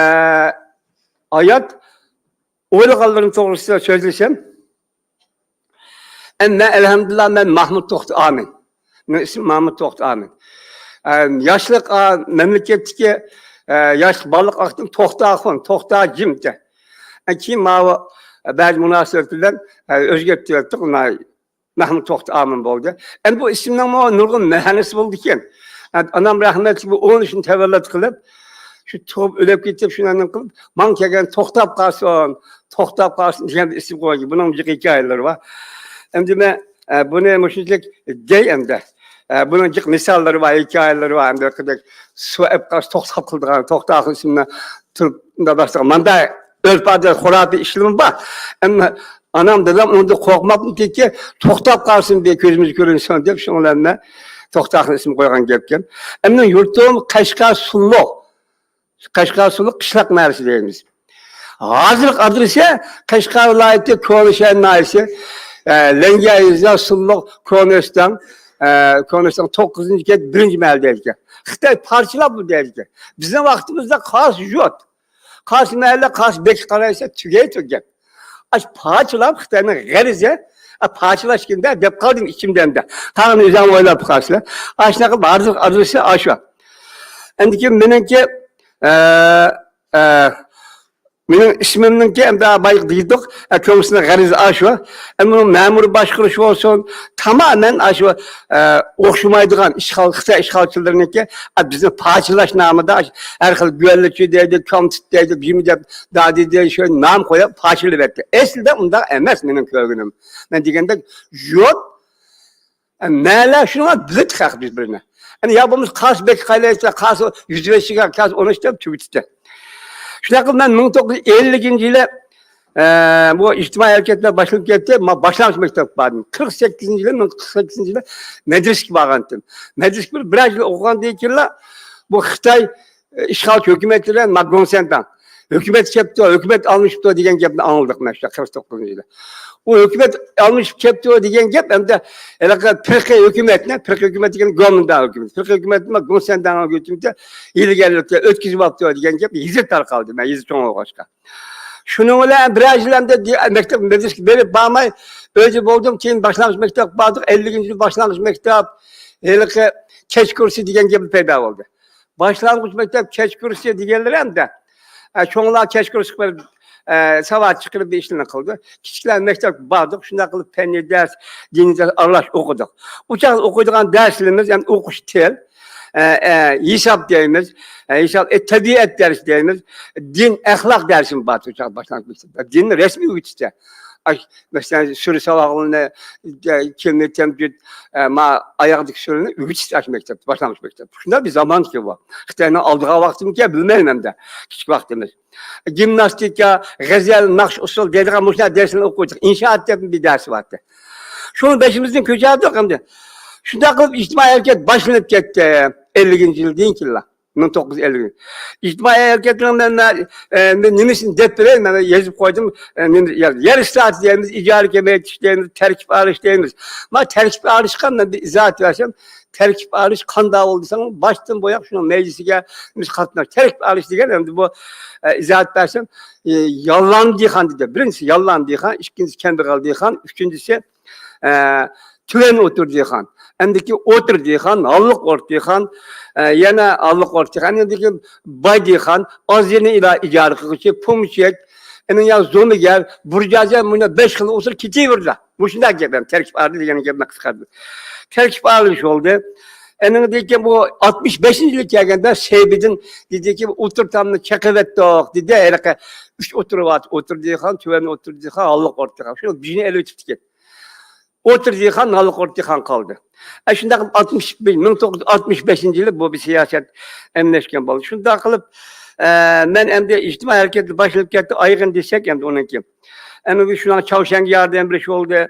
ھايات ئويلىغانلىرىم توغرىسىدا سۆزلىسەم، ئە، مەن، ئەلھەمدۇلىللا، مەن ماھمۇت توختى ئامىن. مېنىڭ ئىسمىم ماھمۇت توختى ئامىن. ئە، ياشلىق، ئا، مەملىكەتتىكى، ئە، ياشلىق بالىلىق ۋاقتىم توختى ئاخۇن، توختى جىمتى. ئە، كېيىن ماۋۇ بەزى مۇناسىۋەت بىلەن، ئە، ئۆزگەرتىۋەتتۇق. ماھمۇت توختى ئامىن بولدى. ئەمدى بۇ ئىسىمنىڭمۇ نۇرغۇن مەنىسى بولىدىكەن. ئانام رەھمەتلىك بۇ ئون ئۈچنى تەۋەللۇت قىلىپ، شۇ تۇغۇپ ئۆلۈپ كېتىپ، شۇنى نېمە قىلىپ، ماڭا كەلگەن توختاپ قالسۇن، توختاپ قالسۇن دېگەن بىر ئىسىم قويدى. بۇنىڭ جىق ھېكايىلىرى بار. ئەمدى مەن، ئە، بۇنى مۇشۇنچىلىك دەي ئەمدى. ئە، بۇنىڭ جىق مىساللىرى بار، ھېكايىلىرى بار. ئەمدى بىر قىدەك سۇ ئېلىپ قارىسا توختاپ قالىدىغان، توختاخۇن ئىسمىنى تۇرۇپ مۇنداق باشلىغان. مانداق ئۆرپ-ئادەت، خۇراپىي ئىشلىرىمۇ بار. ئەمما ئانام، دادام ئۇنىڭدىن قورقماپتىكى، توختاپ قالسۇن، بىر كۆزىمىز كۆرۈنسۇن دەپ، شۇنىڭ بىلەن مەن توختاخۇن ئىسمىنى قويغان گەپكەن. ئەمدى يۇرتۇم قەشقەر سۇلۇق. قەشقەر سۇلۇق قىشلاق مەھەللىسى دەيمىز. ھازىرقى ئادرېسى قەشقەر ۋىلايىتى كونا شەھەر ناھىيەسى، ئە، لەڭگە يېزا، سۇلۇق، كونا ئۆستەڭ، ئە، كونا ئۆستەڭ توققۇزىنچى كەنت، بىرىنچى مەھەللە دەيدىكەن. خىتاي پارچىلاپ بۇ دەيدىكەن. بىزنىڭ ۋاقتىمىزدا قارسى يۇرت، قارسى مەھەللە، قارسى بېكى قارايسا تۈگەيدۇ گەپ. ئاشۇ پارچىلاپ خىتاينىڭ غەرىزى، ئا، پارچىلاش كېلىدۇ دەپ قالدىم ئىچىمدە ئەمدى. قالغىنىنى ئۆزۈڭ ئويلاپ بېقارسىلەر. ئاشۇنداق قىلىپ ھازىر ئادرېسى ئاشۇ. ئەندىكىن مېنىڭكى، ئە، ئە، مېنىڭ ئىسمىمنىڭكى ئەمدى بايىقى دېدۇق، ئە، كۆڭلىسىنىڭ غەرىزى ئاشۇ. ئەمدى مەمۇرىي باشقۇرۇش بولسۇن، تامامەن ئاشۇ، ئە، ئوخشىمايدىغان ئىشغال، خىتاي ئىشغالچىلىرىنىڭكى، ئە، بىزنى پارچىلاش نامىدا ھەر خىل گۆللىچى دەيدۇ، كامتىت دەيدۇ، بىمۇ دەپ، دادى دەيدۇ، شۇ نام قويۇپ پارچىلىۋەتتى. ئەسلىدە ئۇنداق ئەمەس مېنىڭ كۆرگىنىم. مەن دېگەندەك، يۇرت، ئە، مەھەللە شۇنىڭغا بىلدى خەق بىر-بىرىنى. ئەنە يا بولمىسا قارسى بېكى قايلايسىلەر، قارسى يۈز بەشىگە، قارسى ئون ئۈچتە تۈگىتىپتۇ. شۇنداق قىلىپ مەن مىڭ توققۇز يۈز ئەللىكىنچى يىلى، ئە، بۇ ئىجتىمائىي ھەرىكەتلەر باشلىنىپ كەتتى. ما-، باشلانغۇچ مەكتەپكە باردىم. قىرىق سەككىزىنچى يىلى، مىڭ توققۇز يۈز قىرىق سەككىزىنچى يىلى مەدرىسىگە بارغانتىم. مەدرىسىگە بىر، بىرەر يىل ئوقۇغاندىن كېيىنلا بۇ خىتاي ئىشغالچى ھۆكۈمەت بىلەن ما گوڭسەنداڭ ھۆكۈمەت كەپتۇ، ھۆكۈمەت ئالمىشىپتۇ دېگەن گەپنى ئاڭلىدۇق مەن شۇ قىرىق توققۇزىنچى يىلى. ئۇ ھۆكۈمەت ئالمىشىپ كەپتۇ دېگەن گەپ ئەمدى ھېلىقى پىرقىي ھۆكۈمەتنى، پىرقىي ھۆكۈمەت دېگەن گومىنداڭ ھۆكۈمىتى، پىرقىي ھۆكۈمەتنى ما گوڭسەنداڭ ھۆكۈمىتى ھىيلىگەرلىكتە ئۆتكۈزۈۋاپتۇ دېگەن گەپ يېزىپ تارقالدى، مەن يېزا چوڭ بولغاچقا. شۇنىڭ بىلەن بىرەر يىل ئەمدى دى-، مەكتەپ مەدرىسىگە بېرىپ بارماي، ئۆزى بولدۇم، كېيىن باشلانغۇچ مەكتەپكە باردۇق. ئەللىكىنچى يىل باشلانغۇچ مەكتەپ، ھېلىقى كەچ كۇرسى دېگەن گەپ پەيدا بولدى. باشلانغۇچ مەكتەپ كەچ كۇرسى دېگەنلىرى ئەمدى، ئە، چوڭلار كەچ كۇرسقا بېرىپ، ئە، ساۋات چىقىرىپ بىر ئىشلارنى قىلىدۇ. كىچىكلەر مەكتەپكە باردۇق، شۇنداق قىلىپ پەننىي دەرس، دىنىي دەرس ئارىلاش ئوقۇدۇق. ئۇ چاغدا ئوقۇيدىغان دەرسلىرىمىز، يەنى ئوقۇش تىل، ئە، ئە، ھېساب دەيمىز، ئە، ھېساب، ئە، تەبىئەت دەرسى دەيمىز، دىن، ئەخلاق دەرسىمۇ بار ئۇ چاغدا باشلانغۇچ مەكتەپتە. دىننى رەسمىي ئۆگىتىشتە. ئاش-، مەسىلەن، سۈرە ساۋاقلىرىنى، ئە، كىلمە تەمجىد، ئە، ما ئاياغدىكى سۈرىنى ئۆگىتىشتە ئاشۇ مەكتەپتە، باشلانغۇچ مەكتەپتە. شۇنداق بىر زامانكەن بۇ. خىتاينىڭ ئالدىغان ۋاقتىمىكەن، بىلمەيمەن ئەمدى. كىچىك ۋاقتىمىز. گىمناستىكا، غەزەل، ناخشا، ئۇسسۇل دەيدىغان مۇشۇنداق دەرسلەرنى ئوقۇيتتۇق. ئىنشائات دەپ بىر دەرس بارتى. شۇنى بېشىمىزدىن كۆچۈردۇق ئەمدى. شۇنداق قىلىپ ئىجتىمائىي ھەرىكەت باشلىنىپ كەتتى. ئەللىكىنچى يىلدىن كېيىنلا. مىڭ توققۇز يۈز ئەللىك. ئىجتىمائىي ھەرىكەتنىڭ مەن، مەن، ئە، مەن نېمىسىنى دەپ بېرەي؟ مەن يېزىپ قويدۇم. ئە، نېمە، يەر، يەر ئىسلاھاتى دەيمىز، ئىجارە كېمەيتىش دەيمىز، تەركىب ئالىش دەيمىز. ما تەركىب ئالىشقا مەن بىر ئىزاھات بەرسەم، تەركىب ئالىش قانداق بولدى دېسەڭ، باشتىن بوياق شۇنىڭ مەجلىسىگە بىز قاتناش. تەركىب ئالىش دېگەن ئەمدى بۇ، ئە، ئىزاھات بەرسەم، ئە، ياللان دېھقان دېدى. بىرىنچىسى ياللان دېھقان، ئىككىنچىسى كەمبەغەل دېھقان، ئۈچىنچىسى ئە، تۆۋەن ئوتتۇرا دېھقان، ئەمدىكى ئوتتۇرا دېھقان، ھاللىق ئورتا دېھقان، ئە، يەنە ھاللىق ئورتا دېھقان، ئەمدىكى باي دېھقان، ئاز يېرىنى ئىلا-، ئىجارە قىلغۇچى، پومېشچىك، ئەنە يا زومىگەر، بۇرژۇئازىيە، مۇنۇ بەش خىل ئۇسۇل كېتىۋېرىدۇ. مۇشۇنداق گەپ، يەنى تەركىب ئالدى دېگەن گەپنى قىسقارتىپ. تەركىب ئالىش بولدى. ئەنىڭدىن كېيىن بۇ ئاتمىش بەشىنچى يىلى كەلگەندە سەيپىدىن دېدىكى، ئوتتۇرا تامنى چېقىۋەتتۇق دېدى. ھېلىقى ئۈچ ئوتتۇرا بار، ئوتتۇرا دېھقان، تۆۋەن ئوتتۇرا دېھقان، ھاللىق ئورتا دېھقان. شۇ بېشىنى ئېلىۋېتىپتىكەن. ئوتتۇرا دېھقان، ھاللىق ئورتا دېھقان قالدى. ئە، شۇنداق قىلىپ ئاتمىش، مىڭ توققۇز يۈز ئاتمىش بەشىنچى يىلى بۇ بىر سىياسەت ئەمەلىيلەشكەن بولدى. شۇنداق قىلىپ، ئە، مەن ئەمدى ئىجتىمائىي ھەرىكەت باشلىنىپ كەتتى، ئايىغىن دېسەك ئەمدى ئۇنىڭكى. ئەمدى شۇنىڭ چاۋشيەنگە ياردەم بېرىش بولدى.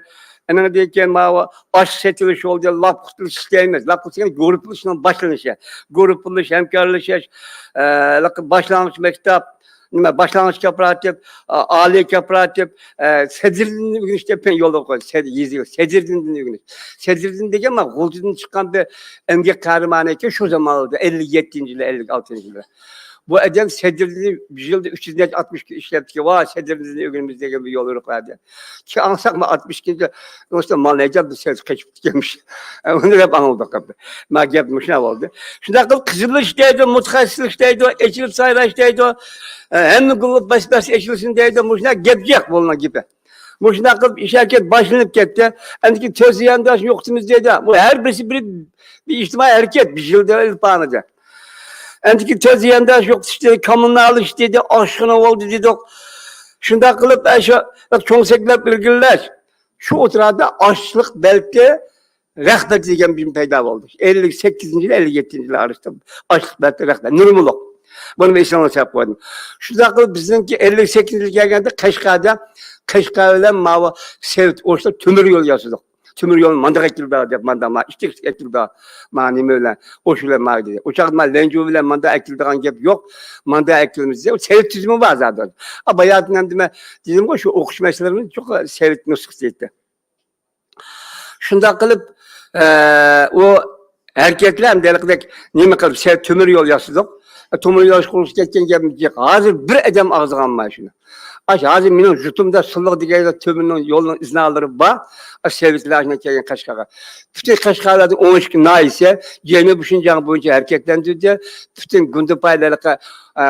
ئەنىڭدىن كېيىن ماۋۇ ئاشلىق سېتىۋېلىش بولدى، لاپا قۇرۇلۇشى دەيمىز. لاپا قۇرۇلۇشى دېگەن گۇرۇپپىلىشىشنىڭ باشلىنىشى. گۇرۇپپىلىشىش، ھەمكارلىشىش، ئە، باشلانغۇچ مەكتەپ، نېمە، باشلانغۇچ كوپىراتىپ، ئا-، ئالىي كوپىراتىپ، ئە، سەدرىدىندىن ئۆگىنىش دەپ يولغا قويدى. سەد-، يېزا، سەدرىدىندىن ئۆگىنىش. سەدرىدىن دېگەن مانا غۇلجىدىن چىققان بىر ئەمگەك قەھرىمانى ئىكەن، شۇ زامانلاردا، ئەللىك يەتتىنچى يىلى، ئەللىك ئالتىنچى يىلى. بۇ ئادەم سەدرىدىننى بىر يىلدا ئۈچ يۈز نەچچە، ئاتمىش كۈن ئىشلەپتىكەن، ۋاي، سەدرىدىننى ئۆگىنىمىز دېگەن بىر يوليورۇق بەردى. كېيىن ئاڭلىساق، مانا ئاتمىش ئىككىنچى يىلى، مال نەجات بىر سەل قېچىپ كەتكەنمىش. ئۇنى دەپ ئاڭلىدۇق. ما گەپ مۇشۇنداق بولدى. شۇنداق قىلىپ قىزىرلىش دەيدۇ، مۇتەخەسسىسلىك دەيدۇ، ئېچىلىپ سايراش دەيدۇ، ئە، ھەممە گۈللەر بەس-بەس ئېچىلسۇن دەيدۇ. مۇشۇنداق گەپ جىق بۇنىڭ گېپى. مۇشۇنداق قىلىپ ئىش ھەرىكەت باشلىنىپ كەتتى. ئەمدىكى تۆت زىيانداش يوقىتىمىز دەيدۇ. بۇ ھەر بىرسى بىر، بىر ئىجتىمائىي ھەرىكەت، بىر يىلدا ئېلىپ بارمىدى. ئەمدىكى تۆت زىيانداش يوقىتىش دېدى، كاممۇنال ئىش دېدى، ئاشخانا بولدى دېدۇق. شۇنداق قىلىپ، ئە، شۇ چوڭ سەكلەپ ئىلگىرىلەش. شۇ ئوتتۇرىدا ئاشلىق بەلكى رەھبەر دېگەن بىر پەيدا بولدى. ئەللىك سەككىزىنچى يىل، ئەللىك يەتتىنچى يىل ئارىسىدا ئاشلىق بەردى رەھبەر نۇرمۇلۇق. بۇنى مەن ئېسىڭلارغا سېلىپ قويدۇم. شۇنداق قىلىپ بىزنىڭكى ئەللىك سەككىزىنچى يىل كەلگەندە قەشقەردە، قەشقەر بىلەن ماۋۇ سوۋېت ئوشۇق تۆمۈر يول ياسىدۇق. تۆمۈر يول مانداق ئەكىلدى دەپ، ماندا ما ئىككى ئەكىلدى. ما نېمە بىلەن، ئوشۇ بىلەن ما دېدى. ئۇ چاغدا ما لەنجۇ بىلەن ماندا ئەكىلىدىغان گەپ يوق. ماندا ئەكىلىمىز دېدى. سوۋېت تۈزۈمى بار زادى. باياتىن ھەم دېمە دېدىمغۇ، شۇ ئوقۇش مەسىلىلىرىنى چوقۇم سوۋېت نۇسخىسى ئېيتتى. شۇنداق قىلىپ، ئە، ئۇ ھەرىكەتلەر ھەم دېلىقدەك نېمە قىلىپ، سەل تۆمۈر يول ياسىدۇق. تۆمۈر يول قۇرۇلۇشى كەتكەن گەپ جىق. ھازىر بىر ئادەم ئاغزىغا ئالماي شۇنى. ئاش ھازىر مېنىڭ يۇرتۇمدا سۇللۇق دېگەن تۆمۈرنىڭ يولىنىڭ ئىزنالىرى بار. ئاش سوۋېتلار ئاشۇنداق كەلگەن قەشقەرگە. پۈتۈن قەشقەرلەردىن ئون ئىككى ناھىيەسى جەنۇبىي شىنجاڭ بويىچە ھەرىكەتلەندۈردى. پۈتۈن گۇندىپايلارغا، ئە،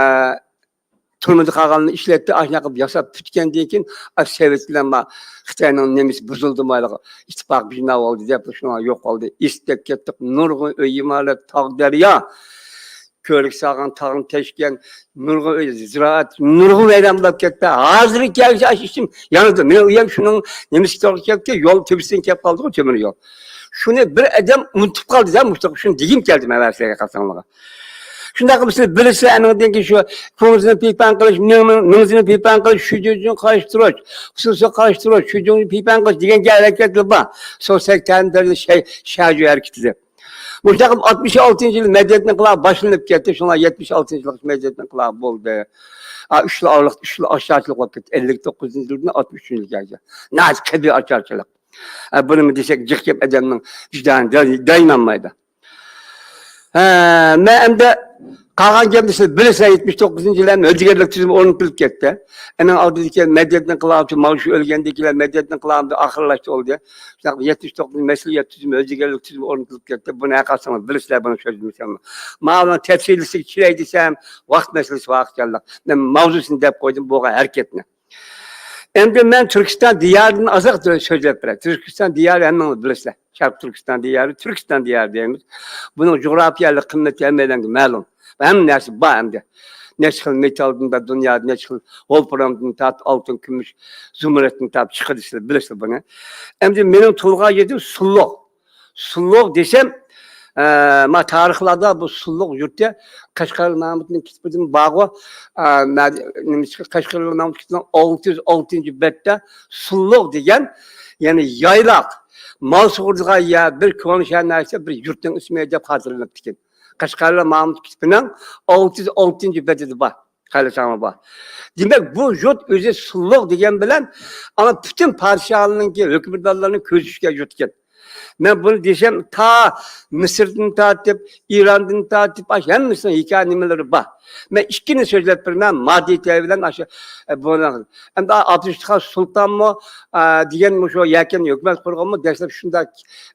تۈرمىدە قالغانلارنى ئىشلەتتى، ئاشۇنداق قىلىپ ياساپ پۈتكەندىن كېيىن، ئا، سوۋېت بىلەن ما خىتاينىڭ نېمىسى بۇزۇلدى، مايلىغا ئىتتىپاق بىنا بولدى دەپ، شۇڭا يوقالدى. ئېسىپ كەتتۇق. نۇرغۇن ئۆي ئىمارەت، تاغ، دەريا، كۆۋرۈك سالغان، تاغنى تەشكەن، نۇرغۇن ئۆي، زىرائەت، نۇرغۇن ۋەيران بولۇپ كەتتى. ھازىر كەلگۈچە ئاشۇ ئىشىم يانىدۇ. مېنىڭ ئۆيۈم شۇنىڭ نېمىسى توغرا كەپتۇ، يول تۆپىسىدىن كەپ قالدىغۇ تۆمۈر يول. شۇنى بىر ئادەم ئۇنتۇپ قالدى دە، مۇشۇنداق شۇنى دېگۈم كەلدى مەن ھەر سىلەرگە قارىساڭلارغا. شۇنداق قىلىپ سىلەر بىلىسىلەر، ئەنىڭدىن كېيىن شۇ كۇڭزىنى پىپەن قىلىش، مىڭ-، مىڭزىنى پىپەن قىلىش، شۈجۈجۈنى قارشى تۇرۇش، خۇسۇسىغا قارشى تۇرۇش، شۈجۈجۈنى پىپەن قىلىش دېگەن گەپ ھەرىكەتلەر بار. سو سەكتەن دەرىجە شەي-، شەجۈ ھەرىكىتى دەپ. مۇشۇنداق قىلىپ ئاتمىش ئالتىنچى يىل مەدەنىيەت ئىنقىلابى باشلىنىپ كەتتى. شۇڭا يەتمىش ئالتىنچى يىللىق مەدەنىيەت ئىنقىلابى بولدى. ئا، ئۈچ يىل ئارىلىقتا ئۈچ يىل ئاچارچىلىق بولۇپ كەتتى. ئەللىك توققۇزىنچى يىلدىن ئاتمىش ئۈچىنچى يىلگىچە. ناھايىتى قەبىھ ئاچارچىلىق. ئە، بۇنىمۇ دېسەك، جىق گەپ ئادەمنىڭ ۋىجدانى داي-، دايىنالمايدۇ. ھە، مەن ئەمدى قالغان گەپنى سىز بىلىسىلەر، يەتمىش توققۇزىنچى يىلى ھۆددىگەرلىك تۈزۈمى ئورنىتىلىپ كەتتى. ئەنىڭ ئالدىدىكى مەدەنىيەت ئىنقىلابى، ماۋۇ شۇ ئۆلگەندىن كېيىن مەدەنىيەت ئىنقىلابى ئاخىرلاشتى بولدى. شۇنداق يەتمىش توققۇزىنچى مەسئۇلىيەت تۈزۈمى، ھۆددىگەرلىك تۈزۈمى ئورنىتىلىپ كەتتى. بۇنى ھەر قايسىڭلار بىلىسىلەر، بۇنى سۆزلىمىسەم. ماۋۇنىڭ تەپسىلىيسىگە كىرەي دېسەم، ۋاقىت مەسىلىسى بار ئىكەنلىك. مەن ماۋزۇسىنى دەپ قويدۇم، بولغان ھەرىكەتنى. ئەمدى مەن تۈركىستان دىيارىدىن ئازراق سۆزلەپ بېرەي. تۈركىستان دىيارى ھەممىڭلار بىلىسىلەر. شەرقىي تۈركىستان دىيارى، تۈركىستان دىيارى دەيمىز. بۇنىڭ جۇغراپىيەلىك قىممىتى ھەممەيلەنگە مەلۇم. ھەممە نەرسە بار ئەمدى. نەچچە خىل مېتالدىن تارتىپ، دۇنيادا نەچچە خىل ۋولفرامدىن تارتىپ، ئالتۇن، كۈمۈش، زۇمرەتتىن تارتىپ چىقىدۇ، سىلەر بىلىسىلەر بۇنى. ئەمدى مېنىڭ تۇغۇلغان يېرىم سۇللۇق. سۇللۇق دېسەم، ئە، ما تارىخلاردا بۇ سۇللۇق يۇرتى قەشقەر مەمۇتنىڭ كىتابىدىمۇ بارغۇ، ئە، مە-، نېمە، قەشقەر مەمۇت كىتابىنىڭ ئالتە يۈز ئالتىنچى بەتتە سۇللۇق دېگەن، يەنى يايلاق، مال سۇغۇرىدىغان يەر، بىر كونا شەھەر ناھىيەسى، بىر يۇرتنىڭ ئىسمى دەپ خاتىرىلىنىپتىكەن. قەشقەرلەر مەمۇت كىتابىنىڭ ئالتە يۈز ئالتىنچى بەتىدە بار. قەلىساڭلار بار. دېمەك، بۇ يۇرت ئۆزى سۇللۇق دېگەن بىلەن، ئانا پۈتۈن پادىشاھلارنىڭكى، ھۆكۈمدارلارنىڭ كۆزى چۈشكەن يۇرت ئىكەن. مەن بۇنى دېسەم، تا مىسىردىن تارتىپ، ئىراندىن تارتىپ، ئاشۇ ھەممىسىنىڭ ھېكايە نېمىلىرى بار. مەن ئىككىنى سۆزلەپ بېرىمەن، ماددىي تەرەپ بىلەن ئاشۇ، ئە، بۇنى. ئەمدى ئابدۇرېشىت خان سۇلتانمۇ، ئە، دېگەن مۇشۇ يەكەن ھۆكۈمەت قۇرغانمۇ، دەسلەپ شۇنداق،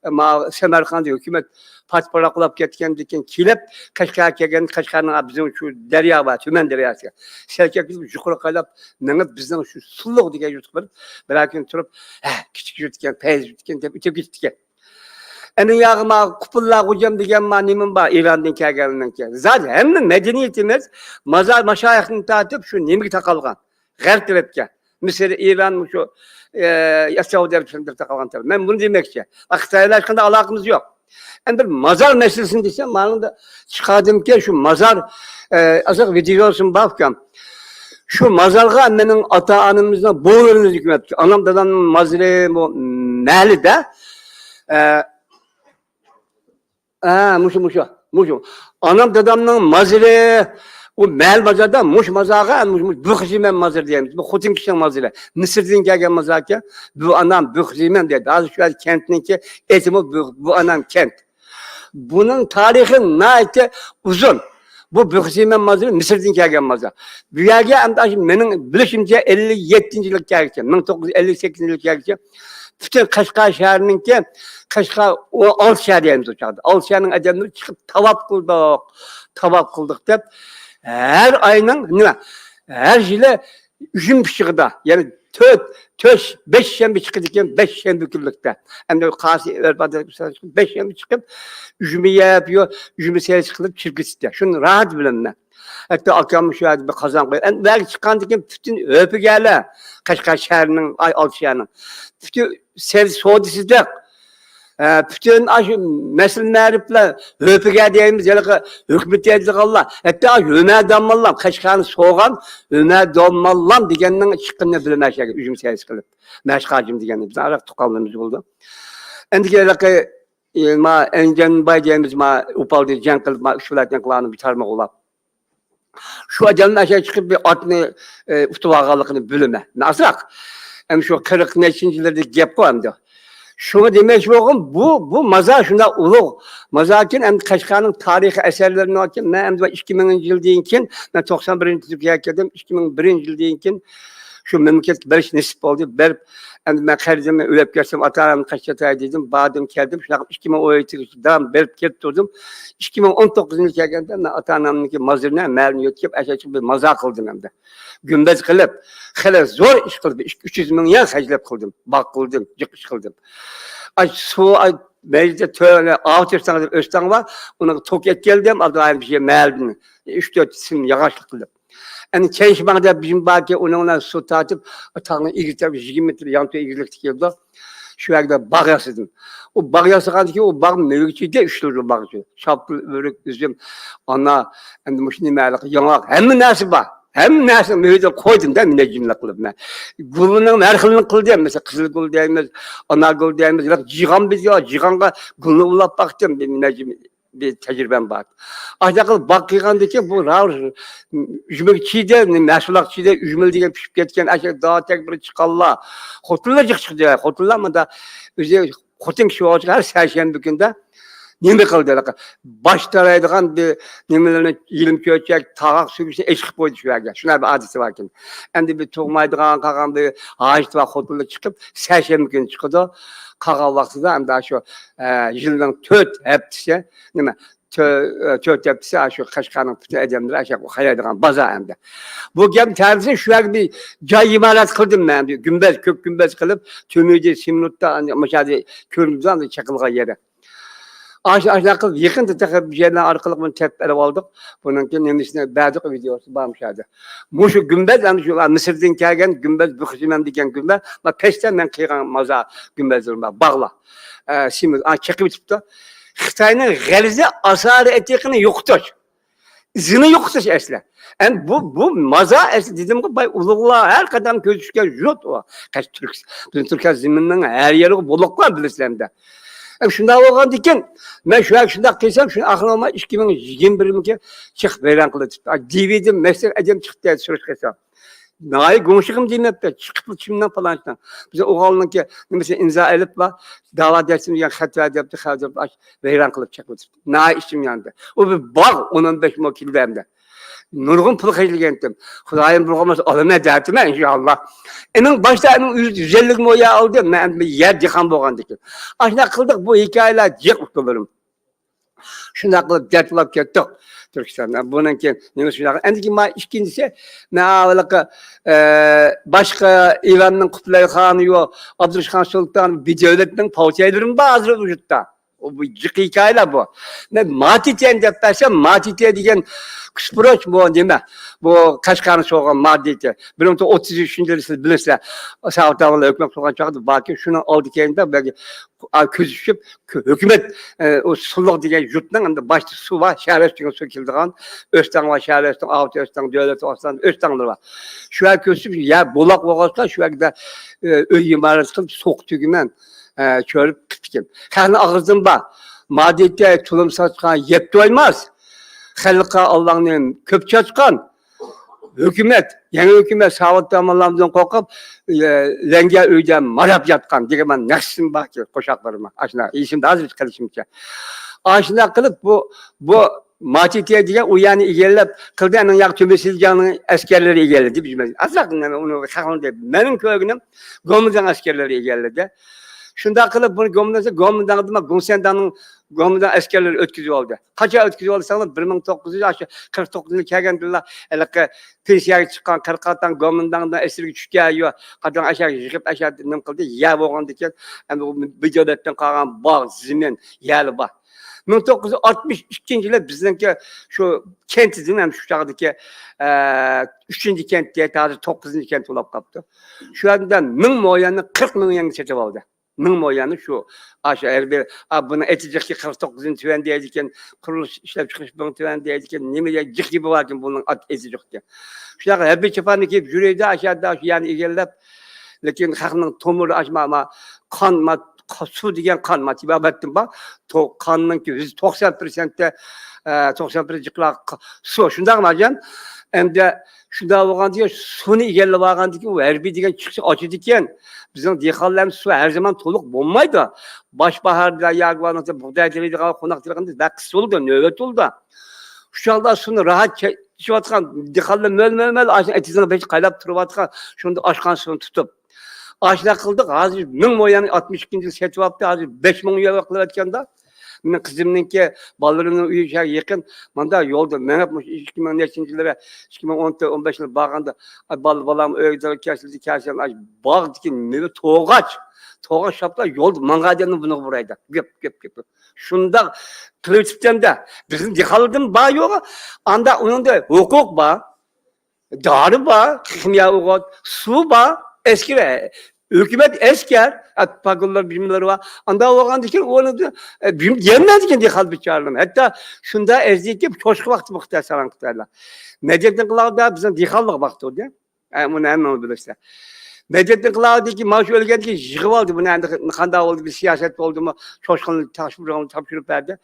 ئە، ما-، سەمەرقانددا ھۆكۈمەت پاتىپاراقلاپ كەتكەندىن كېيىن كېلىپ، قەشقەرگە كەلگەن، قەشقەرنىڭ بىزنىڭ شۇ دەريا بار، تۈمەن دەرياسىغا سەل كەلگۈزۈپ، يۇقىرى قايلاپ مېڭىپ، بىزنىڭ شۇ سۇللۇق دېگەن يۇرتقا بېرىپ، بىرەر كۈن تۇرۇپ، ھە، كىچىك يۇرت ئىكەن، پەيز يۇرت ئىكەن دەپ ئۆتۈپ كېتىپتىكەن. ئەنە ياغى ما قۇپۇللا غوجام دېگەن ما نېمىم بار، ئىراندىن كەلگەننىڭكى. زادى ھەممە مەدەنىيىتىمىز مازار ماشايىختىن تارتىپ شۇ نېمىگە تاقالغان. غەرب تەرەپكە. مىسىر، ئىران، مۇشۇ، ئە، سەئۇدى ئەرەبىستاندا تاقالغان تەرەپ. مەن بۇنى دېمەكچى. خىتاي بىلەن ھېچقانداق ئالاقىمىز يوق. ئەمدى بىر مازار مەسىلىسىنى دېسەم، مانا چىقاردىمكەن شۇ مازار، ئە، ئازراق ۋىدېئوسىمۇ بار ئۇكام. شۇ مازارغا مېنىڭ ئاتا-ئانىمىزنىڭ بوۋىلىرىمىز ھۆكۈم ئەتكەن. ئانام دادامنىڭ مازىرى بۇ مەھەللىدە. ئە، ھە، مۇشۇ، مۇشۇ، مۇشۇ. ئانام دادامنىڭ مازىرى، ئۇ مەھەللە مازاردا، مۇشۇ مازارغا، مۇشۇ، مۇشۇ بۇخزىمەن مازىرى دەيمىز. بۇ خوتۇن كىشىنىڭ مازىرى. مىسىردىن كەلگەن مازاركەن. بۇ ئانام بۇخزىمەن دەيدۇ. ھازىر شۇ يەردە كەنتنىڭكى ئېتىمۇ بۇ، بۇ ئانام كەنت. بۇنىڭ تارىخى ناھايىتى ئۇزۇن. بۇ بۇخزىمەن مازىرى مىسىردىن كەلگەن مازار. بۇ يەرگە ئەمدى مېنىڭ بىلىشىمچە ئەللىك يەتتىنچى يىلغا كەلگىچە، مىڭ توققۇز يۈز ئەللىك سەككىزىنچى يىلغا كەلگىچە پۈتۈن قەشقەر شەھىرىنىڭكى، قەشقەر ئۇ ئالتە شەھەر دەيمىز ئۇ چاغدا. ئالتە شەھەرنىڭ ئادەملىرى چىقىپ تاۋاپ قىلدۇق، تاۋاپ قىلدۇق دەپ ھەر ئاينىڭ نېمە، ھەر يىلى ئۈجمە پىشىقىدا، يەنى تۆت، تۆت، بەش شەنبە چىقىدىكەن، بەش شەنبە كۈنلۈكتە. ئەمدى قاسى ئۆرپ ئادەت بەش شەنبە چىقىپ، ئۈجمە يەپ، يو-، ئۈجمە سەيلىسى قىلىپ چىرىپ كېتىپتۇ. شۇنى راھەت بىلەمەن. ھەتتا ئاكام شۇ يەردە بىر قازان قويۇپ، ئەمدى بۇ يەرگە چىققاندىن كېيىن پۈتۈن ئۆپىگەلەر، قەشقەر شەھىرىنىڭ، ئاي، ئالتە شەھەرنىڭ پۈتۈن سەل سودىسىزلىق، ئە، پۈتۈن ئاشۇ مەسىلە مەرىپلەر، ھۆپىگە دەيمىز، ھېلىقى ھۆكمىتى دەيدىغانلار، ھەتتا ئاشۇ ھۆمەر داموللام، قەشقەرنى سوغان ھۆمەر داموللام دېگەننىڭ چىققىنىنى بىلىمەن، شەكىل ئۈجمە سەيس قىلىپ، مەشىق ھاجىم دېگەن، بىزنىڭ ئاراق تۇغقانلىرىمىز بولىدۇ. ئەندىكى ھېلىقى، ئە، ما ئەنجانباي دەيمىز، ما ئوپالدا جەڭ قىلىپ، ما ئۈچ ۋىلايەتنىڭ قىلغانىنى بىر تارماق ئۇلاپ. شۇ ئادەمنىڭ ئاشۇ چىقىپ بىر ئاتنى، ئە، ئۇتۇپ ئالغانلىقىنى بىلىمەن. مەن ئازراق. ئەمدى شۇ قىرىق نەچچىنچى يىللىرىدىكى گەپقۇ ئەمدى. شۇڭا دېمەكچى بولغان، بۇ، بۇ مازار شۇنداق ئۇلۇغ مازاركەن، ئەمدى قەشقەرنىڭ تارىخىي ئەسەرلىرىنىڭكى، مەن ئەمدى ئىككى مىڭىنچى يىلدىن كېيىن، مەن توقسان بىرىنچى يىلدا كەلگەن، ئىككى مىڭ بىرىنچى يىلدىن كېيىن شۇ مەملىكەتكە بېرىش نېسىپ بولدى. بېرىپ، ئەمدى مەن قەرزىمنى ئۆلەپ كەتسەم، ئاتا-ئانامنى قاچىلىتاي دېدىم. باردىم، كەلدىم. شۇنداق ئىككى مىڭ ئون يەتتىنچى يىلدا بېرىپ كېلىپ تۇردۇم. ئىككى مىڭ ئون توققۇزىنچى يىلى كەلگەندە مەن ئاتا-ئانامنىڭكى مازىرىنى مەلىنى يۆتكەپ، ئەشەچىق بىر مازار قىلدىم ئەمدى. گۈمبەز قىلىپ، خېلى زور ئىش قىلدىم. ئىككى، ئۈچ يۈز مىڭ يۈەن خەجلەپ قىلدىم. باغ قىلدىم، جىق ئىش قىلدىم. ئاي، سۇ، ئاي، مەيدە تۆ-، ئاۋۇ تۆستەڭ دەپ ئۆستەڭ بار. ئۇنىڭغا توك ئەتكەلدىم. ئابدۇراھىم بىر مەھەللىدىن ئۈچ تۆت سىم ياغاچلىق قىلدىم. ئەنە چەنشىماڭ دەپ بىزىم باركى، ئۇنىڭ بىلەن سۇ تارتىپ، تاغنىڭ ئېگىز تەرىپى يىگىرمە مېتىر يانتۇ ئېگىزلىكتە كېلىدۇ. شۇ يەردە باغ ياسىدىم. ئۇ باغ ياسىغاندىن كېيىن، ئۇ باغ مېۋە چىدى، ئۈچ خىل باغ چىدى. شاپتۇل، ئۆرۈك، ئۈزۈم، ئانا، ئەمدى مۇشۇ نېمە، ياڭاق، ھەممە نەرسە بار. ھەممە نەرسىنى مېۋىدىن قويدۇم-دە، مۇنەججىملىق قىلىپ مەن. گۈلنىڭ ھەر خىلىنى قىلدىم. مەسىلەن، قىزىل گۈل دەيمىز، ئانا گۈل دەيمىز، ياق، جىغان بىز، ياق، جىغانغا گۈلنى ئۇلاپ باقتىم، بىر مۇنەججىم بىر تەجرىبەم بار. ئاشۇنداق قىلىپ باغ قىلغاندىن كېيىن بۇ راۋۇر ئۈجمىگە چىدى، مەھسۇلاتقا چىدى، ئۈجمىلى دېگەن پىشىپ كەتكەن، ئاشۇ داۋا تەكبىر چىققانلار، خوتۇنلار جىق چىقتى. خوتۇنلار مۇندا ئۆزى خوتۇن كىشى بولغاچقا ھەر سەشەنبە كۈندە نېمە قىلدى؟ باش تارايدىغان بىر نېمىلەرنى، يېلىم چۆچەك، تاغاق سۈرگۈسىنى ئېچىقىپ قويدى شۇ يەرگە. شۇنداق بىر ئادىتى باركەن. ئەمدى بىر تۇغمايدىغان، قالغان بىر ھاجىتى بار خوتۇنلار چىقىپ، سەشەنبە كۈنى چىقىدۇ. قالغان ۋاقتىدا ئەمدى شۇ، ئە، يىلنىڭ تۆت ھەپتىسى، نېمە، تۆ-، تۆت ھەپتىسى شۇ قەشقەرنىڭ پۈتۈن ئادەملىرى ئاشۇ قارايدىغان بازار ئەمدى. بۇ گەپ تەرىپى شۇ يەرگە بىر جاي ئىمارەت قىلدىم مەن ئەمدى. گۈمبەز، كۆك گۈمبەز قىلىپ، تۆمۈردە، سېمونتتا، ئەمدى مۇشۇ يەردە كۆرۈنىدۇ، ئەمدى چېقىلغان يېرى. ئاشۇ، ئاشۇنداق قىلىپ يېقىندا تېخى بىر يەرلەر ئارقىلىق بۇنى تېپىپ ئېلىپ ئالدۇق. بۇنىڭكى نېمىسىنى بەردۇق، ۋىدېئوسى بار مۇشۇ يەردە. مۇشۇ گۈمبەز، ئەمدى شۇ مىسىردىن كەلگەن گۈمبەز، بۇ خىزمەن دېگەن گۈمبەز، ما پەستە مەن قىلغان مازار گۈمبەزلىرىم بار، باغلار. ئە، سېمىز، ئا، چېقىۋېتىپتۇ. خىتاينىڭ غەرزى ئاسارە ئەتىقىنى يوقىتىش. ئىزىنى يوقىتىش ئەسلى. ئەمدى بۇ، بۇ مازار ئەسلى دېدىمغۇ، باي ئۇلۇغلار ھەر قەدەم كۆزى چۈشكەن يۇرت ئۇ. قەشقەر تۈرك، بىزنىڭ تۈركىيە زېمىنىنىڭ ھەر يېرىگە بولۇقلار بىلىسىلەر ئەمدى. ئەمدى شۇنداق بولغاندىكىن، مەن شۇ يەرگە شۇنداق قىلسام، شۇ ئاخىرى ئىككى مىڭ يىگىرمە بىرمىكى چىقىپ ۋەيران قىلىۋېتىپتۇ. دىۋىدىن مەسىلەن ئادەم چىقىپتۇ سۈرۈش قىلسام. ناھايە گۇڭشىقىم دېمەپتۇ، چىقىپلا چىمنىڭ پالانچىنىڭ. بىز ئوغۇلنىڭكى نېمىسى ئىمزا ئېلىپلا، داۋا دەرسىمىز دېگەن خەت ۋەر دەپتۇ، خەت دەپ، ئاش-، ۋەيران قىلىپ چىقىۋېتىپتۇ. ناھايە ئىچىم ياندى. ئۇ بىر باغ، ئون ئون بەش مو كىلو ئەمدى. نۇرغۇن پۇل خەجلىگەنتىم. خۇدايىم بۇيرۇغان بولسا ئالىمەن دەۋاتىمەن، ئىنشائاللا. ئېنىڭ باشتا ئېنىڭ يۈز، يۈز ئەللىك مو يەر ئالدى، مەن بىر يەر دېھقان بولغاندىكىن. ئاشۇنداق قىلدۇق، بۇ ھېكايىلەر جىق ئۇكىلىرىم. شۇنداق قىلىپ دەردلەپ كەتتۇق تۈركىستاندا. بۇنىڭ كېيىن نېمە شۇنداق. ئەندىكىن ما ئىككىنچىسى، مەن ھېلىقى، ئە، باشقا ئىراننىڭ قۇبلەي خانى يو، ئابدۇرۇشخان سۇلتان، بىر دۆلەتنىڭ پاۋچىلىرىم بار ھازىر ۋۇجۇدتا. ئۇ بۇ جىق ھېكايىلەر بۇ. مەن ماتىتيەن دەپ بەرسەم، ماتىتيە دېگەن كۇسپۇروچ بۇ نېمە؟ بۇ قەشقەرنى سوغان ماتىتيە. بىر مىڭ توققۇز يۈز ئوتتۇز ئۈچىنچى يىلى سىز بىلىسىلەر. ساۋۇت ئاۋۇللار ھۆكۈمەت قۇرغان چاغدا باركى، شۇنىڭ ئالدى كەينىدە بەلكى، ئا، كۆزىتىشىپ، ھۆكۈمەت، ئە، ئۇ سۇلۇق دېگەن يۇرتنىڭ ئەمدى باشتا سۇ بار، شەھەر ئۈستىگە سۇ كېلىدىغان، ئۆستەڭ بار، شەھەر ئۆستەڭ، ئاۋۇت ئۆستەڭ، دۆلەت ئۆستەڭ، ئۆستەڭلىرى بار. شۇ يەر كۆزىتىپ، يەر بۇلاق بولغاچقا، شۇ يەردە، ئە، ئۆي ئىمارەت قىلىپ، سوقۇپ تۈگىمەن، ئە، چۆرۈپ قىپتىكەن. خەقنىڭ ئاغزىدىن بار. مادىتە تۇلۇم ساچقان يەپ تويماس. خەلققە ئاللاڭنى كۆپ چاچقان. ھۆكۈمەت، يېڭى ھۆكۈمەت ساۋۇت داموللامدىن قورقۇپ، ئە، لەڭگەر ئۆيدە ماراپ ياتقان دېگەن مانا نەقىشىم باركى، قوشاقلىرىم. ئاشۇنداق، ئېسىمدە ھازىر قىلىشىمچە. ئاشۇنداق قىلىپ بۇ، بۇ ماتىتيە دېگەن ئۇ يەرنى ئىگىلەپ قىلدى، ئەنىڭ ياق تۆمۈر سىنجاڭنىڭ ئەسكەرلىرى ئىگىلىدى. ئازراق ئۇنى خەقنىڭ دەپ، مېنىڭ كۆرگىنىم گومىنداڭ ئەسكەرلىرى ئىگىلىدى. شۇنداق قىلىپ بۇنى گومىنداڭ، گومىنداڭدىن گوڭسەنداڭنىڭ گومىنداڭ ئەسكەرلىرى ئۆتكۈزۈۋالدى. قاچان ئۆتكۈزۈۋالدى دېسەڭلار، بىر مىڭ توققۇز يۈز قىرىق توققۇزىنچى يىلى كەلگەندىلا ھېلىقى پېنسىيەگە چىققان قىرىق ئاتاڭ گومىنداڭدىن ئەسىرگە چۈشكەن يو، قاتاڭ ئەشەگە يىغىپ ئەشە نېمە قىلدى، يەر بولغاندىكىن، ئەمدى بۇ بىر دۆلەتتىن قالغان باغ، زېمىن، يەرلەر بار. مىڭ توققۇز يۈز ئاتمىش ئىككىنچى يىلى بىزنىڭكى شۇ كەنتىدىن ھەم شۇ چاغدىكى، ئە، ئۈچىنچى كەنت دەيدۇ، ھازىر توققۇزىنچى كەنت بولاپ قاپتۇ. شۇ يەردە مىڭ مو يەرنى قىرىق مىڭ يۈەنگە سېتىۋالدى. مىڭ مو يەنى شۇ. ئاشۇ ھەربىي، ئا، بۇنىڭ ئېتىجىقى قىرىق توققۇزىنى تۆۋەن دەيدىكەن، قۇرۇلۇش ئىشلەپچىقىرىش بۇنىڭ تۆۋەن دەيدىكەن، نېمە دەي، جىق گېپى باركەن بۇنىڭ ئات-، ئېتىجىقى. شۇنداق ھەربىي چاپاننى كىيىپ يۈرىدۇ، ئاشۇ يەردە، ئاشۇ يەرنى ئىگىلەپ. لېكىن خەقنىڭ تومۇرى ئاشۇ، ما، ما، قان، ما، قا-، سۇ دېگەن قان، ما، تېبابەتتىن بار. تو-، قاننىڭكى يۈز توقسان پىرسەنتى، ئە، توقسان پىرسەنت جىقراق ق-، سۇ، شۇنداقمۇ، ئاجان؟ ئەمدى شۇنداق بولغاندىكىن، سۇنى ئىگىلەپ ئالغاندىكىن، ئۇ ھەربىي دېگەن چىقىشى ئاچىدىكەن. بىزنىڭ دېھقانلارمىز سۇ ھەر زامان تولۇق بولمايدۇ. باش باھاردا ياكى بولمىسا بۇغداي تېرىيدىغان، قوناق تېرىيدىغان ۋاقىت بولىدۇ، نۆۋەت بولىدۇ. شۇ چاغدا سۇنى راھەت چە-، ئىچىۋاتقان دېھقانلار مۆل-مۆل-مۆل ئاشۇ ئېتىزنىڭ بېشىدا قايناپ تۇرۇۋاتقان، شۇندا ئاشقان سۇنى تۇتۇپ. ئاشۇنداق قىلدۇق. ھازىر مىڭ مو يەنى ئاتمىش ئىككىنچى يىل سېتىۋاپتۇ. ھازىر بەش مىڭ يۈەن قىلىۋەتكەندە. مېنىڭ قىزىمنىڭكى، بالىلىرىمنىڭ ئۆيى شۇ يېقىن. مانا يولدا مېڭىپ، مۇشۇ ئىككى مىڭ نەچچىنچى يىللىرى، ئىككى مىڭ ئون تۆت، ئون بەش يىل بارغاندا، ئاي، بالا-، بالام ئۆيدە كەلسىدى، كەلسەم، ئاي، باغدىكى نېمە توغاچ، توغاچ شاپلا يولدا ماڭغان ئادەمنى بۇنىڭغا بۇرايدۇ. گەپ، گەپ، گەپ. شۇنداق قىلىۋېتىپتىمدە، بىزنىڭ دېھقانلاردىن بار يوقى. ئاندا ئۇنىڭدا ھوقۇق بار، دارى بار، خىمىيە ئوغۇت، سۇ بار، ئەسكىرى، ھۆكۈمەت ئەسكەر، ئە، پاگونلار، بىيىملىرى بار. ئاندا بولغاندىكىن ئۇنى، ئە، بىيىم دېيەلمەيدىكەن دېھقان بىچارىلار. ھەتتا شۇنداق ئەرزىيەتكە چوشقا باقتى بۇ خىتاي ساراڭ خىتايلار. مەدەتتىن قىلاغدا بىزنىڭ دېھقانلار باقتى ئۇ دە. ئە، بۇنى ھەممىڭلار بىلىسىلەر. مەدەتتىن قىلاغدىكى ماۋۇ ئۆلگەندىكىن يىغىۋالدى بۇنى، ئەمدى قانداق بولدى، بىر سىياسەت بولدىمۇ، چوشقىنى تاپشۇرۇپ، تاپشۇرۇپ بەردى.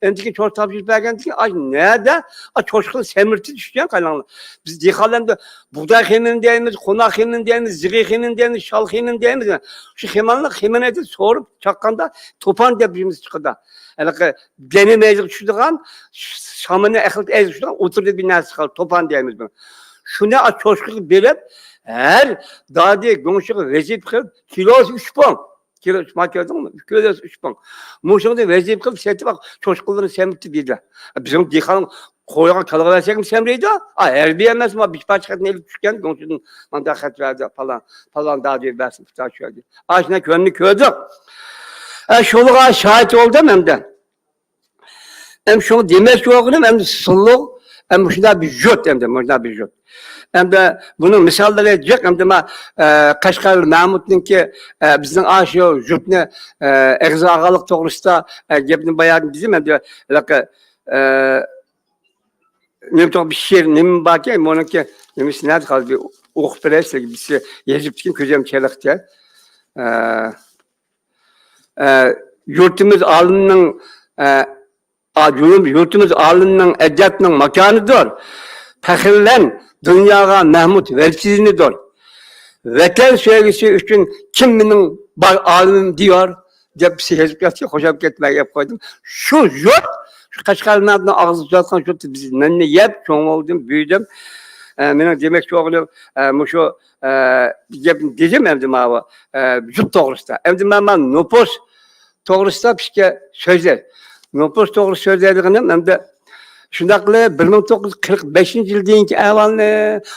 ئەمدىكى چوش تاپشۇرۇپ بەرگەندىكىن، ئاي، نەدە؟ ئا، چوشقىنى سەمرىتىش ئۈچۈن قايلاڭلار. بىز دېھقانلار ئەمدى بۇغداي خېمىنى دەيمىز، قوناق خېمىنى دەيمىز، زىغى خېمىنى دەيمىز، شال خېمىنى دەيمىز. شۇ خېمەنلىك خېمىنى ئېيتىپ سورۇپ چاققاندا توپان دەپ بىرىمىز چىقىدۇ. ھېلىقى دەنە مەيزىگە چۈشىدىغان، شامىنى ئەخلىتى ئەيزىگە چۈشىدىغان ئوتتۇرىدا بىر نەرسە چىقىدۇ، توپان دەيمىز بۇنى. شۇنى ئا، چوشقىغا بېرىپ، ھەر دادى گۇڭشىغا ۋەزىپە قىلىپ، كىلوسى ئۈچ پۇڭ. كىلو، ما كۆردۈڭمۇ؟ كىلوسى ئۈچ پۇڭ. مۇشۇنى ۋەزىپە قىلىپ سېتىپ، چوشقىلىرىنى سەمرىتىپ يېدى. بىزنىڭ دېھقان قويغا كالىغا بەرسەكمۇ سەمرەيدۇ. ئا، ھەربىي ئەمەس، ما بىر پارچە خەتنى ئېلىپ چۈشكەن، گۇڭشىدىن مانداق خەت بەردى، پالان، پالان دادى بەرسۇن، پۇتاي چۈشەردى. ئاشۇنداق كۆرۈنۈپ كۆردۇق. ئە، شۇلىغا شاھىت بولدۇم ئەمدى. ئەم شۇڭا دېمەكچى بولغىنىم، ئەمدى سۇلۇق، ئەم شۇنداق بىر يۇرت، ئەمدى مۇشۇنداق بىر يۇرت. ئەمدى بۇنىڭ مىساللىرى جىق، ئەمدى ما، ئە، قەشقەر مەمۇتنىڭكى، ئە، بىزنىڭ ئاشۇ يۇرتنى، ئە، ئېغىز ئالغانلىق توغرىسىدا، ئە، گەپنى بايان دېدىم، ئەمدى ھېلىقى، ئە، نېمە توغرا بىر شېئىر نېمە باركەن، بۇنىڭكى نېمىسى نەدە قالدى؟ بىر ئوقۇپ بېرەي سىلەرگە، بىرسى يېزىپتىكەن، كۆزۈم چېلىقتى. ئە، ئە، يۇرتىمىز ئالىمنىڭ، ئە، ئا، يۇرت-، يۇرتىمىز ئالىمنىڭ، ئەجدادنىڭ ماكانىدۇر. پەخىرلەن دۇنياغا مەھمۇد ۋەلكىزىنىدۇر. ۋەتەن سۆيگۈسى ئۈچۈن كىم مېنىڭ بار ئالىمىم دىيار، دەپ بىر يېزىپ كەتتى، خوشاپ كەتمەي يەپ قويدۇم. شۇ يۇرت، شۇ قەشقەرلەرنىڭ ئاغزىدا ياتقان شۇ، بىز ناننى يەپ، چوڭ بولدۇم، بۈيۈدۈم. ئە، مېنىڭ دېمەكچى بولغىنىم، ئە، مۇشۇ، ئە، گەپنى دېدىم ئەمدى ماۋۇ، ئە، يۇرت توغرىسىدا. ئەمدى مەن، مەن نوپۇس توغرىسىدا پىكىر سۆزلەي. نوپۇس توغرىسىدا سۆزلەيدىغىنىم ئەمدى شۇنداق قىلىپ، بىر مىڭ توققۇز يۈز قىرىق بەشىنچى يىلدىكى ئەھۋالنى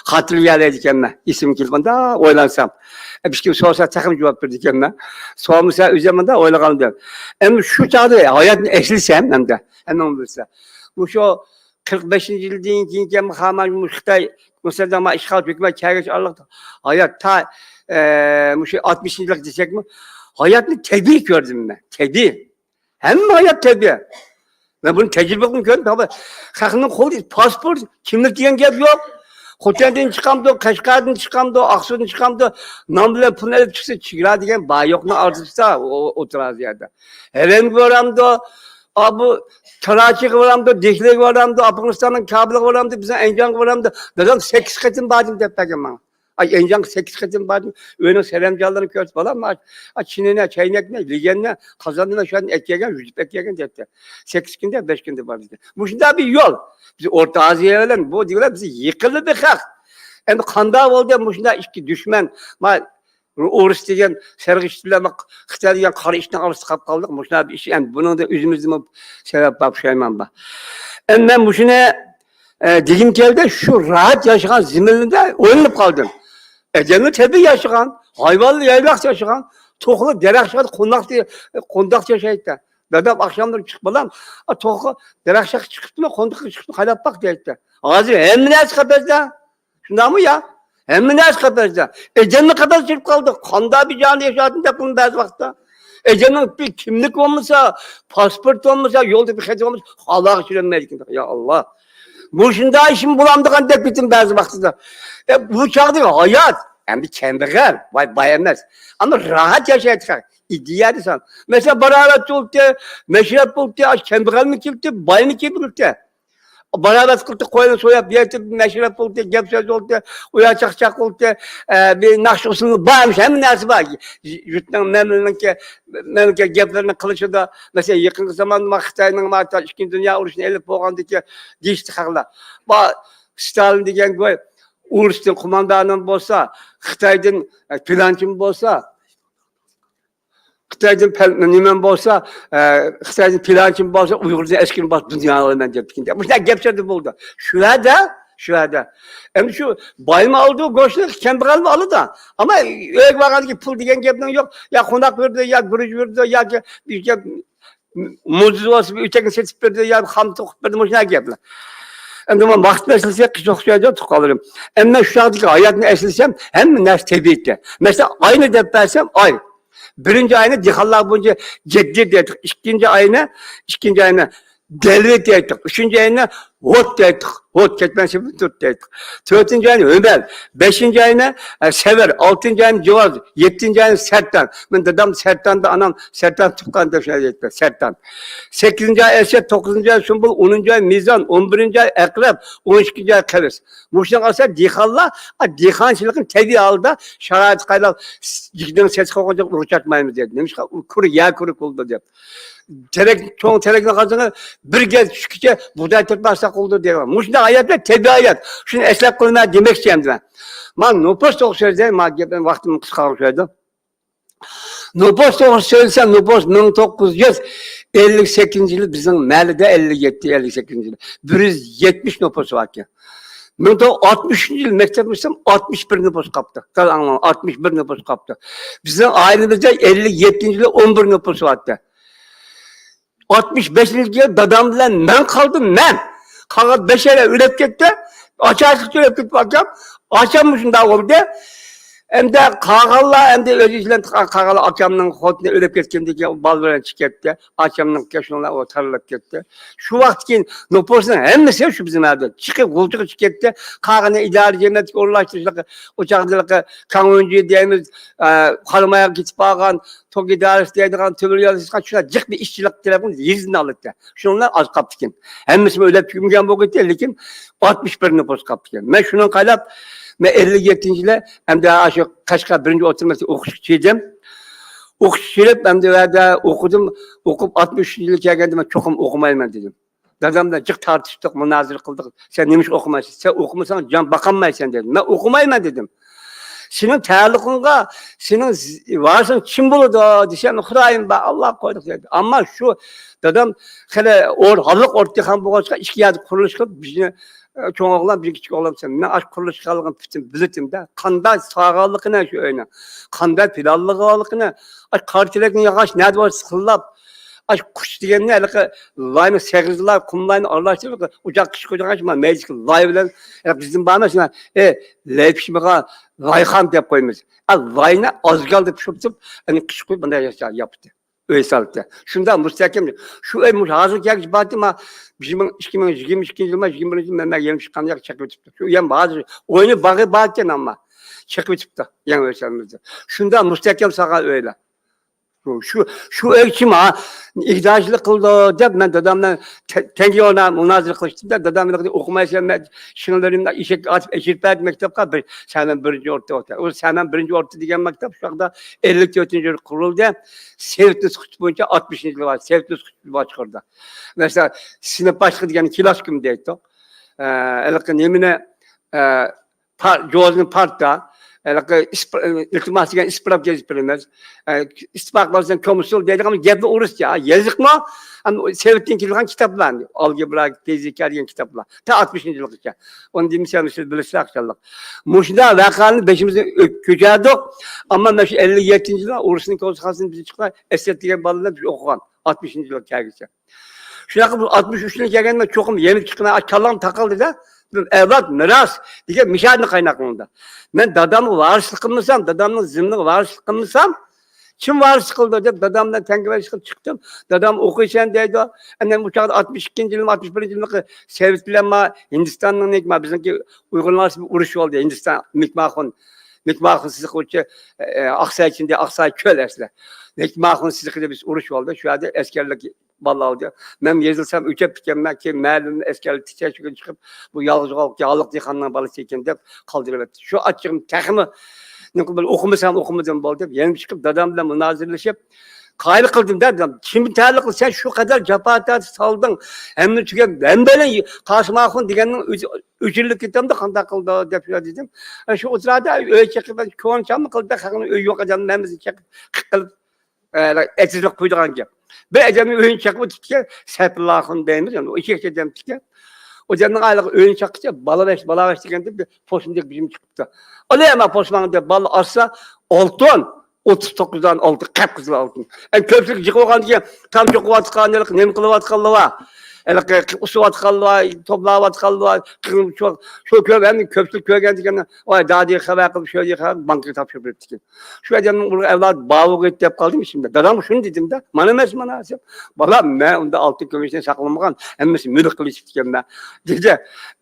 خاتىرىلىيەلەيدىكەنمەن. ئېسىمگە كېلىپ، مۇنداق ئويلانسام. ئە، ھېچكىم سورىسا تېخىمۇ جاۋاب بېرىدىكەنمەن. سورىمىسا ئۆزۈم مۇنداق ئويلىغانىدىم. ئەمدى شۇ چاغدا ھاياتنى ئەسلىسەم ئەمدى، ھەممىڭ بىلسە. مۇشۇ قىرىق بەشىنچى يىلدىن كېيىن، كېيىن خامان مۇشۇ خىتاي مۇسەلدەما ئىشغالچى ھۆكۈمەت كەلگەچ ئارىلىقتا ھايات تا، ئە، مۇشۇ ئاتمىشىنچى يىللىق دېسەكمۇ، ھاياتنى تەبىئىي كۆردۈم مەن. تەبىئىي. ھەممە ھايات تەبىئىي. مەن بۇنى تەجرىبە قىلىپ كۆردۈم. خەقنىڭ قولىدا پاسپورت، كىملىك دېگەن گەپ يوق. خوتەندىن چىقامدۇ، قەشقەردىن چىقامدۇ، ئاقسۇدىن چىقامدۇ، نان بىلەن پۇلنى ئېلىپ چىقسا، چېگرا دېگەن بار يوقنىڭ ئارىسىدا ئو-، ئولتۇرار يەردە. ھەرەمگە بارامدۇ، ئا، بۇ تاراچىغا بارامدۇ، دېھلىگە بارامدۇ، ئافغانىستاننىڭ كابۇلىغا بارامدۇ، بىزنىڭ ئەنجانغا بارامدۇ، دادام سەككىز قېتىم باردىم دەپ بەرگەن ماڭا. ئاي، ئەنجانغا سەككىز قېتىم باردىم. ئۆينىڭ سەرەمجانلىرىنى كۆرسىتىپ، بالام، ئا، چىنىنى، چەينەكنى، لېگەننى، قازاننى شۇ يەردىن ئەكەلگەن، يۈزۈپ ئەكەلگەن دەيتتى. سەككىز كۈندە، بەش كۈندە باردىكەن. مۇشۇنداق بىر يول. بىز ئورتا ئازىيا بىلەن بۇ دېگەنلەر بىز يېقىنلا بىر خەق. ئەمدى قانداق بولدى مۇشۇنداق ئىككى دۈشمەن؟ ما، ئورۇس دېگەن سەرغىش بىلەن، خىتاي دېگەن قارا ئىتنىڭ ئارىسىدا قاپ قالدۇق. مۇشۇنداق بىر ئىش، ئەمدى بۇنىڭدا ئۆزىمىزدىمۇ سەۋەب بار، پۇشايمان بار. ئەمدى مەن مۇشۇنى، ئە، دېگۈم كەلدى، شۇ راھەت ياشىغان زېمىنىمدا ئويلىنىپ قالدىم. ئادەملەر تەبىئىي ياشىغان، ھايۋانلار يايلاقتا ياشىغان، توخۇلار دەرەخ شاخىدا قونداقتا، قونداقتا ياشايتتى. دادام ئاخشاملىرى چىقىپ، بالام، ئا، توخۇ دەرەخ شاخىغا چىقىپتىمۇ، قونداققا چىقىپتۇ، قايلاپ باق دەيتتى. ھازىر ھەممە نەرسە قەپەستە. شۇنداقمۇ يا؟ ھەممە نەرسە قەپەستە. ئادەممۇ قەپەستە چىقىپ قالدى. قانداق بىر جاندا ياشاۋاتىدۇ دەپ قىلىمەن بەزى ۋاقىتتا. ئەجەلنىڭ بىر كىملىك بولمىسا، پاسپورت بولمىسا، يولدا بىر خەت بولمىسا، ھالاغا چۈشۈرەلمەيدىكەن. يا ئاللا. مۇشۇنداق ئىشمۇ بولامدىغاندەك بىتىم بەزى ۋاقتىدا. ئە، بۇ چاغدىكى ھايات، ئەمدى كەمبەغەل، باي، باي ئەمەس. ئەمما راھەت ياشايدىغان ئىدىيە دېسەم. مەسىلەن، باراۋەت بولدى، مەشرەپ بولدى، ئاش كەمبەغەلمۇ كېلدى، بايمۇ كېلىپ يۈردى. باراۋەت قىلدى، قوينى سويۇپ يەتتى، مەشرەپ بولدى، گەپ سۆز بولدى، ئۇيا چاقچاق بولدى، ئە، بىر ناخشا ئۇسسۇلى بار، ھەممە نەرسە بار. يۇرتنىڭ، مەملىكەتنىڭ، مەملىكەت گەپلىرىنى قىلىشىدا، مەسىلەن، يېقىنقى زامان ما خىتاينىڭ ما ئىككىنچى دۇنيا ئۇرۇشىنى ئېلىپ بولغاندىكى دېيىشتى خەقلەر. با، ستالىن دېگەن گوي ئۇرۇشتىن قوماندانىم بولسا، خىتايدىن، ئە، پىلانچىم بولسا، خىتايدىن پەل-، نېمەم بولسا، ئە، خىتايدىن پىلانچىم بولسا، ئۇيغۇردىن ئەسكىرىم بولسا، دۇنيانى ئالىمەن دەپتىكەن. مۇشۇنداق گەپ سۆزلەر بولدى. شۇ يەردە، شۇ يەردە. ئەمدى شۇ بايمۇ ئالىدۇ گۆشنى، كەمبەغەلمۇ ئالىدۇ. ئەمما ئۆيگە بارغاندىن كېيىن پۇل دېگەن گەپنىڭ يوق. يا قوناق بېرىدۇ، يا گۈرۈچ بېرىدۇ، ياكى بىر گەپ موزىسى بولسا بىر ئۆتەكنى سېتىپ بېرىدۇ، يا خام توقۇپ بېرىدۇ، مۇشۇنداق گەپلەر. ئەمدى مانا ۋاقىت مەسىلىسى قىش ئوخشايدۇ، تۇغقانلىرىم. ئەمما شۇ چاغدىكى ھاياتنى ئەسلىسەم، ھەممە نەرسە تەبىئىيتتە. مەسىلەن، ئاينى دەپ بەرسەم، ئاي. بىرىنچى ئاينى دېھقانلار بويىچە جەددىر دەيتتۇق. ئىككىنچى ئاينى، ئىككىنچى ئاينى دەلۋە دەيتتۇق. ئۈچىنچى ئاينى ھوت دەيتتۇق. ھوت كەتمەن سېپىن تۇت دەيتتۇق. تۆتىنچى ئاينى ھۆمەل، بەشىنچى ئاينى، ئە، سەۋەر، ئالتىنچى ئاينى جۇۋاز، يەتتىنچى ئاينى سەرتان. مەن دادام سەرتاندا، ئانام سەرتان تۇغقان دەپ شۇنداق دەيتتى. سەرتان. سەككىزىنچى ئاي ئەسەت، توققۇزىنچى ئاي سۇمبۇل، ئونىنچى ئاي مىزان، ئون بىرىنچى ئاي ئەقرەپ، ئون ئىككىنچى ئاي قەۋس. مۇشۇنىڭ ئاساسىدا دېھقانلار، ئا، دېھقانچىلىقنى تەبىئىي ھالدا شارائىتقا قايلاپ، يىگىتنىڭ سېسىق قوغۇنچاق ئۇرۇق چاتمايمىز دېدى. نېمىشقا؟ ئۇ كۇرۇ، يەر كۇرۇ بولىدۇ دەپ. تېرەك، چوڭ تېرەكنى قازىڭى بىر گەز چۈشكىچە بۇغداي تېرىپ بارساق بولىدۇ دەيدىغان. مۇشۇنداق ھايات بىلەن تەبىئىي ھايات. شۇنى ئەسلەپ قىلىمەن دېمەكچى ئەمدى مەن. مانا نوپۇس توغرا سۆزلەي، مانا گېپىم ۋاقتىم قىسقا قالسا. نوپۇس توغرا سۆزلىسەم، نوپۇس مىڭ توققۇز يۈز ئەللىك سەككىزىنچى يىلى بىزنىڭ مەھەللىدە، ئەللىك يەتتە، ئەللىك سەككىزىنچى يىلى بىر يۈز يەتمىش نوپۇس باركەن. مىڭ توققۇز يۈز ئاتمىش ئۈچىنچى يىلى مەكتەپنى پۈتتۈرسەم، ئاتمىش بىر نوپۇس قاپتۇ. دەل ئاڭلاڭ، ئاتمىش بىر نوپۇس قاپتۇ. بىزنىڭ ئائىلىمىزدە ئەللىك يەتتىنچى يىلى ئون بىر نوپۇس بارتى. ئاتمىش بەشىنچى يىلى دادام بىلەن مەن قالدىم، مەن. قالغان بەشەيلەن ئۆلۈپ كەتتى. ئاچارچىلىقتا ئۆلۈپ كېتىپ ئاكام. ئاچام مۇشۇنداق بولدى. ئەمدى قالغانلار، ئەمدى ئۆزى بىلەن قالغانلار، ئاكامنىڭ خوتۇنى ئۆلۈپ كەتكەندىن كېيىن بالىلار بىلەن چىقىپ كەتتى. ئاكامنىڭ كەشۇنلار ئۇ تارلىپ كەتتى. شۇ ۋاقىتتىن كېيىن نوپۇسنىڭ ھەممىسى شۇ بىزنىڭ يەردە چىقىپ، غۇلجىغا چىقىپ كەتتى. قالغىنى ئىدارە جەمئىيەتكە ئورۇنلاشتۇرۇشلۇقى، ئۇ چاغدىلىقى كاڭۋېنجى دەيمىز، ئە، قارامايغا كېتىپ قالغان، توك ئىدارىسى دەيدىغان، تۆمۈر يول، شۇنداق جىق بىر ئىشچىلىق تەرەپنى يېزىدىن ئالاتتى. شۇنىڭ بىلەن ئاز قاپتىكەن. ھەممىسىمۇ ئۆلۈپ تۈگىمىگەن بولغىيتى، لېكىن ئاتمىش بىر نوپۇس قاپتىكەن. مەن شۇنىڭغا قايلاپ، مەن ئەللىك يەتتىنچى يىلى ئەمدى شۇ قەشقەر بىرىنچى ئوتتۇرا مەكتەپ ئوقۇشقا چىقتىم. ئوقۇشقا چىقىپ، ئەمدى ئۇ يەردە ئوقۇدۇم. ئوقۇپ، ئاتمىش ئۈچىنچى يىلى كەلگەندە، مەن چوقۇم ئوقۇمايمەن دېدىم. دادام بىلەن جىق تارتىشتۇق، مۇنازىرە قىلدۇق. سەن نېمىشقا ئوقۇمايسەن؟ سەن ئوقۇمىساڭ جان باقالمايسەن دېدىم. مەن ئوقۇمايمەن دېدىم. سېنىڭ تەئەللۇقۇڭغا، سېنىڭ ز-، ۋارىسىڭ كىم بولىدۇ دېسەم، خۇدايىم بار، ئاللا قويدۇق دېدى. ئەمما شۇ دادام خېلى ئور-، ھاللىق ئورتا دېھقان بولغاچقا، ئىككى يەردە قۇرۇلۇش قىلىپ، بىزنى، ئە، چوڭ ئوغلان، بىزنى كىچىك ئوغلان، مەن ئاشۇ قۇرۇلۇش قىلغانلىقىنى پۈتۈن بىلىتىم-دە. قانداق سالغانلىقىنى شۇ ئۆينى، قانداق پىلانلىغانلىقىنى، ئاشۇ قارا تېرەكنى ياغاچ نەدە بولسا سىخىللاپ، ئاشۇ قۇش دېگەننى ھېلىقى لاينى سېغىزلاپ، قۇم لاينى ئارىلاستۇرۇپ، ئوچاق قىش قويىدىغان شۇ مەيدىچىك لاي بىلەن، ھېلىقى بىزدىن بارمۇ شۇ، ئە، لەي پىشمىغان لايخام دەپ قويىمىز. ئا، لاينى ئازگالدا پىشۇرتۇپ، ئەنە قىش قويۇپ، مۇنداق ياپتى. ئۆي سالدى. شۇنداق مۇستەھكەم. شۇ ئۆي مۇشۇ ھازىرغىچە بارتى، ما، بىر مىڭ، ئىككى مىڭ يىگىرمە ئىككىنچى يىلما، يىگىرمە بىرىنچى يىلما مەن يېڭى چىققان يەرگە چېقىۋېتىپتۇ. شۇ يەم ھازىر ئويۇنى باغى باركەن، ئەمما چېقىۋېتىپتۇ يېڭى ئۆي سالمىزدا. شۇنداق مۇستەھكەم سالغان ئۆيلەر. شۇ، شۇ، شۇ ئۆي كىم ھا، ئىگىدارچىلىق قىلىدۇ دەپ، مەن دادام بىلەن تە-، تەڭگە ئورناپ مۇنازىرە قىلىشتىم-دە، دادام ھېلىقى ئوقۇمايسەن، مەن شىڭلىرىمنى ئېشەككە ئاتىپ ئەكىرىپ بەردىم مەكتەپكە، بىر، سەمەن بىرىنچى ئورتا ئوقۇتتى. ئۇ سەمەن بىرىنچى ئورتا دېگەن مەكتەپ شۇ چاغدا ئەللىك تۆتىنچى يىلى قۇرۇلدى. سوۋېت نۇسخىسى بويىچە ئاتمىشىنچى يىلى بار، سوۋېت نۇسخىسى بار چىقىرىدۇ. مەسىلەن، سىنىپ باشلىقى دېگەن كلاسسىكوم دەيتتۇق. ئە، ھېلىقى نېمىنى، ئە، پار-، جوزىنى پارتا، ھېلىقى ئىسپ-، ئىلتىماس دېگەن ئىسپىراپ يېزىپ بېرىمىز. ئە، ئىتتىپاق بولسا كومسول دەيدىغان گەپنى ئۇرۇسچە، يېزىقمۇ، ئەمدى سوۋېتتىن كېلىدىغان كىتابلار، ئالگېبرا، فىزىكا دېگەن كىتابلار. تا ئاتمىشىنچى يىلغىچە. ئۇنى دېمىسەم، سىز بىلىسىز ئاشۇنداق. مۇشۇنداق ۋەقەلەرنى بېشىمىزدىن ئۆت-، كۆچۈردۇق. ئەمما مانا شۇ ئەللىك يەتتىنچى يىلى ئۇرۇشنىڭ كوسىخانىسىنى بىز چىقىپ، ئەسەت دېگەن بالىلار بىز ئوقۇغان. ئاتمىشىنچى يىلغا كەلگۈچە. شۇنداق قىلىپ، ئاتمىش ئۈچىنچى يىلى كەلگەندە مەن چوقۇم يېنىپ چىقىمەن، كاللام تاقالدى-دە. ئەۋلاد مىراس دېگەن مىشاھىدىنى قايناق قىلىنىدۇ. مەن دادامغا ۋارىسلىق قىلمىسام، دادامنىڭ زېمىنىغا ۋارىسلىق قىلمىسام، كىم ۋارىسلىق قىلىدۇ دەپ، دادام بىلەن تەڭگىۋەشلىك قىلىپ چىقتىم. دادام ئوقۇيسەن دەيدۇ. ئەنە بۇ چاغدا ئاتمىش ئىككىنچى يىلمۇ، ئاتمىش بىرىنچى يىلمۇ سوۋېت بىلەن ما ھىندىستاننىڭ نېمە، بىزنىڭكى ئۇيغۇرلار ئارىسىدا ئۇرۇش بولدى. ھىندىستان مىكماخۇن، مىكماخۇن سىزىقى ئۇچى، ئە، ئاقساي چىندى، ئاقساي كۆل ئەسلى. مىكماخۇن سىزىقىدا بىز ئۇرۇش بولدى. شۇ يەردە ئەسكەرلىك بالىلار ئالدى. مەن يېزىلسام ئۆچەپ كېتەممەن، كېيىن مەلۇم ئەسكەرلىك تىكچە چۈشكە چىقىپ، بۇ يالغۇز قالغان ياللىق دېھقاننىڭ بالىسى ئىكەن دەپ قالدۇرۇۋەتتى. شۇ ئاچچىقىم تېخىمۇ نېمە قىلىپ، ئوقۇمىسام ئوقۇمىدىم بولدى دەپ، يەنە چىقىپ دادام بىلەن مۇنازىرىلىشىپ، قايىل قىلدىم-دە، دادام. كىم تەلىق قىلسا، سەن شۇ قەدەر جاپا تارتىپ سالدىڭ، ھەممىنى تۈگەت، مەن بىلەن قاسىم ئاخۇن دېگەننىڭ ئۆزى ئۆچۈرۈلۈپ كېتەمدۇ، قانداق قىلدى دەپ شۇ دېدىم. شۇ ئوتتۇرىدا ئۆي چېقىپ، كونا چامما قىلدى، خەقنىڭ ئۆيى يوق ئادەمنى ھەممىسىنى چېقىپ، قىق قىلىپ، ئەتىزلىك قويىدىغان گەپ. بىر ئادەمنىڭ ئۆيىنى چېقىپ ئۆتۈپتىكەن، سەپىللاخۇن دەيمىز، يەنى ئۇ ئىككى ئادەمدىكەن. ئۇ ئادەمنىڭ ئايلىقى ئۆيىنى چاققىچە، بالا بەش، بالا بەش دېگەندە بىر پوشۇندەك بىجىم چىقىپتۇ. ئالايما پوشماڭ دەپ، بالا ئاچسا، ئالتۇن، ئوتتۇز توققۇز دانە ئالتۇن، قىپقىزىل ئالتۇن. ئەنە كۆپچىلىك جىق بولغاندىكىن، تام چوقۇۋاتقان، ھېلىقى نېمە قىلىۋاتقانلار بار. ھېلىقى ئۇسۇۋاتقانلار بار، توپلاۋاتقانلار بار. شۇ، شۇ كۆپ، ھەممە كۆپچىلىك كۆرگەن دېگەن، ۋاي، دادىگە خەۋەر قىلىپ، شۆجىگە خەۋەر، بانكىغا تاپشۇرۇپ بېرىپتىكەن. شۇ ئادەمنىڭ ئۇرۇق ئەۋلادى بار بولغىيتى دەپ قالدىم ئىچىمدە. دادامغا شۇنى دېدىم-دە، مانا ئەمەس، مانا دېسەم، بالام، مەن ئۇنداق ئالتۇن كۈمۈشنى ساقلىمىغان، ھەممىسى مۈلۈك قىلىشىپتىكەنمەن، دېدى.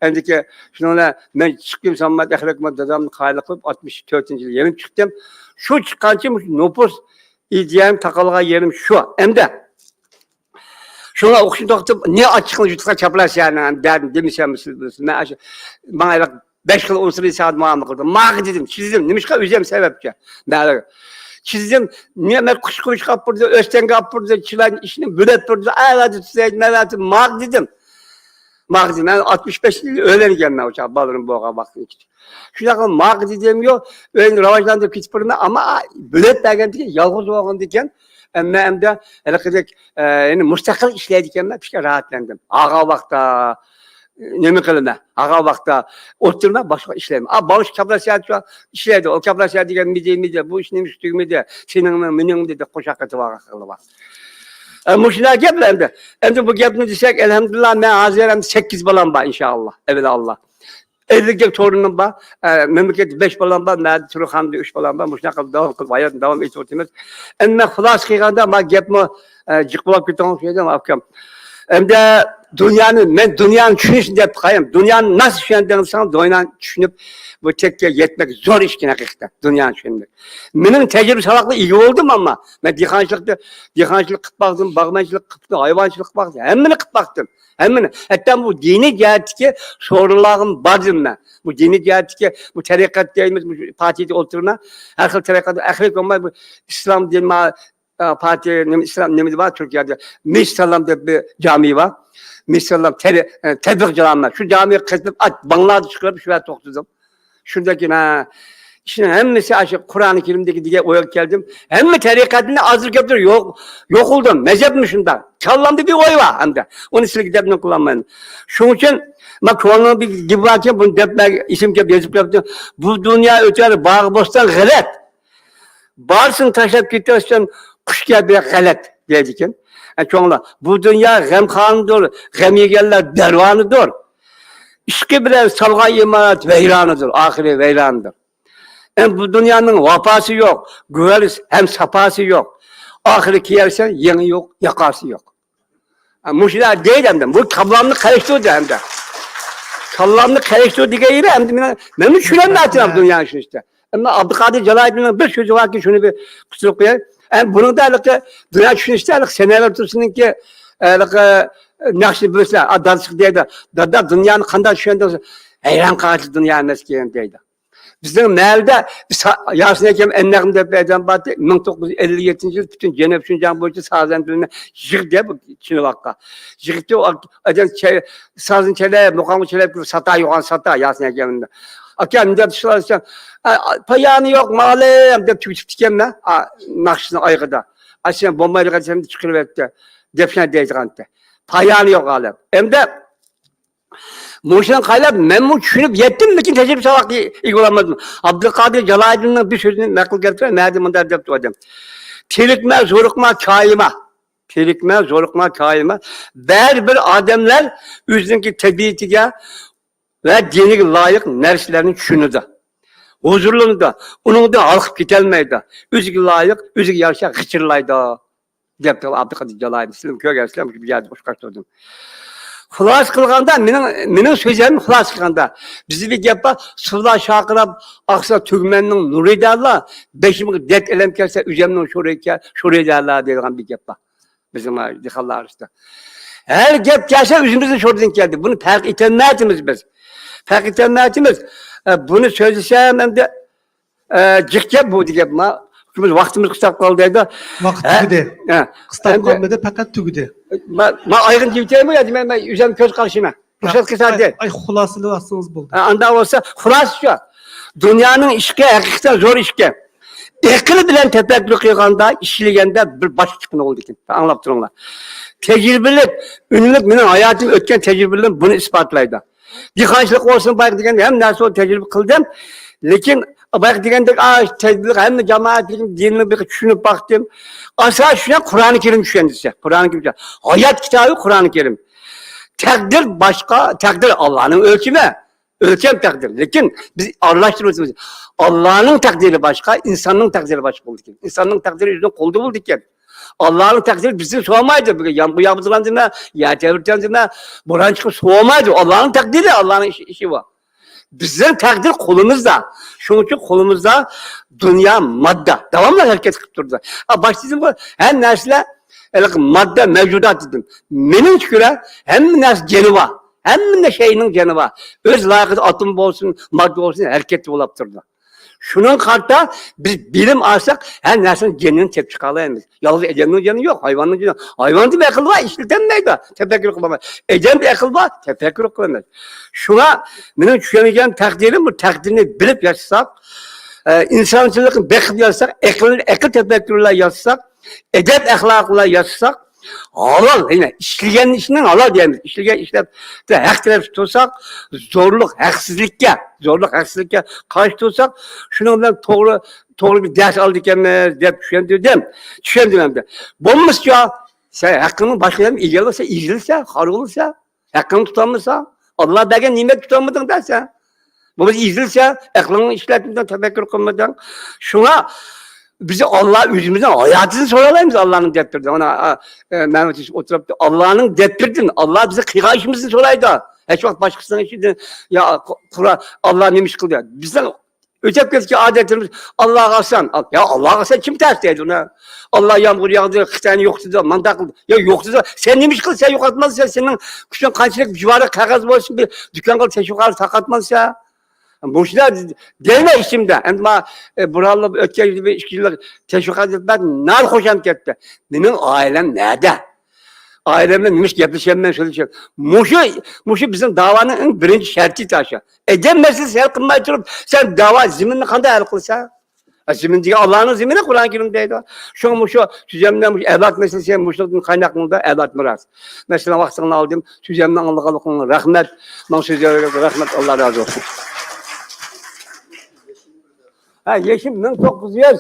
ئەندىكى شۇنىڭ بىلەن مەن چىقىپ كېلىپ، سالمات ئەخلەتمۇ دادامنى قايىل قىلىپ، ئاتمىش تۆتىنچى يىلى يېنىپ چىقتىم. شۇ چىققانچە مۇشۇ نوپۇس ئىدىيەم تاقالغان يېرىم شۇ. ئەمدى شۇڭا ئوقۇشنى توختىتىپ، نە ئاچچىقىڭ يۇتۇققا چاپلاشيانىڭ دەردىنى دېمىسەم، سىز بىلىسىز. مەن ئاشۇ، ماڭا ھېلىقى بەش خىل ئۇنسۇر ھېسابىدا مۇئامىلە قىلدىم. ماغا دېدىم، چىزدىم. نېمىشقا؟ ئۆزۈم سەۋەبچى. مەن چىزدىم. نېمە، قۇش قويۇشقا ئاپىرىدۇ، ئۆستەڭگە ئاپىرىدۇ، چىلان ئىشىنى بۆلەپ بېرىدۇ، ئەۋەتىپ تۇتاي، مەۋەتىپ، ماغا دېدىم. ماغا دېدىم. مەن ئاتمىش بەش يىل ئۆيلەنگەنمەن ئۇ چاغ، بالىلىرىم بولغان ۋاقىتنىڭ ئىچىدە. شۇنداق قىلىپ ماغا دېدىم يوق، ئۆينى راۋاجلاندۇرۇپ كېتىپ بېرىمەن، ئەمما بۆلەپ بەرگەندىكىن يالغۇز بولغاندىكىن، مەن ئەمدى ھېلىقىدەك، ئە، يەنى مۇستەقىل ئىشلەيدىكەنمەن، بىر ئىشكە راھەتلەندىم. ئاغا ۋاقىتتا نېمە قىلىمەن؟ ئاغا ۋاقىتتا ئولتۇرىمەن، باشقا ئىشلەيمەن. ئا، باۋۇش كاپىلاسىيە ئىشلەيدۇ. ئۇ كاپىلاسىيە دېگەن مىدى، مىدى، بۇ ئىش نېمە ئىش تۈگىمىدى، سېنىڭمۇ، مېنىڭمۇ دەپ قوشاق قېتىۋالغان خىلى بار. ئە، مۇشۇنداق گەپلەر ئەمدى. ئەمدى بۇ گەپنى دېسەك، ئەلھەمدۇلىللا، مەن ھازىر ئەمدى سەككىز بالام بار، ئىنشائاللا. ئەۋەلئاللا. ئەللىك تورۇنۇم بار. ئە، مەملىكەتتە بەش بالام بار، مەدە تۈركخانىدا ئۈچ بالام بار. مۇشۇنداق قىلىپ داۋام قىلىپ ھاياتنى داۋام ئېتىۋاتىمىز. ئەمدى مەن خۇلاسە قىلغاندا، ما گەپمۇ، ئە، جىق بولاپ كېتىدىغان ئوخشايدۇ، ئاكام. ئەمدى دۇنيانى، مەن دۇنيانى چۈشىنىشنى دەپ قايام. دۇنيانى ناس چۈشەندىڭ دېسەڭ، دۇنيانى چۈشىنىپ، بۇ چەككە يەتمەك زور ئىشكەن ھەقىقەتەن، دۇنيانى چۈشەنمەك. مېنىڭ تەجرىبە ساۋاقلىرى ئىگە بولدۇم، ئەمما مەن دېھقانچىلىقتا، دېھقانچىلىق قىلىپ باقتىم، باغۋەنچىلىك قىلىپ باقتىم، ھايۋانچىلىق قىلىپ باقتىم، ھەممىنى قىلىپ باقتىم. ھەممىنى، ھەتتا بۇ دىنىي جەھەتتىكى سورۇنلارغىمۇ باردىم مەن. بۇ دىنىي جەھەتتىكى، بۇ تەرىقەت دەيمىز، بۇ پارتىيىدە ئولتۇرىمەن. ھەر خىل تەرىقەت، ئەخلەت بولماي، بۇ ئىسلام دىنى، ئا، پارتىيە، نېمە، ئىسلام، نېمە بار تۈركىيەدە؟ مىساللام دەپ بىر جامى بار. مىساللام تەرى-، ئە، تەبلىغ جامى. شۇ جامىغا قېتىلىپ، ئات-، باڭلاردا چىقىرىپ، شۇ يەردە توختىدىم. شۇنداكىنا ئىشنىڭ ھەممىسى ئاشۇ قۇرئانى كەرىمدىكى دېگەن ئويغا كەلدىم. ھەممە تەرىقەتنى ئازدۇر كۆپتۇر يوق، يوقلىدىم. مەزھەپمۇ شۇنداق. كاللامدا بىر ئوي بار ئەمدى. ئۇنى سىلەرگە دەپ نېمە قىلالمايمەن. شۇنىڭ ئۈچۈن مانا كۆڭلۈمدە بىر گېپى باركەن، بۇنى دەپ مەن ئېسىمگە يېزىپ قويۇپتىم. بۇ دۇنيا ئۆتەر، باغ بوستان غەلەت. بارىسىنى تاشلاپ كېتىۋەتسەم، قۇش كەبى غەلەت دەيدىكەن. ئە، چوڭلار، بۇ دۇنيا غەمخانىدۇر، غەم يېگەنلەر دەرۋانىدۇر. ئىشقى بىلەن سالغان ئىمارەت ۋەيرانىدۇر، ئاخىرى ۋەيرانىدۇر. ئەم، بۇ دۇنيانىڭ ۋاپاسى يوق، گۆھەر ھەم ساپاسى يوق. ئاخىرى كىيەرسەن، يېڭى يوق، ياقاسى يوق. ئە، مۇشۇلار دەيدۇ ئەمدى، بۇ كاللامنى قاراشتۇردى ئەمدى. كاللامنى قاراشتۇردى دېگەن يېرى ئەمدى مېنىڭ، مەنمۇ چۈشىنەلمەيتتىم دۇنيانى چۈشىنىشتە. ئەمما ئابدۇقادىر جالايىدىننىڭ بىر سۆزى باركى، شۇنى بىر قىستۇرۇپ قوياي. ئەمدى بۇنىڭدا ھېلىقى دۇنيا چۈشىنىشتە ھېلىقى سەنەلەر تۇرسۇننىڭكى، ھېلىقى ناخشىسى بىلسە، ئا، دادىسىغا دەيدۇ، دادا، دۇنيانى قانداق چۈشەندىڭ؟ ھەيران قالارلىق دۇنيا ئەمەسكەن دەيدۇ. بىزنىڭ مەھەللىدە بىز سا-، ياسىن ئاكام ئەننەغمە دەپ بىر ئادەم بارتى، مىڭ توققۇز يۈز ئەللىك يەتتىنچى يىل پۈتۈن جەنۇب شىنجاڭ بويىچە سازەندىلەرنى يىغدى بۇ چىنىۋاققا. يىغدى ئۇ ئادەم چە-، سازنى چېلىپ، مۇقامغا چېلىپ، ساتا يوغان ساتا ياسىن ئاكام. ئاكا، نېمە دەپ ئىشلار دېسەم، «ئا، ئا، پايانى يوق، مالىم» دەپ تۈگىتىپتىكەن مەن، ئا، ناخشىسىنىڭ ئايىغىدا. «ئا، سەن بولمايدىغان دېسەم، چىقىرىۋەتتى» دەپ شۇنداق دەيدىغانتى. پايانى يوق ئالەم. ئەمدى مۇشۇنى قايلاپ مەنمۇ چۈشىنىپ يەتتىم، لېكىن تەجرىبە ساۋاققا ئىگە بولالمىدىم. ئابدۇلقادىر جالايىدىننىڭ بىر سۆزىنى نەقىل كەلتۈرەي، مەدە مۇنداق دەپتۇ ئادەم. تېلىكمە، زورۇقما، كايىما. تېلىكمە، زورۇقما، كايىما. بەرىبىر ئادەملەر ئۆزىنىڭكى تەبىئىتىگە ۋە دىنىگە لايىق نەرسىلەرنى چۈشىنىدۇ. ھۇزۇرلىنىدۇ. ئۇنىڭدىن ھالقىپ كېتەلمەيدۇ. ئۆزىگە لايىق، ئۆزىگە يارىشا غىچىرلايدۇ. دەپتۇ ئابدۇقادىر جالايېۋنى. سىلەرمۇ كۆرگەنسىلەر، مۇشۇ بىر يەردە ئۇچراشتۇردۇم. خۇلاسە قىلغاندا، مېنىڭ، مېنىڭ سۆزلىرىمنى خۇلاسە قىلغاندا، بىزدە بىر گەپ بار، سۇلار شارقىراپ ئاقسا، تۈگمەننىڭ نۇرى دەرلا، بېشىمغا دەرد ئەلەم كەلسە، ئۆزۈمنىڭ شورى كە-، شورى دەرلا دەيدىغان بىر گەپ بار بىزنىڭ دېھقانلار ئارىسىدا. ھەر گەپ كەلسە، ئۆزىمىزنىڭ شورىدىن كەلدى. بۇنى پەرق ئېتەلمەيتىمىز بىز. پەرق ئېتەلمەيتىمىز. ئە، بۇنى سۆزلىسەم ئەمدى، ئە، جىق گەپ بۇ دېگەن. ما، ۋاقتىمىز قىستاپ قالدى دەيدۇ. ۋاقىت ھە؟ تۈگىدى. ھە. قىستاپ ئەمدى قالمىدى، پەقەت تۈگىدى. ما، ما ئايرىم دېيىتەيمۇ يا دېمەي، مەن ئۆزۈم كۆز قارىشىمەن. رۇخسەت قىلسا ئاي، دەي. ئاي، خۇلاسىلىۋەتسىڭىز بولدى. ھە، ئاندا بولسا، خۇلاسە شۇ. دۇنيانىڭ ئىشقى ھەقىقەتەن زور ئىشكەن. ئەقىل بىلەن تەپەككۇر قىلغاندا، ئىشلىگەندە بىر باشقا چىقىدۇ ئولدىكىن. ئاڭلاپ تۇرۇڭلار. تەجرىبىلىك، ئۈنۈملۈك مېنىڭ ھاياتىم ئۆتكەن تەجرىبىلىرىم بۇنى ئىسپاتلايدۇ. دېھقانچىلىق بولسۇن، بايىقى دېگەندەك ھەممە نەرسىنى تەجرىبە قىلدىم. لېكىن بايىقى دېگەندەك، ئا، تەجرىبىلىك ھەممە جامائەت دىننى بىر چۈشىنىپ باقتىم. ئاساسىي چۈشەنگەن قۇرئانى كەرىم چۈشەندى. قۇرئانى كەرىم. ھايات كىتابى قۇرئانى كەرىم. تەقدىر باشقا، تەقدىر ئاللانىڭ ئۆلچىمى. ئۆلچەم تەقدىر. لېكىن بىز ئارىلاشتۇرۇۋېتىمىز. ئاللانىڭ تەقدىرى باشقا، ئىنساننىڭ تەقدىرى باشقا بولىدىكەن. ئىنساننىڭ تەقدىرى ئۆزىنىڭ قولىدا بولىدىكەن. ئاللانىڭ تەقدىرى بىزدىن سورىمايدۇ. بۈگۈن يامغۇر ياغدۇرامدىمۇ، يەر تەۋرىتەمدىمۇ، بوران چىقىپ سورىمايدۇ. ئاللانىڭ تەقدىرى، ئاللانىڭ ئىشى، ئىشى بار. بىزنىڭ تەقدىر قولىمىزدا. شۇنىڭ ئۈچۈن قولىمىزدا دۇنيا ماددا. داۋاملىق ھەرىكەت قىلىپ تۇرىدۇ. ئا، باشتا دېدىمغۇ، ھەممە نەرسىلەر ھېلىقى ماددا مەۋجۇدات دېدىم. مېنىڭچە كۆرە، ھەممە نەرسە جېنى بار. ھەممە شەينىڭ جېنى بار. ئۆز لايىقىدا ئاتوم بولسۇن، ماددا بولسۇن، ھەرىكەتتە بولاپ تۇرىدۇ. شۇنىڭغا قارىتا بىز بىلىم ئالساق، ھەر نەرسىنىڭ جېنىنى تېپىپ چىقالايمىز. يالغۇز ئادەمنىڭ جېنى يوق، ھايۋاننىڭ جېنى. ھايۋاندىمۇ ئەقىل بار، ئىشلىتەلمەيدۇ، تەپەككۇر قىلالمايدۇ. ئادەمدە ئەقىل بار، تەپەككۇر قىلىمىز. شۇڭا مېنىڭ چۈشەنگەن تەقدىرىم، بۇ تەقدىرنى بىلىپ ياشىساق، ئە، ئىنسانچىللىقنى بېقىپ ياشىساق، ئەقىل، ئەقىل تەپەككۇر بىلەن ياشىساق، ئەدەپ ئەخلاق بىلەن ياشىساق، ھالال، يەنى ئىشلىگەن ئىشنىڭ ھالال دەيمىز. ئىشلىگەن ئىشلەپ ھەق تەرەپتە تۇرساق، زورلۇق، ھەقسىزلىككە، زورلۇق، ھەقسىزلىككە قارشى تۇرساق، شۇنىڭ بىلەن توغرا، توغرا بىر دەرس ئالىدىكەنمىز دەپ چۈشەندۈردۈم. چۈشەندۈرمەمدۇ. بولمىسىچۇ، سەن ھەققىڭنى باشقا يەردىن ئىگىلىسە، ئېزىلسە، خار بولسا، ھەققىڭنى تۇتالمىسا، ئاللا بەرگەن نېمەتنى تۇتالمىدىڭ دەسە. بولمىسا ئېزىلسە، ئەقلىڭنى ئىشلەتمىدىڭ، تەپەككۇر قىلمىدىڭ. شۇڭا بىز ئاللا ئۆزىمىزنىڭ ھاياتىنى سورالايمىز، ئاللانىڭ دەپتىرىدىن. مانا، ئا، ئە، مەمەت يۈسۈپ ئولتۇرۇپتۇ. ئاللانىڭ دەپتىرىدىن، ئاللا بىزگە قىلغان ئىشىمىزنى سورايدۇ. ھېچ ۋاقىت باشقىسىنىڭ ئىشىدىن، يا، قۇ-، قۇرئان، ئاللا نېمە ئىش قىلدى؟ بىزنىڭ ئۆتۈپ كەتكەن ئادەتلىرىمىز، ئاللاغا ئاسان. يا، ئاللاغا ئاسان كىم تەس دەيدۇ ئۇنى؟ ئاللا يامغۇر ياغدۇرۇپ، خىتاينى يوقىتىدۇ، مانداق قىلدى. يا، يوقىتىدۇ. سەن نېمە ئىش قىلىسەن، يوقاتماسسەن؟ سېنىڭ كۈچۈڭ قانچىلىك، جىۋارىغا قەغەز بولسۇن، بىر دۇكانغا تەشۋىقات تارقاتماسسەن. مۇشۇلار دەيمەن ئىچىمدە. ئەمدى ما، ئە، بۇرھانلار ئۆتكەن يىل بىر ئىككى يىللىق تەشۋىقات ئېلىپ بەردى، ناھايىتى خۇشام كەتتى. مېنىڭ ئائىلەم نەدە؟ ئائىلەم بىلەن نېمىشقا گەپلىشەلمەي سۆزلىشەم؟ مۇشۇ، مۇشۇ بىزنىڭ داۋانىڭ ئەڭ بىرىنچى شەرتى تاشا. ئادەم مەسىلىسى ھەل قىلماي تۇرۇپ، سەن داۋا زېمىننى قانداق ھەل قىلىسەن؟ ئە، زېمىن دېگەن ئاللانىڭ زېمىنى، قۇرئان كەرىم دەيدۇ. شۇڭا مۇشۇ تۈزەمدە مۇشۇ ئەۋلاد مەسىلىسى ھەم مۇشۇنىڭدىن قايناقلىنىدۇ، ئەۋلاد مىراس. مەسىلەن، ۋاقتىڭنى ئالدىم، تۈزەمنى ئاڭلىغانلىقىڭلار رەھمەت. ماڭا سۆزلەرگە رەھمەت، ئاللا رازى بولسۇن. ھە، يېشىم مىڭ توققۇز يۈز،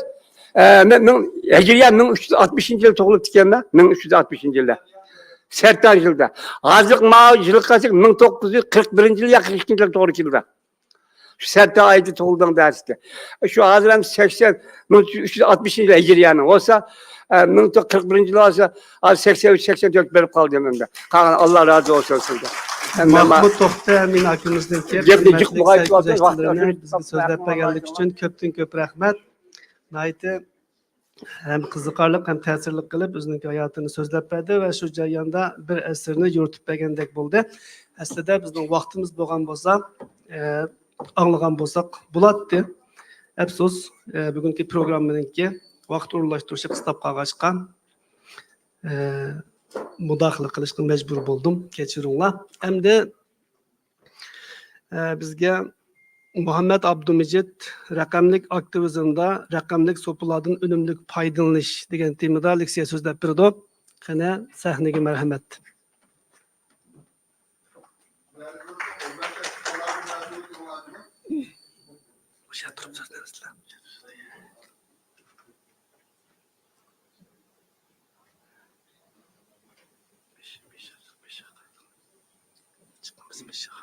ئە، مىڭ، مىڭ، ھىجرىيە مىڭ ئۈچ يۈز ئاتمىشىنچى يىل تۇغۇلۇپتىكەنمەن، مىڭ ئۈچ يۈز ئاتمىشىنچى يىلدا. سەرتان يىلدا. ھازىرقى ماۋۇ يىلغا قارىساق، مىڭ توققۇز يۈز قىرىق بىرىنچى يىل يا قىرىق ئىككىنچى يىل توغرا كېلىدۇ. شۇ سەرتان ئايدا تۇغۇلدۇڭ دەرسكە. شۇ ھازىر ھەم سەكسەن، مىڭ ئۈچ يۈز ئاتمىشىنچى يىل ھىجرىيەنىڭ بولسا، ئە، مىڭ توققۇز يۈز قىرىق بىرىنچى يىل بولسا، ھازىر سەكسەن ئۈچ، سەكسەن تۆت بېرىپ قالدى مەندە. قالغان ئاللا رازى بولسۇن سىزدىن. ماھمۇد توختى ئەمىن ئاكىمىزنىڭكى گەپنى جىق ھۆرمەتلىك سەھىپىداشلىرىنى بىزگە سۆزلەپ بەرگەنلىكى ئۈچۈن كۆپتىن كۆپ رەھمەت. ناھايىتى ھەم قىزىقارلىق، ھەم تەسىرلىك قىلىپ ئۆزىنىڭ ھاياتىنى سۆزلەپ بەردى ۋە شۇ جەرياندا بىر ئەسىرنى يورۇتۇپ بەرگەندەك بولدى. ئەسلىدە بىزنىڭ ۋاقتىمىز بولغان بولسا، ئە، ئاڭلىغان بولساق بولاتتى. ئەپسۇس، ئە، بۈگۈنكى پروگراممىنىڭكى ۋاقىت ئورۇنلاشتۇرۇشى قىستاپ قالغاچقا، ئە، مۇداخىلە قىلىشقا مەجبۇر بولدۇم. كەچۈرۈڭلار. ئەمدى ئە، بىزگە مۇھەممەد ئابدۇمىجىت رەقەملىك ئاكتىۋىزمدا رەقەملىك سوپىلاردىن ئۈنۈملۈك پايدىلىنىش دېگەن تېمىدا لېكسىيە سۆزلەپ بېرىدۇ. قېنى، سەھنىگە مەرھەمەت. مۇشۇ يەردە تۇرۇپ سۆزلەڭسىلەر. چىقىمىز بېشىغا.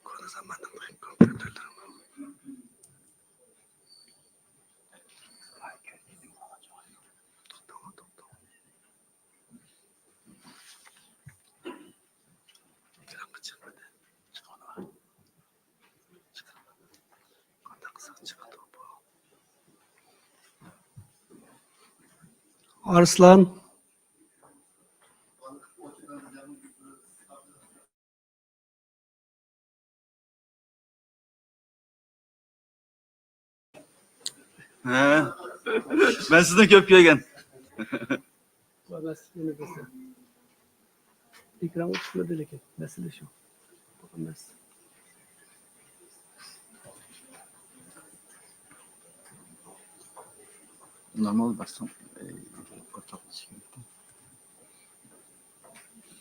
كونا زاماننىڭ كومپيۇتېرلىرىمۇ. چىقمىدى. چىقمىدى. قانداق قىلساق چىقىدۇ بۇ؟ ئارسلان. ھە. مەن سىزنى كۆپ كۆرگەن. ئەمەس، يەنە بىرسى. ئېكرانغا چىقمىدى لېكىن، مەسىلە شۇ. ئەمەس. نورمال باسسام، ئى، ئورتاقلىشىش كېرەك.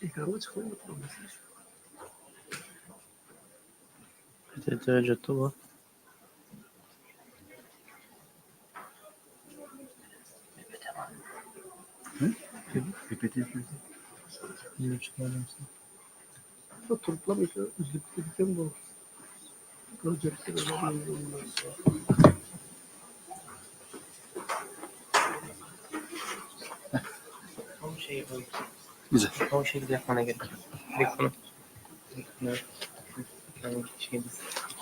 ئېكرانغا چىقمايۋاتىدۇ، مەسىلە شۇ. بىر دەرىجە بار. ھە؟ نېمە چىقمايدۇ؟ شۇ تۇرۇپلا مۇشۇ ئۈزۈلۈپ كېتىدىكەن بۇ. Güzel.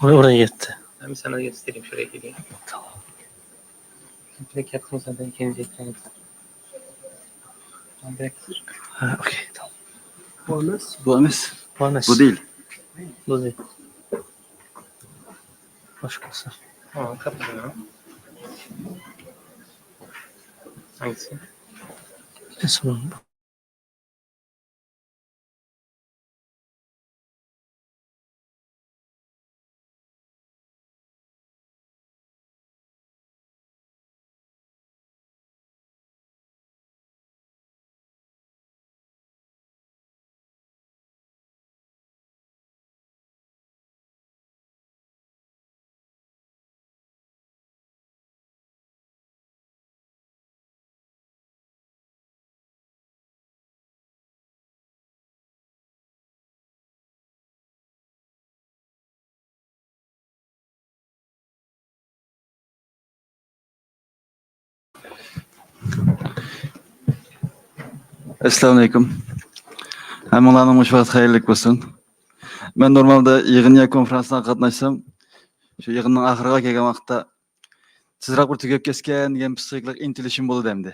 Oraya, oraya gitti. Ben sana göstereyim, şuraya geleyim. Tamam. Direkt yaptım zaten, ikinci ekranı. Direkt. Ha, okey, tamam. Bu olmaz. Bu olmaz. Bu olmaz. Bu değil. Bu değil. Başkası. Tamam, kapatıyorum. Hangisi? En son. ئەسسالامۇئەلەيكۇم. ھەممىڭلارنىڭ مۇشۇ ۋاقىت خەيرلىك بولسۇن. مەن نورمالدا يىغىن يا كونفرانسلارغا قاتناشسام، شۇ يىغىننىڭ ئاخىرىغا كەلگەن ۋاقىتتا تېزراق بىر تۈگەپ كەتسىكەن دېگەن پسىخىكىلىق ئىنتىلىشىم بولىدۇ ئەمدى.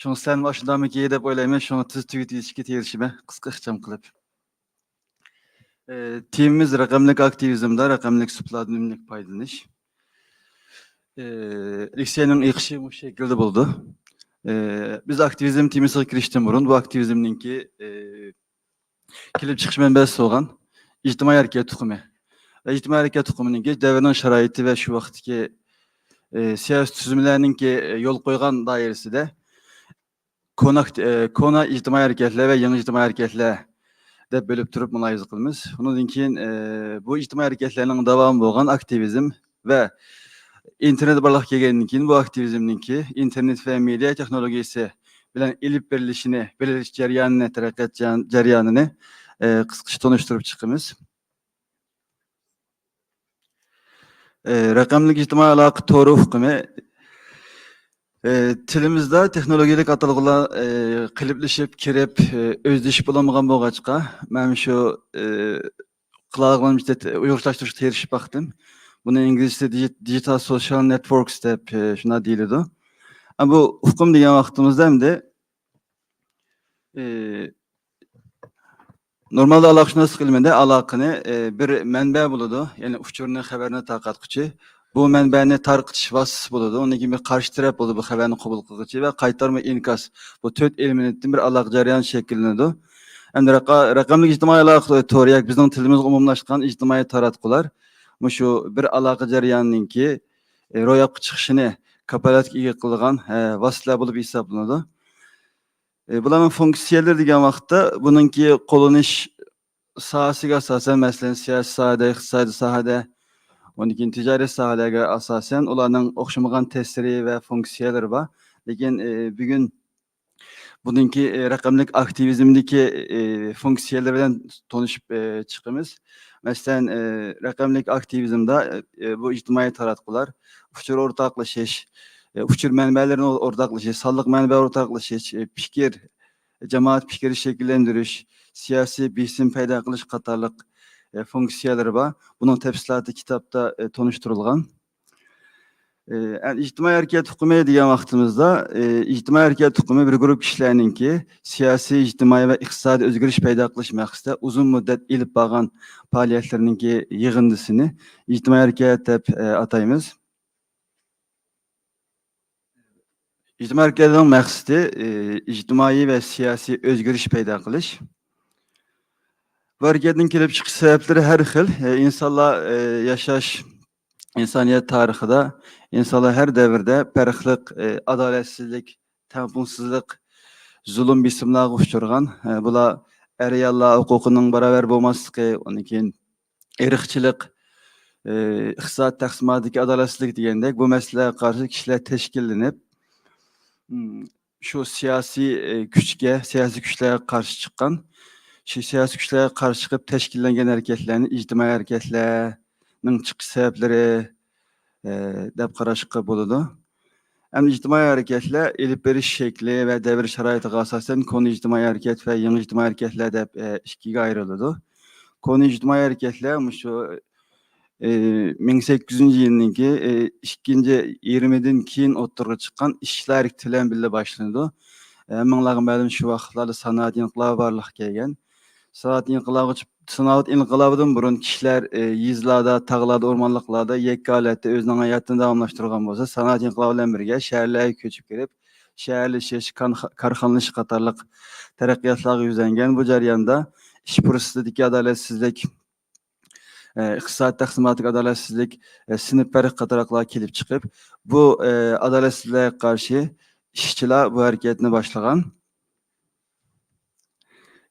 شۇڭا سىلەرمۇ ئاشۇنداقمىكى دەپ ئويلايمەن، شۇڭا تېز تۈگىتىشكە تىرىشىمەن، قىسقا ئىخچام قىلىپ. ئى، تېمىمىز رەقەملىك ئاكتىۋىزمدا رەقەملىك سۇپىلاردىن ئۈنۈملۈك پايدىلىنىش. ئى، لېكسىيەنىڭ ئېقىشى مۇشۇ شەكىلدە بولىدۇ. ئى، بىز ئاكتىۋىزم تېمىسىغا كىرىشتىن بۇرۇن بۇ ئاكتىۋىزمنىڭكى، ئى، كېلىپ چىقىش مەنبەسى بولغان ئىجتىمائىي ھەرىكەت ئۇقۇمى ۋە ئىجتىمائىي ھەرىكەت ئۇقۇمىنىڭكى دەۋرنىڭ شارائىتى ۋە شۇ ۋاقىتتىكى، ئى، سىياسىي تۈزۈملەرنىڭكى، ئى، يول قويغان دائىرىسىدە كونا، ئە، كونا ئىجتىمائىي ھەرىكەتلەر ۋە يېڭى ئىجتىمائىي ھەرىكەتلەر دەپ بۆلۈپ تۇرۇپ مۇلاھىزە قىلىمىز. ئۇنىڭدىن كېيىن، ئە، بۇ ئىجتىمائىي ھەرىكەتلەرنىڭ داۋامى بولغان ئاكتىۋىزم ۋە ئىنتېرنېت بارلىققا كەلگەندىن كېيىن بۇ ئاكتىۋىزمنىڭكى ئىنتېرنېت ۋە مېدىيا تېخنولوگىيىسى بىلەن ئېلىپ بېرىلىشىنى، بېرىلىش جەريانىنى، تەرەققىيات جەريان-، جەريانىنى، ئە، قىسقىچە تونۇشتۇرۇپ چىقىمىز. ئى، رەقەملىك ئىجتىمائىي ئالاقە تورى ئۇقۇمى، ئى، تىلىمىزدا تېخنولوگىيەلىك ئاتالغۇلار، ئى، قېلىپلىشىپ كىرىپ، ئى، ئۆزلىشىپ بولالمىغان بولغاچقا، مەن شۇ، ئى، قىلالىغىنىمچە ئۇيغۇرچىلاشتۇرۇشقا تىرىشىپ باقتىم. بۇنى ئىنگلىزچىسى دىجىت-، دىجىتال سوشىيال نېتۋوركس دەپ، ئى، شۇنداق دېيىلىدۇ. ئە، بۇ ئۇقۇم دېگەن ۋاقتىمىزدا ئەمدى، ئى، نورمالدا ئالاقىشۇناسلىق ئىلمىدە ئالاقىنى، ئى، بىر مەنبە بولىدۇ، يەنى ئۇچۇرنى، خەۋەرنى تارقاتقۇچى. بۇ مەنبەنى تارقىتىش ۋاسىتىسى بولىدۇ. ئۇنىڭ كېيىن بىر قارشى تەرەپ بولىدۇ، بۇ خەۋەرنى قوبۇل قىلغۇچى ۋە قايتارما ئىنكاس. بۇ تۆت ئېلېمېنتتىن بىر ئالاقە جەريانى شەكىللىنىدۇ. ئەمدى رەقە-، رەقەملىك ئىجتىمائىي ئالاقە تورى ياكى بىزنىڭ تىلىمىزغا ئومۇملاشقان ئىجتىمائىي تاراتقۇلار مۇشۇ بىر ئالاقە جەريانىنىڭكى، ئى، روياپقا چىقىشىنى كاپالەتكە ئىگە قىلىدىغان، ئە، ۋاسىتىلەر بولۇپ ھېسابلىنىدۇ. ئى، بۇلارنىڭ فۇنكسىيەلىرى دېگەن ۋاقىتتا بۇنىڭكى قوللىنىش ساھەسىگە ئاساسەن، مەسىلەن، سىياسىي ساھەدە، ئىقتىسادىي ساھەدە، ئۇندىن كېيىن تىجارىي ساھەلەرگە ئاساسەن، ئۇلارنىڭ ئوخشىمىغان تەسىرى ۋە فۇنكسىيەلىرى بار. لېكىن، ئى، بۈگۈن بۇنىڭكى، ئى، رەقەملىك ئاكتىۋىزمدىكى، ئى، فۇنكسىيەلىرى بىلەن تونۇشۇپ، ئى، چىقىمىز. مەسىلەن، ئى، رەقەملىك ئاكتىۋىزمدا، ئى، بۇ ئىجتىمائىي تاراتقۇلار، ئۇچۇر ئورتاقلىشىش، ئى، ئۇچۇر مەنبەلىرىنى ئورتاقلىشىش، سانلىق مەنبە ئورتاقلىشىش، ئى، پىكىر، جامائەت پىكرى شەكىللەندۈرۈش، سىياسىي بېسىم پەيدا قىلىش قاتارلىق، ئە، فۇنكسىيەلىرى بار. بۇنىڭ تەپسىلاتى كىتابتا، ئە، تونۇشتۇرۇلغان. ئە، ئەمدى ئىجتىمائىي ھەرىكەت ئۇقۇمى دېگەن ۋاقتىمىزدا، ئە، ئىجتىمائىي ھەرىكەت ئۇقۇمى بىر گۇرۇپ كىشىلەرنىڭكى سىياسىي، ئىجتىمائىي ۋە ئىقتىسادىي ئۆزگىرىش پەيدا قىلىش مەقسىتىدە ئۇزۇن مۇددەت ئېلىپ بارغان پائالىيەتلىرىنىڭكى يىغىندىسىنى ئىجتىمائىي ھەرىكەت دەپ، ئە، ئاتايمىز. ئىجتىمائىي ھەرىكەتنىڭ مەقسىتى، ئى، ئىجتىمائىي ۋە سىياسىي ئۆزگىرىش پەيدا قىلىش. بۇ ھەرىكەتنىڭ كېلىپ چىقىش سەۋەبلىرى ھەر خىل. ئى، ئىنسانلار، ئى، ياشاش، ئىنسانىيەت تارىخىدا ئىنسانلار ھەر دەۋردە پەرقلىق، ئى، ئادالەتسىزلىك، تەڭپۇڭسىزلىق، زۇلۇم، بېسىملارغا ئۇچرىغان. ئى، بۇلار ئەر-ئاياللار ھوقۇقىنىڭ باراۋەر بولماسلىقى، ئۇندىن كېيىن ئىرقچىلىق، ئى، ئىقتىساد تەقسىماتىدىكى ئادالەتسىزلىك دېگەندەك بۇ مەسىلىلەرگە قارشى كىشىلەر تەشكىللىنىپ، ئىم، شۇ سىياسىي، ئى، كۈچكە، سىياسىي كۈچلەرگە قارشى چىققان، شۇ سىياسىي كۈچلەرگە قارشى چىقىپ تەشكىللەنگەن ھەرىكەتلەرنى ئىجتىمائىي ھەرىكەتلەرنىڭ چىقىش سەۋەبلىرى، ئى، دەپ قاراشقا بولىدۇ. ئەمدى ئىجتىمائىي ھەرىكەتلەر ئېلىپ بېرىش شەكلى ۋە دەۋر شارائىتىغا ئاساسەن كونا ئىجتىمائىي ھەرىكەت ۋە يېڭى ئىجتىمائىي ھەرىكەتلەر دەپ، ئە، ئىككىگە ئايرىلىدۇ. كونا ئىجتىمائىي ھەرىكەتلەر مۇشۇ، ئى، مىڭ سەككىز يۈزىنچى يىلنىڭكى، ئى، ئىككىنچى يېرىمىدىن كېيىن ئوتتۇرىغا چىققان ئىشچىلار ھەرىكىتى بىلەن بىرگە باشلىنىدۇ. ھەممىڭلارغا مەلۇم، شۇ ۋاقىتلاردا سانائەت ئىنقىلابى بارلىققا كەلگەن. سانائەت ئىنقىلابىغا چىق-، سانائەت ئىنقىلابىدىن بۇرۇن كىشىلەر، ئى، يېزىلاردا، تاغلاردا، ئورمانلىقلاردا يەككە ھالەتتە ئۆزىنىڭ ھاياتىنى داۋاملاشتۇرغان بولسا، سانائەت ئىنقىلابى بىلەن بىرگە شەھەرلەرگە كۆچۈپ كىرىپ، شەھەرلىشىش، كان-، كارخانىلىشىش قاتارلىق تەرەققىياتلارغا يۈزلەنگەن. بۇ جەرياندا ئىش پۇرسىتىدىكى ئادالەتسىزلىك، ئى، ئىقتىساد تەقسىماتىدىكى ئادالەتسىزلىك، ئى، سىنىپ پەرقى قاتارلىقلار كېلىپ چىقىپ، بۇ، ئى، ئادالەتسىزلىكلەرگە قارشى ئىشچىلار بۇ ھەرىكەتنى باشلىغان.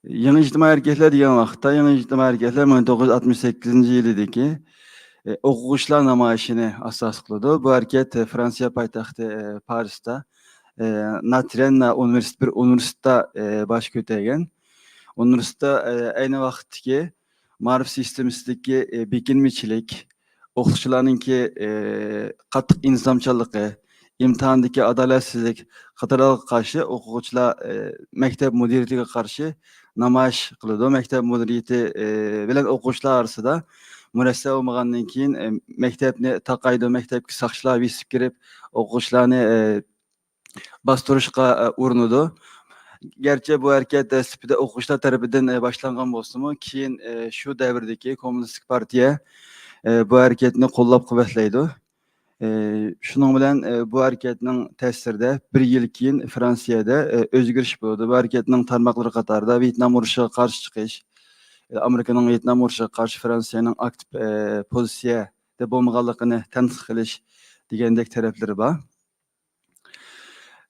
يېڭى ئىجتىمائىي ھەرىكەتلەر دېگەن ۋاقىتتا، يېڭى ئىجتىمائىي ھەرىكەتلەر مىڭ توققۇز يۈز ئاتمىش سەككىزىنچى يىلىدىكى، ئى، ئوقۇغۇچىلار نامايىشىنى ئاساس قىلىدۇ. بۇ ھەرىكەت، ئى، فرانسىيە پايتەختى، ئى، پارىستا، ئى، ناترېن ئۇنىۋېرسىتېت، بىر ئۇنىۋېرسىتېتتا، ئى، باش كۆتەرگەن. ئۇنىۋېرسىتېتتا، ئى، ئەينى ۋاقىتتىكى مائارىپ سىستېمىسىدىكى، ئى، بېكىنمىچىلىك، ئوقۇتقۇچىلارنىڭكى، ئى، قاتتىق ئىنتىزامچانلىقى، ئىمتىھاندىكى ئادالەتسىزلىك قاتارلىقلارغا قارشى ئوقۇغۇچىلار، ئى، مەكتەپ مۇدىرىيىتىگە قارشى نامايىش قىلىدۇ. مەكتەپ مۇدىرىيىتى، ئى، بىلەن ئوقۇغۇچىلار ئارىسىدا مۇرەسسە بولمىغاندىن كېيىن، ئى، مەكتەپنى تاقايدۇ، مەكتەپكە ساقچىلار بېسىپ كىرىپ، ئوقۇغۇچىلارنى، ئى، باستۇرۇشقا، ئە، ئۇرۇنىدۇ. گەرچە بۇ ھەرىكەت دەسلىپىدە ئوقۇغۇچىلار تەرىپىدىن، ئە، باشلانغان بولسىمۇ، كېيىن، ئە، شۇ دەۋردىكى كوممۇنىستىك پارتىيە، ئە، بۇ ھەرىكەتنى قوللاپ قۇۋۋەتلەيدۇ. ئە، شۇنىڭ بىلەن، ئە، بۇ ھەرىكەتنىڭ تەسىرىدە بىر يىل كېيىن فرانسىيەدە، ئە، ئۆزگىرىش بولىدۇ. بۇ ھەرىكەتنىڭ تارماقلىرى قاتارىدا ۋيېتنام ئۇرۇشىغا قارشى چىقىش، ئە، ئامېرىكىنىڭ ۋيېتنام ئۇرۇشىغا قارشى فرانسىيەنىڭ ئاكتىپ، ئە، پوزىتسىيەدە بولمىغانلىقىنى تەنقىد قىلىش دېگەندەك تەرەپلىرى بار.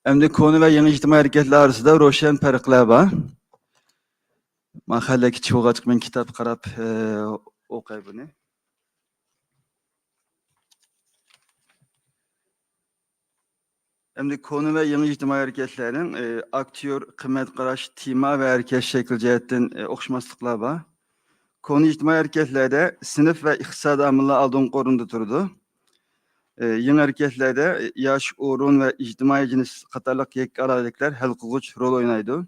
ئەمدى كونا ۋە يېڭى ئىجتىمائىي ھەرىكەتلەر ئارىسىدا روشەن پەرقلەر بار. مانا خېلى كىچىك بولغاچقا مەن كىتاب قاراپ، ئى، ئوقۇي بۇنى. ئەمدى كونا ۋە يېڭى ئىجتىمائىي ھەرىكەتلەرنىڭ، ئى، ئاكتيور، قىممەت قاراش، تېما ۋە ھەرىكەت شەكلى جەھەتتىن، ئى، ئوخشىماسلىقلار بار. كونا ئىجتىمائىي ھەرىكەتلەردە سىنىپ ۋە ئىقتىسادىي ئامىللار ئالدىنقى ئورۇندا تۇرىدۇ. ئى، يېڭى ھەرىكەتلەردە ياش، ئورۇن ۋە ئىجتىمائىي جىنس قاتارلىق يەككە ئالاھىدىلىكلەر ھەل قىلغۇچ رول ئوينايدۇ.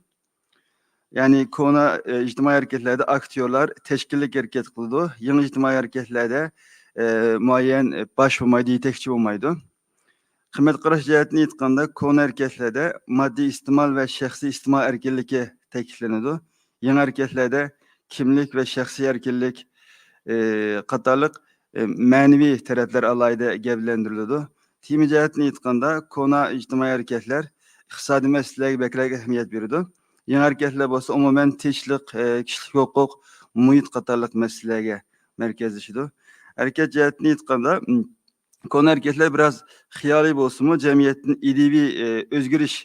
يەنى كونا، ئى، ئىجتىمائىي ھەرىكەتلەردە ئاكتيورلار تەشكىللىك ھەرىكەت قىلىدۇ. يېڭى ئىجتىمائىي ھەرىكەتلەردە، ئى، مۇئەييەن، ئى، باش بولمايدۇ، يېتەكچى بولمايدۇ. قىممەت قاراش جەھەتتىن ئېيتقاندا، كونا ھەرىكەتلەردە ماددىي ئىستېمال ۋە شەخسىي ئىستېمال ئەركىنلىكى تەكىتلىنىدۇ. يېڭى ھەرىكەتلەردە كىملىك ۋە شەخسىي ئەركىنلىك، ئى، قاتارلىق، ئى، مەنىۋى تەرەپلەر ئالاھىدە گەۋدىلەندۈرۈلىدۇ. تېما جەھەتتىن ئېيتقاندا، كونا ئىجتىمائىي ھەرىكەتلەر ئىقتىسادىي مەسىلىلەرگە بەكرەك ئەھمىيەت بېرىدۇ. يېڭى ھەرىكەتلەر بولسا ئومۇمەن تىنچلىق، ئى، كىشىلىك ھوقۇق، مۇھىت قاتارلىق مەسىلىلەرگە مەركەزلىشىدۇ. ھەرىكەت جەھەتتىن ئېيتقاندا، م، كونا ھەرىكەتلەر بىراز خىيالىي بولسىمۇ، جەمئىيەتتىن ئىدىيىۋى، ئى، ئۆزگىرىش،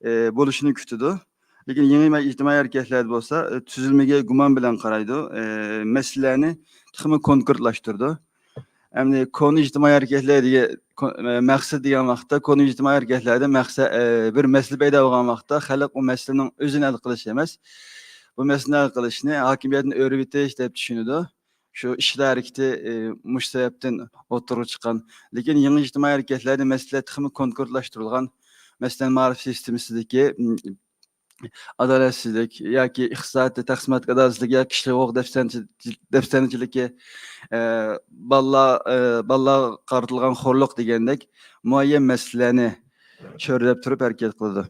ئى، بولۇشىنى كۈتىدۇ. لېكىن يېڭى مە-، ئىجتىمائىي ھەرىكەتلەردە بولسا، ئى، تۈزۈلمىگە گۇمان بىلەن قارايدۇ، ئى، مەسىلىلەرنى تېخىمۇ كونكرېتلاشتۇرىدۇ. ئەمدى كونا ئىجتىمائىي ھەرىكەتلەر دېگەن، كو-، ئى، مەقسەت دېگەن ۋاقىتتا، كونا ئىجتىمائىي ھەرىكەتلەردە مەقسەت، ئى، بىر مەسىلە پەيدا بولغان ۋاقىتتا، خەلق ئۇ مەسىلىنىڭ ئۆزىنى ھەل قىلىش ئەمەس، بۇ مەسىلىنى ھەل قىلىشنى ھاكىمىيەتنى ئۆرۈۋېتىش دەپ چۈشىنىدۇ. شۇ ئىشچىلار ھەرىكىتى، ئى، مۇشۇ سەۋەبتىن ئوتتۇرىغا چىققان. لېكىن يېڭى ئىجتىمائىي ھەرىكەتلەردە مەسىلە تېخىمۇ كونكرېتلاشتۇرۇلغان. مەسىلەن، مائارىپ سىستېمىسىدىكى، م، ئادالەتسىزلىك ياكى ئىقتىسادىي تەقسىمات ئادالەتسىزلىكى ياكى كىشىلىك ھوقۇق دەپسەندىچىلىكى، ئە، بالىلار، ئە، بالىلارغا قارىتىلغان خورلۇق دېگەندەك مۇئەييەن مەسىلىلەرنى چۆرىدەپ تۇرۇپ ھەرىكەت قىلىدۇ.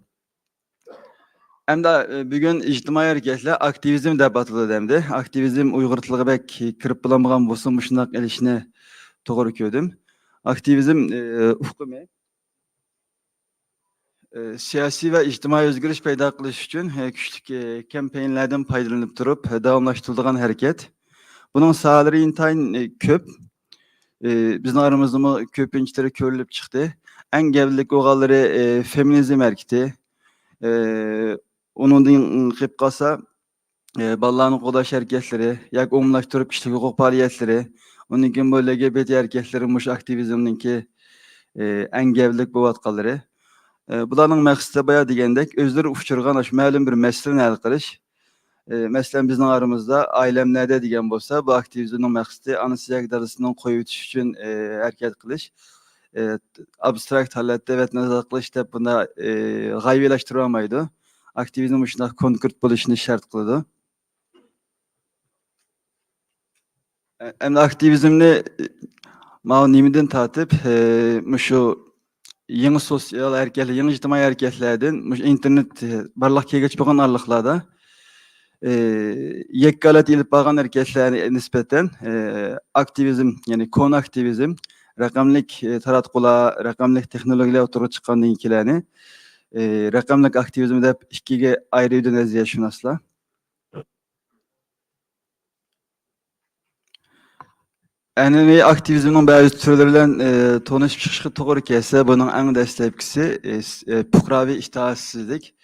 ئەمدى، ئە، بۈگۈن ئىجتىمائىي ھەرىكەتلەر ئاكتىۋىزم دەپ ئاتىلىدۇ ئەمدى. ئاكتىۋىزم ئۇيغۇر تىلىغا بەك كىرىپ بولالمىغان بولسا، مۇشۇنداق ئېلىشنى توغرا كۆردۈم. ئاكتىۋىزم، ئە، ئۇقۇمى، ئە، سىياسىي ۋە ئىجتىمائىي ئۆزگىرىش پەيدا قىلىش ئۈچۈن، ئە، كۈچلۈك، ئە، كامپاينلاردىن پايدىلىنىپ تۇرۇپ، ئە، داۋاملاشتۇرۇلىدىغان ھەرىكەت. بۇنىڭ ساھەلىرى ئىنتايىن، ئە، كۆپ. ئە، بىزنىڭ ئارىمىزدىمۇ كۆپىنچىلىرى كۆرۈلۈپ چىقتى. ئەڭ گەۋدىلىك بولغانلىرى، ئە، فېمىنىزم ھەرىكىتى. ئە، ئۇنىڭدىن قېلىپ قالسا، ئە، بالىلارنى قوغداش ھەرىكەتلىرى ياكى ئومۇملاشتۇرۇپ كىشىلىك ھوقۇق پائالىيەتلىرى، ئۇنىڭ كېيىن بۇ لىگبت ھەرىكەتلىرى مۇشۇ ئاكتىۋىزمنىڭكى، ئە، ئەڭ گەۋدىلىك بولۇۋاتقانلىرى. ئە، بۇلارنىڭ مەقسىتى بايا دېگەندەك ئۆزلىرى ئۇچرىغان ئاشۇ مەلۇم بىر مەسىلىنى ھەل قىلىش. ئە، مەسىلەن، بىزنىڭ ئارىمىزدا ئائىلەم نەدە دېگەن بولسا، بۇ ئاكتىۋىزمنىڭ مەقسىتى ئانىسى ياكى دادىسىنىڭ قويۇۋېتىش ئۈچۈن، ئە، ھەرىكەت قىلىش. ئە، ئابستراكت ھالەتتە ۋەتەن ئازاد قىلىش دەپ بۇنداق، ئە، غايىۋىلاشتۇرۇۋالمايدۇ. ئاكتىۋىزم مۇشۇنداق كونكرېت بولۇشىنى شەرت قىلىدۇ. ئە-، ئەمدى ئاكتىۋىزمنى، ئە، ماۋۇ نېمىدىن تارتىپ، ئە، مۇشۇ يېڭى سوتسىيال ھەرىكەتلەر، يېڭى ئىجتىمائىي ھەرىكەتلەردىن، مۇشۇ ئىنتېرنېت، ئە، بارلىققا كەلگەچ بولغان ئارىلىقلاردا، ئە، يەككە ھالەتتە ئېلىپ بارغان ھەرىكەتلەرگە نىسبەتەن، ئە، ئاكتىۋىزم، يەنى كونا ئاكتىۋىزم، رەقەملىك، ئە، تاراتقۇلار، رەقەملىك تېخنولوگىيەلەر ئوتتۇرىغا چىققاندىن كېيىنلەرنى، ئە، رەقەملىك ئاكتىۋىزم دەپ ئىككىگە ئايرىيدۇ نەزەرىيەشۇناسلار. ئەنئەنىۋى ئاكتىۋىزمنىڭ بەزى تۈرلىرى بىلەن، ئى، تونۇشۇپ چىقىشقا توغرا كەلسە، بۇنىڭ ئەڭ دەسلەپكىسى، ئى، س-، ئى، پۇقراۋى ئىتائەتسىزلىك.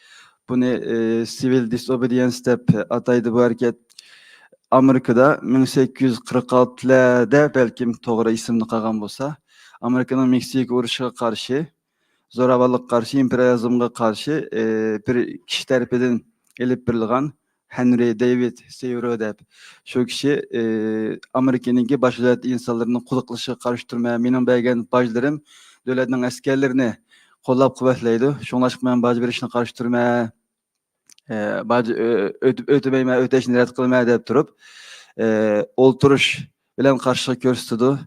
بۇنى، ئى، سىۋىل دىسئوبېدىيەنس دەپ ئاتايدۇ بۇ ھەرىكەت. ئامېرىكىدا مىڭ سەككىز يۈز قىرىق ئالتىلەردە بەلكىم توغرا ئېسىمدە قالغان بولسا، ئامېرىكىنىڭ مېكسىكا ئۇرۇشىغا قارشى، زوراۋانلىققا قارشى، ئىمپېرىيالىزمغا قارشى، ئى، بىر كىشى تەرىپىدىن ئېلىپ بېرىلغان ھېنرى دېۋىد سېيرو دەپ شۇ كىشى، ئى، ئامېرىكىنىڭكى باشقا دۆلەت ئىنسانلىرىنىڭ قۇللۇق قىلىشىغا قارشى تۇرىمەن، مېنىڭ بەرگەن باجلىرىم دۆلەتنىڭ ئەسكەرلىرىنى قوللاپ قۇۋۋەتلەيدۇ، شۇڭلاشقا مەن باج بېرىشنى قارشى تۇرىمەن، ئى، باج ئۆ-، ئۆتە-، ئۆتىمەيمەن، ئۆتەشنى رەت قىلىمەن دەپ تۇرۇپ، ئى، ئولتۇرۇش بىلەن قارشىلىق كۆرسىتىدۇ،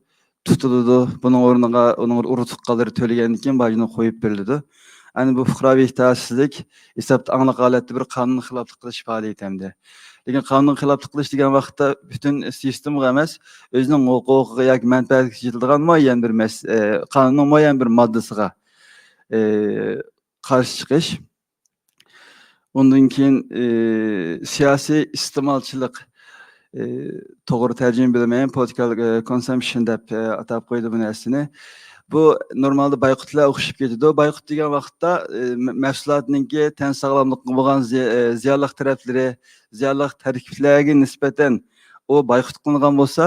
تۇتۇلىدۇ. بۇنىڭ ئورنىغا ئۇنىڭ ئۇرۇق تۇغقانلىرى تۆلىگەندىن كېيىن باجنى قويۇپ بېرىلىدۇ. ئەنە بۇ پۇقراۋى ئىتائەتسىزلىك ھېسابتا ئاڭلىق ھالەتتە بىر قانۇن خىلاپلىق قىلىش پائالىيىتى ئەمدى. لېكىن قانۇن خىلاپلىق قىلىش دېگەن ۋاقىتتا پۈتۈن سىستېمىغا ئەمەس، ئۆزىنىڭ ھوقۇقىغا ياكى مەنپەئەتىگە يېتىدىغان مۇئەييەن بىر مەس-، ئە، قانۇننىڭ مۇئەييەن بىر ماددىسىغا، ئە، قارشى چىقىش. ئۇندىن كېيىن، ئى، سىياسىي ئىستېمالچىلىق، ئى، توغرا تەرجىمە بىلمەيمەن، پولىتىكال، ئى، كونسامپشن دەپ، ئى، ئاتاپ قويدى بۇ نەرسىنى. بۇ نورمالدا بايقۇتلار ئوخشىشىپ كېتىدۇ. بايقۇت دېگەن ۋاقىتتا، ئى، مە-، مەھسۇلاتنىڭكى تەن ساغلاملىقىغا بولغان زىي-، ئى، زىيانلىق تەرەپلىرى، زىيانلىق تەركىبلەرگە نىسبەتەن ئۇ بايقۇت قىلىنغان بولسا،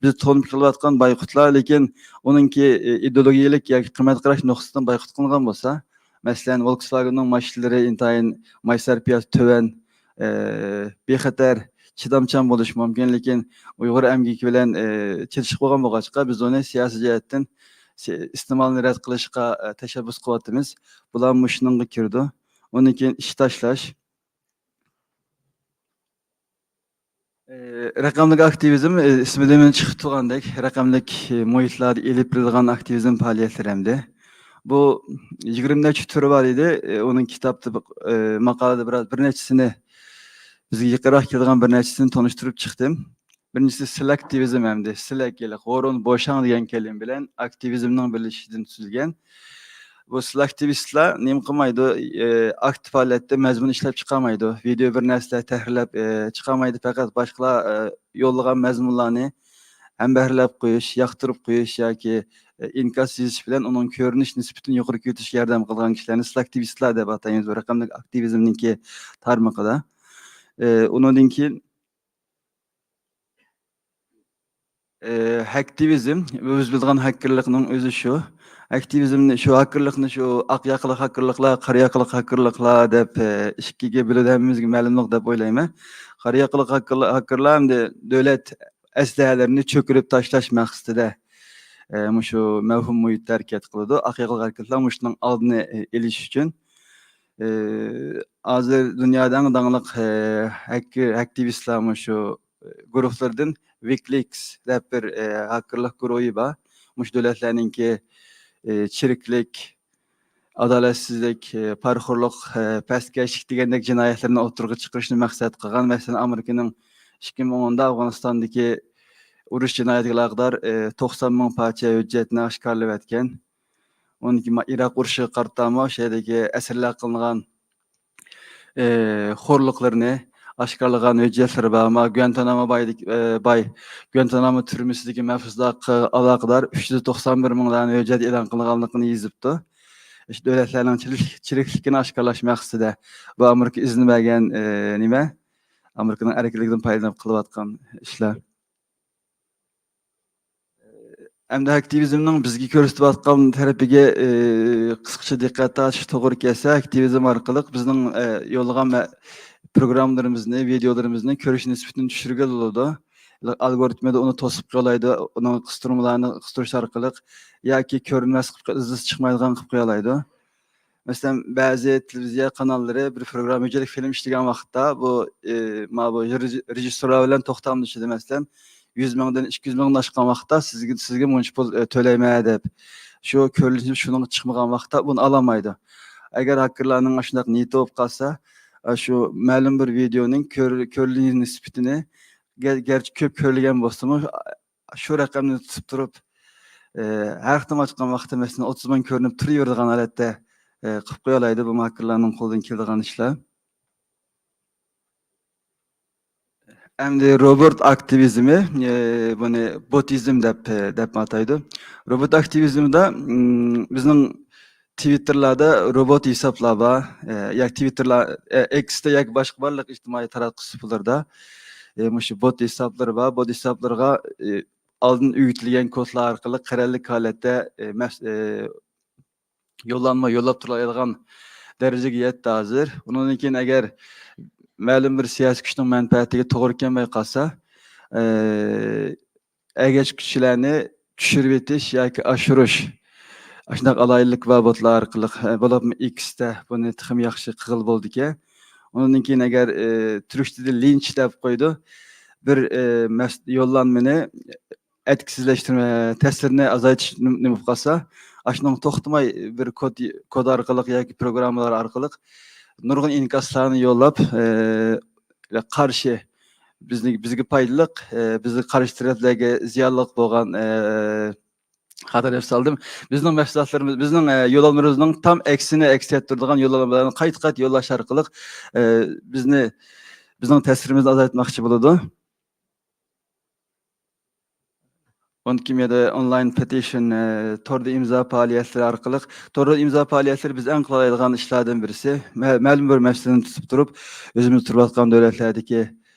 بىز تونۇپ قېلىۋاتقان بايقۇتلار، لېكىن ئۇنىڭكى، ئى، ئىدېئولوگىيەلىك ياكى قىممەت قاراش نۇقتىسىدىن بايقۇت قىلىنغان بولسا، مەسىلەن، ۋولكسۋاگېننىڭ ماشىنىلىرى ئىنتايىن ماي سەرپىياسى تۆۋەن، ئى، بىخەتەر، چىدامچان بولۇشى مۇمكىن، لېكىن ئۇيغۇر ئەمگىكى بىلەن، ئى، چېلىشىپ قالغان بولغاچقا، بىز ئۇنى سىياسىي جەھەتتىن سى-، ئىستېمالنى رەت قىلىشقا، ئى، تەشەببۇس قىلىۋاتىمىز. بۇلار مۇشۇنىڭغا كىرىدۇ. ئۇندىن كېيىن ئىش تاشلاش. ئى، رەقەملىك ئاكتىۋىزم، ئى، ئىسمىدىن چىقىپ تۇرغاندەك، رەقەملىك، ئى، مۇھىتلاردا ئېلىپ بېرىلغان ئاكتىۋىزم پائالىيەتلىرى ئەمدى. بۇ يىگىرمە نەچچە تۈرى بار ئىدى. ئى، ئۇنىڭ كىتابتا، ئى، ماقالىدە بىراز، بىر نەچچىسىنى، بىزگە يېقىنراق كېلىدىغان بىر نەچچىسىنى تونۇشتۇرۇپ چىقتىم. بىرىنچىسى سېلېكتىۋىزم ئەمدى. سېلېك، يەنى ھورۇن، بوشاڭ دېگەن كەلىمە بىلەن ئاكتىۋىزمنىڭ بىرلىشىشىدىن تۈزۈلگەن. بۇ سېلېكتىۋىستلار نېمە قىلمايدۇ؟ ئى، ئاكتىپ ھالەتتە مەزمۇن ئىشلەپ چىقارمايدۇ. ۋىدېئو بىر نەرسىلەر تەھرىرلەپ، ئى، چىقارمايدۇ. پەقەت باشقىلار، ئى، يوللىغان مەزمۇنلارنى ھەمبەھىرلەپ قويۇش، ياقتۇرۇپ قويۇش ياكى، ئى، ئىنكاس يېزىش بىلەن ئۇنىڭ كۆرۈنۈش نىسبىتىنى يۇقىرى كۆتۈرۈشكە ياردەم قىلىدىغان كىشىلەرنى سېلېكتىۋىستلار دەپ ئاتايمىز. بۇ رەقەملىك ئاكتىۋىزمنىڭكى تارمىقىدا. ئى، ئۇنىڭدىن كېيىن ئى، ھەكتىۋىزم، ئۆزى بىلىدىغان ھەككېرلىكنىڭ ئۆزى شۇ. ھەكتىۋىزمنى، شۇ ھەككېرلىكنى شۇ ئاق ياقىلىق ھەككېرلىكلار، قارا ياقىلىق ھەككېرلىكلار دەپ، ئى، ئىككىگە بۆلىدۇ، ھەممىمىزگە مەلۇملۇق دەپ ئويلايمەن. قارا ياقىلىق ھەككېرلار، ھەككېرلار ئەمدى دۆلەت ئەسلىھەلىرىنى چۆكۈرۈپ تاشلاش مەقسىتىدە، ئى، مۇشۇ مەۋھۇم مۇھىتتا ھەرىكەت قىلىدۇ. ئاق ياقىلىق ھەككېرلىكلار مۇشۇنىڭ ئالدىنى، ئى، ئېلىش ئۈچۈن. ئى، ھازىر دۇنيادا ئەڭ داڭلىق، ئى، ھەك-، ھەكتىۋىستلار مۇشۇ گۇرۇھلىرىدىن ۋىكلىكس دەپ بىر، ئى، ھاكېرلىق گۇرۇھى بار. مۇشۇ دۆلەتلەرنىڭكى، ئى، چىرىكلىك، ئادالەتسىزلىك، ئى، پارىخورلۇق، ئى، پەسكەشلىك دېگەندەك جىنايەتلىرىنى ئوتتۇرىغا چىقىرىشنى مەقسەت قىلغان. مەسىلەن، ئامېرىكىنىڭ ئىككى مىڭ ئوندا ئافغانىستاندىكى ئۇرۇش جىنايىتىگە ئالاقىدار، ئى، توقسان مىڭ پارچە ھۆججەتنى ئاشكارىلاۋەتكەن. ئۇنىڭ كېيىن ئىراق ئۇرۇشىغا قارىتا شۇ يەردىكى ئەسىرلەر قىلىنغان، ئى، خورلۇقلىرىنى ئاشكارىلىغان ھۆججەتلىرى بار. ئەمما گۇئانتانامو بايدىكى، ئى، باي، گۇئانتانامو تۈرمىسىدىكى مەھبۇسلارغا ئالاقىدار ئۈچ يۈز توقسان بىر مىڭ دانە ھۆججەت ئېلان قىلغانلىقىنى يېزىپتۇ. ئىشت دۆلەتلەرنىڭ چىرىكلىك-، چىرىكلىكىنى ئاشكارىلاش مەقسىتىدە بۇ ئامېرىكا ئىزىن بەرگەن، ئى، نېمە؟ ئامېرىكىنىڭ ئەركىنلىكىدىن پايدىلىنىپ قىلىۋاتقان ئىشلار. ئەمدى ئاكتىۋىزمنىڭ بىزگە كۆرسىتىۋاتقان تەرىپىگە، ئى، قىسقىچە دىققەت تارتىش توغرا كەلسە، ئاكتىۋىزم ئارقىلىق بىزنىڭ، ئى، يوللىغان مە-، پروگراممىلىرىمىزنى، ۋىدېئولىرىمىزنى كۆرۈش نىسبىتىنى چۈشۈرگىلى بولىدۇ. ئالگورىتمىدا ئۇنى توسۇپ قويالايدۇ، ئۇنىڭ قىستۇرمىلارنى قىستۇرۇش ئارقىلىق ياكى كۆرۈنمەس قىلىپ، ئىزىسى چىقمايدىغان قىلىپ قويالايدۇ. مەسىلەن، بەزى تېلېۋىزىيە قاناللىرى بىر پروگرامما ھۆججەتلىك فىلىم ئىشلىگەن ۋاقىتتا، بۇ، ئى، ما بۇ رېژ-، رېژىسسورلار بىلەن توختاملىشىدۇ. مەسىلەن، يۈز مىڭدىن، ئىككى يۈز مىڭدىن ئاشقان ۋاقىتتا سىزگە، سىزگە مۇنچە پۇل، ئى، تۆلەيمەن دەپ، شۇ كۆرۈنۈش شۇنىڭغا چىقمىغان ۋاقىتتا بۇنى ئالالمايدۇ. ئەگەر ھاكېرلارنىڭ ئاشۇنداق نىيىتى بولۇپ قالسا، ئە، شۇ مەلۇم بىر ۋىدېئونىڭ كۆر-، كۆرۈلۈش نىسبىتىنى گەر-، گەرچە كۆپ كۆرۈلگەن بولسىمۇ، شۇ رەقەمنى تۇتۇپ تۇرۇپ، ئى، ھەر قېتىم ئاچقان ۋاقتىدا مەسىلەن ئوتتۇز مىڭ كۆرۈنۈپ تۇرۇۋېرىدىغان ھالەتتە، ئى، قىلىپ قويالايدۇ بۇ ھاكېرلارنىڭ قولىدىن كېلىدىغان ئىشلار. ئەمدى روبوت ئاكتىۋىزمى، ئى، بۇنى بوتىزم دەپ، ئى، دەپمۇ ئاتايدۇ. روبوت ئاكتىۋىزمىدا، ئىم، بىزنىڭ تىۋىتتېرلاردا روبوت ھېسابلار بار. ئى، ياكى تىۋىتتېرلار، ئى، ئېكستا ياكى باشقا بارلىق ئىجتىمائىي تاراتقۇ سۇپىلىرىدا، ئى، مۇشۇ بوت ھېسابلىرى بار. بوت ھېسابلىرىغا، ئى، ئالدىن ئۆگىتىلگەن كودلار ئارقىلىق قەرەللىك ھالەتتە، ئى، مەس-، ئى، يوللانما يوللاپ تۇرالايدىغان دەرىجىگە يەتتى ھازىر. ئۇنىڭدىن كېيىن ئەگەر مەلۇم بىر سىياسىي كۈچنىڭ مەنپەئەتىگە توغرا كەلمەي قالسا، ئى، ئەگەشكۈچىلەرنى چۈشۈرۈۋېتىش ياكى ئاشۇرۇش، ئاشۇنداق ئالاھىدىلىك بار بوتلار ئارقىلىق، ئە، بولۇپمۇ ئېكستا بۇنى تېخىمۇ ياخشى قىلغىلى بولىدىكەن. ئۇنىڭدىن كېيىن ئەگەر، ئە، تۈركچىدە لىنچ دەپ قويىدۇ، بىر، ئە، مەس-، يوللانمىنى ئەتكىسىزلەشتۈرمە، تەسىرىنى ئازايتىش نېمە، نېمە بولۇپ قالسا، ئاشۇنىڭ توختىماي بىر كود، كود ئارقىلىق ياكى پروگراممىلار ئارقىلىق نۇرغۇن ئىنكاسلارنى يوللاپ، ئە، قارشى، بىزنى، بىزگە پايدىلىق، ئە، بىزگە قارشى تەرەپلەرگە زىيانلىق بولغان، ئە، خاتا دەپ سالدىم. بىزنىڭ مەھسۇلاتلىرىمىز، بىزنىڭ، ئە، يوللانمىلىرىمىزنىڭ تام ئەكسىنى ئەكس ئەتتۈرىدىغان يوللانمىلارنى قايتا-قايتا يوللاش ئارقىلىق، ئە، بىزنى، بىزنىڭ تەسىرىمىزنى ئازايتماقچى بولىدۇ. ئۇنىڭدىن كېيىن يەنە ئونلاين پېتىشن، ئە، توردا ئىمزا پائالىيەتلىرى ئارقىلىق، توردا ئىمزا پائالىيەتلىرى بىز ئەڭ قىلالايدىغان ئىشلاردىن بىرسى. مە-، مەلۇم بىر مەسىلىنى تۇتۇپ تۇرۇپ، ئۆزىمىز تۇرۇۋاتقان دۆلەتلەردىكى،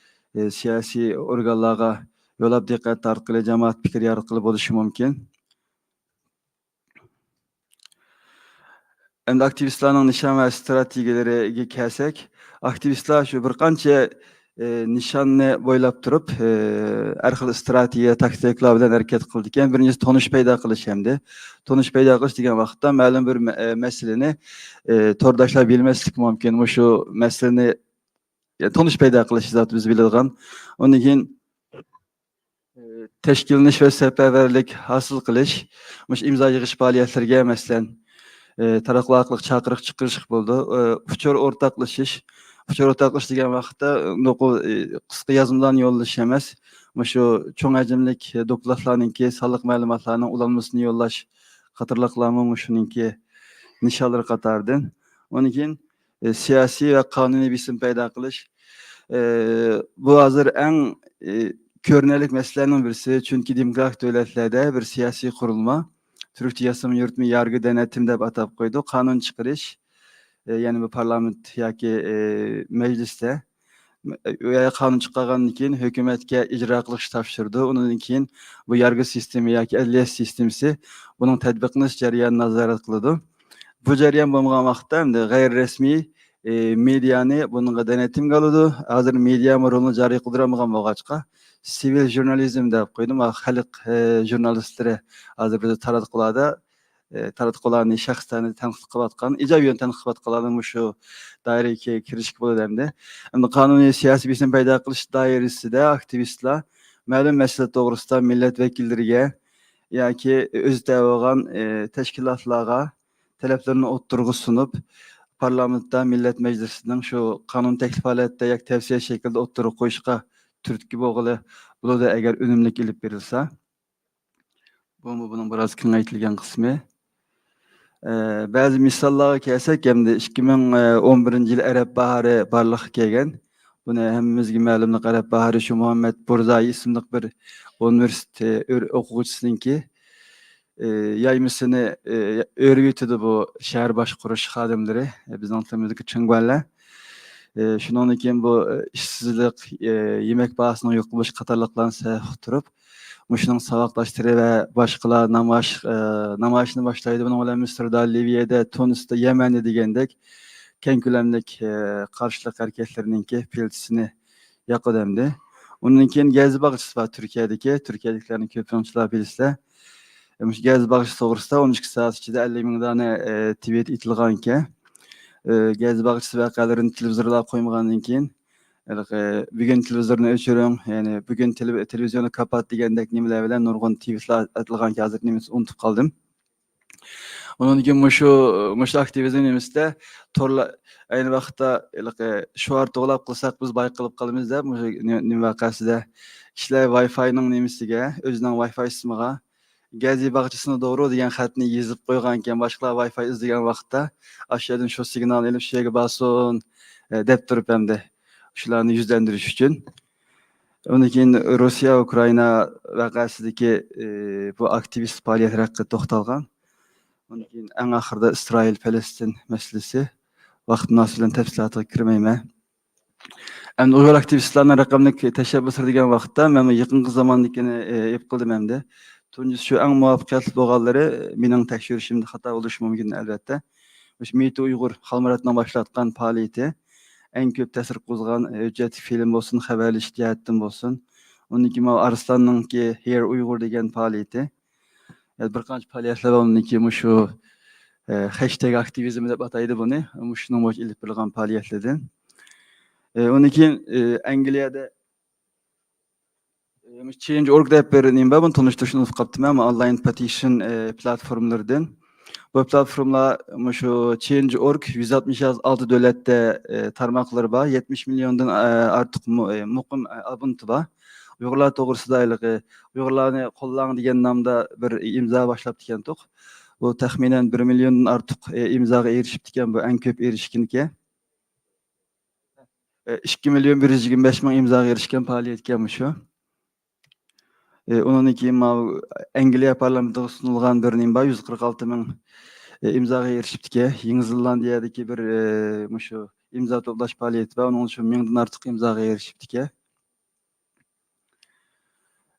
ئە، سىياسىي ئورگانلارغا يوللاپ دىققەت تارتقىلى، جامائەت پىكرى ياراتقىلى بولۇشى مۇمكىن. ئەمدى ئاكتىۋىستلارنىڭ نىشان ۋە ئىستراتېگىيەلىرىگە كەلسەك، ئاكتىۋىستلار شۇ بىر قانچە، ئى، نىشاننى بويلاپ تۇرۇپ، ئى، ھەر خىل ئىستراتېگىيە، تاكتىكىلار بىلەن ھەرىكەت قىلىدىكەن. بىرىنچىسى، تونۇش پەيدا قىلىش ھەمدە. تونۇش پەيدا قىلىش دېگەن ۋاقىتتا مەلۇم بىر مە-، ئە، مەسىلىنى، ئى، تورداشلار بىلمەسلىكى مۇمكىن. مۇشۇ مەسىلىنى، يە، تونۇش پەيدا قىلىش زاتى بىز بىلىدىغان. ئۇندىن كېيىن، ئى، تەشكىللىنىش ۋە سەپەرۋەرلىك ھاسىل قىلىش، مۇشۇ ئىمزا يىغىش پائالىيەتلىرىگە، مەسىلەن، ئى، تاراتقۇلار ئارقىلىق چاقىرىق چىقىرىشقا بولىدۇ. ئى، ئۇچۇر ئورتاقلىشىش. ئۇچۇر ئورتاقلىشىش دېگەن ۋاقىتتا، ئى، نوقۇل، ئى، قىسقا يازمىلارنى يوللىشىش ئەمەس، مۇشۇ چوڭ ھەجىملىك دوكلاتلارنىڭكى، سانلىق مەلۇماتلارنىڭ ئۇلانمىسىنى يوللاش قاتارلىقلارمۇ مۇشۇنىڭكى نىشانلىرى قاتارىدىن. ئۇندىن كېيىن، ئى، سىياسىي ۋە قانۇنىي بېسىم پەيدا قىلىش. ئى، بۇ ھازىر ئەڭ، ئى، كۆرۈنەرلىك مەسىلىلەرنىڭ بىرسى، چۈنكى دېموكراتىك دۆلەتلەردە بىر سىياسىي قۇرۇلما، تۈركچە ياسىما يۈرۈتمە يارگى دەنەتىم دەپ ئاتاپ قويىدۇ، قانۇن چىقىرىش، ئى، يەنى بۇ پارلامېنت ياكى، ئى، مەجلىستە، ئى، قانۇن چىقارغاندىن كېيىن ھۆكۈمەتكە ئىجرا قىلىشنى تاپشۇرىدۇ. ئۇنىڭدىن كېيىن بۇ يارگى سىستېما ياكى ئەدلىيە سىستېمىسى بۇنىڭ تەتبىقلىنىش جەريانىنى نازارەت قىلىدۇ. بۇ جەريان بولمىغان ۋاقىتتا ئەمدى غەيرىي رەسمىي، ئى، مېدىيانى بۇنىڭغا دەنەتىمگە ئالىدۇ. ھازىر مېدىيامۇ رولىنى جارى قىلدۇرالمىغان بولغاچقا، سىۋىل ژۇرنالىزم دەپ قويدۇم. خەلق، ئى، ژۇرنالىستلىرى ھازىر بىزدە تاراتقۇلاردا ئە، تاراتقۇلارنى، شەخسلەرنى تەنقىد قىلىۋاتقان، ئىجابىي يۆنىدىن تەنقىد قىلىۋاتقانلارنىڭ مۇشۇ دائىرىگە كىرىشكە بولىدۇ ئەمدى. ئەمدى قانۇنىي سىياسىي بېسىم پەيدا قىلىش دائىرىسىدە ئاكتىۋىستلار مەلۇم مەسىلە توغرىسىدا مىللەت ۋەكىللىرىگە ياكى ئۆزى تەۋە بولغان، ئە، تەشكىلاتلارغا تەلەپلىرىنى ئوتتۇرىغا سۇنۇپ، پارلامېنتتا مىللەت مەجلىسىنىڭ شۇ قانۇن تەكلىپ ھالەتتە ياكى تەۋسىيە شەكلىدە ئوتتۇرىغا قويۇشقا تۈرتكە بولغىلى بولىدۇ، ئەگەر ئۈنۈملۈك ئېلىپ بېرىلسا. بۇمۇ بۇنىڭ بىراز كېڭەيتىلگەن قىسمى. ئە، بەزى مىساللارغا كەلسەك، ئەمدى ئىككى مىڭ ئون بىرىنچى يىل ئەرەب باھارى بارلىققا كەلگەن. بۇنى ھەممىمىزگە مەلۇملۇق، ئەرەب باھارى شۇ مۇھەممەد بۇرزايى ئىسىملىق بىر ئۇنىۋېرسىتېت ئۆر-، ئوقۇغۇچىسىنىڭكى، ئى، يايمىسىنى، ئى، ئۆرۈۋېتىدۇ بۇ شەھەر باشقۇرۇش خادىملىرى، ئى، بىزنىڭ تىلىمىزدىكى چىڭگۇەنلەر. ئى، شۇنىڭدىن كېيىن بۇ، ئى، ئىشسىزلىق، ئى، يېمەك باھاسىنىڭ يۇقىرى بولۇشى قاتارلىقلارنى سەۋەب قىلىپ تۇرۇپ، مۇشۇنىڭ ساۋاقداشلىرى ۋە باشقىلار نامايىش، ئى، نامايىشنى باشلايدۇ. بۇنىڭ بىلەن مىسىردا، لىۋىيەدە، تۇنىستا، يەمەندە دېگەندەك كەڭ كۆلەملىك، ئى، قارشىلىق ھەرىكەتلىرىنىڭكى پىلتىسىنى ياقىدۇ ئەمدى. ئۇنىڭدىن كېيىن گەزى باغچىسى بار تۈركىيەدىكى، تۈركىيەدىكىلەرنىڭ كۆپىنچىلىرى بىلىسىلەر. مۇشۇ گەزى باغچىسى توغرىسىدا ئون ئىككى سائەت ئىچىدە ئەللىك مىڭ دانە، ئى، تىۋىت ئېتىلغانىكەن. ئى، گەزى باغچىسى ۋەقەلىرىنى تېلېۋىزورلارغا قويمىغاندىن كېيىن، ھېلىقى، بۈگۈن تېلېۋىزورنى ئۆچۈرۈڭ، يەنى بۈگۈن تېلېۋ-، تېلېۋىزىيوننى كاپات دېگەندەك نېمىلەر بىلەن نۇرغۇن تىۋىتلار ئېتىلغانىكەن، ھازىر نېمىسى ئۇنتۇپ قالدىم. ئۇنىڭدىن كېيىن مۇشۇ، مۇشۇ ئاكتىۋىزم نېمىسىدە تورلا-، ئەينى ۋاقىتتا ھېلىقى شوئار توۋلاپ قىلساق بىز بايقىلىپ قالىمىز دەپ، مۇشۇ نېمە، نېمە ۋەقەسىدە كىشىلەر ۋاي فاينىڭ نېمىسىگە، ئۆزىنىڭ ۋاي فاي ئىسمىغا گەزى باغچىسىنى دوغرۇ دېگەن خەتنى يېزىپ قويغانىكەن، باشقىلار ۋاي فاي ئىزدىگەن ۋاقىتتا ئاشۇ يەردىن شۇ سىگنالنى ئېلىپ شۇ يەرگە بارسۇن، ئە، دەپ تۇرۇپ ئەمدى شۇلارنى يۈزلەندۈرۈش ئۈچۈن. ئۇندىن كېيىن روسىيە، ئۇكرائىنا ۋەقەسىدىكى، ئى، بۇ ئاكتىۋىست پائالىيەتلىرى ھەققىدە توختالغان. ئۇندىن كېيىن ئەڭ ئاخىرىدا ئىسرائىل، پەلەستىن مەسىلىسى. ۋاقىت مۇناسىۋىتى بىلەن تەپسىلاتىغا كىرمەيمەن. ئەمدى ئۇيغۇر ئاكتىۋىستلارنىڭ رەقەملىك تەشەببۇسلىرى دېگەن ۋاقىتتا، مەن يېقىنقى زاماندىكىنى، ئى، ئېلىپ قىلدىم ئەمدى. تۇنجىسى شۇ، ئەڭ مۇۋەپپەقىيەتلىك بولغانلىرى، مېنىڭ تەكشۈرۈشۈمدە خاتا بولۇشى مۇمكىن، ئەلۋەتتە. مۇشۇ مىتى ئۇيغۇر خالمۇراتنىڭ باشلاتقان پائالىيىتى، ئەڭ كۆپ تەسىر قوزغىغان ھۆججەتلىك فىلىم بولسۇن، خەۋەرلىشىش جەھەتتىن بولسۇن. ئۇنىڭدىن كېيىن ماۋۇ ئارسلاننىڭكى ھېير ئۇيغۇر دېگەن پائالىيىتى. يەنە بىر قانچە پائالىيەتلەر بار، ئۇنىڭدىن كېيىن مۇشۇ، ئە، خەشتەگ ئاكتىۋىزمى دەپ ئاتايدۇ بۇنى. مۇشۇنىڭ بويىچە ئېلىپ بېرىلغان پائالىيەتلەردىن. ئە، ئۇنىڭدىن كېيىن، ئە، ئەنگلىيەدە ئى، مۇشۇ چېينج ئورگ دەپ بىر نېمە بار، بۇنى تونۇشتۇرۇشنى ئۇنتۇپ قاپتىمەن، ئەمما ئونلاين پېتىشن، ئى، پلاتفورمىلىرىدىن. بۇ پلاتفورمىلار مۇشۇ چېينج ئورگ يۈز ئاتمىش ئالتە دۆلەتتە، ئى، تارماقلىرى بار، يەتمىش مىليوندىن، ئى، ئارتۇق مۇ-، ئى، مۇقىم، ئى، ئابونېنتى بار. ئۇيغۇرلار توغرىسىدا ھېلىقى ئۇيغۇرلارنى قوللاڭ دېگەن نامدا بىر ئىمزا باشلاپتىكەنتۇق. بۇ تەخمىنەن بىر مىليوندىن ئارتۇق، ئى، ئىمزاغا ئېرىشىپتىكەن، بۇ ئەڭ كۆپ ئېرىشكىنىكەن. ئىككى مىليون بىر يۈز يىگىرمە بەش مىڭ ئىمزاغا ئېرىشكەن پائالىيەتكەن مۇشۇ. ئۇنىڭدىن كېيىن ماۋۇ ئەنگلىيە پارلامېنتىغا سۇنۇلغان بىر نېمە بار، يۈز قىرىق ئالتە مىڭ ئىمزاغا ئېرىشىپتىكەن. يېڭى زېلاندىيەدىكى بىر، مۇشۇ ئىمزا توپلاش پائالىيىتى بار، ئۇنىڭ شۇ مىڭدىن ئارتۇق ئىمزاغا ئېرىشىپتىكەن.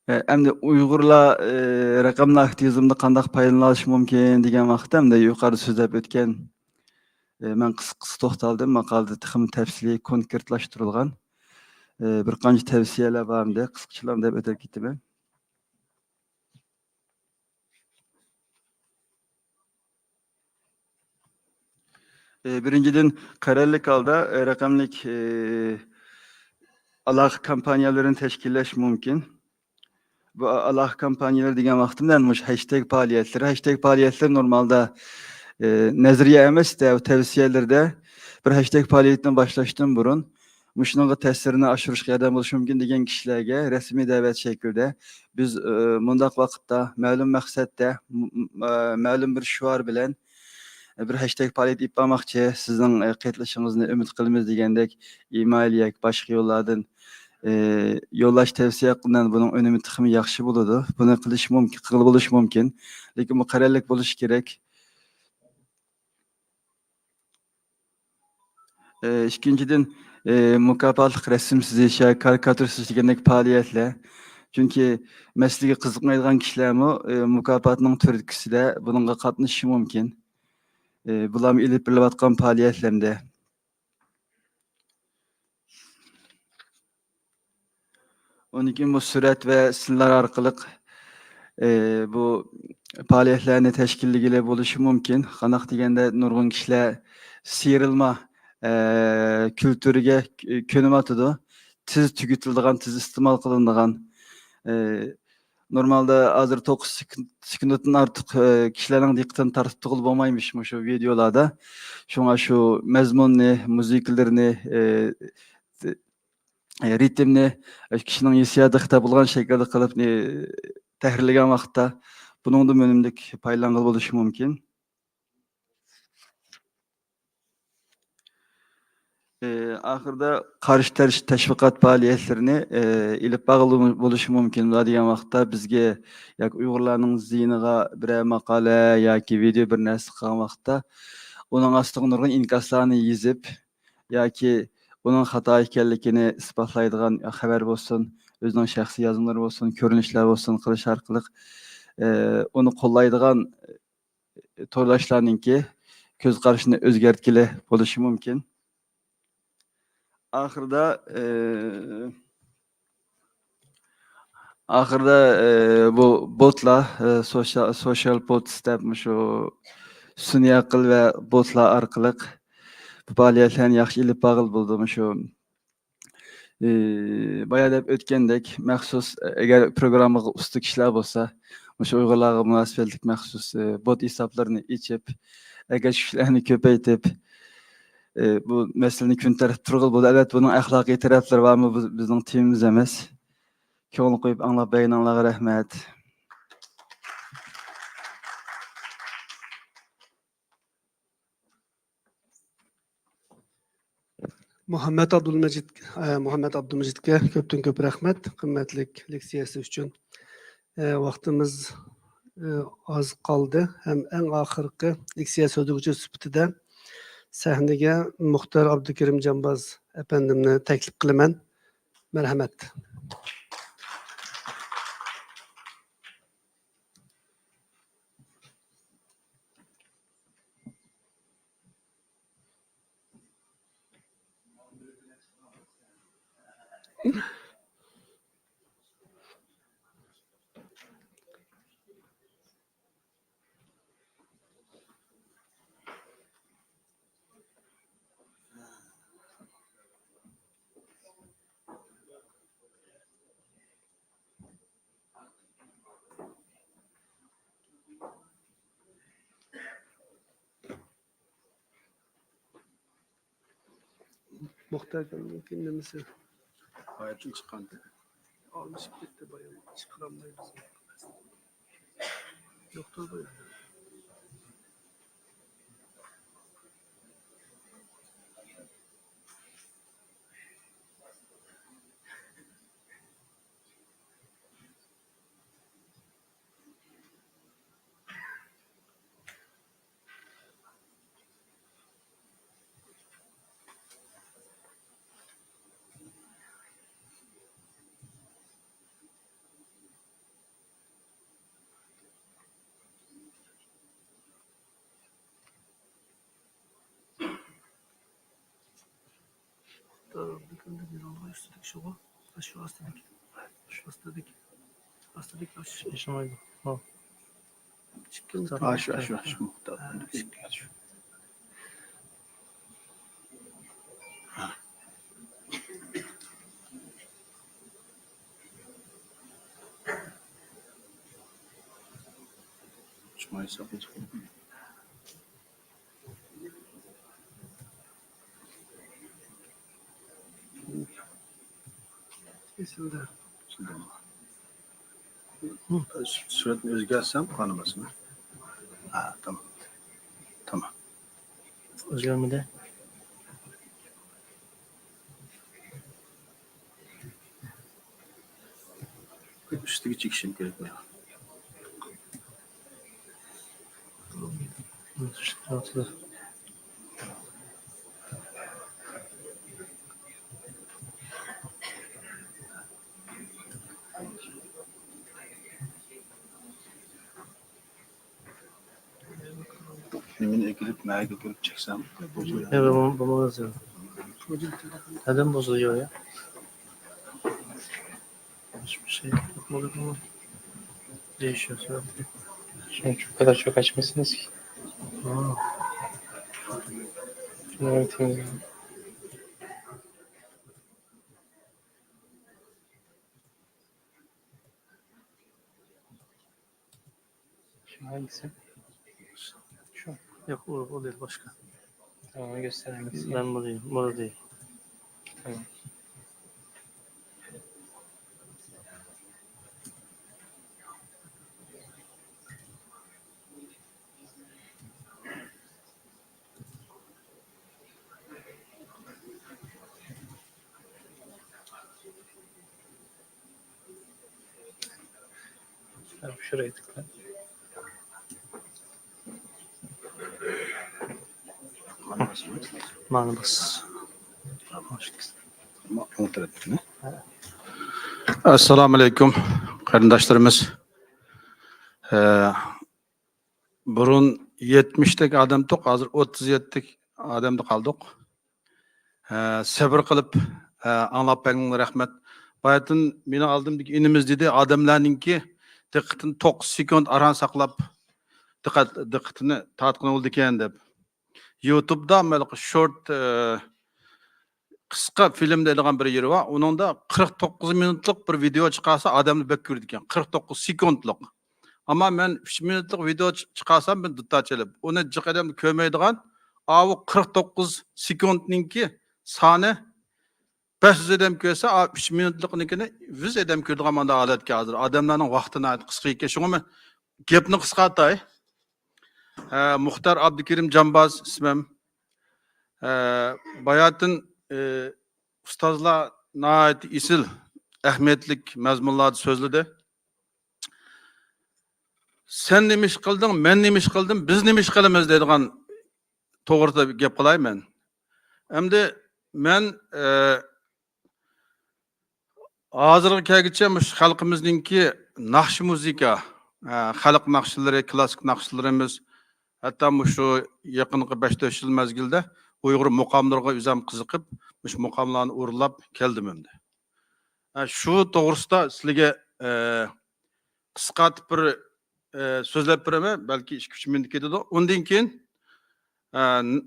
ئە، ئەمدى ئۇيغۇرلار، ئە، رەقەملىك ئاكتىۋىزمدا قانداق پايدىلىنىش مۇمكىن دېگەن ۋاقىتتا، ئەمدى يۇقىرىدا سۆزلەپ ئۆتكەن، ئە، مەن قىسقىسە توختالدىم، ماقالىدە تېخىمۇ تەپسىلىي، كونكرېتلاشتۇرۇلغان، ئە، بىر قانچە تەۋسىيەلەر بار ئەمدى، قىسقىچىلا دەپ ئۆتۈپ كېتىمەن. ئى، بىرىنچىدىن، قەرەللىك ھالدا، ئى، رەقەملىك، ئى، ئالاقە كامپانىيەلىرىنى تەشكىللەش مۇمكىن. بۇ ئا-، ئالاقە كامپانىيەلىرى دېگەن ۋاقتىمدا، يەنى مۇشۇ ھەشتەگ پائالىيەتلىرى. ھەشتەگ پائالىيەتلىرى نورمالدا، ئى، نەزەرىيە ئەمەس، تەۋ-، تەۋسىيەلىرىدە بىر ھەشتەگ پائالىيىتىنى باشلاشتىن بۇرۇن، مۇشۇنىڭغا تەسىرىنى ئاشۇرۇشقا ياردەم بولۇشى مۇمكىن دېگەن كىشىلەرگە رەسمىي دەۋەت شەكلىدە بىز، ئى، مۇنداق ۋاقىتتا مەلۇم مەقسەتتە، م-، م-، ئە، مەلۇم بىر شوئار بىلەن، ئە، بىر ھەشتەگ پائالىيىتى ئېلىپ بارماقچى، سىزنىڭ، ئە، قېتىلىشىڭىزنى ئۈمىد قىلىمىز دېگەندەك ئىمېيل ياكى باشقا يوللاردىن، ئى، يوللاش تەۋسىيە قىلىنىدۇ. بۇنىڭ ئۈنۈمى تېخىمۇ ياخشى بولىدۇ. بۇنى قىلىش مۇمكىن، قىلغىلى بولۇشى مۇمكىن. لېكىن بۇ قەرەللىك بولۇشى كېرەك. ئى، ئىككىنچىدىن، ئى، مۇكاپاتلىق رەسىم سىزىش ياكى كارىكاتۇرا سىزىش دېگەندەك پائالىيەتلەر. چۈنكى مەسىلىگە قىزىقمايدىغان كىشىلەرمۇ، ئى، مۇكاپاتنىڭ تۈرتكىسىدە بۇنىڭغا قاتنىشىشى مۇمكىن. ئى، بۇلارمۇ ئېلىپ بېرىلىۋاتقان پائالىيەتلەردە. ئۇنىڭدىن كېيىن بۇ سۈرەت ۋە سىنلار ئارقىلىق، ئى، بۇ پائالىيەتلەرنى تەشكىللىگىلى بولۇشى مۇمكىن. قانداق دېگەندە، نۇرغۇن كىشىلەر سىيرىلما، ئى، كۈلتۈرىگە كۆنۈۋاتىدۇ. تېز تۈگىتىلىدىغان، تېز ئىستېمال قىلىنىدىغان، ئى، نورمالدا ھازىر توققۇز سېكۇنتتىن ئارتۇق، ئى، كىشىلەرنىڭ دىققىتىنى تارتىپ تۇرغىلى بولمايمىش مۇشۇ ۋىدېئولاردا. شۇڭا شۇ مەزمۇننى، مۇزىكىلىرىنى، ئى، ئى، رىتىمنى، ئى، كىشىنىڭ ھېسسىياتىغا خىتاب قىلغان شەكىلدە قىلىپ، ئى، تەھرىرلىگەن ۋاقىتتا بۇنىڭدىن ئۈنۈملۈك پايدىلانغىلى بولۇشى مۇمكىن. ئى، ئاخىرىدا قارشى تەرش-، تەشۋىقات پائالىيەتلىرىنى، ئى، ئېلىپ بارغىلى بولۇشى مۇمكىن. مۇنداق دېگەن ۋاقىتتا بىزگە ياكى ئۇيغۇرلارنىڭ زىيىنىغا بىرەر ماقالە ياكى ۋىدېئو بىر نەرسە قىلغان ۋاقىتتا ئۇنىڭ ئاستىغا نۇرغۇن ئىنكاسلارنى يېزىپ ياكى ئۇنىڭ خاتا ئىكەنلىكىنى ئىسپاتلايدىغان خەۋەر بولسۇن، ئۆزىنىڭ شەخسىي يازمىلىرى بولسۇن، كۆرۈنۈشلەر بولسۇن قىلىش ئارقىلىق، ئى، ئۇنى قوللايدىغان تورداشلارنىڭكى كۆز قارىشىنى ئۆزگەرتكىلى بولۇشى مۇمكىن. ئاخىرىدا، ئى، ئاخىرىدا، ئى، بۇ بوتلار، ئى، سوشال، سوشال بوتس دەپ مۇشۇ سۈنئىي ئەقىل ۋە بوتلار ئارقىلىق بۇ پائالىيەتلەرنى ياخشى ئېلىپ بارغىلى بولىدۇ. مۇشۇ ئى، بايا دەپ ئۆتكەندەك، مەخسۇس، ئەگەر پروگراممىغا ئۇستا كىشىلەر بولسا، مۇشۇ ئۇيغۇرلارغا مۇناسىۋەتلىك مەخسۇس، ئى، بوت ھېسابلىرىنى ئېچىپ، ئەگەشكۈچلەرنى كۆپەيتىپ، ئى، بۇ مەسىلىنى كۈن تەرتىپ تۇرغىلى بولىدۇ. ئەلۋەتتە، بۇنىڭ ئەخلاقىي تەرەپلىرى بارمۇ؟ بۇ بىزنىڭ تېمىمىز ئەمەس. كۆڭۈل قويۇپ ئاڭلاپ بەرگىنىڭلارغا رەھمەت. مۇھەممەت ئابدۇلمەجىت، ئە، مۇھەممەت ئابدۇلمەجىتكە كۆپتىن كۆپ رەھمەت، قىممەتلىك لېكسىيەسى ئۈچۈن. ئە، ۋاقتىمىز، ئە، ئاز قالدى ھەم ئەڭ ئاخىرقى لېكسىيە سۆزلىگۈچى سۈپىتىدە سەھنىگە مۇختار ئابدۇكېرىم جامباز ئەپەندىمنى تەكلىپ قىلىمەن. مەرھەمەت. مۇختەر ئاكامنىڭكى نېمىسى؟ ھاياتتىن چىققان. ئالمىشىپ كەتتى بايام. چىقىرالمايمىز. يوقتۇر بۇ يەردە. ئۈستىدىكى شۇغۇ. شۇ ئاستىدىكى. شۇ ئاستىدىكى. ئاستىدىكى ئاشۇ. ئىشلىمەيدۇ. ھا. ئىككى. ئاشۇ، ئاشۇ، ئاشۇ. ھا، ئىككى. سۈرەتنى ئۆزگەرتسەم، قانىماسمۇ؟ ھا، تامام. تامام. ئۆزگەرمىدى. ئۈستىگە چېكىشىم كېرەك مانا. نېمىنى ئەكېلىپ، مەگە كۆرۈپ چەكسەم؟ يا، بولمايدۇ. ھەدەم بوزۇلۇۋېرىدۇ. ھېچبىر شەي يوق. Değişiyor sürekli. Şimdi çok kadar çok açmışsınız ki. Aa. Şunu unutmayın. Şu hangisi? Şu. Yok, o, o değil, başka. Tamam, göster hangisi. Ben bu değil, bunu değil. Tamam. Şuraya tıkla. Mana bas. Assalomu alaykum, qarindoshlarimiz. Ee, Burun yetmişlik adamdık, hazır otuz yettilik adamda qaldık. Ee, sabır qılıp, e, anglap bergeniňiz rahmet. Bayatın meni aldımdaki inimiz dedi, adamlarınki diqqatını toqqiz sekund aran saqlap, diqqat, diqqatını tartqın oldu eken dep. YouTube'da böyle short, e, qısqa film deydigan bir yeri var. Onunda qırq toqqiz minutlık bir video çıkarsa adamı bek gördü eken. Qırq toqqiz sekundluk. Ama men üç minutlık video çı-, çıkarsam bir duta çelip. Onu cık adam körmeydigan, avu qırq toqqiz sekundninki sani beş yüz adam körse, a, üç minutlıknikini yüz adam körüdigan manda halatke hazır. Adamlarning vaqtı nayt qısqa eken. Şunu men gepni qısqartay. Ee, Muhtar Abdükerim Cambaz ismim. Ee, Bayatın, e, ustazlar nayt isil, ehmiyetlik mezmunlarda sözledi. Sen nima ish qilding, men nima ish qildim, biz nima ish qilamiz deydigan to'g'risida gap qilay men. Endi men, e, hozirga kelguncha mush xalqimizningki naqshi muzika, e, xalq naqshlari, klassik naqshlarimiz, hatto mushu yaqinqi besh to'rt yil mazgilda Uyg'ur muqomlariga o'zim qiziqib, mush muqomlarni o'rlab keldim endi. E, shu to'g'risida sizlarga, e, qisqartib bir, e, so'zlab beraman, balki ikki uch minut ketadi. Undan keyin, e, n-,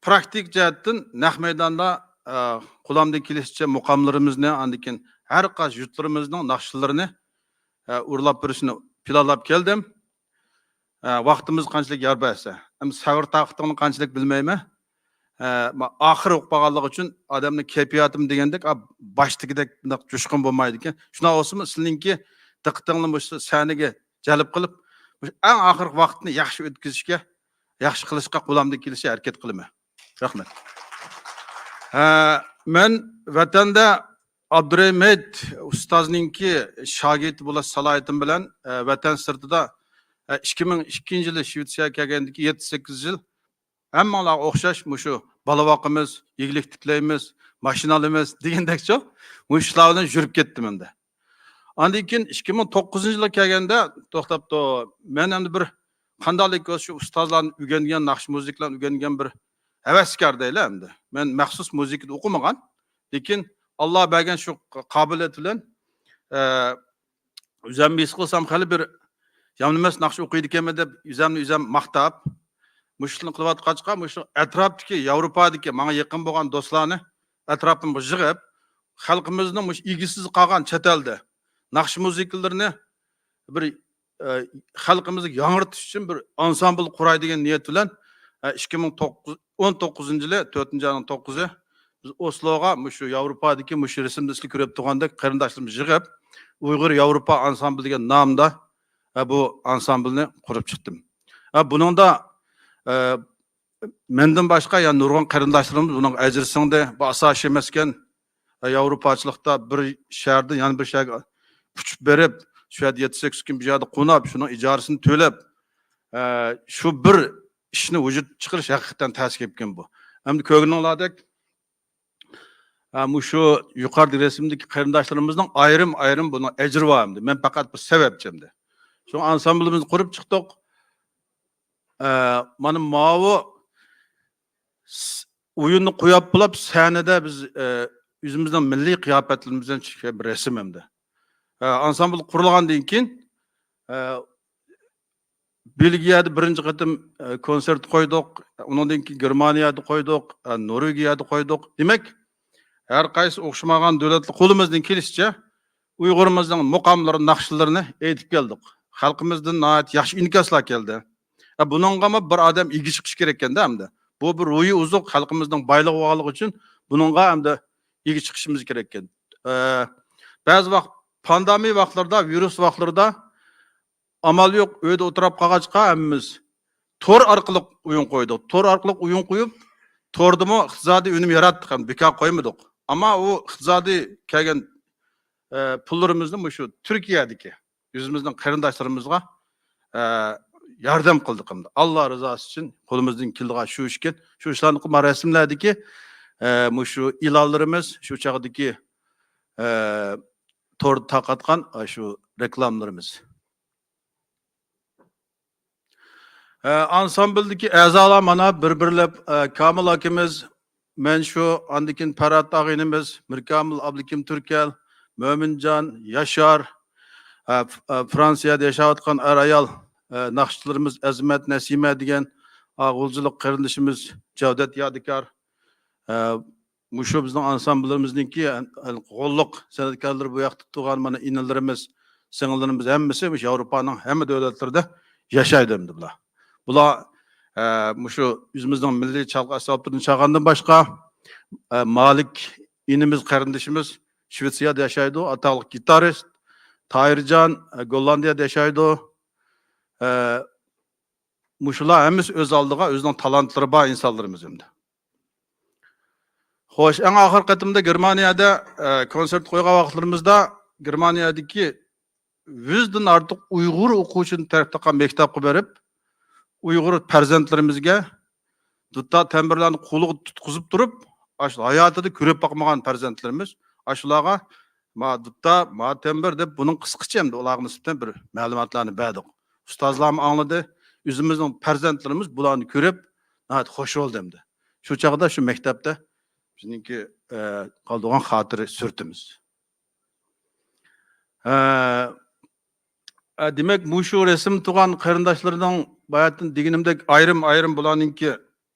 praktik jihatdan naq maydonda, e, qo'limdan kelishicha muqomlarimizni, andan keyin har qaysi yurtlarimizning naqshlarini, e, o'rlab berishni planlab keldim. E, vaqtimiz qanchalik yar bersa, endi sabr toqatimni qanchalik bilmayman. ئە، ما-، ئاخىرى بولۇپ قالغانلىقى ئۈچۈن ئادەمنىڭ كەيپىياتىمۇ دېگەندەك، ئا، باشتىكىدەك بۇنداق جۇشقۇن بولمايدىكەن. شۇنداق بولسىمۇ، سىلىنىڭكى دىققىتىڭلارنى مۇشۇ سەھنىگە جەلپ قىلىپ، مۇشۇ ئەڭ ئاخىرقى ۋاقىتنى ياخشى ئۆتكۈزۈشكە، ياخشى قىلىشقا قولۇمدىن كېلىشىچە ھەرىكەت قىلىمەن. رەھمەت. ھە، مەن ۋەتەندە ئابدۇرېھىم ھېيت ئۇستازنىڭكى شاگىرتى بولۇش سالاھىيىتىم بىلەن، ئە، ۋەتەن سىرتىدا، ئە، ئىككى مىڭ ئىككىنچى يىلى شىۋېتسىيەگە كەلگەندىكى يەتتە سەككىز يىل ھەممىڭلارغا ئوخشاش مۇشۇ بالا باقىمىز، ئىگىلىك تىكلەيمىز، ماشىنا ئالىمىز دېگەندەكچۇ، مۇشۇ ئىشلار بىلەن يۈرۈپ كەتتىم ئەمدى. ئاندىن كېيىن ئىككى مىڭ توققۇزىنچى يىلى كەلگەندە توختاپتۇ، مەن ئەمدى بىر قانداقلىك شۇ ئۇستازلاردىن ئۆگەنگەن، ناخشا مۇزىكىلاردىن ئۆگەنگەن بىر ھەۋەسكار دەيلى ئەمدى. مەن مەخسۇس مۇزىكىدا ئوقۇمىغان، لېكىن ئاللا بەرگەن شۇ قابىلىيەت بىلەن، ئە، ئۆزۈم ھېس قىلسام، خېلى بىر يامىنىمەس ناخشا ئوقۇيدىكەنمەن دەپ، ئۆزۈمنى ئۆزۈم ماختاپ، مۇشۇلارنى قىلىۋاتقاچقا، مۇشۇ ئەتراپتىكى، ياۋروپادىكى ماڭا يېقىن بولغان دوستلارنى ئەتراپىمغا يىغىپ، خەلقىمىزنىڭ مۇشۇ ئىگىسىز قالغان چەت ئەلدە ناخشا مۇزىكىلىرىنى بىر، ئە، خەلقىمىزنى ياڭرىتىش ئۈچۈن بىر ئانسامبىل قۇراي دېگەن نىيەت بىلەن، ئە، ئىككى مىڭ توققۇز، ئون توققۇزىنچى يىلى، تۆتىنچى ئاينىڭ توققۇزى، بىز ئوسلوغا مۇشۇ ياۋروپادىكى مۇشۇ رەسىمدە سىلەر كۆرۈپ تۇرغاندەك قېرىنداشلىرىمىز يىغىپ، ئۇيغۇر ياۋروپا ئانسامبىلى دېگەن نامدا، ئە، بۇ ئانسامبىلنى قۇرۇپ چىقتىم. ئە، بۇنىڭدا، ئە، مەندىن باشقا يەنە نۇرغۇن قېرىنداشلىرىمىز بۇنىڭغا ئەجىر سىڭدى. بۇ ئاساسىي ئەمەسكەن. ئە، ياۋروپاچىلىقتا بىر شەھەردىن يەنە بىر شەھەرگە ئۇچۇپ بېرىپ، شۇ يەردە يەتتە سەككىز كۈن بىر يەردە قونۇپ، شۇنىڭ ئىجارىسىنى تۆلەپ، ئە، شۇ بىر ئىشنى ۋۇجۇدقا چىقىرىش ھەقىقەتەن تەس گەپكەن بۇ. ئەمدى كۆرگىنىڭلاردەك، ئە، مۇشۇ يۇقىرىدىكى رەسىمدىكى قېرىنداشلىرىمىزنىڭ ئايرىم-ئايرىم بۇنىڭ ئەجرى بار ئەمدى. مەن پەقەت بىر سەۋەبچى ئەمدى. شۇڭا ئانسامبىلىمىزنى قۇرۇپ چىقتۇق. ئە، مانا ماۋۇ س-، ئويۇننى قويۇپ بولۇپ، سەھنىدە بىز، ئە، ئۆزىمىزنىڭ مىللىي قىياپەتلىرىمىز بىلەن چۈشكەن بىر رەسىم ئەمدى. ئە، ئانسامبىل قۇرۇلغاندىن كېيىن، ئە، بېلگىيەدە بىرىنچى قېتىم، ئە، كونسېرت قويدۇق، ئۇنىڭدىن كېيىن گېرمانىيەدە قويدۇق، ئە، نورۋېگىيەدە قويدۇق. دېمەك، ھەر قايسى ئوخشىمىغان دۆلەتلەر قولىمىزدىن كېلىشىچە ئۇيغۇرىمىزنىڭ مۇقاملىرى، ناخشىلىرىنى ئېيتىپ كەلدۇق. خەلقىمىزدىن ناھايىتى ياخشى ئىنكاسلار كەلدى. ئە، بۇنىڭغىمۇ بىر ئادەم ئىگە چىقىشى كېرەككەندە ئەمدى. بۇ بىر روھىي ئوزۇق، خەلقىمىزنىڭ بايلىقى بولغانلىقى ئۈچۈن بۇنىڭغا ئەمدى ئىگە چىقىشىمىز كېرەككەن. ئە، بەزى ۋاقىت پاندېمىيە ۋاقىتلىرىدا، ۋىرۇس ۋاقىتلىرىدا ئامال يوق، ئۆيدە ئولتۇراپ قالغاچقا ھەممىمىز تور ئارقىلىق ئويۇن قويدۇق. تور ئارقىلىق ئويۇن قويۇپ، توردىمۇ ئىقتىسادىي ئۈنۈم ياراتتۇق، ھەم بىكار قويمىدۇق. ئەمما ئۇ ئىقتىسادىي كەلگەن، ئە، پۇللىرىمىزنى مۇشۇ تۈركىيەدىكى ئۆزىمىزنىڭ قېرىنداشلىرىمىزغا، ئە، ياردەم قىلدۇق. ئەمدى ئاللا رىزاسى ئۈچۈن قولىمىزدىن كېلىدىغان شۇ ئىشكەن. شۇ ئىشلارنى قىلما رەسىملەردىكى، ئە، مۇشۇ ئېلانلىرىمىز، شۇ چاغدىكى، ئە، توردا تارقاتقان، ئە، شۇ رېكلامىلىرىمىز. ئە، ئانسامبىلدىكى ئەزالار مانا بىر-بىرلەپ، ئە، كامىل ئاكىمىز، مەن شۇ، ئاندىن كېيىن پەرھات ئاغىنىمىز، مىركامىل ئابلىكىم تۈركەل، مۆمىنجان، ياشار، ئە، ف-، ئە، فرانسىيەدە ياشاۋاتقان ئەر-ئايال، ئە، ناخشىچىلىرىمىز ئەزىمەت، نەسىمە دېگەن، ئا، غۇلجىلىق قېرىندىشىمىز جەۋدەت يادىكار، ئە، مۇشۇ بىزنىڭ ئانسامبىلىمىزنىڭكى، ئە، غوللۇق سەنئەتكارلىرى بۇ ياقتا تۇرغان مانا ئىنىلىرىمىز، سىڭىللىرىمىز ھەممىسى مۇشۇ ياۋروپانىڭ ھەممە دۆلەتلىرىدە ياشايدۇ ئەمدى بۇلار. بۇلار، ئە، مۇشۇ ئۆزىمىزنىڭ مىللىي چالغۇ ئەسۋابلىرىنى چالغاندىن باشقا، ئە، مالىك ئىنىمىز، قېرىندىشىمىز شىۋېتسىيەدە ياشايدۇ، ئاتاقلىق گىتارىست، تاھىرجان، ئە، گوللاندىيەدە ياشايدۇ. ئە، مۇشۇلار ھەممىسى ئۆز ئالدىغا ئۆزىنىڭ تالانتلىرى بار ئىنسانلىرىمىز ئەمدى. خوش، ئەڭ ئاخىرقى قېتىمدا گېرمانىيەدە، ئە، كونسېرت قويغان ۋاقىتلىرىمىزدا گېرمانىيەدىكى يۈزدىن ئارتۇق ئۇيغۇر ئوقۇغۇچىنى تەربىيە قىلغان مەكتەپكە بېرىپ، ئۇيغۇر پەرزەنتلىرىمىزگە دۇتار تەمبۇرلارنى قولىغا تۇتقۇزۇپ تۇرۇپ، ئاشۇ ھاياتىدا كۆرۈپ باقمىغان پەرزەنتلىرىمىز، ئاشۇلارغا ما دۇتار، ما تەمبۇر دەپ بۇنىڭ قىسقىچە ئەمدى ئۇلارغا نىسبەتەن بىر مەلۇماتلارنى بەردۇق. ئۇستازلارمۇ ئاڭلىدى. ئۆزىمىزنىڭ پەرزەنتلىرىمىز بۇلارنى كۆرۈپ، ناھايىتى خوش بولدى ئەمدى. شۇ چاغدا شۇ مەكتەپتە بىزنىڭكى، ئە، قالدۇرغان خاتىرە سۈرىتىمىز. ئە، ئە، دېمەك، مۇشۇ رەسىم تۇغان قېرىنداشلىرىنىڭ باياتىن دېگىنىمدەك ئايرىم-ئايرىم بۇلارنىڭكى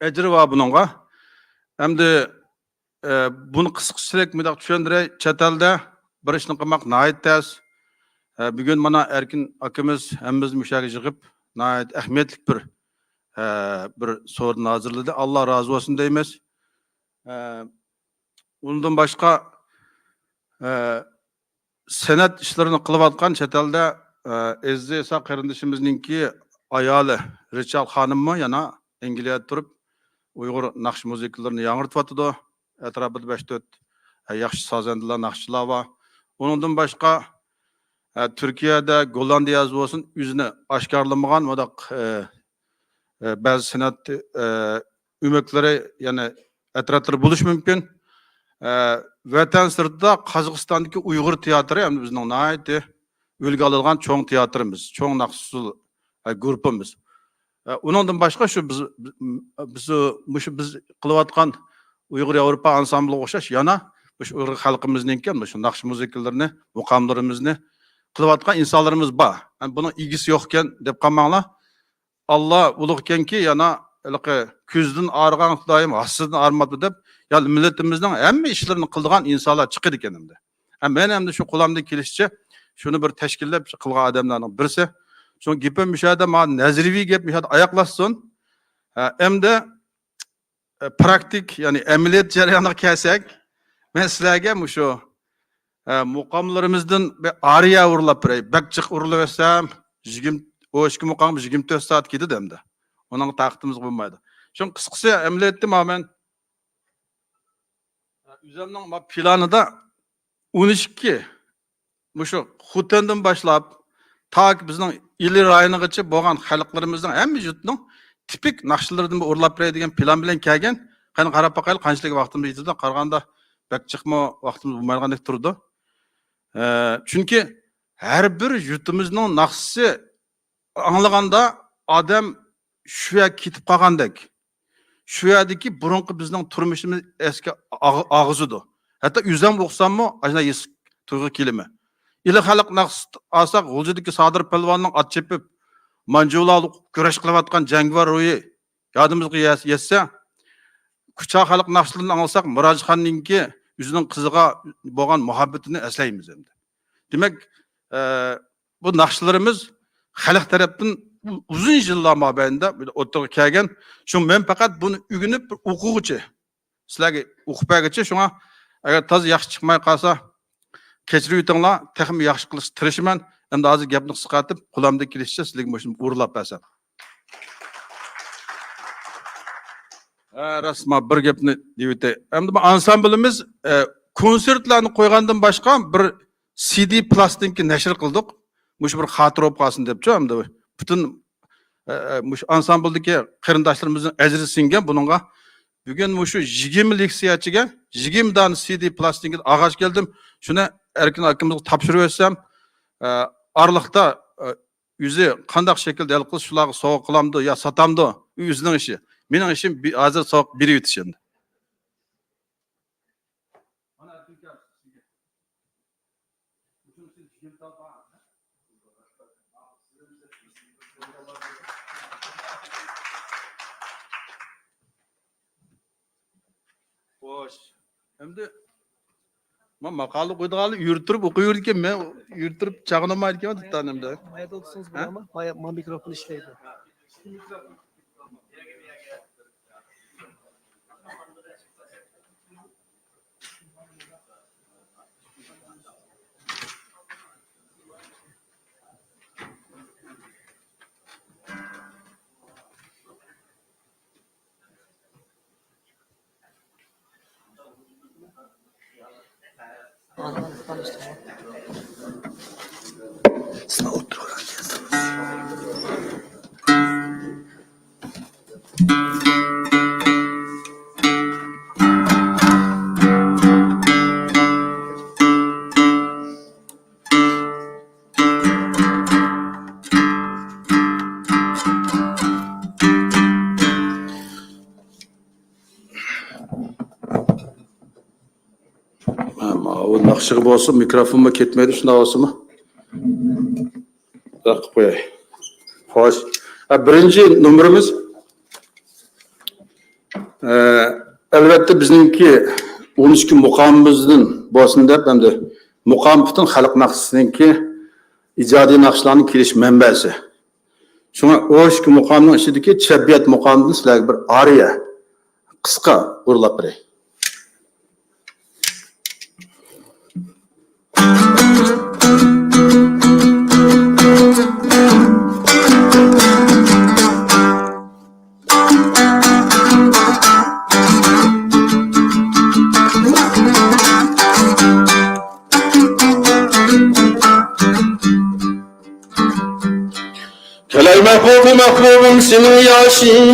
ئەجرى بار بۇنىڭغا. ئەمدى، ئە، بۇنى قىسقىچىرەك مۇنداق چۈشەندۈرەي. چەت ئەلدە بىر ئىشنى قىلماق ناھايىتى تەس. ئە، بۈگۈن مانا ئەركىن ئاكىمىز ھەممىمىزنى مۇشۇ يەرگە يىغىپ، ناھايىتى ئەھمىيەتلىك بىر، ئە، بىر سورۇن ھازىرلىدى. ئاللا رازى بولسۇن دەيمىز. ئە، ئۇنىڭدىن باشقا، ئە، سەنئەت ئىشلىرىنى قىلىۋاتقان چەت ئەلدە، ئە، ئەزىزە ئىسا قېرىندىشىمىزنىڭكى ئايالى رىچال خانىممۇ يەنە ئەنگلىيەدە تۇرۇپ ئۇيغۇر ناخشا مۇزىكىلىرىنى ياڭرىتىۋاتىدۇ. ئەتراپىدا بەش تۆت، ئە، ياخشى سازەندىلەر، ناخشىچىلار بار. ئۇنىڭدىن باشقا، ئە، تۈركىيەدە، گوللاندىيەدە بولسۇن، ئۆزىنى ئاشكارىلىمىغان مۇنداق، ئە، ئە، بەزى سەنئەت، ئە، ئۆمەكلىرى، يەنى ئەترەتلىرى بولۇشى مۇمكىن. ئە، ۋەتەن سىرتىدا قازاقىستاندىكى ئۇيغۇر تىياتىرى ھەم بىزنىڭ ناھايىتى ئۈلگە ئالىدىغان چوڭ تىياتىرىمىز، چوڭ ناخشا ئۇسسۇل، ئە، گۇرۇپپىمىز. ئە، ئۇنىڭدىن باشقا شۇ بىز، بىز، مۇشۇ بىز قىلىۋاتقان ئۇيغۇر ياۋروپا ئانسامبلىغا ئوخشاش يەنە مۇشۇ ئۇيغۇر خەلقىمىزنىڭكى مۇشۇ ناخشا مۇزىكىلىرىنى، مۇقاملىرىمىزنى قىلىۋاتقان ئىنسانلىرىمىز بار. يەنى بۇنىڭ ئىگىسى يوقكەن دەپ قالماڭلار. ئاللا ئۇلۇغ ئىكەنكى، يەنە ھېلىقى كۆزدىن ئاغرىغان خۇدايىم ھاسىسىدىن ئاغرىماپتۇ دەپ، يا مىللىتىمىزنىڭ ھەممە ئىشلىرىنى قىلىدىغان ئىنسانلار چىقىدىكەن ئەمدى. ھە، مەن ئەمدى شۇ قولۇمدىن كېلىشىچە شۇنى بىر تەشكىللەپ قىلغان ئادەملەرنىڭ بىرسى. شۇڭا گېپىم مۇشۇ يەردە، مانا نەزەرىيىۋى گەپ مۇشۇ يەردە ئاياغلاشسۇن. ھە، ئەمدى، ئە، پراكتىك، يەنى ئەمەلىيەت جەريانىغا كەلسەك، مەن سىلەرگە مۇشۇ، ئە، مۇقاملىرىمىزدىن بىر ئارىيە ئۇرلاپ بېرەي. بەك جىق ئۇرۇلۇۋەرسەم، يىگىرمە، ئون ئىككى مۇقام يىگىرمە تۆت سائەت كېتىدۇ ئەمدى. ئۇنىڭغا تاقىتىمىز بولمايدۇ. شۇڭا قىسقىسى ئەمەلىيەتتە مانا مەن ئۆزۈمنىڭ ما پىلانىدا ئون ئىككى، مۇشۇ خوتەندىن باشلاپ تاكى بىزنىڭ ئىلى رايونىغىچە بولغان خەلقلىرىمىزنىڭ ھەممە يۇرتنىڭ تىپىك ناخشىلىرىدىن بىر ئۇرلاپ بېرەي دېگەن پىلان بىلەن كەلگەن. قېنى قاراپ باقايلى، قانچىلىك ۋاقتىمىز يېتىدۇ. قارىغاندا بەك جىقمۇ ۋاقتىمىز بولمايدىغاندەك تۇرىدۇ. ئە، چۈنكى ھەر بىر يۇرتىمىزنىڭ ناخشىسى ئاڭلىغاندا ئادەم شۇ يەرگە كېتىپ قالغاندەك، شۇ يەردىكى بۇرۇنقى بىزنىڭ تۇرمۇشىمىز ئەسكە ئاغ-، ئاغىزىدۇ. ھەتتا ئۆزۈم ئوقۇساممۇ ئاشۇنداق ھېس تۇيغۇ كېلىمەن. ئىلى خەلق ناخشىسى ئالساق، غۇلجىدىكى سادىر پەلۋاننىڭ ئات چېپىپ، مانجۇلار كۈرەش قىلىۋاتقان جەڭگىۋەر روھى يادىمىزغا يەس-، يەتسە، كۇچا خەلق ناخشىلىرىنى ئاڭلىساق، مىراجخاننىڭكى ئۆزىنىڭ قىزىغا بولغان مۇھەببىتىنى ئەسلەيمىز ئەمدى. دېمەك، ئە، بۇ ناخشىلىرىمىز خەلق تەرەپتىن ئۇ-، ئۇزۇن يىللار مابەينىدە بىر ئوتتۇرىغا كەلگەن. شۇڭا مەن پەقەت بۇنى ئۆگىنىپ، بىر ئوقۇغۇچى، سىلەرگە ئوقۇپ بەرگۈچى. شۇڭا ئەگەر تازا ياخشى چىقماي قالسا، كەچۈرۈۋېتىڭلار، تېخىمۇ ياخشى قىلىشقا تىرىشىمەن. ئەمدى ھازىر گەپنى قىسقارتىپ، قولۇمدىن كېلىشىچە سىلەرگە مۇشۇنى ئورۇنلاپ بەرسەم. ھە، راست، ما بىر گەپنى دېيىۋېتەي. ئەمدى بۇ ئانسامبىلىمىز، ئە، كونسېرتلارنى قويغاندىن باشقا بىر سىدى پىلاستىنكا نەشر قىلدۇق. مۇشۇ بىر خاتىرە بولۇپ قالسۇن دەپچۇ، ئەمدى پۈتۈن، ئە، ئە، مۇشۇ ئانسامبىلدىكى قېرىنداشلىرىمىزنىڭ ئەجرى سىڭگەن بۇنىڭغا. بۈگۈن مۇشۇ يىگىرمە لېكسىيەچىگە يىگىرمە دانە سىدى پىلاستىنكا ئالغاچ كەلدىم. شۇنى ئەركىن ئاكىمىزغا تاپشۇرۇۋەتسەم، ئە، ئارىلىقتا، ئە، ئۆزى قانداق شەكىلدە ھەل قىلسا شۇلارغا سوۋغا قىلامدۇ يا ساتامدۇ، ئۇ ئۆزىنىڭ ئىشى. مېنىڭ ئىشىم بى-، ھازىر سوۋغا بېرىۋېتىش ئەمدى. خوش. ئەمدى مەن ماقالە ئوقۇيدىغانلار يۈرۈپ تۇرۇپ ئوقۇيۋېرىدىكەن، مەن يۈرۈپ تۇرۇپ چاغىنالمايدىكەنمەن دۇتان ئەمدى. مايا تۇتسىڭىز ھە؟ بولامدۇ؟ مايا، ما مىكروفون ئىشلەيدۇ. ماۋۇ ناخشىغا بولسا مىكروفونمۇ كەتمەيدۇ، شۇنداق بولسىمۇ. بىراق قىلىپ قوياي. خوش. ھە، بىرىنچى نومۇرىمىز، ئە، ئەلۋەتتە بىزنىڭكى ئون ئىككى مۇقامىمىزدىن بولسۇن دەپ، ئەمدى مۇقام پۈتۈن خەلق ناخشىسىنىڭكى ئىجادىي ناخشىلارنىڭ كېلىش مەنبەسى. شۇڭا ئون ئىككى مۇقامنىڭ ئىچىدىكى چەببىيات مۇقامىدىن سىلەرگە بىر ئارىيە قىسقا ئورۇنلاپ بېرەي. كەلەي مەھبۇبى مەھبۇبۇم سېنىڭ ياشىڭ،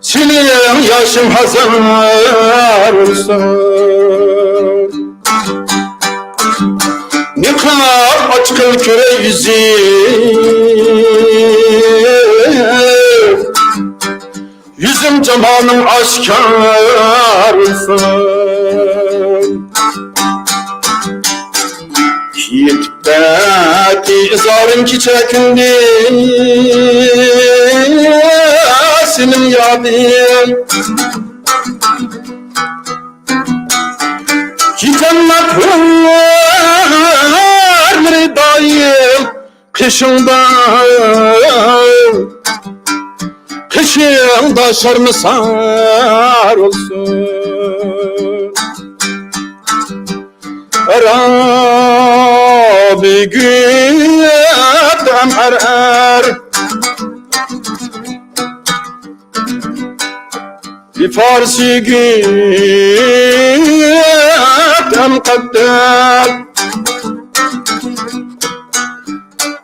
سېنىڭ ياشىڭ ھەزەر بولسۇن. نىقاب ئاچقىل كۆرەي يۈزى، يۈزۈڭ جامالىڭ ئاشكارىلىسۇن. يېتىپ بەردى ئىزارىڭ كېچە كۈندۈز سېنىڭ يادىڭ. كېچەملەپ ھۆرلىرى دائىم قېشىڭدا، قېشىڭدا شەرمىسار بولسۇن. رابىگۈل ئەم ئەر ئەر. بىفارسىگۈ ئەم قەددەر.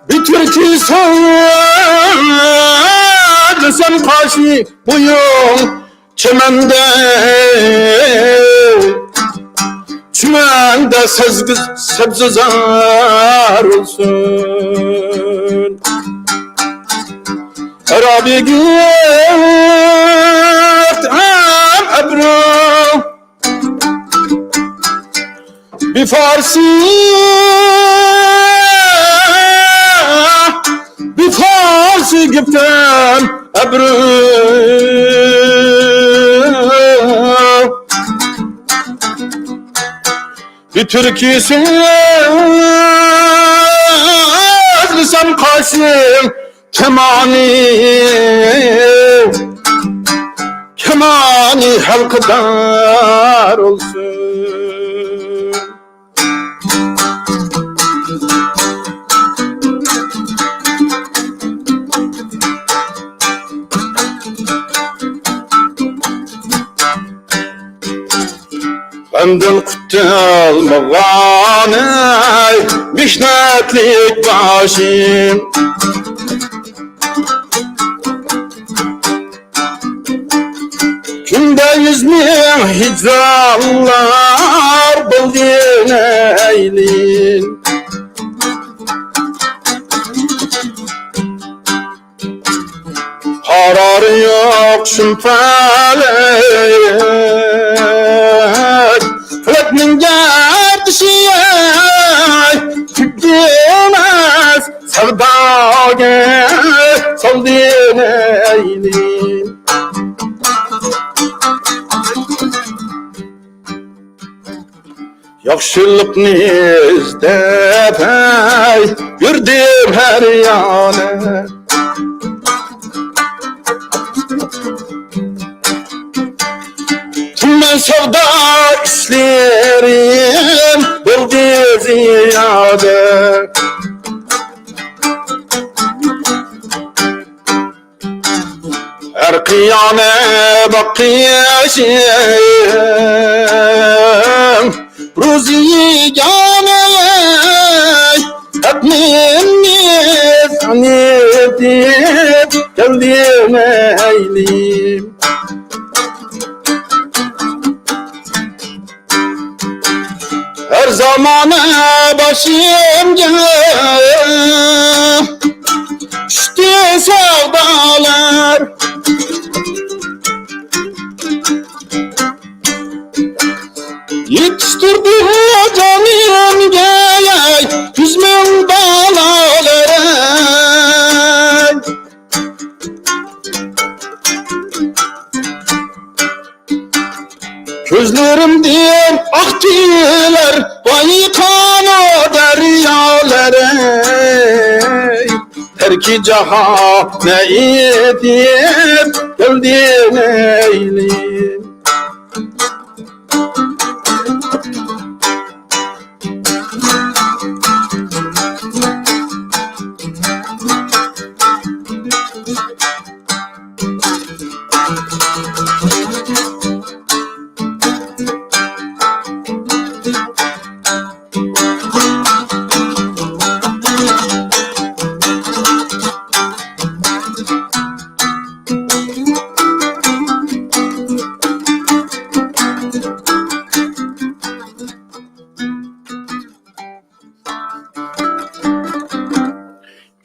بىتۈركى ساڭا دېسەم قاشى بويۇڭ چىمەندە، چىمەندە سەزگۈ سەبزىزار بولسۇن. رابىگۈل ئەم ئەبرۇ بىر فارسى، بىر فارسى گېپىم ئەبرۆ. بىر تۈركى سۆزلىسەم قاسىم كامانى، كامانى ھەلقىدار بولسۇن. غەمدىن قۇتۇلمىغان ئەي مېھنەتلىك باشىم. كۈندە يۈز مىڭ ھىجرانلار بولدى نەيلىم. قارارى يوق شۇم پەلەك، پەلەكنىڭ گەردىشى ئەي، تۈگىمەس سەۋداگە سالدى نەيلىم. ياخشىلىقنى ئىزدەپ ھەي يۈردۈم ھەر يانى. پۇل بىلەن سەۋدا ئىشلىرىم بولدى زىيادە. ھەر قىيانى باقىشىم روزى يېگانە، ھەقنى مىزانى دەپ كەلدى مەيلىم. ھەر زامانە باشىمغا چۈشتى سەۋدالار. يېتىشتۈردى جانىمغا يۈز مىڭ بالالار. كۆزلىرىمدىن ئاقتىلار بايقانۇ دەريالىرى. تەركى جاھان نەيدىپ كەلدى نەيلىم.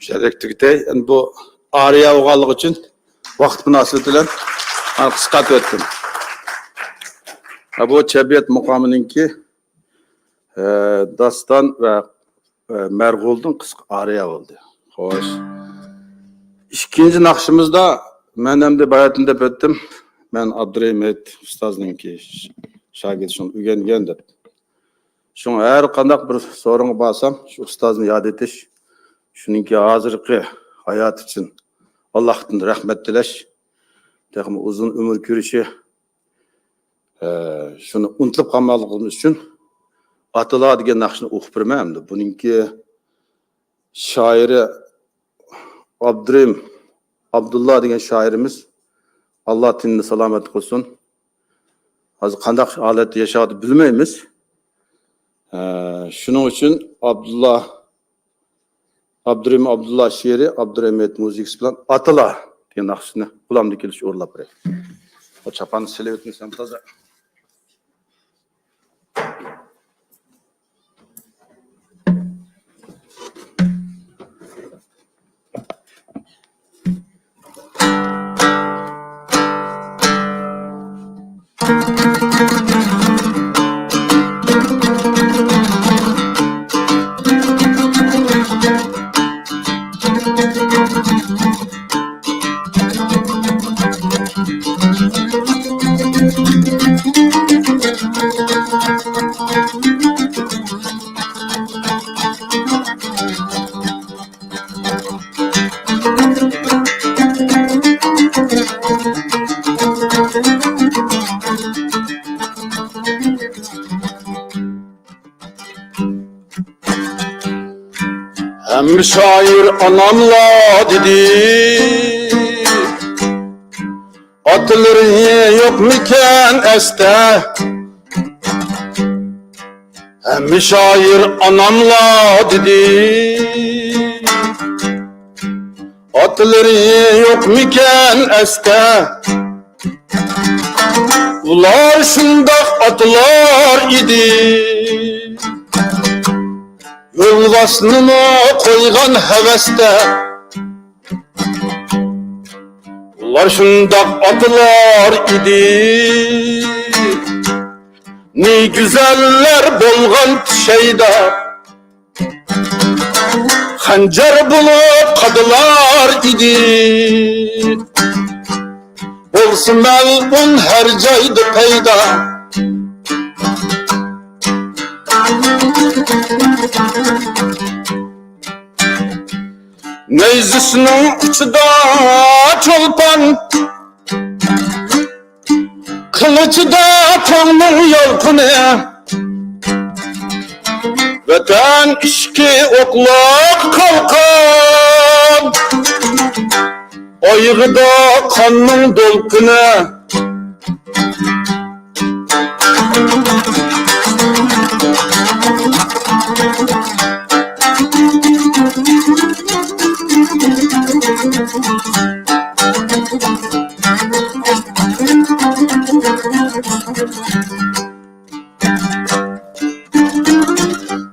شۇنچىلىك تۈگىتەي. ئەمدى بۇ ئارىيە بولغانلىقى ئۈچۈن ۋاقىت مۇناسىۋىتى بىلەن مانا قىسقارتىپ ئۆتتۈم. ھە، بۇ چەببىيات مۇقامىنىڭكى، ئە، داستان ۋە، ئە، مەرغۇلدىن قىسقا ئارىيە بولدى. خوش. ئىككىنچى ناخشىمىزدا مەن ئەمدى باياتىن دەپ ئۆتتۈم. مەن ئابدۇرېھىم ھېيت ئۇستازنىڭكى ش-، شاگىرتى، شۇنى ئۆگەنگەن دەپ. شۇڭا ھەر قانداق بىر سورۇنغا بارسام، شۇ ئۇستازنى ياد ئېتىش، شۇنىڭكى ھازىرقى ھاياتى ئۈچۈن ئاللاھتىن رەھمەت تىلەش، تېخىمۇ ئۇزۇن ئۆمۈر كۆرۈشى، ئە، شۇنى ئۇنتۇلۇپ قالماسلىقىمىز ئۈچۈن ئاتىلار دېگەن ناخشىنى ئوقۇپ بېرىمەن ئەمدى. بۇنىڭكى شائىرى ئابدۇرېھىم ئابدۇللا دېگەن شائىرىمىز، ئاللا تېنىنى سالامەت قىلسۇن. ھازىر قانداق ھالەتتە ياشاۋاتىدۇ بىلمەيمىز. ئە، شۇنىڭ ئۈچۈن ئابدۇللا، ئابدۇرېھىم ئابدۇللا شېئىرى، ئابدۇرېھىم ھېيت مۇزىكىسى بىلەن ئاتىلار دېگەن ناخشىسىنى قولۇمدىن كېلىشىچە ئورۇنلاپ بېرەي. بۇ چاپاننى سېلىۋېتىمسەن تازا. ھەممە شائىر ئاناملا دېدى، ئاتىلىرى يوقمىكەن ئەستە؟ ھەممە شائىر ئاناملا دېدى، ئاتىلىرى يوقمىكەن ئەستە؟ ئۇلار شۇنداق ئاتىلار ئىدى، يولۋاسنىمۇ قويغان ھەۋەستە. ئۇلار شۇنداق ئاتىلار ئىدى، نى گۈزەللەر بولغان شەيدا، خەنجەر بولۇپ قادىلار ئىدى. بولسا مەلئۇن ھەر جايدا پەيدا. نەيزىسىنىڭ ئۇچىدا چولپان، قىلىچىدا تاڭنىڭ يالقۇنى، ۋەتەن ئىشقى ئوتلۇق قالقان، ئايىغىدا قاننىڭ دولقۇنى.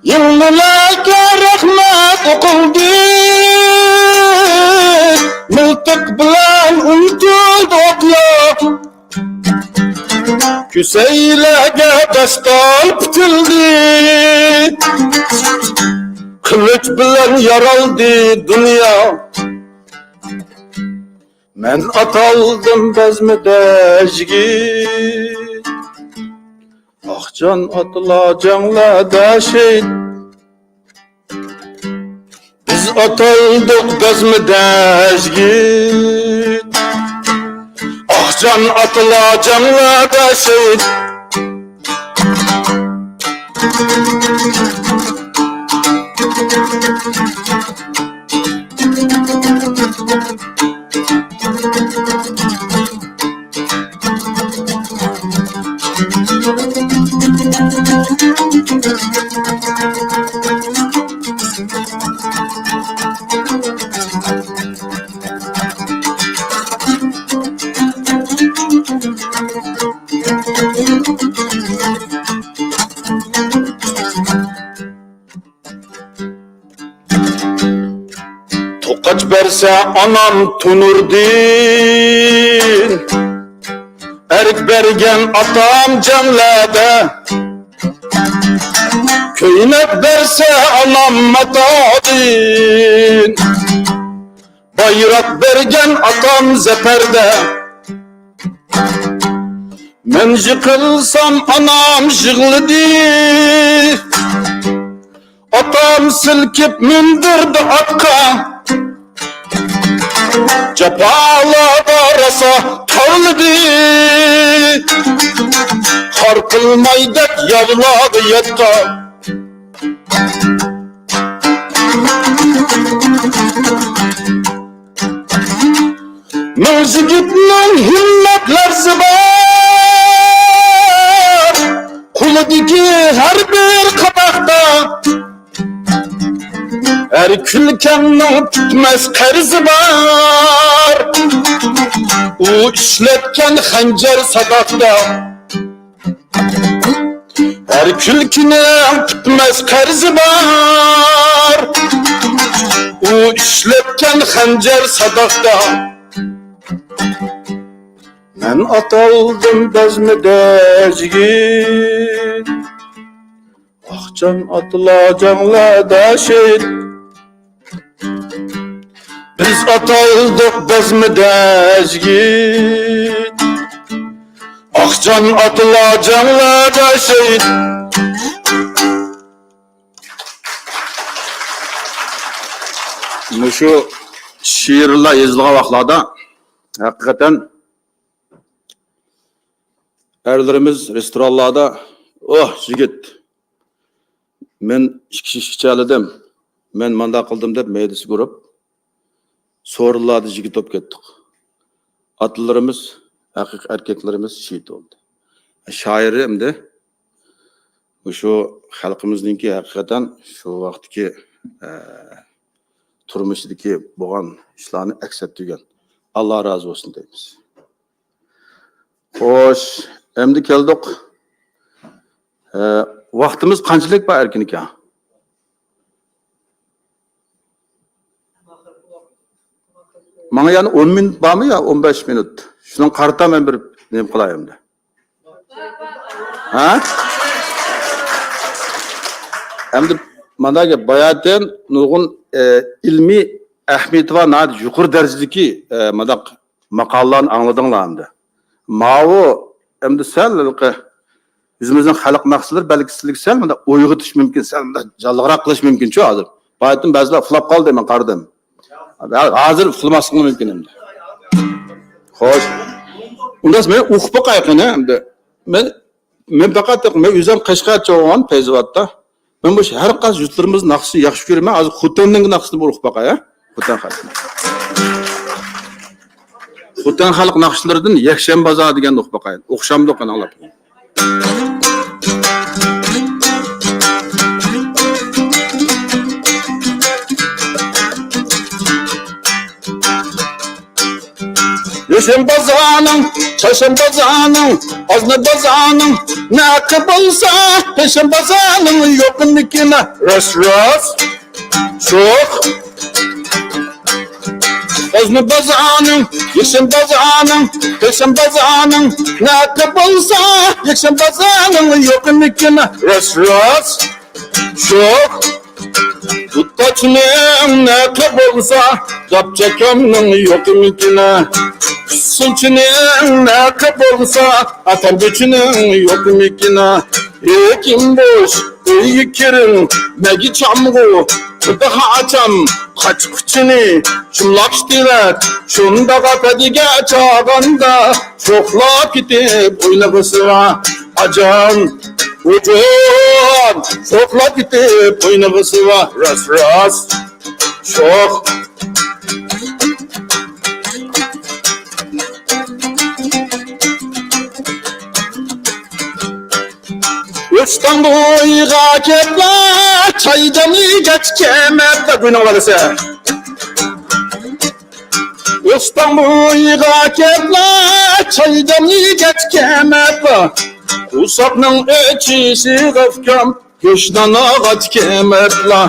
يىڭنىلەرگە رەھمەت ئوقۇلدى، مىلتىق بىلەن ئۇنتۇلدى ئوتلار. كۈسەيلەرگە داستان پۈتۈلدى، قىلىچ بىلەن يارالدى دۇنيا. مەن ئاتالدىم بەزمىدە يىگىت، ئاقجان ئاتىلار جەڭلەردە شېھىت. بىز ئاتالدۇق بەزمىدە يىگىت، ئاقجان ئاتىلار جەڭلەردە شېھىت. توقاچ بەرسە ئانام تونۇردىن، ئەرك بەرگەن ئاتام جەڭلەردە، كۆينەك بەرسە ئانام ماتادىن، بايراق بەرگەن ئاتام زەپەردە. مەن يىقىلسام ئانام يىغلىدى، ئاتام سىلكىپ مىندۈردى ئاتقا. جاپالاردا راسا تارلىدى، خار قىلماي دەپ ياۋلارغا ياتقان. مىڭ يىگىتنىڭ ھىممەت لەرزى بار، قولىدىكى ھەر بىر قاپاقتا ھەر كۈلكەمنىڭ پۈتمەس قەرزى بار. ئۇ ئىشلەتكەن خەنجەر ساداقتا ھەر كۈلكىنىڭ پۈتمەس قەرزى بار. ئۇ ئىشلەتكەن خەنجەر ساداقتا. مەن ئاتالدىم بەزمىدە يىگىت، ئاقجان ئاتىلار جەڭلەردە شېھىت. بىز ئاتالدۇق بەزمىدە يىگىت، ئاقجان ئاتىلار جەڭلەردە شېھىت. مۇشۇ شېئىرلار يېزىلغان ۋاقىتلاردا ھەقىقەتەن ئەرلىرىمىز رېستورانلاردا، ئوھ، يىگىت، مەن ئىككى شىشە ئىچەلىدىم، مەن مانداق قىلدىم دەپ مەيدىسىگە ئۇرۇپ، سورۇنلاردا يىگىت بولۇپ كەتتۇق. ئاتىلىرىمىز، ھەقىقىي ئەركەكلىرىمىز شېھىت بولدى. شائىر ئەمدى مۇشۇ خەلقىمىزنىڭكى ھەقىقەتەن شۇ ۋاقىتتىكى، ئە، تۇرمۇشىدىكى بولغان ئىشلارنى ئەكس ئەتتۈرگەن. ئاللا رازى بولسۇن دەيمىز. خوش، ئەمدى كەلدۇق. ئە، ۋاقتىمىز قانچىلىك بار ئەركىن ئاكا؟ ماڭا يەنە ئون مىنۇت بارمۇ يا ئون بەش مىنۇت؟ شۇنىڭغا قارىتا مەن بىر نېمە قىلاي ئەمدى. ھە؟ ئەمدى مانا گەپ باياتىن نۇرغۇن، ئە، ئىلمىي ئەھمىيىتى بار، ناھايىتى يۇقىرى دەرىجىدىكى، ئە، مانداق ماقالىلارنى ئاڭلىدىڭلار ئەمدى. ماۋۇ ئەمدى سەل ھېلىقى يۈزىمىزنىڭ خەلق ناخشىلىرى بەلكى سىلىگە سەل مۇنداق ئويغىتىش مۇمكىن، سەل مۇنداق جانلىقراق قىلىش مۇمكىنچۇ ھازىر. باياتىن بەزىلەر ئۇخلاپ قالدى، مەن قارىدىم. ھازىر ئۇخلىماسلىقى مۇمكىن ئەمدى. خوش. ئۇنداق مەن ئۇقۇپ باقاي قېنى ئەمدى. مەن، مەن پەقەت، مەن ئۆزۈم قەشقەرچە بولغان پەيزىۋاتتا. مەن مۇشۇ ھەر قايسى يۇرتلىرىمىزنىڭ ناخشىسىنى ياخشى كۆرىمەن. ھازىر خوتەننىڭ ناخشىسىنى بىر ئۇقۇپ باقاي، ھە؟ خوتەن خەلقى. خوتەن خەلق ناخشىلىرىدىن يەكشەنبە بازار دېگەننى ئۇقۇپ باقاي. ئوخشامدۇ قېنى ئاڭلاپ. يەكشەنبە بازارنىڭ، چارشەنبە بازارنىڭ، ئازنە بازارنىڭ نەقى بولسا، پەيشەنبە بازارنىڭ يوقمىكىن؟ راست، راست. شوق. ئازنە بازارنىڭ، يەكشەنبە بازارنىڭ، پەيشەنبە بازارنىڭ نەقى بولسا، يەكشەنبە بازارنىڭ يوقمىكىن؟ راست، راست. شوق. دۇتاچنىڭ نەقى بولسا، داپچاكامنىڭ يوقمىكىن؟ ئۇسسۇلچىنىڭ نەقى بولسا، ئاتارگۈچىنىڭ يوقمىكىن؟ ھېكىم بوش ئۆيگە كىرىڭ، مەگى چامغۇ، خۇدا خاچام، قاچقۇچىنى چۇملاپ ئىشلەت، شۇنداق ئەپەدىگە چاغاندا، شوخلاپ كېتىپ ئوينىغۇسى بار، ئاجان، ئۇجۇن، شوخلاپ كېتىپ ئوينىغۇسى بار، راست، راست، شوخ. ئۆستەڭ بويىغا كەپلا، چايدامنى كەچ كەمەپلا، گۇينىڭ بالىسى. ئۆستەڭ بويىغا كەپلا، چايدامنى كەچ كەمەپلا. قورساقنىڭ ئېچىشىغا ئۇكام، گۆشنان ئاغاچ كېمەپلا.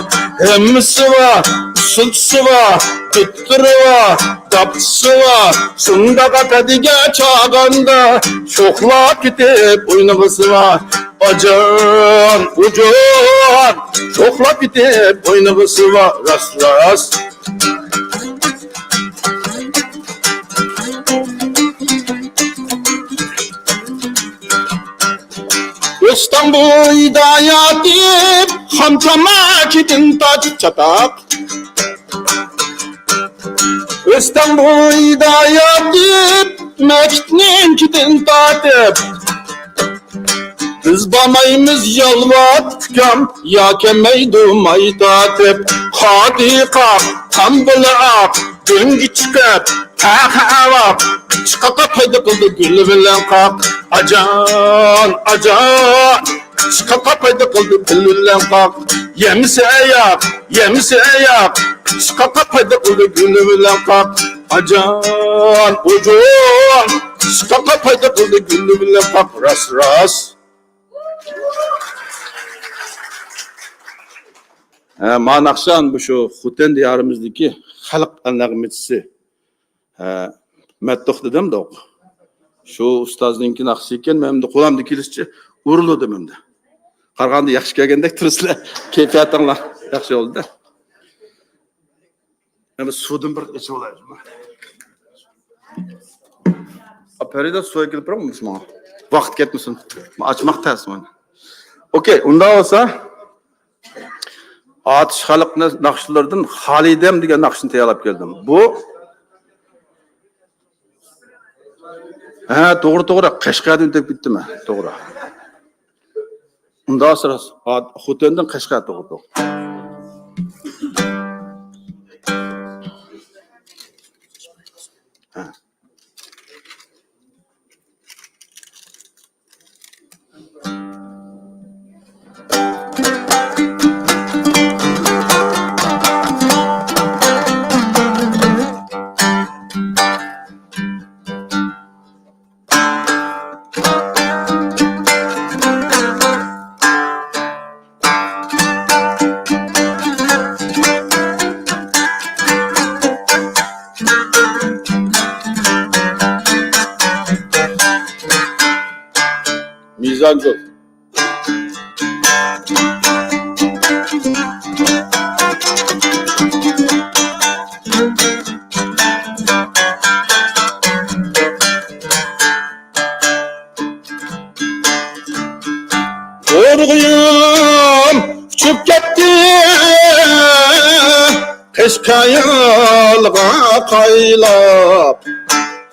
ھەممىسى بار، ئۇسسۇلچىسى بار، دۇتتۇرى بار، داپچىسى بار. شۇنداق ئەپەدىگە چاغاندا، شوخلاپ كېتىپ ئوينىغۇسى بار. ئاجان، ئۇجۇن، شوخلاپ كېتىپ ئوينىغۇسى بار. راست، راست. ئۆستەڭ بويىدا ياتىپ، خام تاماكىدىن تارتىپ چاتاق. ئۆستەڭ بويىدا ياتىپ، مەكىتنىڭكىدىن تارتىپ. بىز بارمايمىز يالۋات ئۇكام، يا كەلمەيدۇ ماي تارتىپ. قادى قاق، تامبىلى ئاق، دۆڭگە چىقىپ، قەھەۋاق، قىچقاققا پايدا قىلدى گۈل بىلەن قاق. ئاجان، ئاجان، قىچقاققا پايدا قىلدى گۈل بىلەن قاق. يەمسە ئاياق، يەمسە ئاياق، قىچقاققا پايدا قىلدى گۈل بىلەن قاق. ئاجان، ئۇجۇن، قىچقاققا پايدا قىلدى گۈل بىلەن قاق. راست، راست. ھە، مانا ناخشا مۇشۇ خوتەن دىيارىمىزدىكى خەلق نەغمىچىسى. ھە، مەتتۇق دېدىمدۇق. شۇ ئۇستازنىڭكى ناخشىسى ئىكەن، مەن ئەمدى قولۇمدىن كېلىشىچە ئۇرۇلدۇم ئەمدى. قارىغاندا ياخشى كەلگەندەك تۇرىسىلەر. كەيپىياتىڭلار ياخشى بولدى. ئەمدى سۇدىن بىر ئىچىۋالاي. ئا، پەرىدە، سۇ ئەكېلىپ بېرىڭ ماڭا. ۋاقىت كەتمىسۇن. ئاچماق تەس مانا. ئوكەي، ئۇنداق بولسا، ئاتۇش خەلق ناخشىلىرىدىن خالىدەم دېگەن ناخشىنى تەييارلاپ كەلدىم. بۇ، ھە، توغرا، توغرا، قەشقەردىن ئۆتۈپ كەتتىم، توغرا. ئۇنداق سىرا، خوتەندىن قەشقەر، توغرا، توغرا. ھە. مىزانگۈل. تۇرغۇيۇم ئۇچۇپ كەتتى، قەشقەر يولغا قايلاپ.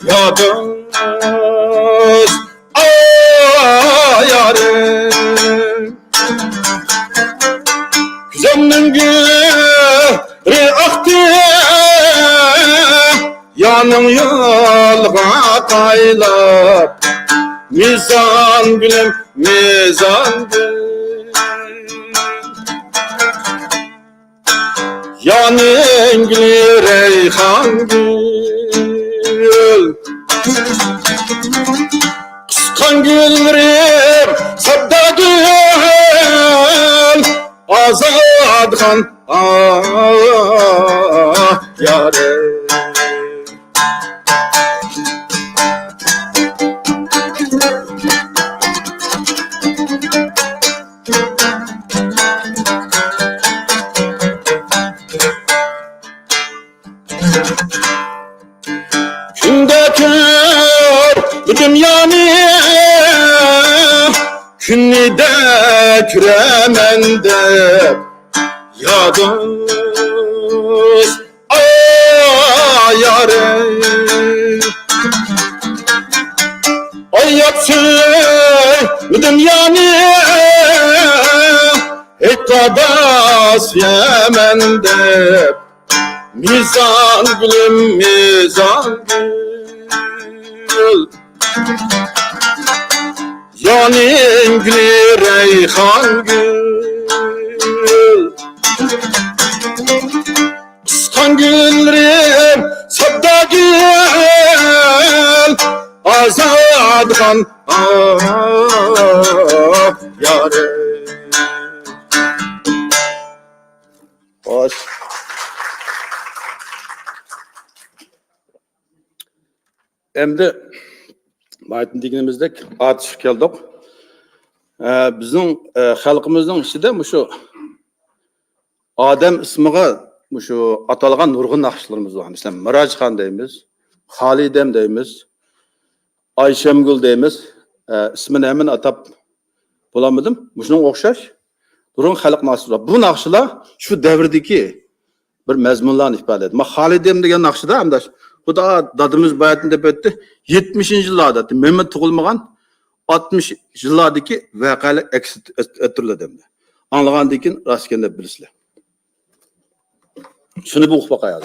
يا دوست، ئاي يارىم، كۆزۈمنىڭ گۆھىرى ئاقتى، يانىڭ يولغا قايلاپ. مىزانگۈلۈم، مىزانگۈل، يانىڭ گۈلى رەيھانگۈل. قىسقان گۈللىرىم ساددا گۈل، ئازادخان، ئاھ، يارىم. كۈندە كۆر بۇ دۇنيانى، كۈنىدە كۆرەمەن دەپ يادىڭىز، ئاي يارىم. ئاياپ سۆيمىدىم يانى، ھېيتقا سۆيەمەن دەپ. مىزان گۈلۈم، مىزان گۈل، يانىڭ گۈلى رەيھان گۈل. قىسقان گۈللىرىم ساددا گۈل، ئازادخان، ئاھ، يارىم. خوش. ئەمدى بايىتىن دېگىنىمىزدەك ئاتۇشقا كەلدۇق. ئە، بىزنىڭ، ئە، خەلقىمىزنىڭ ئىچىدە مۇشۇ ئادەم ئىسمىغا مۇشۇ ئاتالغان نۇرغۇن ناخشىلىرىمىز بار. مەسىلەن، مىراجخان دەيمىز، خالىدەم دەيمىز، ئايشەمگۈل دەيمىز. ئە، ئىسمىنى ھەممىنى ئاتاپ بولالمىدىم. مۇشۇنىڭغا ئوخشاش نۇرغۇن خەلق ناخشىسى بار. بۇ ناخشىلار شۇ دەۋردىكى بىر مەزمۇنلارنى ئىپادىلەيدۇ. ما خالىدەم دېگەن ناخشىدا، ئانداش، خۇدا دادىمىز باياتىن دەپ ئۆتتى. يەتمىشىنچى يىللاردا، مەن تۇغۇلمىغان، ئاتمىش يىللاردىكى ۋەقەلەر ئەكس ئەتتۈرۈلدى ئەمدى. ئاڭلىغاندىن كېيىن راستكەن دەپ بىلىسىلەر. شۇنى بۇ ئۇقۇپ باقايلى.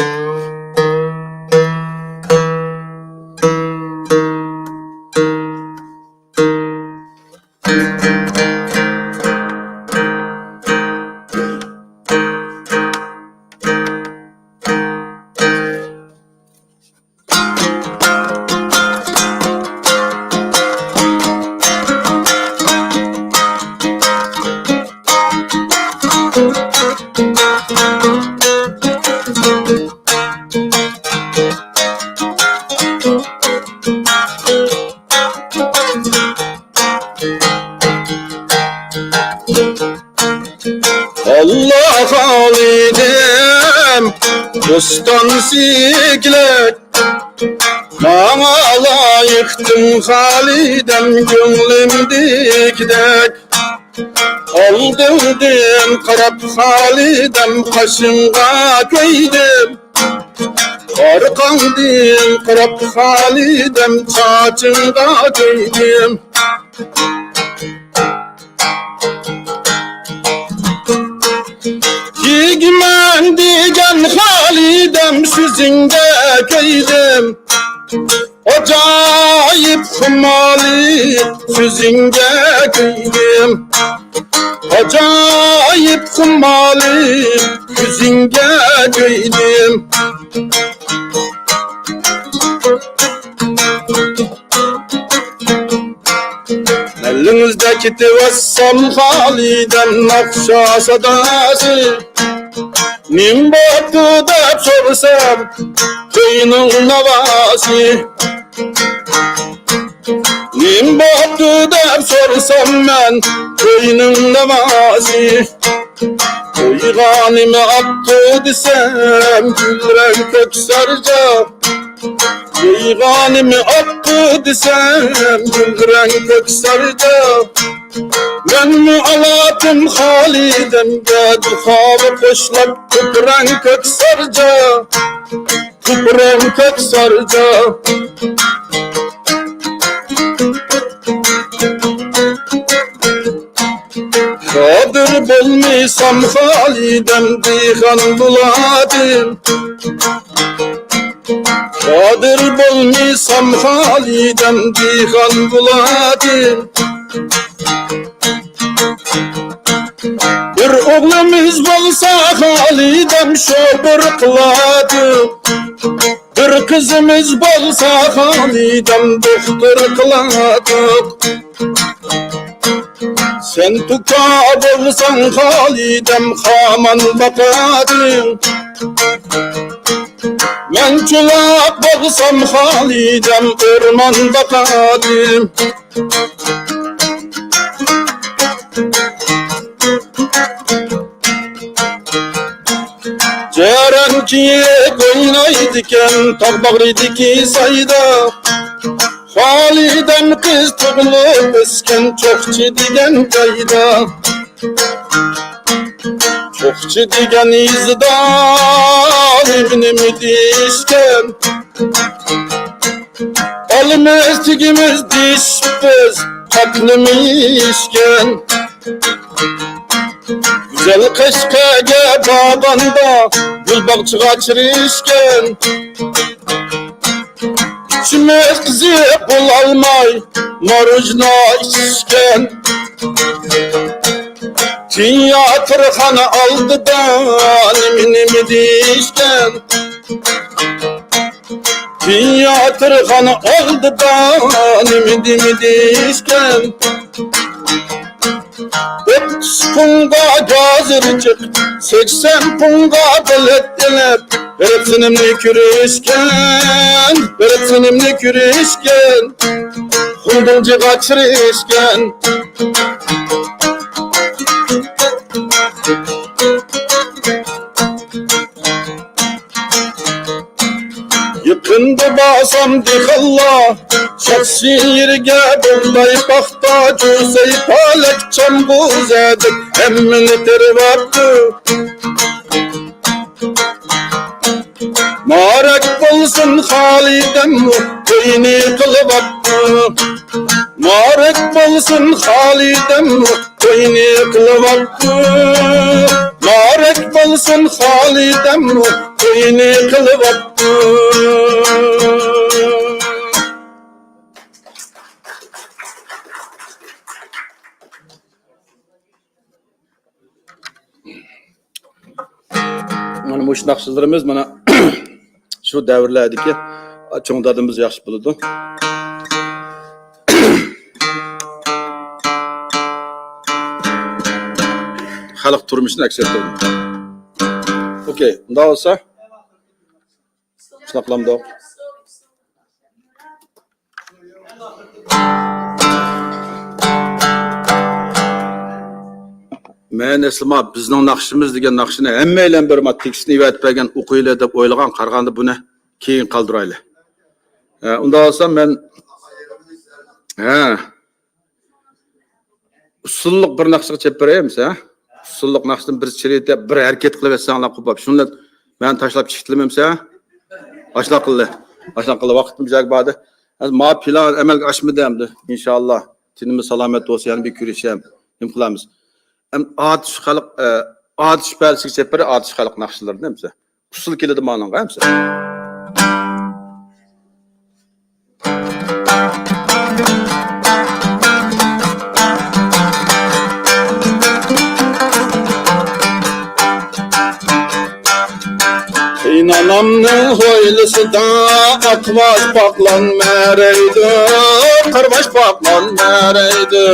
ئاللا خالىدەم، بوستان سېكىلەك، ماڭا لايىقتىم خالىدەم، كۆڭلۈمدىكىدەك. ئالدىڭدىن قاراپ خالىدەم قېشىڭغا كۆيدۈم. ئارقاڭدىن قاراپ خالىدەم چاچىڭغا كۆيدۈم. تېگىمەن دېگەن خالىدەم سۆزۈڭگە كۆيدۈم. ئاجايىپ خۇمارلىق سۆزۈڭگە كۆيدۈم. ئاجايىپ خۇمارلىق كۆزۈڭگە كۆيدۈم. ئەلىڭىزدە كېتىۋاتسام خالىدەم ناخشا ساداسى. نېمە بوپتۇ دەپ سورىسام، كۆينىڭ ناۋاسى. نېمە بوپتۇ دەپ سورىسام مەن، كۆينىڭ ناۋاسى. تويغا نېمە ئاپتۇ دېسەم، گۈل رەڭ كۆك سارجا. تويغا نېمە ئاپتۇ دېسەم، گۈل رەڭ كۆك سارجا. مەنمۇ ئالاتتىم خالىدەمگە، دۇخاۋا قوشلاپ، كۆك رەڭ كۆك سارجا. كۆك رەڭ كۆك سارجا. قادىر بولمىسام خالىدەم دېھقان بولاتتىم. قادىر بولمىسام خالىدەم دېھقان بولاتتىم. بىر ئوغلىمىز بولسا خالىدەم شوپۇر قىلاتتۇق. بىر قىزىمىز بولسا خالىدەم دوختۇر قىلاتتۇق. سەن توكا بولساڭ خالىدەم خامان باقاتتىڭ. مەن چولاق بولسام خالىدەم ئورمان باقاتتىم. جەرەن كىيىپ ئوينايدىكەن تاغ باغرىدىكى سايدا. خالىدەم قىز تۇغۇلۇپ ئۆسكەن چوقچى دېگەن جايدا. چوقچى دېگەن يېزىدا نېمە نېمە دېيىشكەن. ئالىمىز تېگىمىز دېيىشىپ بىز قاتنىمىشكەن. گۈزەل قەشقەرگە بارغاندا گۈل باغچىغا كىرىشكەن. ئىچىمىز قىزىپ بولالماي ماروژنا ئىچىشكەن. تىياتىرخانا ئالدىدا نېمە نېمە دېيىشكەن. تىياتىرخانا ئالدىدا نېمە نېمە دېيىشكەن. ئوتتۇز پۇڭغا گازىر چىقىپ، سەكسەن پۇڭغا بېلەت ئېلىپ، غېرىبسىنىمنى كۆرۈشكەن، غېرىبسىنىمنى كۆرۈشكەن، خۇڭدۇڭجىغا چىرىشكەن. يېقىندا بارسام دېھقانلار شاخسى يېرىگە بۇغداي، پاختا، جۈسەي، پالەك، چامغۇر زەردە ھەممىنى تېرىۋاپتۇ. مۇبارەك بولسۇن خالىدەممۇ تويىنى قىلىۋاپتۇ. مۇبارەك بولسۇن خالىدەممۇ تويىنى قىلىۋاپتۇ. مۇبارەك بولسۇن خالىدەممۇ تويىنى قىلىۋاپتۇ. مانا مۇشۇ ناخشىلىرىمىز مانا شۇ دەۋرلەردىكى چوڭ دادىمىز ياخشى بىلىدۇ. خەلق تۇرمۇشىنى ئەكس ئەتتۈرىدۇ. ئوكەي، ئۇنداق بولسا شۇنداق قىلامدۇق. مەن ئەسلى ما بىزنىڭ ناخشىمىز دېگەن ناخشىنى ھەممەيلەن بىر ما تېكىستنى ئەۋەتىپ بەرگەن ئوقۇيلى دەپ ئويلىغان، قارىغاندا بۇنى كېيىن قالدۇرايلى. ھە، ئۇنداق بولسا مەن، ھە. ئۇسسۇللۇق بىر ناخشىغا چېلىپ بېرەي ئەمسە. ئۇسسۇللۇق ناخشىدىن بىر شېرىتى، بىر ھەرىكەت قىلىۋەتسەڭلار قوپاپ. شۇنى مەن تاشلاپ چىقىتلىمەمسە. ئاشۇنداق قىلدى. ئاشۇنداق قىلدى. ۋاقتىم جايىغا باردى. ھازىر ما پىلان ئەمەلگە ئاشمىدى ئەمدى. ئىنشاللا. تېنىمىز سالامەت بولسا يەنە بىر كۆرۈشەم. نېمە قىلىمىز؟ ئەم، ئاتۇش خەلق، ئە، ئاتۇش پەلىسىگە چېلىپ بېرەي، ئاتۇش خەلق ناخشىلىرىنى ئەمسە. ئۇسسۇل كېلىدۇ مانىڭغا ئەمسە. قېيىنئانامنىڭ ھويلىسىدا ئاقباش پاقلان مەرەيدۇ، قارىباش پاقلان مەرەيدۇ.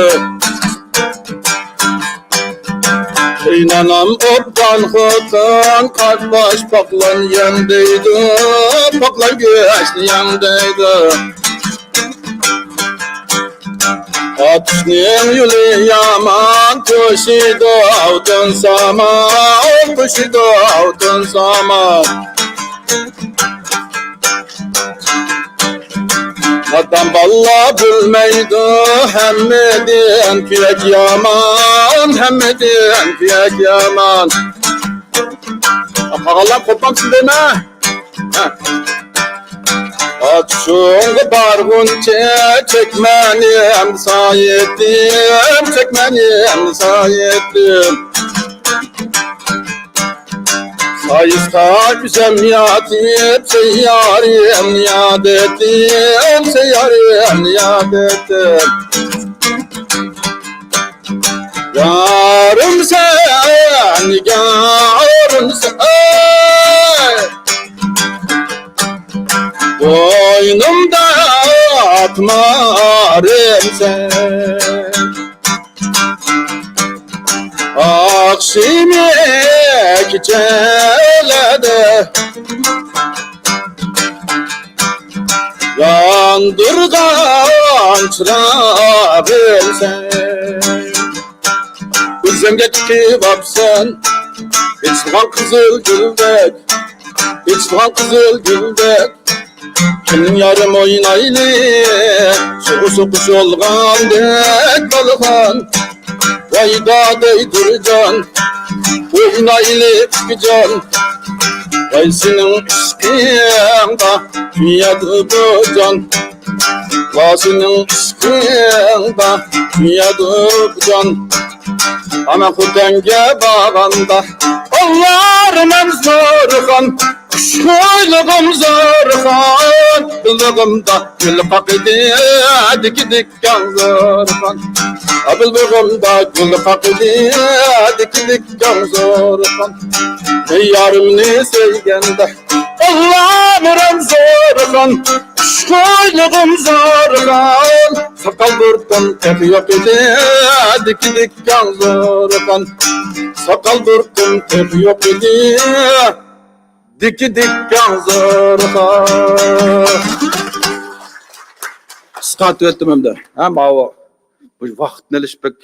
قېيىنئانام ئوبدان خوتۇن، قارىباش پاقلان يەڭ دەيدۇ، پاقلان گۆشنى يەڭ دەيدۇ. ئاتۇشنىڭ يولى يامان، توشىدۇ ئالتۇن سامان، توشىدۇ ئالتۇن سامان. نادان بالىلار بىلمەيدۇ، ھەممىدىن كۈيەك يامان، ھەممىدىن كۈيەك يامان. قالغانلار قوپمامسىز دەيمەن. ئاتۇشۇڭغا بارغۇنچە چەكمەنى ئەمدى سايىتىم، چەكمەنى ئەمدى سايىتىم. سايىسقا ئۆزەم ياتىپ، سەييارىمنى ياد ئېتىم، سەييارىمنى ياد ئېتىم. يارىمسەن، يارىمسەن، ئەي. بوينۇمدا تۇمارىمسەن. ئاخشىمى كېچىلەردە ياندۇرغان چىراغىمسەن. ئۆزۈڭگە تىقىۋاپسەن، ئېچىلغان قىزىل گۈلدەك، ئېچىلغان قىزىل گۈلدەك. كېلىڭ يارىم ئوينايلى، سۇغۇسى قوشۇلغاندەك بولغان. ۋاي دادەي دۇرجان، ئوينايلى ئىككى جان. ۋاي سېنىڭ ئىشقىڭدا كۆيەدۇ بۇ جان. ۋاي سېنىڭ ئىشقىڭدا كۆيەدۇ بۇ جان. ئانا خوتەنگە بارغاندا، بالىلار مەن زورخان، خۇشخۇيلۇقۇم زورخان، بىلىغىمدا گۈل قاقىدى، دىكى دىك. دىككاڭ زورخان. ئابىلبېغىمدا گۈل قاقىدى، دىككاڭ زورخان. يارىمنى سۆيگەندە، ئاللامۇرام زورخان. خۇشخۇيلۇقۇم زورخان. ساقال بۇرۇتۇم تېخى يوق ئىدى، دىككاڭ زورخان. ساقال بۇرۇتۇم تېخى يوق ئىدى. دىككاڭ زورخان. قىسقارتىۋەتتىم ئەمدى. ھە، ماۋۇ. بۇ ۋاقىتنى ئېلىش بەك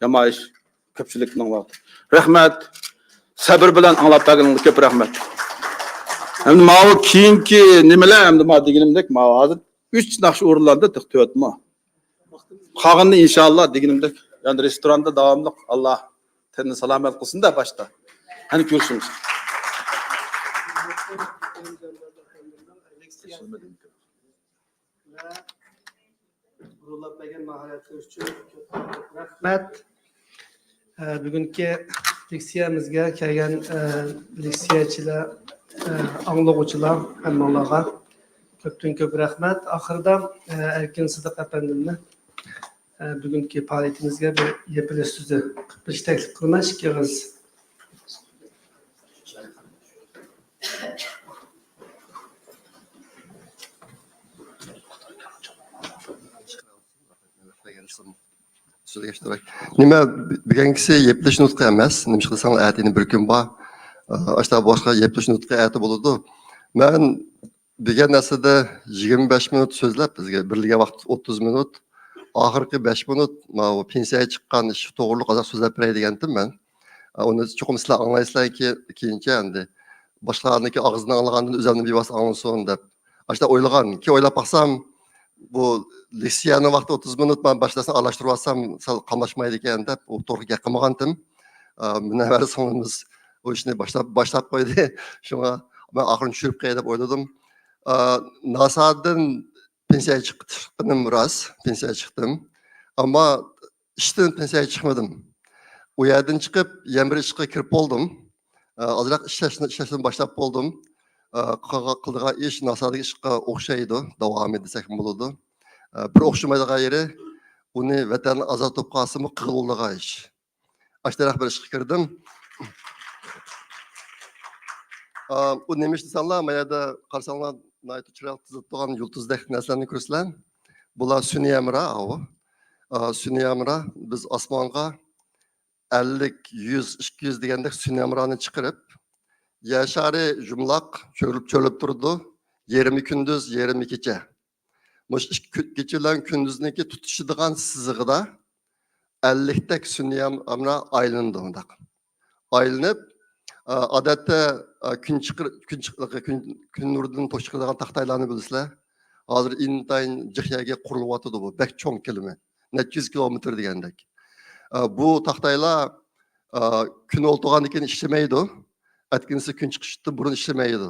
يامان ئىش. كۆپچىلىكنىڭ ۋاقتى. رەھمەت. سەبرى بىلەن ئاڭلاپ بەرگىنىڭىزگە كۆپ رەھمەت. ئەمدى ماۋۇ كېيىنكى نېمىلەر، ئەمدى ما دېگىنىمدەك، ماۋۇ ھازىر ئۈچ ناخشا ئورۇنلاندى، تېخى تۆتمۇ. قالغىنىنى ئىنشاللا دېگىنىمدەك، يەنە رېستوراندا داۋاملىق، ئاللا تېنىنى سالامەت قىلسۇن-دە باشتا. يەنە كۆرۈشىمىز. ۋە ئورۇنلاپ بەرگەن ماھارەتلىرى ئۈچۈن كۆپ رەھمەت. ئە، بۈگۈنكى لېكسىيەمىزگە كەلگەن، ئە، لېكسىيەچىلەر، ئە، ئاڭلىغۇچىلار ھەممىڭلارغا كۆپتىن كۆپ رەھمەت. ئاخىرىدا، ئە، ئەركىن سىدىق ئەپەندىمنى، ئە، بۈگۈنكى پائالىيىتىمىزگە بىر يېپىلىش سۆزى قىلىپ بېرىشنى تەكلىپ قىلىمەن، ئىككى ئېغىز. نېمە، بۈگۈنكىسى يېپىلىش نۇتقى ئەمەس. نېمىشقا دېسەڭلار، ئەتىنى بىر كۈن بار. ئاشتا باشقا يېپىلىش نۇتقى ئەتە بولىدۇ. مەن دېگەن نەرسىدە يىگىرمە بەش مىنۇت سۆزلەپ، بىزگە بېرىلگەن ۋاقىت ئوتتۇز مىنۇت. ئاخىرقى بەش مىنۇت ماۋۇ پېنسىيەگە چىققان ئىش توغرۇلۇق ئازراق سۆزلەپ بېرەي دېگەنتىم مەن. ئۇنى چوقۇم سىلەر ئاڭلايسىلەر كېيىنچە ئەمدى. باشقىلارنىڭكى ئاغزىدىن ئاڭلىغاندىن ئۆزۈمنى بىۋاسىتە ئاڭلىسۇن دەپ. ئاشۇنداق ئويلىغان. كېيىن ئويلاپ باقسام، بۇ لېكسىيەنىڭ ۋاقتى ئوتتۇز مىنۇت، مەن باشلىسام ئارىلاشتۇرۇۋالسام سەل قاملاشمايدىكەن دەپ، ئۇ توغرا گەپ قىلمىغانتىم. ئا، مۇنەۋۋەر سىڭلىمىز ئۇ ئىشنى باشلاپ، باشلاپ قويدى. شۇڭا مەن ئاخىرىنى چۈشۈرۈپ قوياي دەپ ئويلىدىم. ئا، ناسادىن پېنسىيەگە چىققىنىم راست، پېنسىيەگە چىقتىم. ئەمما ئىشتىن پېنسىيەگە چىقمىدىم. ئۇ يەردىن چىقىپ، يەنە بىر ئىشقا كىرىپ بولدۇم. ئا، ئازراق ئىشلەشنى، ئىشلەشنى باشلاپ بولدۇم. ئا، قىلغا-، قىلىدىغان ئىش ناسادىكى ئىشقا ئوخشايدۇ، داۋامى دېسەكمۇ بولىدۇ. ئا، بىر ئوخشىمايدىغان يېرى، ئۇنى ۋەتەندىن ئازاد بولۇپ قالسىمۇ قىلغىلى بولىدىغان ئىش. ئاشۇنداق بىر ئىشقا كىردىم. ئا، ئۇ نېمە ئىش دېسەڭلار، ما يەردە قارىساڭلار، ناھايىتى چىرايلىق تىزىلىپ تۇرغان يۇلتۇزدەك نەرسىلەرنى كۆرىسىلەر. بۇلار سۈنئىي ھەمراھ، ئاۋۇ. ئا، سۈنئىي ھەمراھ، بىز ئاسمانغا ئەللىك، يۈز، ئىككى يۈز دېگەندەك سۈنئىي ھەمراھنى چىقىرىپ، يەر شارى يۇمىلاق چۆرۈلۈپ، چۆرۈلۈپ تۇرىدۇ. يېرىمى كۈندۈز، يېرىمى كېچە. مۇشۇ ئىككى كۈ-، كېچە بىلەن كۈندۈزنىڭكى تۇتىشىدىغان سىزىقىدا ئەللىكتەك سۈنئىي ھەم-، ھەمراھ ئايلىنىدۇ مۇنداق. ئايلىنىپ، ئا، ئادەتتە، ئا، كۈن چىقىر-، كۈن چىق-، كۈن، كۈن نۇرىدىن توك چىقىرىدىغان تاختايلارنى بىلىسىلەر. ھازىر ئىنتايىن جىق يەرگە قۇرۇلۇۋاتىدۇ بۇ. بەك چوڭ كېلىمى. نەچچە يۈز كىلومېتىر دېگەندەك. ئا، بۇ تاختايلار، ئا، كۈن ئولتۇرغاندىن كېيىن ئىشلىمەيدۇ. ئەتىگىنىسى كۈن چىقىشتىن بۇرۇن ئىشلىمەيدۇ.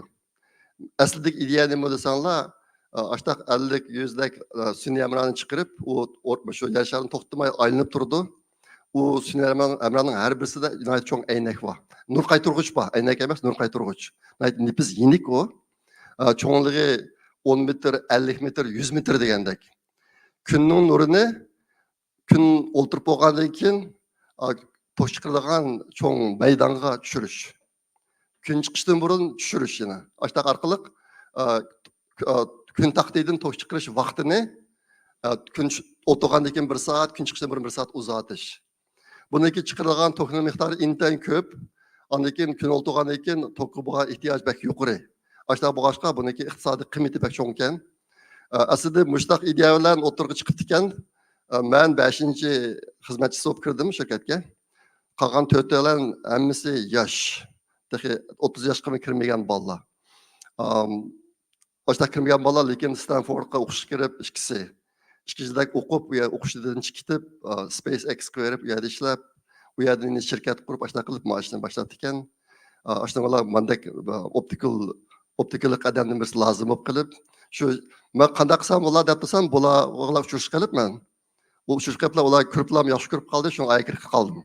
ئەسلىدىكى ئىدىيە نېمە دېسەڭلار، ئاشتاق ئەللىك، يۈزلەك، ئە، سۈنئىي ھەمراھنى چىقىرىپ، ئۇ ئور-، شۇ يەر شارىنى توختىماي ئايلىنىپ تۇرىدۇ. ئۇ سۈنئىي ھەمراھ-، ھەمراھنىڭ ھەر بىرسىدە ناھايىتى چوڭ ئەينەك بار. نۇر قايتۇرغۇچ بار، ئەينەك ئەمەس، نۇر قايتۇرغۇچ. ناھايىتى نېپىز يېنىك ئۇ. ئە، چوڭلۇقى ئون مېتىر، ئەللىك مېتىر، يۈز مېتىر دېگەندەك. كۈننىڭ نۇرىنى كۈن ئولتۇرۇپ بولغاندىن كېيىن، ئا، توك چىقىرىدىغان چوڭ مەيدانغا چۈشۈرۈش. كۈن چىقىشتىن بۇرۇن چۈشۈرۈش يەنە. ئاشتاق ئارقىلىق، ئا، ك-، ئا، كۈن تاختىدىن توك چىقىرىش ۋاقتىنى، ئا، كۈن چۈ-، ئولتۇرغاندىن كېيىن بىر سائەت، كۈن چىقىشتىن بۇرۇن بىر سائەت ئۇزارتىش. بۇنىڭكى چىقىرىدىغان توكنىڭ مىقدارى ئىنتايىن كۆپ. ئاندىن كېيىن كۈن ئولتۇرغاندىن كېيىن توكقا بولغان ئېھتىياج بەك يۇقىرى. ئاشۇنداق بولغاچقا، بۇنىڭكى ئىقتىسادىي قىممىتى بەك چوڭكەن. ئە، ئەسلىدە مۇشۇنداق ئىدىيە بىلەن ئوتتۇرىغا چىقىپتىكەن. ئە، مەن بەشىنچى خىزمەتچىسى بولۇپ كىردىم شىركەتكە. قالغان تۆتەيلەن ھەممىسى ياش. تېخى ئوتتۇز ياشقىمۇ كىرمىگەن بالىلار. ئام، ئاشۇنداق كىرمىگەن بالىلار، لېكىن ستانفوردقا ئوقۇشقا كىرىپ، ئىككىسى. ئىككىنچىدەك ئوقۇپ، ئۇ يەر ئوقۇشىدىن چىقىپ، ئا، سپېيس ئېكسقا بېرىپ، ئۇ يەردە ئىشلەپ، ئۇ يەردىن يەنە شىركەت قۇرۇپ، ئاشۇنداق قىلىپ مائاشنى باشلاپتىكەن. ئا، ئاشۇنىڭغىلا ماندەك، ئا، ئوپتىكال، ئوپتىكال ئادەمدىن بىرسى لازىم بولۇپ قېلىپ، شۇ، مەن قانداق قىلسام بولا دەپ تۇرسام، بۇلار، بۇلار ئۇچرىشىپ قېلىپ مەن. بۇ ئۇچرىشىپ قېلىپلا، ئۇلار كۆرۈپلا ياخشى كۆرۈپ قالدى، شۇڭا ئايكىر قىلىپ قالدىم.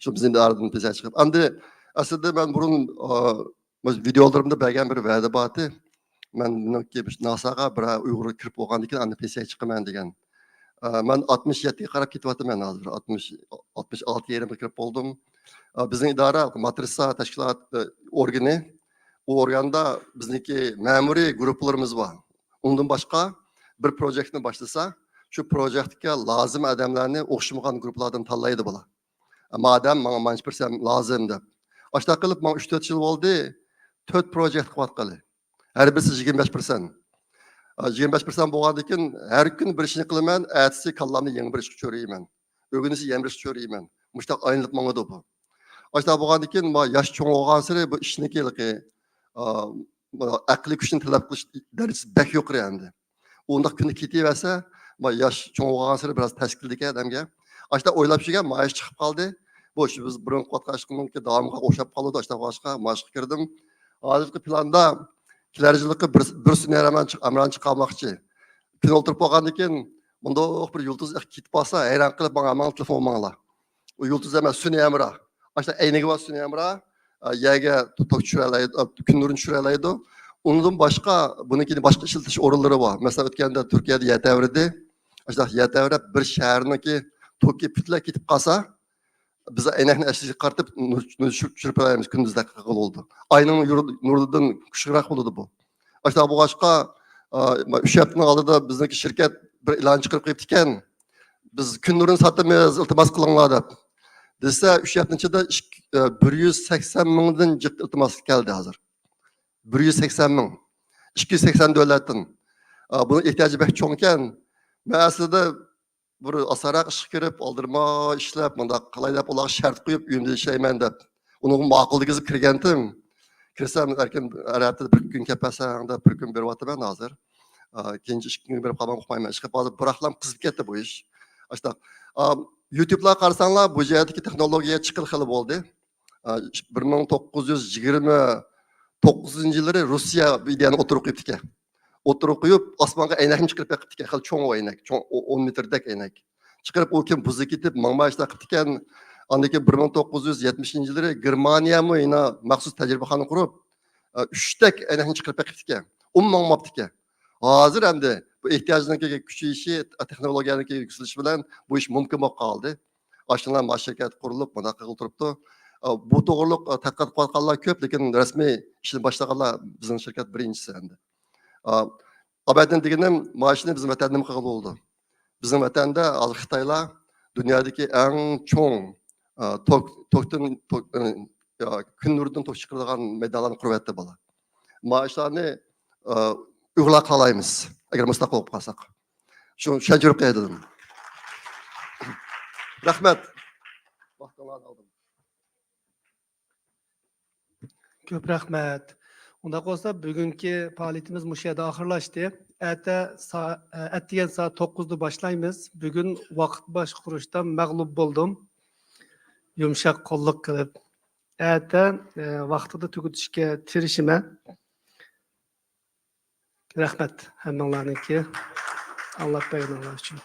شۇ بىزنىڭ ئارىدىن تېز چىقىپ. ئەمدى ئەسلىدە مەن بۇرۇن، ئا، مۇشۇ ۋىدېئولىرىمدا بەرگەن بىر ۋەدە بارتى. مەن بۇنىڭكى ناساغا بىر ئۇيغۇر كىرىپ بولغاندىن كېيىن ئاندىن پېنسىيەگە چىقىمەن دېگەن. ئە، مەن ئاتمىش يەتتىگە قاراپ كېتىۋاتىمەن ھازىر. ئاتمىش، ئاتمىش ئالتە يېرىمغا كىرىپ بولدۇم. ئە، بىزنىڭ ئىدارە، ماترىسا تەشكىلات، ئە، ئورگىنى، ئۇ ئورگاندا بىزنىڭكى مەمۇرىي گۇرۇپپىلىرىمىز بار. ئۇنىڭدىن باشقا بىر پروژېكتنى باشلىسا، شۇ پروژېكتكە لازىم ئادەملەرنى ئوخشىمىغان گۇرۇپپىلاردىن تاللايدۇ بۇلار. مادەم ماڭا مانچە پىرسەنت لازىم دەپ. ئاشۇنداق قىلىپ ماڭا ئۈچ تۆت يىل بولدى، تۆت پروژېكت قىلىۋاتقىلى. ھەر بىرسى يىگىرمە بەش پىرسەنت. ئا، يىگىرمە بەش پىرسەنت بولغاندىن كېيىن ھەر كۈنى بىر ئىشنى قىلىمەن، ئەتىسى كاللامنى يېڭى بىر ئىشقا چۆرىيمەن. ئۆگۈنسە يەنە بىر ئىشقا چۆرىيمەن. مۇشۇنداق ئايلىنىپ ماڭىدۇ بۇ. ئاشۇنداق بولغاندىن كېيىن ما ياش چوڭ بولغانسېرى بۇ ئىشنىڭكى ھېلىقى، ئا، ئەقلىي كۈچنى تەلەپ قىلىش دەرىجىسى بەك يۇقىرى ئەمدى. ئۇنداق كۈنى كېتىۋەرسە، ما ياش چوڭ بولغانسېرى بىراز تەس كېلىدىكەن ئادەمگە. ئاشۇنداق ئويلاپ يۈرگەن، مائاش چىقىپ قالدى. بۇ ئىش بىز بۇرۇن قىلىۋاتقان ئىشقىمىزنىڭكى داۋامىغا ئوخشاپ قالىدۇ، ئاشۇنداق بولغاچقا مائاشقا كىردىم. ھازىرقى پىلاندا كېلەر يىلقى بىر، بىر سۈنئىي ھەمراھ چىق-، ھەمراھنى چىقارماقچى. كۈن ئولتۇرۇپ بولغاندىن كېيىن مۇنداق بىر يۇلتۇز كېتىپ قالسا، ھەيران قېلىپ ماڭا ھەممىڭلار تېلېفون قىلماڭلار. ئۇ يۇلتۇز ئەمەس، سۈنئىي ھەمراھ. ئاشۇنداق ئەينىكى بار سۈنئىي ھەمراھ، ئا، يەرگە توك چۈشۈرەلەيدۇ، ئا، كۈن نۇرىنى چۈشۈرەلەيدۇ. ئۇنىڭدىن باشقا، بۇنىڭكى باشقا ئىشلىتىش ئورۇنلىرى بار. مەسىلەن، ئۆتكەندە تۈركىيەدە يەر تەۋرىدى. ئاشۇنداق يەر تەۋرەپ، بىر شەھەرنىڭكى توكى پۈتۈنلەي كېتىپ قالسا، بىز ئەينەكنى ئەسلىگە قارىتىپ، نۇر، نۇر چۈشۈرۈپ، چۈشۈرۈپ بېرەلەيمىز كۈندۈزدەك قىلغىلى بولىدۇ. ئاينىڭ يورۇ-، نۇرىدىن كۈچلۈكرەك بولىدۇ بۇ. ئاشۇنداق بولغاچقا، ئا، ئۈچ ھەپتىنىڭ ئالدىدا بىزنىڭكى شىركەت بىر ئېلان چىقىرىپ قويۇپتىكەن، بىز كۈن نۇرىنى ساتىمىز، ئىلتىماس قىلىڭلار دەپ. دېسە، ئۈچ ھەپتىنىڭ ئىچىدە ئىككى، ئە، بىر يۈز سەكسەن مىڭدىن جىق ئىلتىماسلىق كەلدى ھازىر. بىر يۈز سەكسەن مىڭ. ئىككى يۈز سەكسەن دۆلەتتىن. ئا، بۇنىڭ ئېھتىياجى بەك چوڭكەن. مەن ئەسلىدە بىر ئاسانراق ئىشقا كىرىپ، ئالدىرىما ئىشلەپ، مۇنداق قىلاي دەپ، ئۇلارغا شەرت قويۇپ، ئۆيۈمدە ئىشلەيمەن دەپ، ئۇنىڭغا ماقۇل دېگۈزۈپ كىرگەنتىم. كىرسەم، ئەركىن ھەر ھەپتىدە بىر كۈن كەپ بەرسەڭ دەپ، بىر كۈن بېرىۋاتىمەن ھازىر. ئا، كېيىنچە ئىككى كۈنگە بېرىپ قالمام، ئۇقمايمەن. ئىشقىلىپ ھازىر بىراقلا قىزىپ كەتتى بۇ ئىش. ئاشۇنداق. ئا، يۇتۇبلارغا قارىساڭلار، بۇ جەھەتتىكى تېخنولوگىيە چىققىلى خېلى بولدى. ئا، بىر مىڭ توققۇز يۈز يىگىرمە توققۇزىنچى يىللىرى روسىيە بىر ئىدىيەنى ئوتتۇرىغا قويۇپتىكەن. ئوتتۇرىغا قويۇپ، ئاسمانغا ئەينەكنى چىقىرىپ بېقىپتىكەن. خېلى چوڭ ئەينەك، چوڭ، ئو-، ئون مېتىردەك ئەينەك. چىقىرىپ، ئۇ كېيىن بۇزۇپ كېتىپ، ماڭماي ئىشلار قىپتىكەن. ئاندىن كېيىن بىر مىڭ توققۇز يۈز يەتمىشىنچى يىللىرى گېرمانىيەمۇ يەنە مەخسۇس تەجرىبىخانا قۇرۇپ، ئۈچتەك ئەينەكنى چىقىرىپ بېقىپتىكەن. ئۇمۇ ماڭماپتىكەن. ھازىر ئەمدى بۇ ئېھتىياجنىڭكى كۈچىيىشى، تېخنولوگىيەنىڭكى يۈكسىلىشى بىلەن بۇ ئىش مۇمكىن بولۇپ قالدى. ئاشۇنداق ما شىركەت قۇرۇلۇپ، مۇنداق قىلغىلى تۇرۇپتۇ. بۇ توغرۇلۇق تەتقىقات قىلىۋاتقانلار كۆپ، لېكىن رەسمىي ئىشنى باشلىغانلار بىزنىڭ شىركەت بىرىنچىسى ئەمدى. ئا، ئابەدىن دېگىنىم، مانا شۇنى بىزنىڭ ۋەتەندىمۇ قىلغىلى بولىدۇ. بىزنىڭ ۋەتەندە ھازىر خىتايلار دۇنيادىكى ئەڭ چوڭ، ئا، توك، توكتىن، توك، ئا، كۈن نۇرىدىن توك چىقىرىدىغان مەيدانلارنى قۇرۇۋەتتى بۇلار. مانا شۇلارنى، ئا، ئۇيغۇرلار قىلالايمىز، ئەگەر مۇستەقىل بولۇپ قالساق. شۇ، شۇنى چۈشەندۈرۈپ قوياي دېدىم. رەھمەت. ۋاقتىڭلارنى ئالدىم. كۆپ رەھمەت. ئۇنداق بولسا، بۈگۈنكى پائالىيىتىمىز مۇشۇ يەردە ئاخىرلاشتى. ئەتە سا-، ئەتىگەن سائەت توققۇزدا باشلايمىز. بۈگۈن ۋاقىت باشقۇرۇشتا مەغلۇپ بولدۇم. يۇمشاق قوللۇق قىلىپ. ئەتە، ئە، ۋاقتىدا تۈگىتىشكە تىرىشىمەن. رەھمەت ھەممىڭلارنىڭكى ئاڭلاپ بەرگىنىڭلار ئۈچۈن.